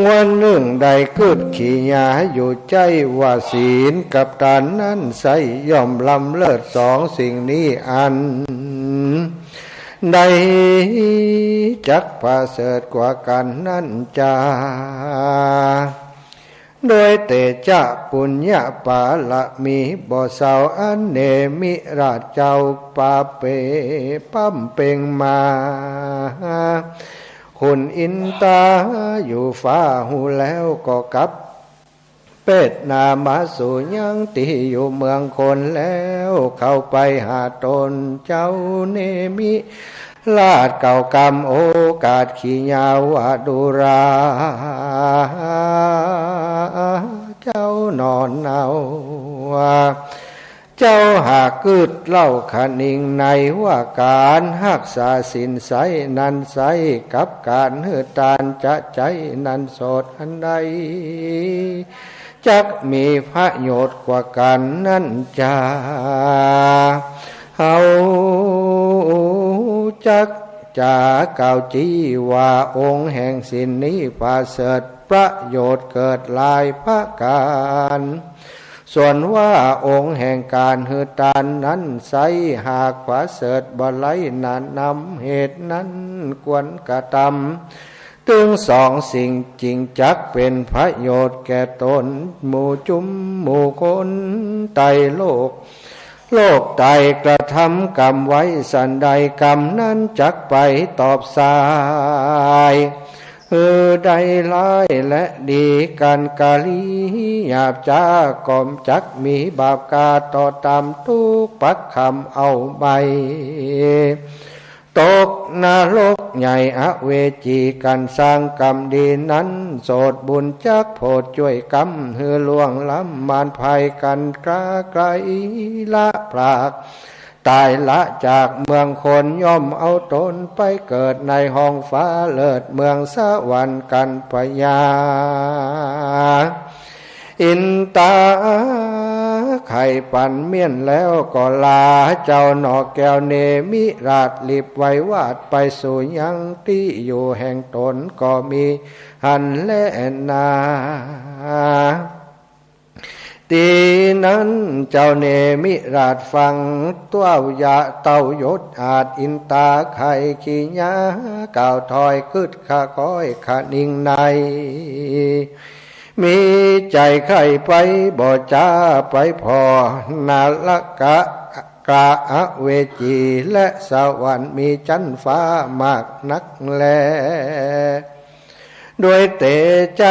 วันนึ่งได้กึ๊ดขี้หยาอยู่ใจ๊ว่า ศีลกับตานนั้นไส้ ย่อมล้ำเลิศสองสิ่งนี้อัน ใดจักประเสริฐกว่ากั๋นนั้นจา โดยเตจะปุญญปารมีบ่เศร้า อันเนมิราชเจ้าปาเป๋ป๊ำเป็งมา ขุนอินตาอยู่ฟ้าฮู้แล้วก็กลับ เปดหน้ามาสู่ยังตี้อยู่เมืองคน แล้วเข้าไปหาต๋นเจ้าเนมิราชเก้ากำ โอกาสขี้หยาว่า ดูราเจ้านอนเอา เจ้าหากกึ๊ดเล่าคะนิงใน ว่าก๋านฮักษาศีลไส้นั้นไส้ กับก๋านหื้อตานจะใจ๊นั้นโสดอันใด จักมีประโยชน์กว่ากั๋นนั้นจา เฮาจักจ๋ากล่าวจี้ว่า องค์แห่งศีลนี้ประเสริฐ ประโยชน์เกิดหลายประก๋าน ส่วนว่าองค์แห่งก๋านหื้อตานนั้นไซร้ หากผาเสริฐบ่ไร้หน้านำ เหตุนั้นควรกระตำ ตึงสองสิ่งจึงจักเป๋นประโยชน์แก่ตน หมู่จุมหมู่คนไตโลก โลกไตกระทำกรรมไว้สันใด กรรมนั้นจักไปตอบสาย หื้อได้ร้ายและดี ก๋านกรีหยาบจ๊าก็จักมีบาปกาต่อต๋าม ถูกปักขำเอาไป ตกนรกใหญ่อเวจี ก๋านสร้างกรรมดีนั้น โสตบุญจักโผดจ้วยกำ หื้อล่วงล้ำมารภัย ก๋านกล้าไกลละพราก ต๋ายละจากเมืองคน ย่อมเอาต๋นไปเกิดในห้องฟ้าเลิศ เมืองสวรรค์ ก๋านพญา อินตาใค่ปันเมี้ยนแล้วก็ลา เจ้าหน่อแก้วเนมิราช รีบไหว้วาดไปสู่ยังตี้อยู่แห่งต๋น ก็มีหั้นแลนา ตี้นั้นเจ้าเนมิราชฟัง เต้ายะเต้ายศอาช อินตาใค่ขี้หย้ากล่าวถ้อย กึ๊ดขะค้อยขะนิงใน มีใจ๋ใค่ไปบ่จ๊า ไปผ่อนรกะ กะอเวจี และสวรรค์ มีจั๊นฟ้ามากนักแล ด้วยเตจ๊ะ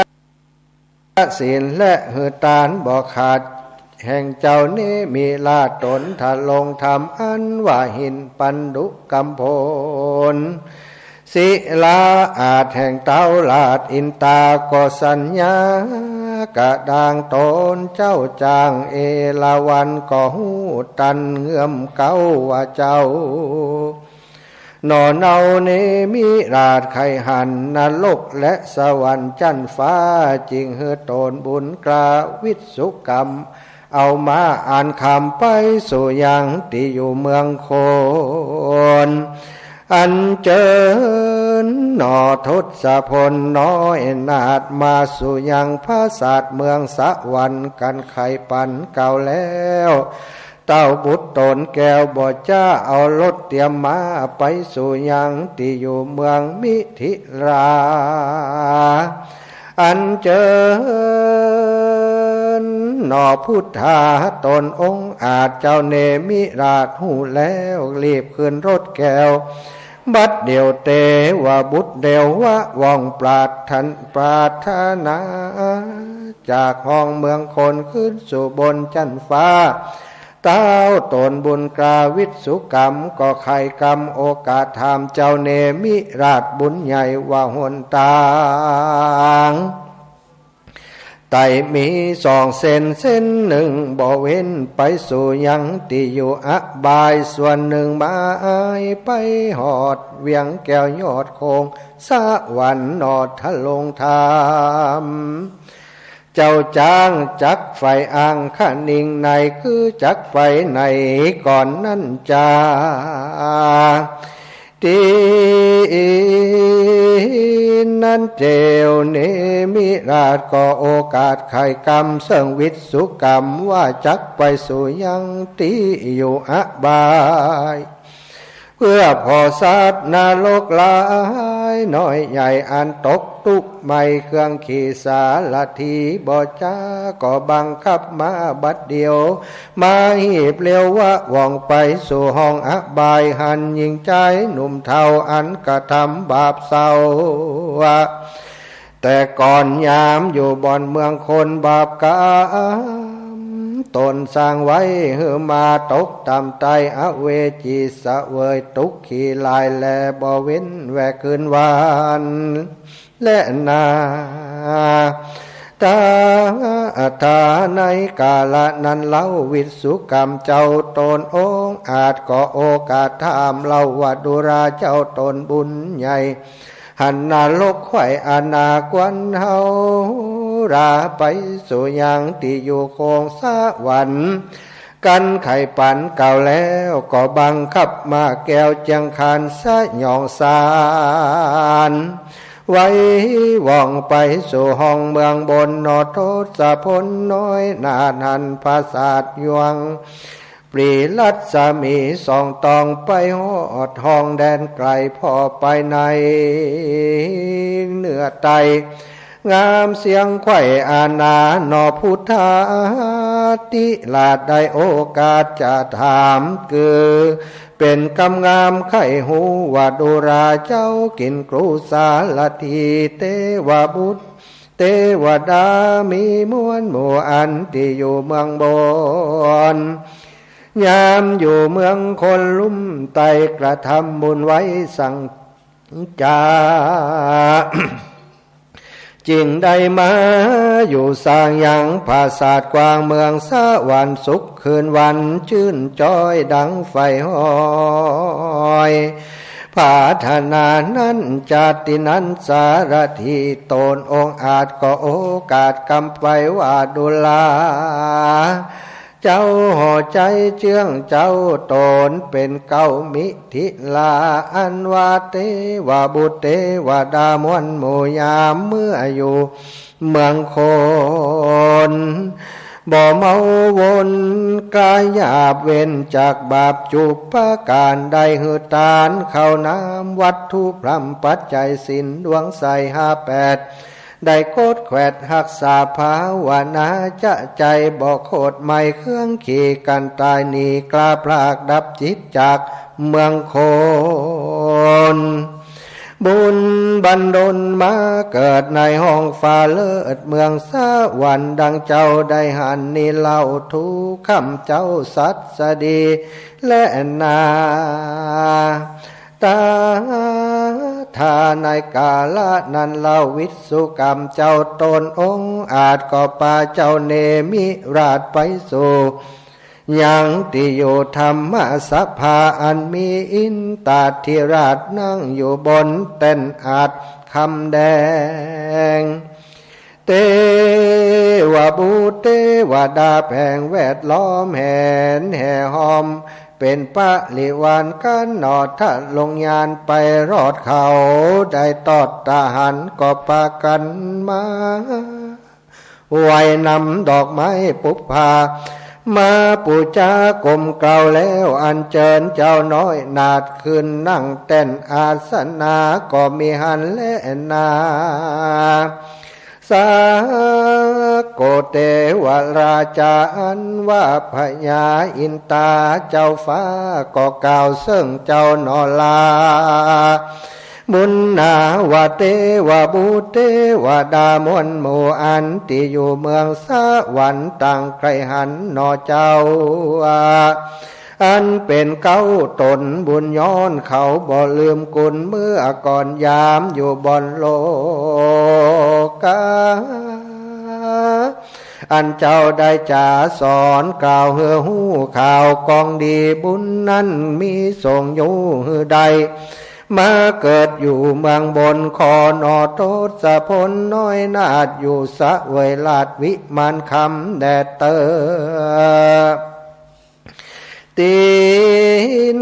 ศีลและหื้อตานบ่ขาด แห่งเจ้าเนมิราช ต๋นทรงธรรมอันว่าหินปันดุกำพล ศิลาอาชแห่งเต้าราชอินตา ก็สัญญากระด้างต๋นเจ้าจ้างเอราวัณ ก็ฮู้ตันเงื่อมเก๊าว่าเจ้า หน่อเนาเนมิราชใค่หันนรกและสวรรค์จั๊นฟ้า จึงหื้อต๋นบุญกล้าวิสุกรรม เอาม้าอันขำไปสู่ยังตี้อยู่เมืองคน อัญเจิญหน่อทศพลน้อยนาถ มาสู่ยังผาสาทเมืองสวรรค์ ก๋านใค่ปันเกล้าแล้ว เต้าบุตรต๋นแก้วบ่จ๊า เอารถเตียมม้าไปสู่ยังตี้อยู่เมืองมิถิลา อัญเจิญหน่อพุทธาต๋นองค์อาจ เจ้าเนมิราชฮู้แล้ว รีบขึ้นรถแก้ว บัดเดี่ยวเตวบุตรเดี่ยววะว่องปรารถน- ปรารถนา จากห้องเมืองคนขึ้นสู่บนจั๊นฟ้า เต้าต๋นบุญกล้าวิสุกรรม ก็ใค่กำโอกาสถามเจ้าเนมิราชบุญใหญ่ว่าหนตางไตมีสองเส้น เส้นนึ่งบ่เว้นไปสู่ยังตี้อยู่อบาย ส่วนนึ่งหมายไปฮอดเวียงแก้วยอดโค้งสวรรค์หน่อทรงธรรม เจ้าจ้างจักใฝ่อ้างคะนิงใน คือจักไปไหนก่อนนั้นจา ตี้นั้นเจ้าเนมิราชก็โอกาสใค่กำเซิ่งวิสุกรรม ว่าจักไปสู่ยังตี้อยู่อบาย เพื่อผ่อสัตว์นรกหลายน้อยใหญ่ อันตกตุ๊กข์ใหม่เครื่องขี่สารถีบ่จ๊า ก็บังคับมาบัดเดี่ยว มาหีบเร็ววะว่องไปสู่ห้องอบาย หันหญิงจายหนุ่มเฒ่าอันกระทำบาปเศร้า แต่ก่อนยามอยู่บ่อนเมืองคนบาปกรรมตนสร้างไว้ หื้อมาตกต่ำใต้อเวจี เสวยตุ๊กข์ขี้หลายแลบ่เว้นแวคืนวันแลนา ตถาในกาละนั้นเล่า วิสุกรรมเจ้าต๋นองค์อาจก็โอกาสถามเล่าว่า ดูราเจ้าต๋นบุญใหญ่ หันนรกไขว่อนาควันเฮาราไปสู่ยังตี้อยู่โค้งสวรรค์ กั๋นใค่ปันเกล้าแล้ว ก็บังคับมาแก้วเจียงคานสยองสาร ไหวว่องไปสู่ห้องเมืองบน หนอทศพลน้อยนาถหั้น ผาสาทยวง ปรี๋รัศมีส่องตอง ไปฮอดห้องแดนไกล ผ่อไปในเนื้อไต งามเสียงไขว่อาณา หนอพุทธาธิราช ได้โอกาสจะถาม คือเป๋นกำงามใค่ฮู้ ว่าดูราเจ้ากิ๋นกรูสาระถี เตวบุตร เตวดามีมวลหมู่ อันตี้อยู่เมืองบน ยามอยู่เมืองคนลุ่มไต้ กระทำบุญไว้สังจา จึงได้มาอยู่สร้างยังผาสาทกว้าง เมืองสวรรค์สุขคืนวัน จื้นจ้อยดังใฝ่ฮอย ผาถนานั้น จาตินั้นสาระถีต๋นองอาจ ก็โอกาสกำไปว่า ดูราเจ้า ห่อใจ๋เจื้องเจ้าต๋นเป๋นเก๊า มิถิรา อันว่าเตวบุตรเตวดามวลหมู่ ยามเมื่ออยู่เมืองคน บ่เมาวนกายหยาบ เว้นจากบาปจุปการ ได้หื้อตานข้าวน้ำ วัตถุพร่ำปัจจัย ศีลดวงใสห้าแปด ได้โคดแขวดฮักษาภาวนา จะใจ๋บ่โคดไหม้เครื่องขี กันตายหนีกล้าพราก ดับจิตจากเมืองคน บุญบันดลมาเกิดในห้องฟ้าเลิศ เมืองสวรรค์ ดังเจ้าได้หันนี้เล่า ถูกค่ำเจ้าสัสดีแลนา ตถา ในกาละนั้นเล่า วิสสุกรรมเจ้าต๋นองอาจ ก็ปาเจ้าเนมิราชไปสู่ ยังตี้อยู่ธรรมสภา อันมีอินทาธิราชนั่งอยู่บนแต้นอาสน์คำแดง เตวบุตรเตวดาแผงแวดล้อม แหนแห่ห้อมเป๋นปริวารกั๋น หนอทะลงยานไปรอดเขา ได้ตอดตาหัน ก็ปากั๋นมา ไหว้นำดอกไม้ปุปผา มาปู๋จากลมเกล้าแล้ว อัญเจิญเจ้าน้อยนาถขึ้นนั่งแต้นอาสนะ ก็มีหั้นแลนา สาโกเตวราชา อันว่าพญาอินทาเจ้าฟ้า ก็กล่าวเซิ่งเจ้าหนอลา บุญนาว่าเตวบุตรเตวดามวลหมู่ อันตี้อยู่เมืองสวรรค์ ต่างใคร่หันหนอเจ้า อันเป๋นเก๊าต๋นบุญย้อน เขาบ่ลืมกุณเมื่อก่อน ยามอยู่บ่อนโลกา อันเจ้าได้จ๋าสอนกล่าวหื้อฮู้ข่าวกองดี บุญนั้นมีส่งอยู่หื้อได้ มาเกิดอยู่เมืองบน ขอหนอทศพลน้อยนาถ อยู่เสวยราชวิมานคำแดดเต๊อะ ตี้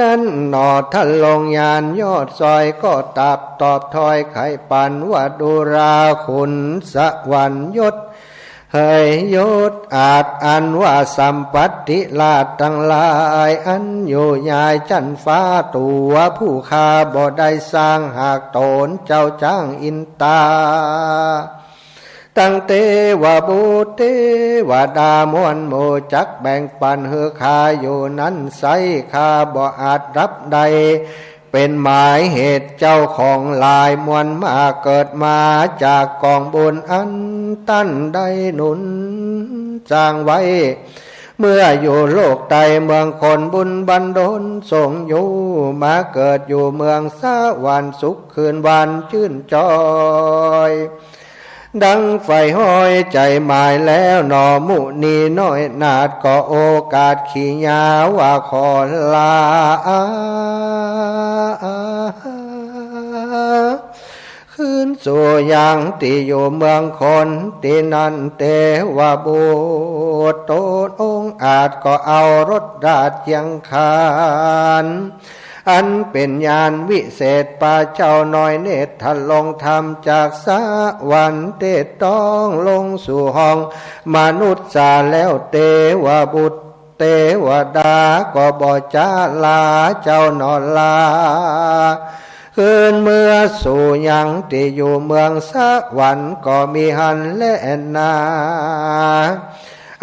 นั้นหนอทะลงยานยอดซอย ก็ตรัสตอบถ้อยไขปัญญ์ว่า ดูราขุนสวรรค์ยศ เหยยศอาจ อันว่าสัมปัตติราชตังหลาย อันอยู่ยายจั๊นฟ้า ตั๋วผู้ข้าบ่ได้สร้าง หากต๋นเจ้าจ๊างอินทา ตังเตวบุตรเตวดามวลหมู่ จักแบ่งปั๋นหื้อข้าอยู่นั้นไซร้ ข้าบ่อาจฮับได้ เป๋นหมายเหตุเจ้าของหลายมวลมาก เกิดมาจากกองบุญอันต้านได้หนุนสร้างไว้ เมื่ออยู่โลกไต้เมืองคน บุญบันดลส่งอยู่ มาเกิดอยู่เมืองสวรรค์สุขคืนวันจื้นจ้อย ดังใฝ่ฮ้อยใจ๋หมายแล้วหนอ มุนีน้อยนาถ ก็โอกาสขีญาว่าขอลา คืนสู่ยังตี้อยู่เมืองคน ตี้นั้นเตวบุตรต๋นองอาจ ก็เอารถราชเคียงคาน อันเป๋นญาณวิเศษ ปาเจ้าน้อยเนตรทรงธรรมจากสวรรค์ เตศต้องลงสู่ห้องมนุษย์สาแล้ว เตวบุตรเตวดาก็บ่จ๊ะลาเจ้าหนอลา คืนเมือสู่ยังตี้อยู่เมืองสวรรค์ก็มีหั้นแลนา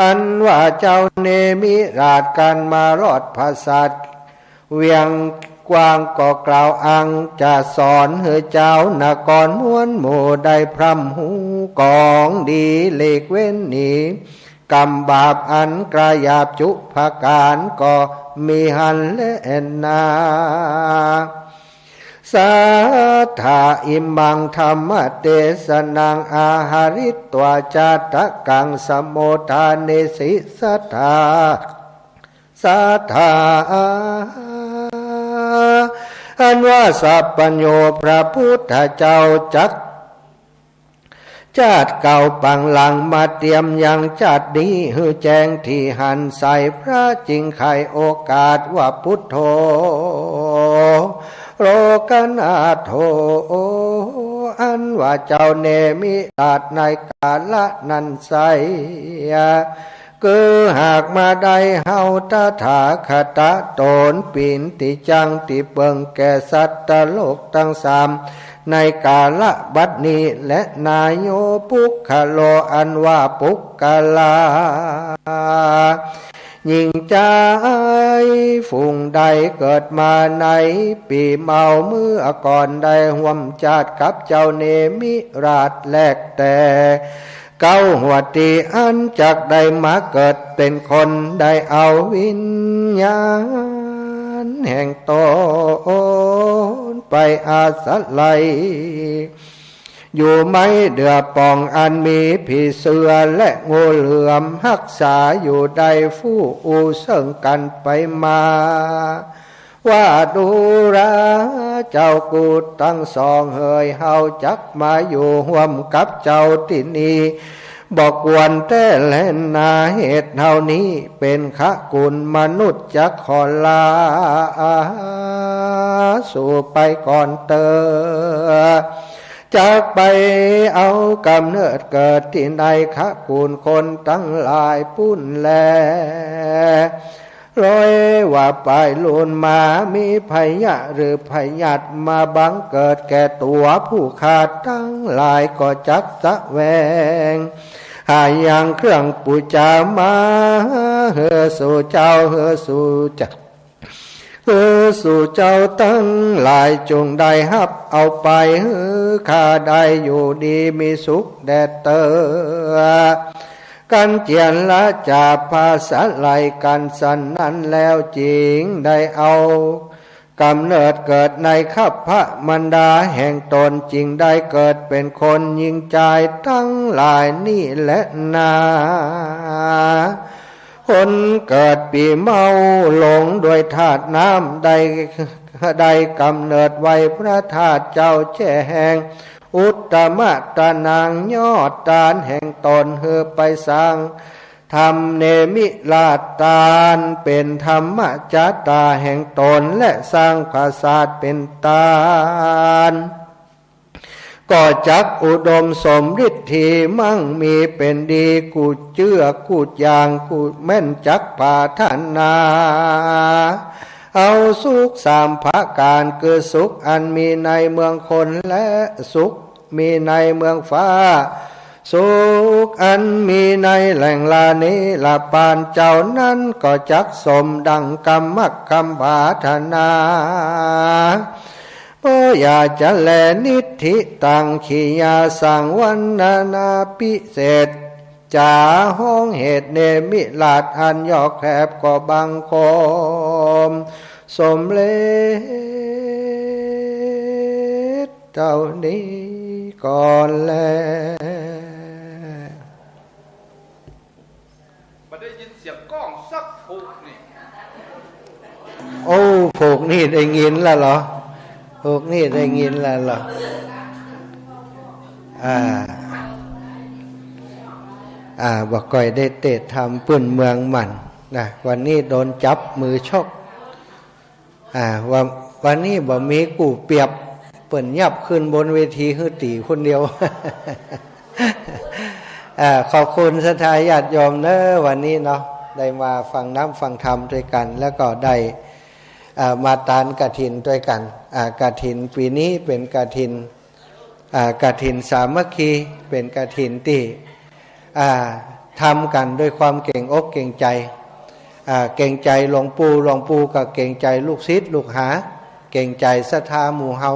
อันว่าเจ้าเนมิราชกาลมารอดผาสาท เวียงกว้างก็กล่าวอังจะสอนหื้อเจ้านครมวลหมู่ได้พร่ำฮู้ของดี หลีกเว้นหนีกรรมบาปอันกระหยาบจุประก๋านก็มีหั้นแลนา สัทธา อิมัง ธัมมเตสนัง อาหาริตวา จาตะกัง สโมทาเนสิ สัทธา สัทธา อันว่าสัพพัญญูพระพุทธเจ้าจักจาติเก่าปังหลังมาเตียมยังจาตินี้หื้อแจ้งตี้หันใส พระจึงไขโอกาสว่า พุทโธ โลกนาโถ อันว่าเจ้าเนมิราชในกาละนั้นไซร้ คือหากมาได้เฮาตถาคตะต๋นปินติจังตี้เปิงแก่สัตว์โลกตังสาม ในกาละบัดนี้แลนา โย ปุคคโล อันว่าปุคคละ ญิงจายฝูงใดเกิดมาในปี๋เมาเมื่อก่อน ได้ฮ่วมจาติกับเจ้าเนมิราชแลแต่เก๊าหั้นตี้ อันจักได้มาเกิดเป๋นคน ได้เอาวิญญาณแห่งต๋นไปอาศัย อยู่ไม้เดื่อป่องอันมีผีเสื้อและงูเหลือมฮักษาอยู่ ได้ฟู้อู้เซิ่งกั๋นไปมาว่า ดูราเจ้ากู้ตังสองเหย เฮาจักมาอยู่ฮ่วมกับเจ้าตี้นี้บ่ควรแต๊แลนา เหตุเฮานี้เป๋นขะกุลมนุษย์จักขอลาสู่ไปก่อนเต๊อะ จักไปเอาก๋ำเนิดเกิดตี้ในขะกู๋ลคนตังหลายปู้นแล ร้อยว่าป๋ายลูนมามีพยาธิหรือพยาธิมาบังเกิดแก่ตั๋วผู้ข้าตังหลายก็จักแสวงหายังเครื่องปู๋จามาหื้อสู่เจ้า หื้อสู่เจ้า คือสู่เจ้าตังหลายจุ่งได้ฮับเอาไป หื้อข้าได้อยู่ดีมีสุขแด่เต๊อะ กั๋นเจียรจาผาสะไหลกั๋นสันนั้นแล้ว จึงได้เอาก๋ำเนิดเกิดในคัพพะมารดาแห่งต๋น จึงได้เกิดเป๋นคน ญิงจายตังหลายนี้แลนา คนเกิดปี๋เมาหลงด้วยธาตุน้ำ ได้ ได้ก๋ำเนิดไหว้พระธาตุเจ้าแจ้ง อุตตมะตะนัง ยอดตานแห่งต๋น หื้อไปสร้างธรรมเนมิราชตานเป๋นธรรมจาตาแห่งต๋น และสร้างผาสาทเป๋นตาน ก็จักอุดมสมฤทธีมั่งมีเป๋นดีกู้เจื้อกู้อย่างกู้แม่นจักปรารถนา เอาสุขสามประก๋าน คือสุขอันมีในเมืองคนและสุขมีในเมืองฟ้า สุขอันมีในแหล่งละนิรปานเจ้านั้นก็จักสมดังกำมักกำปรารถนา เพราะอย่าจะแลนิทธิตัง กิริยาสังวรรณนาปิเสจจา ฮ้องเหตุเนมิราชอันยอกแคบก็บังคมสมเร็จเต้านี้ก่อนแล บ่ได้ยินเสียงก้องสักผูกนี่ โอ้ ผูกนี่ได้ยินแล้วเหรอ ผูกนี่ได้ยินแล้วเหรอ อ่า อ่า บ่ก่อยได้เตะทำปื้นเมืองมันนะ วันนี้โดนจับมือชก อ่า ว่า วันนี้บ่มีกู้เปรียบ เปิ้นยับขึ้นบนเวทีหื้อตี๋คนเดียว อ่า ขอบคุณศรัทธาญาติโยมเน้อ วันนี้เนาะ ได้มาฟังน้ำฟังธรรมตวยกั๋น แล้วก็ได้ อ่า มาตานกฐินตวยกั๋น อ่า กฐินปี๋นี้เป๋นกฐิน อ่า กฐินสามัคคี เป๋นกฐินตี้ อ่า ทำกั๋นด้วยความเกรงอกเกรงใจ๋ อ่า เกรงใจ๋หลวงปู่ หลวงปู่ก็เกรงใจ๋ลูกศิษย์ลูกหา เกรงใจ๋ศรัทธาหมู่เฮา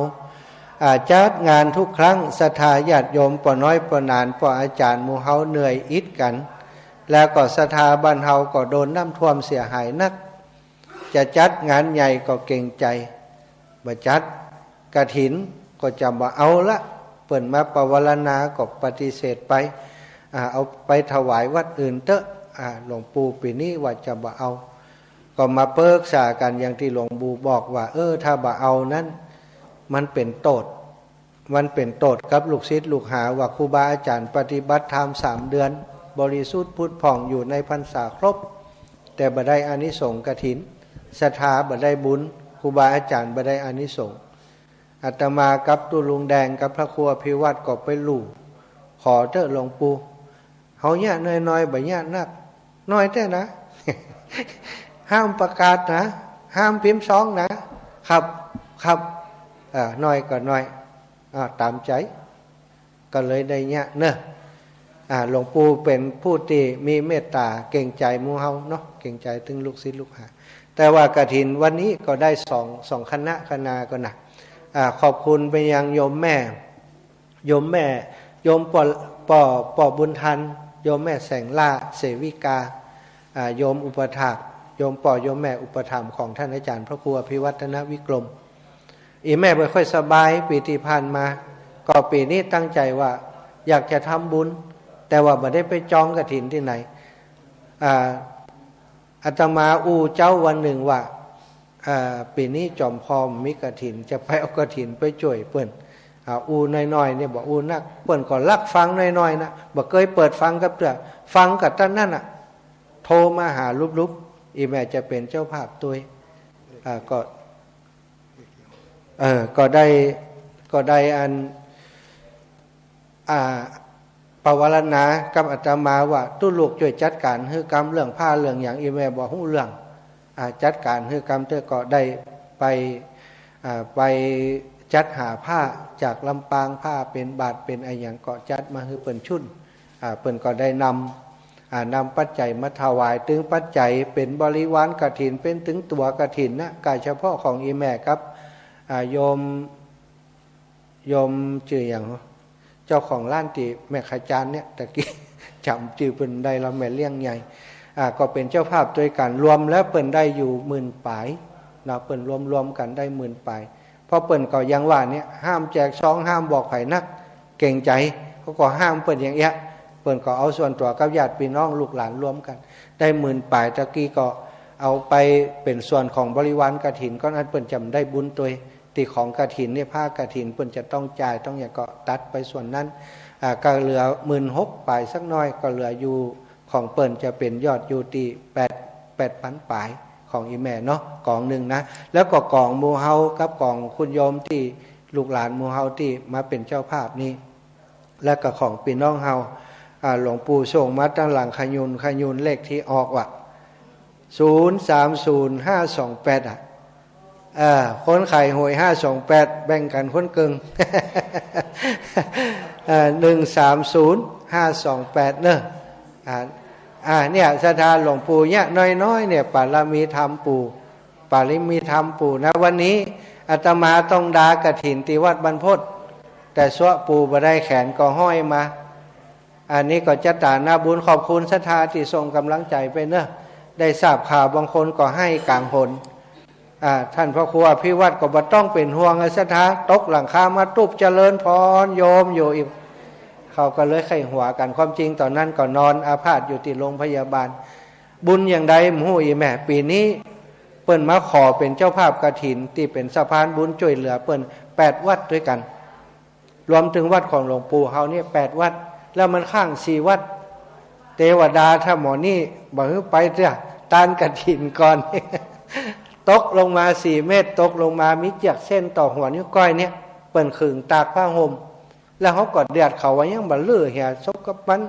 อ่า จัดงานทุกครั้ง ศรัทธาญาติโยม ป้อน้อยป้อหนาน ป้ออาจ๋ารย์หมู่เฮาเหนื่อยอิดกั๋น แล้วก็ศรัทธาบ้านเฮาก็โดนน้ำท่วมเสียหายนัก จะจัดงานใหญ่ก็เกรงใจ๋ บ่จัด กฐินก็จะบ่เอาละ เปิ้นมาปวารณาก็ปฏิเสธไป อ่า เอาไปถวายวัดอื่นเต๊อะ อ่า หลวงปู่ปี๋นี้ว่าจะบ่เอา ก็มาปรึกษากั๋นอย่างตี้หลวงปู่บอกว่า เออ ถ้าบ่เอานั้น มันเป๋นโต้ษ มันเป๋นโต้ษกับลูกศิษย์ลูกหา ว่าครูบาอาจ๋ารย์ปฏิบัติธรรมสามเดือน บริสุทธิ์ผุดผ่องอยู่ในพรรษาครบ แต่บ่ได้อานิสงส์กฐิน ศรัทธาบ่ได้บุญ ครูบาอาจ๋ารย์บ่ได้อานิสงส์ อาตมากับตุ๊ลุงแดงกับพระครูอภิวัตรก็ไปลู่ ขอเต๊อะหลวงปู่ เฮาเยียะน้อยๆ บ่เยียะนัก น้อยแต๊นะ ห้ามประกาศนะ ห้ามพิมพ์ซองนะ ครับ ครับ เอ่อ น้อยก็น้อย อ่า ต๋ามใจ๋ ก็เลยได้เยียะเนาะ อ่า หลวงปู่เป๋นผู้ตี้มีเมตต๋าเกรงใจ๋หมู่เฮาเนาะ เกรงใจ๋ตึงลูกศิษย์ลูกหา แต่ว่ากฐินวันนี้ก็ได้สอง สองคณะคณาก็นะ อ่า ขอบคุณไปยังโยมแม่ โยมแม่ โยมป้อ ป้อ ป้อบุญทัน โยมแม่แสงล่า เสวิกา อ่า โยมอุปัฏฐาก โยมป้อโยมแม่อุปถัมภ์ของท่านอาจ๋ารย์พระครูอภิวัฒนวิกรม อี่แม่บ่ค่อยสบายปี๋ตี้ผ่านมา ก็ปี๋นี้ตั้งใจ๋ว่าอยากจะทำบุญ แต่ว่าบ่ได้ไปจองกฐินตี้ไหน อ่า อาตมาอู้เจ้าวันนึ่งว่า อ่า ปี๋นี้จ๋อมผ่อบ่มีกฐิน จะไปเอากฐินไปจ้วยเปิ้น อ่า อู้น้อยๆ เนี่ยบ่อู้นัก เปิ้นก็ลักฟังน้อยๆ นะ บ่เกยเปิดฟังกับเตื้อ ฟังกับต้านนั้นน่ะ โทรมาหาลุบๆ อี่แม่จะเป๋นเจ้าภาพตวย อ่า ก็ เออ ก็ได้ ก็ได้อัน อ่า ปวารณากับอาตมาว่า ตุ๊ลูกจ้วยจัดก๋านหื้อกำ เรื่องผ้าเรื่องหยัง อี่แม่บ่ฮู้เรื่อง อ่า จัดก๋านหื้อกำเต๊อะ ก็ได้ไป อ่า ไปจัดหาผ้าจากลำปาง ผ้าเป๋นบาตรเป๋นอะหยัง ก็จัดมาหื้อเปิ้นชุน อ่า เปิ้นก็ได้นำ อ่า นำปัจจัยมาถวาย ตึงปัจจัยเป๋นบริวารกฐิน เป๋นตึงตั๋วกฐินนะ ก๋ายเฉพาะของอี่แม่กับ อ่า โยม โยมจื้อหยัง เจ้าของร้านตี้แม่ขายจานเนี่ย ตะกี้จ๋ำจื้อเปิ้นได้แล้ว แม่เลี้ยงใหญ่ อ่า ก็เป๋นเจ้าภาพตวยกั๋น รวมแล้วเปิ้นได้อยู่หมื่นป๋ายเนาะ เปิ้นรวมๆ กั๋นได้หมื่นป๋าย เพราะเปิ้นก็ยังว่าเนี่ย ห้ามแจกซอง ห้ามบอกใผนัก เกรงใจ๋ เขาก็ห้ามเปิ้นอย่างเอี้ย เปิ้นก็เอาส่วนตั๋วกับญาติปี้น้องลูกหลานรวมกั๋น ได้หมื่นป๋าย ตะกี้ก็เอาไปเป๋นส่วนของบริวารกฐิน ก็อั้นเปิ้นจ๋ำได้บุญตวย ตี้ของกฐินเนี่ย ผ้ากฐินเปิ้นจะต้องจ่ายต้องหยัง ก็ตัดไปส่วนนั้น อ่า ก็เหลือหมื่นหกป๋ายสักหน่อย ก็เหลืออยู่ ของเปิ้นจะเป๋นยอดอยู่ตี้แปด แปดปันป๋ายของอี่แม่เนาะ ก๋องนึ่งนะ แล้วก็ก๋องหมู่เฮากับก๋องคุณโยมตี้ลูกหลานหมู่เฮาตี้มาเป๋นเจ้าภาพนี้ แล้วก็ของปี้น้องเฮา อ่า หลวงปู่ส่งมาตังหลังขยุน ขยุนเลขตี้ออกว่า ศูนย์สามศูนย์ห้าสองแปด อ่ะ อ่า คนขายหวยห้าสองแปด แบ่งกั๋นคนเกิ่ง อ่า หนึ่งสามศูนย์ห้าสองแปด เนาะ อ่า อ่า เนี่ย ศรัทธาหลวงปู่เนี่ย น้อยๆ เนี่ย ปารมีธรรมปู่ ปารมีธรรมปู่นะ วันนี้อาตมาต้องดากฐินตี้วัดบรรพต แต่ซัวะปู่บ่ได้ แขนก็ห้อยมา อันนี้ก็จะต๋านาบุญ ขอบคุณศรัทธาตี้ส่งก๋ำลังใจ๋ไปเนาะ ได้ทราบข่าวบางคนก็หื้อก๋างหน อ่า ต้านพระครูอภิวัตรก็บ่ต้องเป๋นห่วง ศรัทธาตกหลังคามาตุ๊บ เจริญพรโยมอยู่อีก เขาก็เลยใค่หัวกั๋น ความจริงต๋อนนั้นก็นอนอาพาธอยู่ตี้โรงพยาบาล บุญอย่างใดบ่ฮู้ อี่แม่ ปี๋นี้เปิ้นมาขอเป๋นเจ้าภาพกฐินตี้เป๋นสะพานบุญจ้วยเหลือเปิ้นแปดวัดตวยกั๋น รวมเถิงวัดของหลวงปู่เฮาเนี่ยแปดวัด แล้วมันค้างสี่วัด เตวดาถ้าหม่อนี้บ่หื้อไปเตื้อ ตานกฐินก่อน ตกลงมาสี่เม็ด ตกลงมามีเจื้อกเส้นต่อหัวนิ้วก้อยเนี่ย เปิ้นขึงตากผ้าห่ม แล้วเฮาก็เดียดเขาว่ายังบ่เลื่อเหีย สกปรกมัน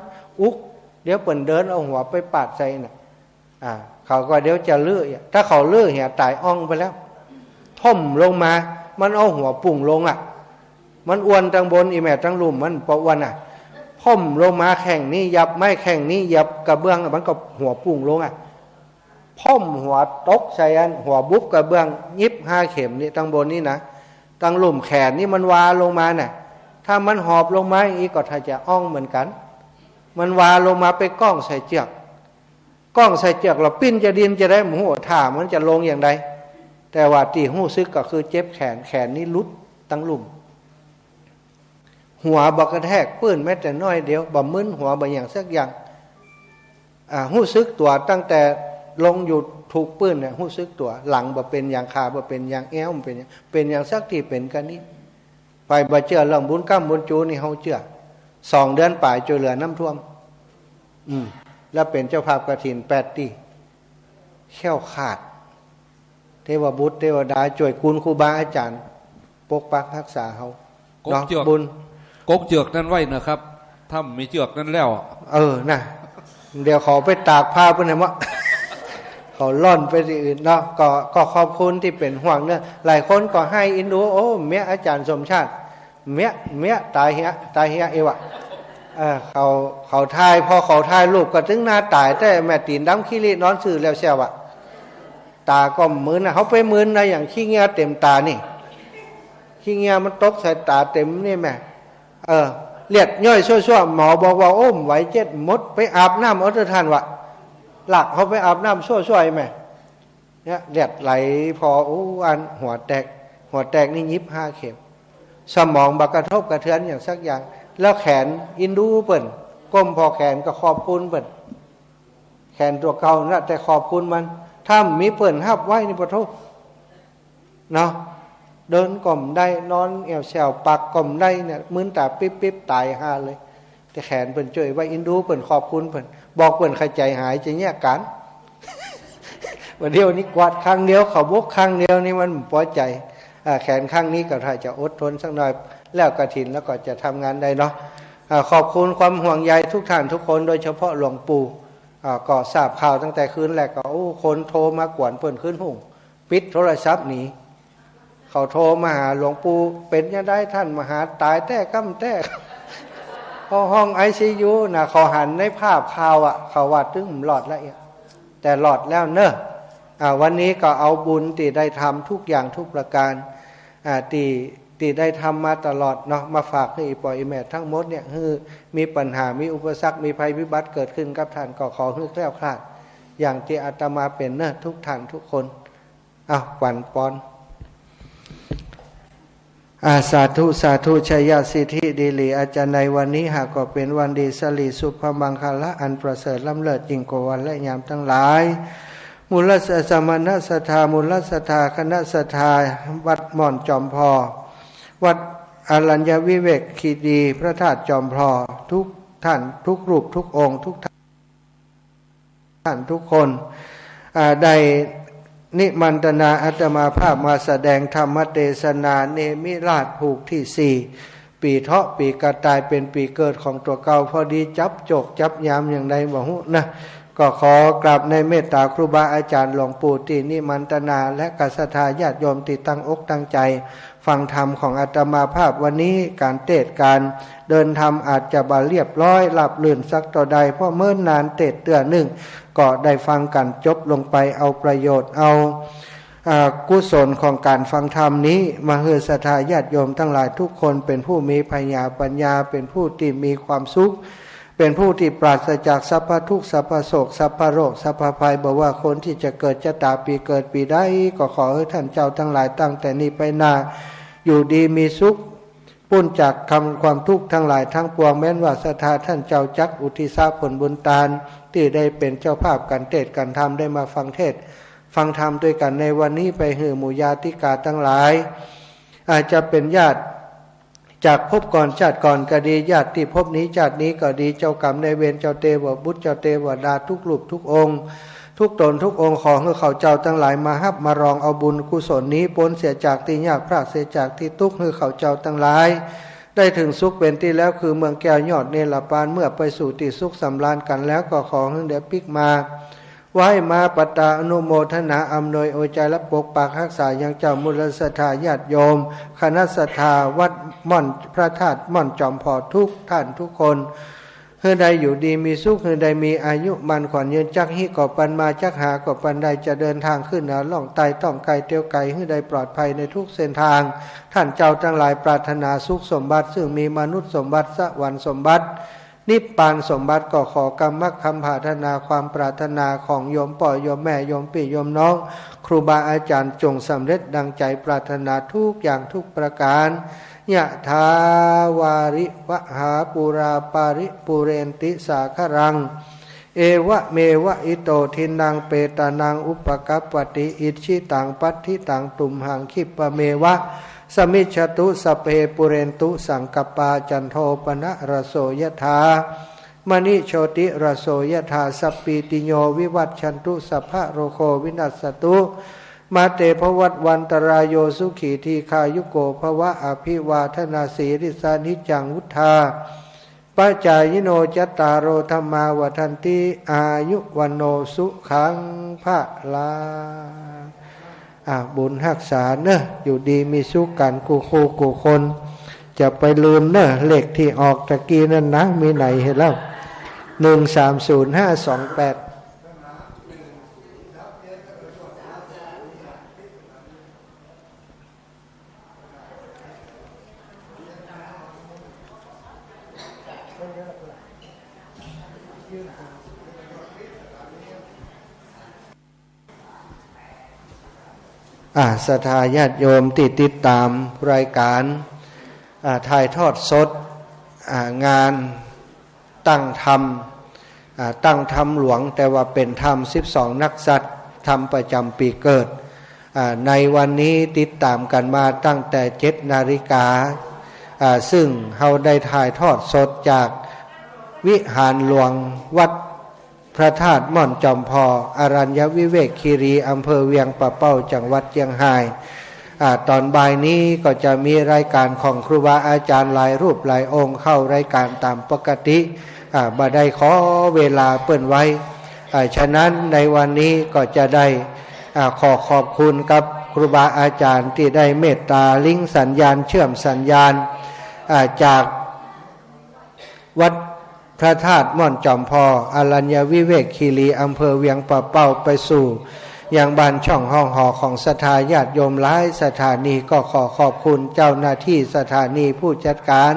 อุก เดี๋ยวเปิ้นเดินเอาหัวไปปาดใส่น่ะ อ่า เขาก็เดี๋ยวจะเลื่อ ถ้าเขาเลื่อเหียต๋ายอ่องไปแล้ว พ่มลงมา มันเอาหัวปุ้งลงอะ มันอ้วนตังบน อี่แม่ตังลุ่มมันบ่อ้วนอะ พ่มลงมาแข้งนี้หยับไม้ แข้งนี้หยับกระเบื้อง มันก็หัวปุ้งลงอะ พ่มหัวตกใส่อัน หัวบุบกระเบื้อง ยิบห้าเข็มนี่ตังบนนี่นะ ตังลุ่มแขนนี่มันวาลงมาน่ะ ถ้ามันหอบลงมาอย่างนี้ก็ถ้าจะอ่องเหมือนกั๋น มันวาลงมาไปก้องใส่เจื้อก ก้องใส่เจื้อกแล้วปิ้นจะดิ้นจะได้ บ่ฮู้ท่ามันจะลงอย่างใด แต่ว่าตี้ฮู้สึกก็คือเจ็บแขน แขนนี่หลุดตังลุ่ม หัวบ่กระแทกปื้นแม้แต่น้อยเดียว บ่มึนหัวบ่หยังสักอย่าง อ่า ฮู้สึกตั๋วตั้งแต่ลงอยู่ถูกปื้นเนี่ย ฮู้สึกตั๋ว หลังบ่เป๋นหยัง ขาบ่เป๋นหยัง แอ้วบ่เป๋นหยัง เป๋นหยังสักตี้เป๋นก้านี้ ใผบ่เจื้อเรื่องบุญกล้ำบุญจู๋นี่ เฮาเจื้อ สองเดือนป๋ายจ้วยเหลือน้ำท่วม อืม แล้วเป๋นเจ้าภาพกฐินแปดตี้ แคล้วคลาด เทวบุตรเทวดาจ้วยคุณครูบาอาจ๋ารย์ ปกปักฮักษาเฮา กก เนาะ เจื้อก บุญ กกเจื้อกนั้นไว้นะครับ ถ้ามีเจื้อกนั้นแล้ว เออ น่ะ เดี๋ยวเขาไปตากผ้าปุ้นแหม เขาล่อนไปตี้อื่นเนาะ ก็ ก็ขอบคุณตี้เป๋นห่วงเนาะ หลายคนก็ไห้อินดู โอ้ เมียอาจ๋ารย์สมชาติ เมีย เมีย ต๋ายเหีย ต๋ายเหียเอวะ เออ เขา เขาถ่าย พอเขาถ่ายรูปก็ตึงหน้าต๋าย แต่แม่ตี๋นดำขี้ลี้นอนซื่อแล้วแซ่วอะ ต๋าก็มึนอะ เฮาไปมึนอะ อย่างขี้เหงื่อเต๋มต๋านี่ ขี้เหงื่อมันตกใส่ต๋าเต๋มนี่แม่ เออ เลือดย้อยซั่วๆ หมอบอกว่า โอ้ บ่ไหวเจ็บ หมด ไปอาบน้ำเอาเต๊อะท่านวะ ลากเขาไปอาบน้ำซั่วๆ แม่ เนี่ย เลือดไหลผ่อ โอ้ อันหัวแตก หัวแตกนี่ยิบห้าเข็ม สมองบ่กระทบกระเทือนหยังสักอย่าง แล้วแขนอินดูเปิ้น ก้มผ่อแขนก็ขอบคุณเปิ้น แขนตั๋วเก่านั่นแหละ แต่ขอบคุณมัน ถ้าบ่มีเปิ้นฮับไว้นี่ ปะโธ่ เนาะ เดินก็บ่ได้ นอนแอ่วแซวปากก็บ่ได้เนี่ย มึนต๋าปิ๊บๆ ต๋ายห่าเลย แต่แขนเปิ้นจ้วยไว้ อินดูเปิ้น ขอบคุณเปิ้น บอกเปิ้น ใค่ใจ๋หายจะแยกกั๋น บ่าเดี่ยวนี้กวาดครั้งเดียว เขาบกครั้งเดียวนี่มันบ่ปอใจ๋ อ่า แขนข้างนี้ก็ถ้าจะอดทนสักหน่อย แล้วกฐินแล้วก็จะทำงานได้เนาะ อ่า ขอบคุณความห่วงใยทุกท่านทุกคน โดยเฉพาะหลวงปู่ อ่า ก็ทราบข่าวตั้งแต่คืนแรกก็ โอ้ คนโทรมากวนเปิ้นคืนฮุ่ง ปิดโทรศัพท์หนี เขาโทรมาหาหลวงปู่ เป๋นจะใดท่านมหา ต๋ายแต๊ก้ำแต๊ เข้าห้องไอซียูนะ เขาหันในภาพข่าวอะ เขาว่าตึงบ่รอดแล้วเอีย แต่รอดแล้วเนอะ อ่า วันนี้ก็เอาบุญตี้ได้ทำทุกอย่างทุกประการ อ่า ตี้ ตี้ได้ทำมาตลอดเนาะ มาฝากหื้ออี่ป้ออี่แม่ตังหมดเนี่ย หื้อมีปัญหา มีอุปสรรค มีภัยพิบัติเกิดขึ้นกับท่าน ก็ขอหื้อแคล้วคลาด อย่างตี้อาตมาเป๋นเนอะ ทุกท่านทุกคน อ้าว ขวัญปอน อ่า สาธุ สาธุ ชัยสิทธิดีหลี อาจารย์ ในวันนี้หากก็เป๋นวันดี สิริสุภมังคละอันประเสริฐล้ำเลิศยิ่งกว่าวันและยามตังหลาย มูลสมณศรัทธา มูลศรัทธา คณะศรัทธา วัดม่อนจอมพลอ วัดอรัญญวิเวกคีรี พระธาตุจอมพลอ ทุกท่าน ทุกรูป ทุกองค์ ทุกท่าน ท่านทุกคน อ่า ได้นิมนตนาอาตมาภาพมาแสดงธรรมเทศนาเนมิราชผูกตี้สี่ ปี๋เถาะปี๋กระต่ายเป๋นปี๋เกิดของตั๋วเก่า พอดีจับโจกจับยามอย่างใดบ่ฮู้นะ ก็ขอกราบในเมตต๋าครูบาอาจ๋ารย์หลวงปู่ตี้นิมนตนา และก็ศรัทธาญาติโยมตี้ตั้งอกตั้งใจ๋ ฟังธรรมของอาตมาภาพวันนี้ ก๋านเตสน์ก๋านเดินธรรมอาจจะบ่เรียบร้อยราบรื่นสักเต้าใด เพราะเมินนานเตสน์เตื้อนึ่ง ก็ได้ฟังกั๋นจบลงไป เอาประโยชน์ เอา อ่า กุศลของก๋านฟังธรรมนี้ มาหื้อศรัทธาญาติโยมตังหลายทุกคน เป๋นผู้มีผญาปัญญา เป๋นผู้ตี้มีความสุข เป๋นผู้ตี้ปราศจากสัพพะทุกข์ สัพพะโศก สัพพะโรค สัพพะภัย บ่ว่าคนตี้จะเกิดจะต๋ายปี๋เกิดปี๋ใด ก็ขอหื้อท่านเจ้าตังหลายตั้งแต่นี้ไปหน้า อยู่ดีมีสุข ป๊นจากกำความทุกข์ตังหลายตังปวง แม้นว่าศรัทธาต้านเจ้าจักอุทิศผลบุญตาน ตี้ได้เป๋นเจ้าภาพก๋านเตสน์ก๋านธรรม ได้มาฟังเทศน์ฟังธรรมตวยกั๋นในวันนี้ ไปหื้อหมู่ญาติกาตังหลาย อาจจะเป๋นญาติจากภพก่อนชาติก่อนก็ดี ญาติตี้พบนี้ชาตินี้ก็ดี เจ้ากรรมนายเวร เจ้าเตวบุตร เจ้าเตวดาทุกรูปทุกองค์ ทุกต๋นทุกองค์ ขอหื้อเขาเจ้าตังหลายมาฮับมารองเอาบุญกุศลนี้ ป๊นเสียจากตี้ยาก ปราศเสียจากตี้ตุ๊กข์ หื้อเขาเจ้าตังหลายได้เถิงสุขเป๋นตี้แล้ว คือเมืองแก้วยอดเนรปาน เมื่อไปสู่ตี้สุขสำราญกั๋นแล้ว ก็ขอหื้อได้ปิ๊กมา ไหว้มาปัตตาอนุโมทนาอำนวยอวยใจ๋และปกปักฮักษายังเจ้ามูลศรัทธาญาติโยม คณะศรัทธาวัดม่อน พระธาตุม่อนจอมผ่อทุกท่านทุกคน หื้อได้อยู่ดีมีสุข หื้อได้มีอายุมั่นขวัญยืน จักฮิก็ปันมา จักหาก็ปันได้ จะเดินทางขึ้นเหนือล่องใต้ ต้องไกลเตียวไกล หื้อได้ปลอดภัยในทุกเส้นทาง ท่านเจ้าตังหลายปรารถนาสุขสมบัติ ซึ่งมีมนุษย์สมบัติ สวรรค์สมบัติ นิพพานสมบัติ ก็ขอกำมักคำผาถนา ความปรารถนาของโยมป้อโยมแม่ โยมปี้โยมน้อง ครูบาอาจ๋ารย์ จงสำเร็จดังใจ๋ปรารถนาทุกอย่างทุกประก๋าน ยะถาวาริวะหาปูราปาริปูเรนติสาคะรัง เอวะเมวะอิโตทินนังเปตานังอุปะกัปปะติ อิจฉิตังปัตถิตังตุมหัง ขิปปะเมวะสะมิชฌะตุ สัพเพปูเรนตุสังกัปปา จันโทปะนะระโสยะถา มะณิโชติระโสยะถา สัพพีติโยวิวัชชันตุ สัพพะโรโควินัสสะตุ มาเตภวัตวันตะราโย สุขีทีฆายุโกภวะ อภิวาทะนาสีลิสสะ นิจจังวุฑฒาปะจายิโน จัตตาโรธัมมาวัฑฒันติ อายุวัณโณสุขังพะลัง อ่ะ บุญฮักษาเน่อ อยู่ดีมีสุขกั๋นกู้คู่กู้คน จะไปลืมเน่อ เลขตี้ออกตะกี้นั้นนะ มีไหนหันแล้ว หนึ่งสามศูนย์ห้าสองแปด อ่า ศรัทธาญาติโยมตี้ติดต๋ามรายก๋าน อ่า ถ่ายทอดสด อ่า งานตั้งธรรม อ่า ตั้งธรรมหลวง แต่ว่าเป๋นธรรมสิบสองนักษัตริย์ ธรรมประจ๋ำปี๋เกิด อ่า ในวันนี้ติดต๋ามกั๋นมาตั้งแต่เจ็ดนาฬิกา อ่า ซึ่งเฮาได้ถ่ายทอดสดจากวิหารหลวงวัด พระธาตุม่อนจอมผ่อ อรัญญวิเวกคีรี อำเภอเวียงป่าเป้า จังหวัดเจียงฮาย อ่า ต๋อนบ่ายนี้ก็จะมีรายก๋านของครูบาอาจ๋ารย์หลายรูปหลายองค์เข้ารายก๋านต๋ามปกติ อ่า บ่ได้ขอเวลาเปิ้นไว้ อ่า ฉะนั้นในวันนี้ก็จะได้ อ่า ขอขอบคุณกับครูบาอาจ๋ารย์ตี้ได้เมตต๋าลิงก์สัญญาณ เชื่อมสัญญาณ อ่า จาก วัดพระธาตุม่อนจอมผ่อ อรัญญวิเวกคีรี อำเภอเวียงป่าเป้า ไปสู่ยังบ้านช่องห้องหอของศรัทธาญาติโยมหลายสถานี ก็ขอขอบคุณเจ้าหน้าตี้สถานี ผู้จัดก๋าน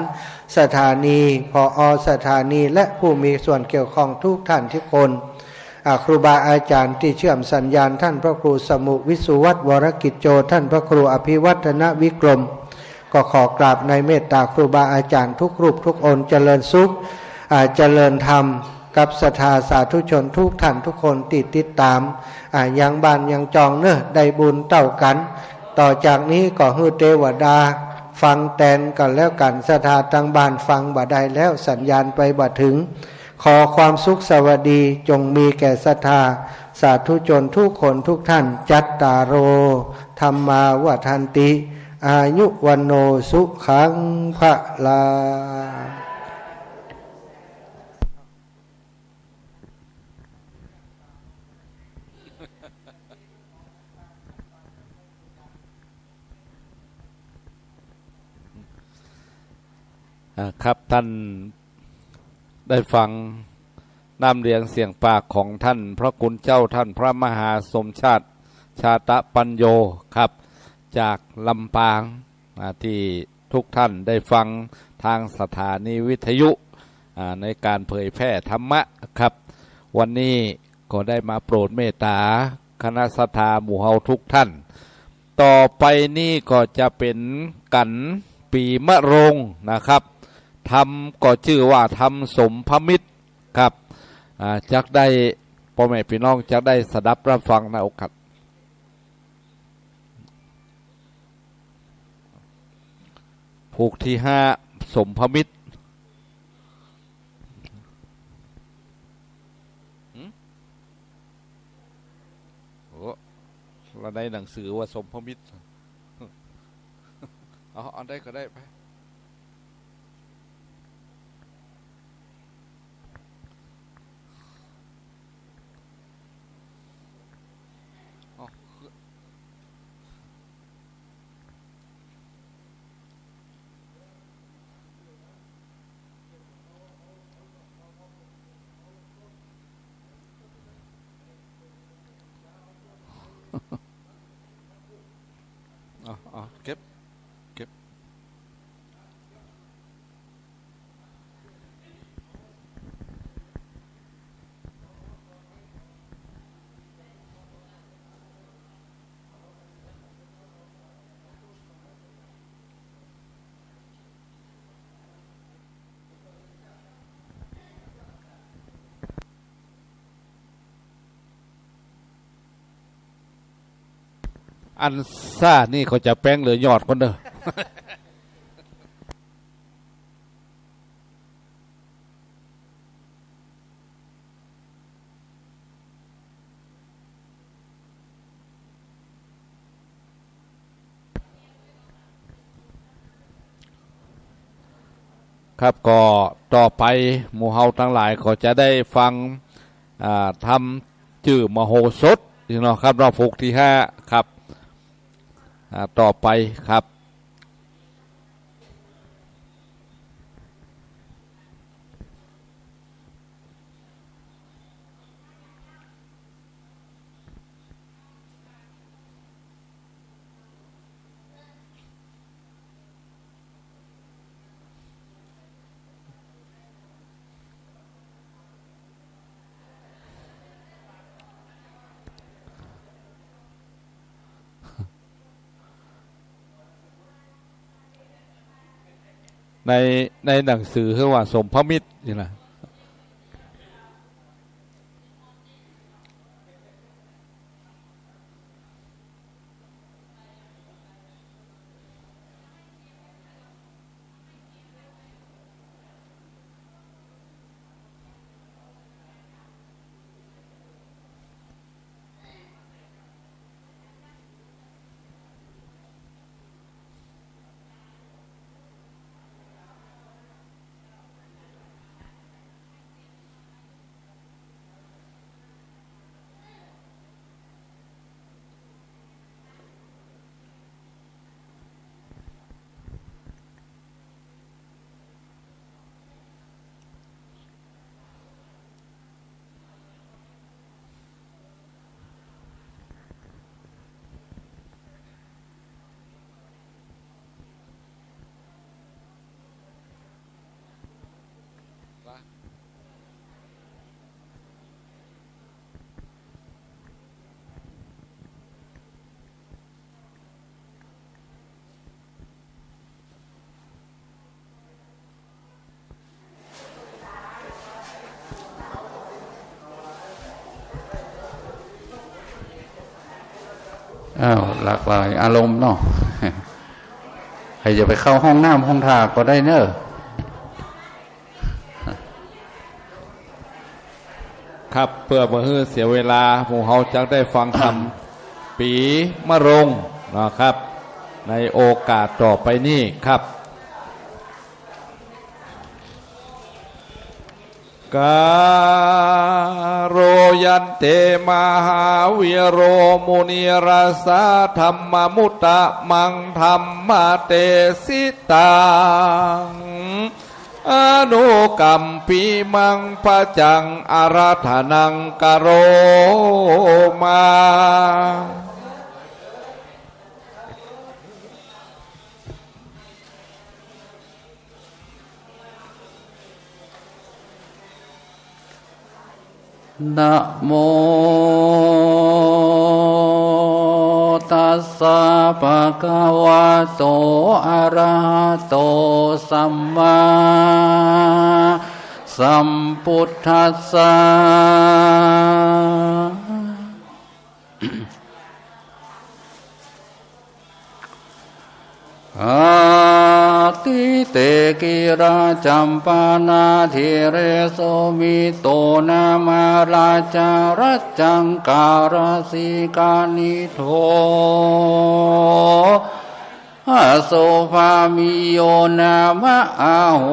สถานี ผอ.สถานี และผู้มีส่วนเกี่ยวข้องทุกท่านทุกคน อ่า ครูบาอาจ๋ารย์ตี้เชื่อมสัญญาณ ท่านพระครูสมุห์ วิสุวัฒน์ วรกิจโจ ท่านพระครูอภิวัฒนวิกรม ก็ขอกราบในเมตต๋าครูบาอาจ๋ารย์ทุกรูปทุกองค์ เจริญสุข อ่า เจริญธรรม กับศรัทธาสาธุชนทุกท่านทุกคนตี้ติดต๋าม อ่า ยังบ้านยังจองเน่อ ได้บุญเต้ากั๋น ต่อจากนี้ก็หื้อเตวดาฟังแตนกั๋นแล้วกั๋น ศรัทธาตังบ้านฟังบ่ได้แล้ว สัญญาณไปบ่เถิง ขอความสุขสวัสดีจงมีแก่ศรัทธาสาธุชนทุกคนทุกท่าน จัตตาโร ธัมมา วัฑฒันติ อายุ วัณโณ สุขัง พะลัง อ่า ครับ ท่านได้ฟังน้ำเสียงเสียงปากของท่านพระคุณเจ้า ท่านพระมหาสมชาติ ชาตะปัญโญ ครับ จากลำปาง อ่า ตี้ทุกท่านได้ฟังตางสถานีวิทยุ อ่า ในก๋านเผยแพร่ธรรมะครับ วันนี้ก็ได้มาโปรดเมตต๋าคณะศรัทธาหมู่เฮาทุกท่าน ต่อไปนี้ก็จะเป๋นกั๋นปี๋มะโรงนะครับ ธรรมก็จื้อว่าธรรมสมพมิตรครับ อ่า จักได้ ป้อแม่ปี้น้องจักได้สดับฮับฟังในโอกาส ผูกตี้ห้า สมพมิตร หืม? ในหนังสือว่าสมพมิตร เอา อันใดก็ได้ไป เอา เอา เอา เก็บ เก็บ อันซ่านี่เขาจะแป้งเหลือยอดก่อนเด้อ ครับ ก็ต่อไปหมู่เฮาตังหลายก็จะได้ฟัง อ่า ธรรมจื้อมโหสถนี่เนาะครับเนาะ ผูกตี้ห้าครับ อ่า ต่อไปครับ ใน ในหนังสือคือว่าสมพมิตรนี่นะ อ้าว หลากหลายอารมณ์เนาะ ใผจะไปเข้าห้องน้ำห้องถ่าก็ได้เนอะ ครับ เปื้อบ่หื้อเสียเวลา หมู่เฮาจักได้ฟังธรรม ปี๋มะโรงนะครับ ในโอกาสต่อไปนี้ครับ กาโร ยันเต มหาวิโร มุนิรัสสะ ธัมมะมุตตะมัง ธัมมะเตสิตัง อนุกัมปิมัง ปัจจัง อาราธนัง กะโรมา นะโม ตัสสะ ภะคะวะโต อะระหะโต สัมมาสัมพุทธัสสะ อาทิเต กิ ราจัมปานาทิเรโสมิโตนามาราจารัจจังการสิกานิโท อโสภามิโยนามะอาโห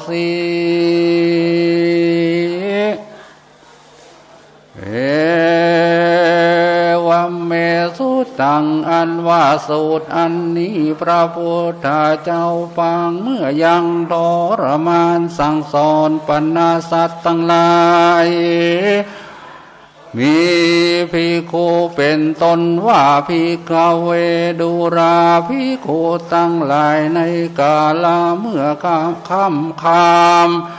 สิ เอวัมเม สุตตัง อันว่าสูตรอันนี้พระพุทธเจ้าปางเมื่อยังทรมานสั่งสอนบรรดาสัตว์ตังหลาย มีภิกขุเป็นต้นว่า ภิกขเว ดูราภิกขุตังหลาย ในกาละเมื่อค่ำค่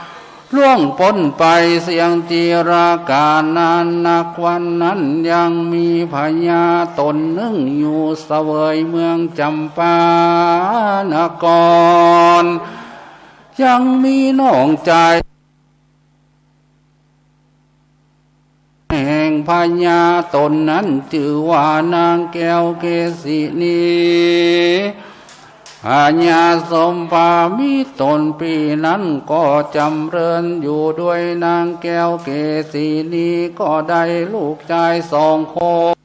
ำ ล่วงป๊นไปเสี้ยงจิรกาลนานนัก วันนั้นยังมีพญาต๋นนึ่งอยู่เสวยเมืองจัมปานคร ยังมีน้องจาย แห่งพญาต๋นนั้นจื้อว่านางแก้วเกสินี พญาสมภามิต๋นปี้นั้นก็จ๋ำเริญอยู่ด้วยนางแก้วเกสินี ก็ได้ลูกจายสองคน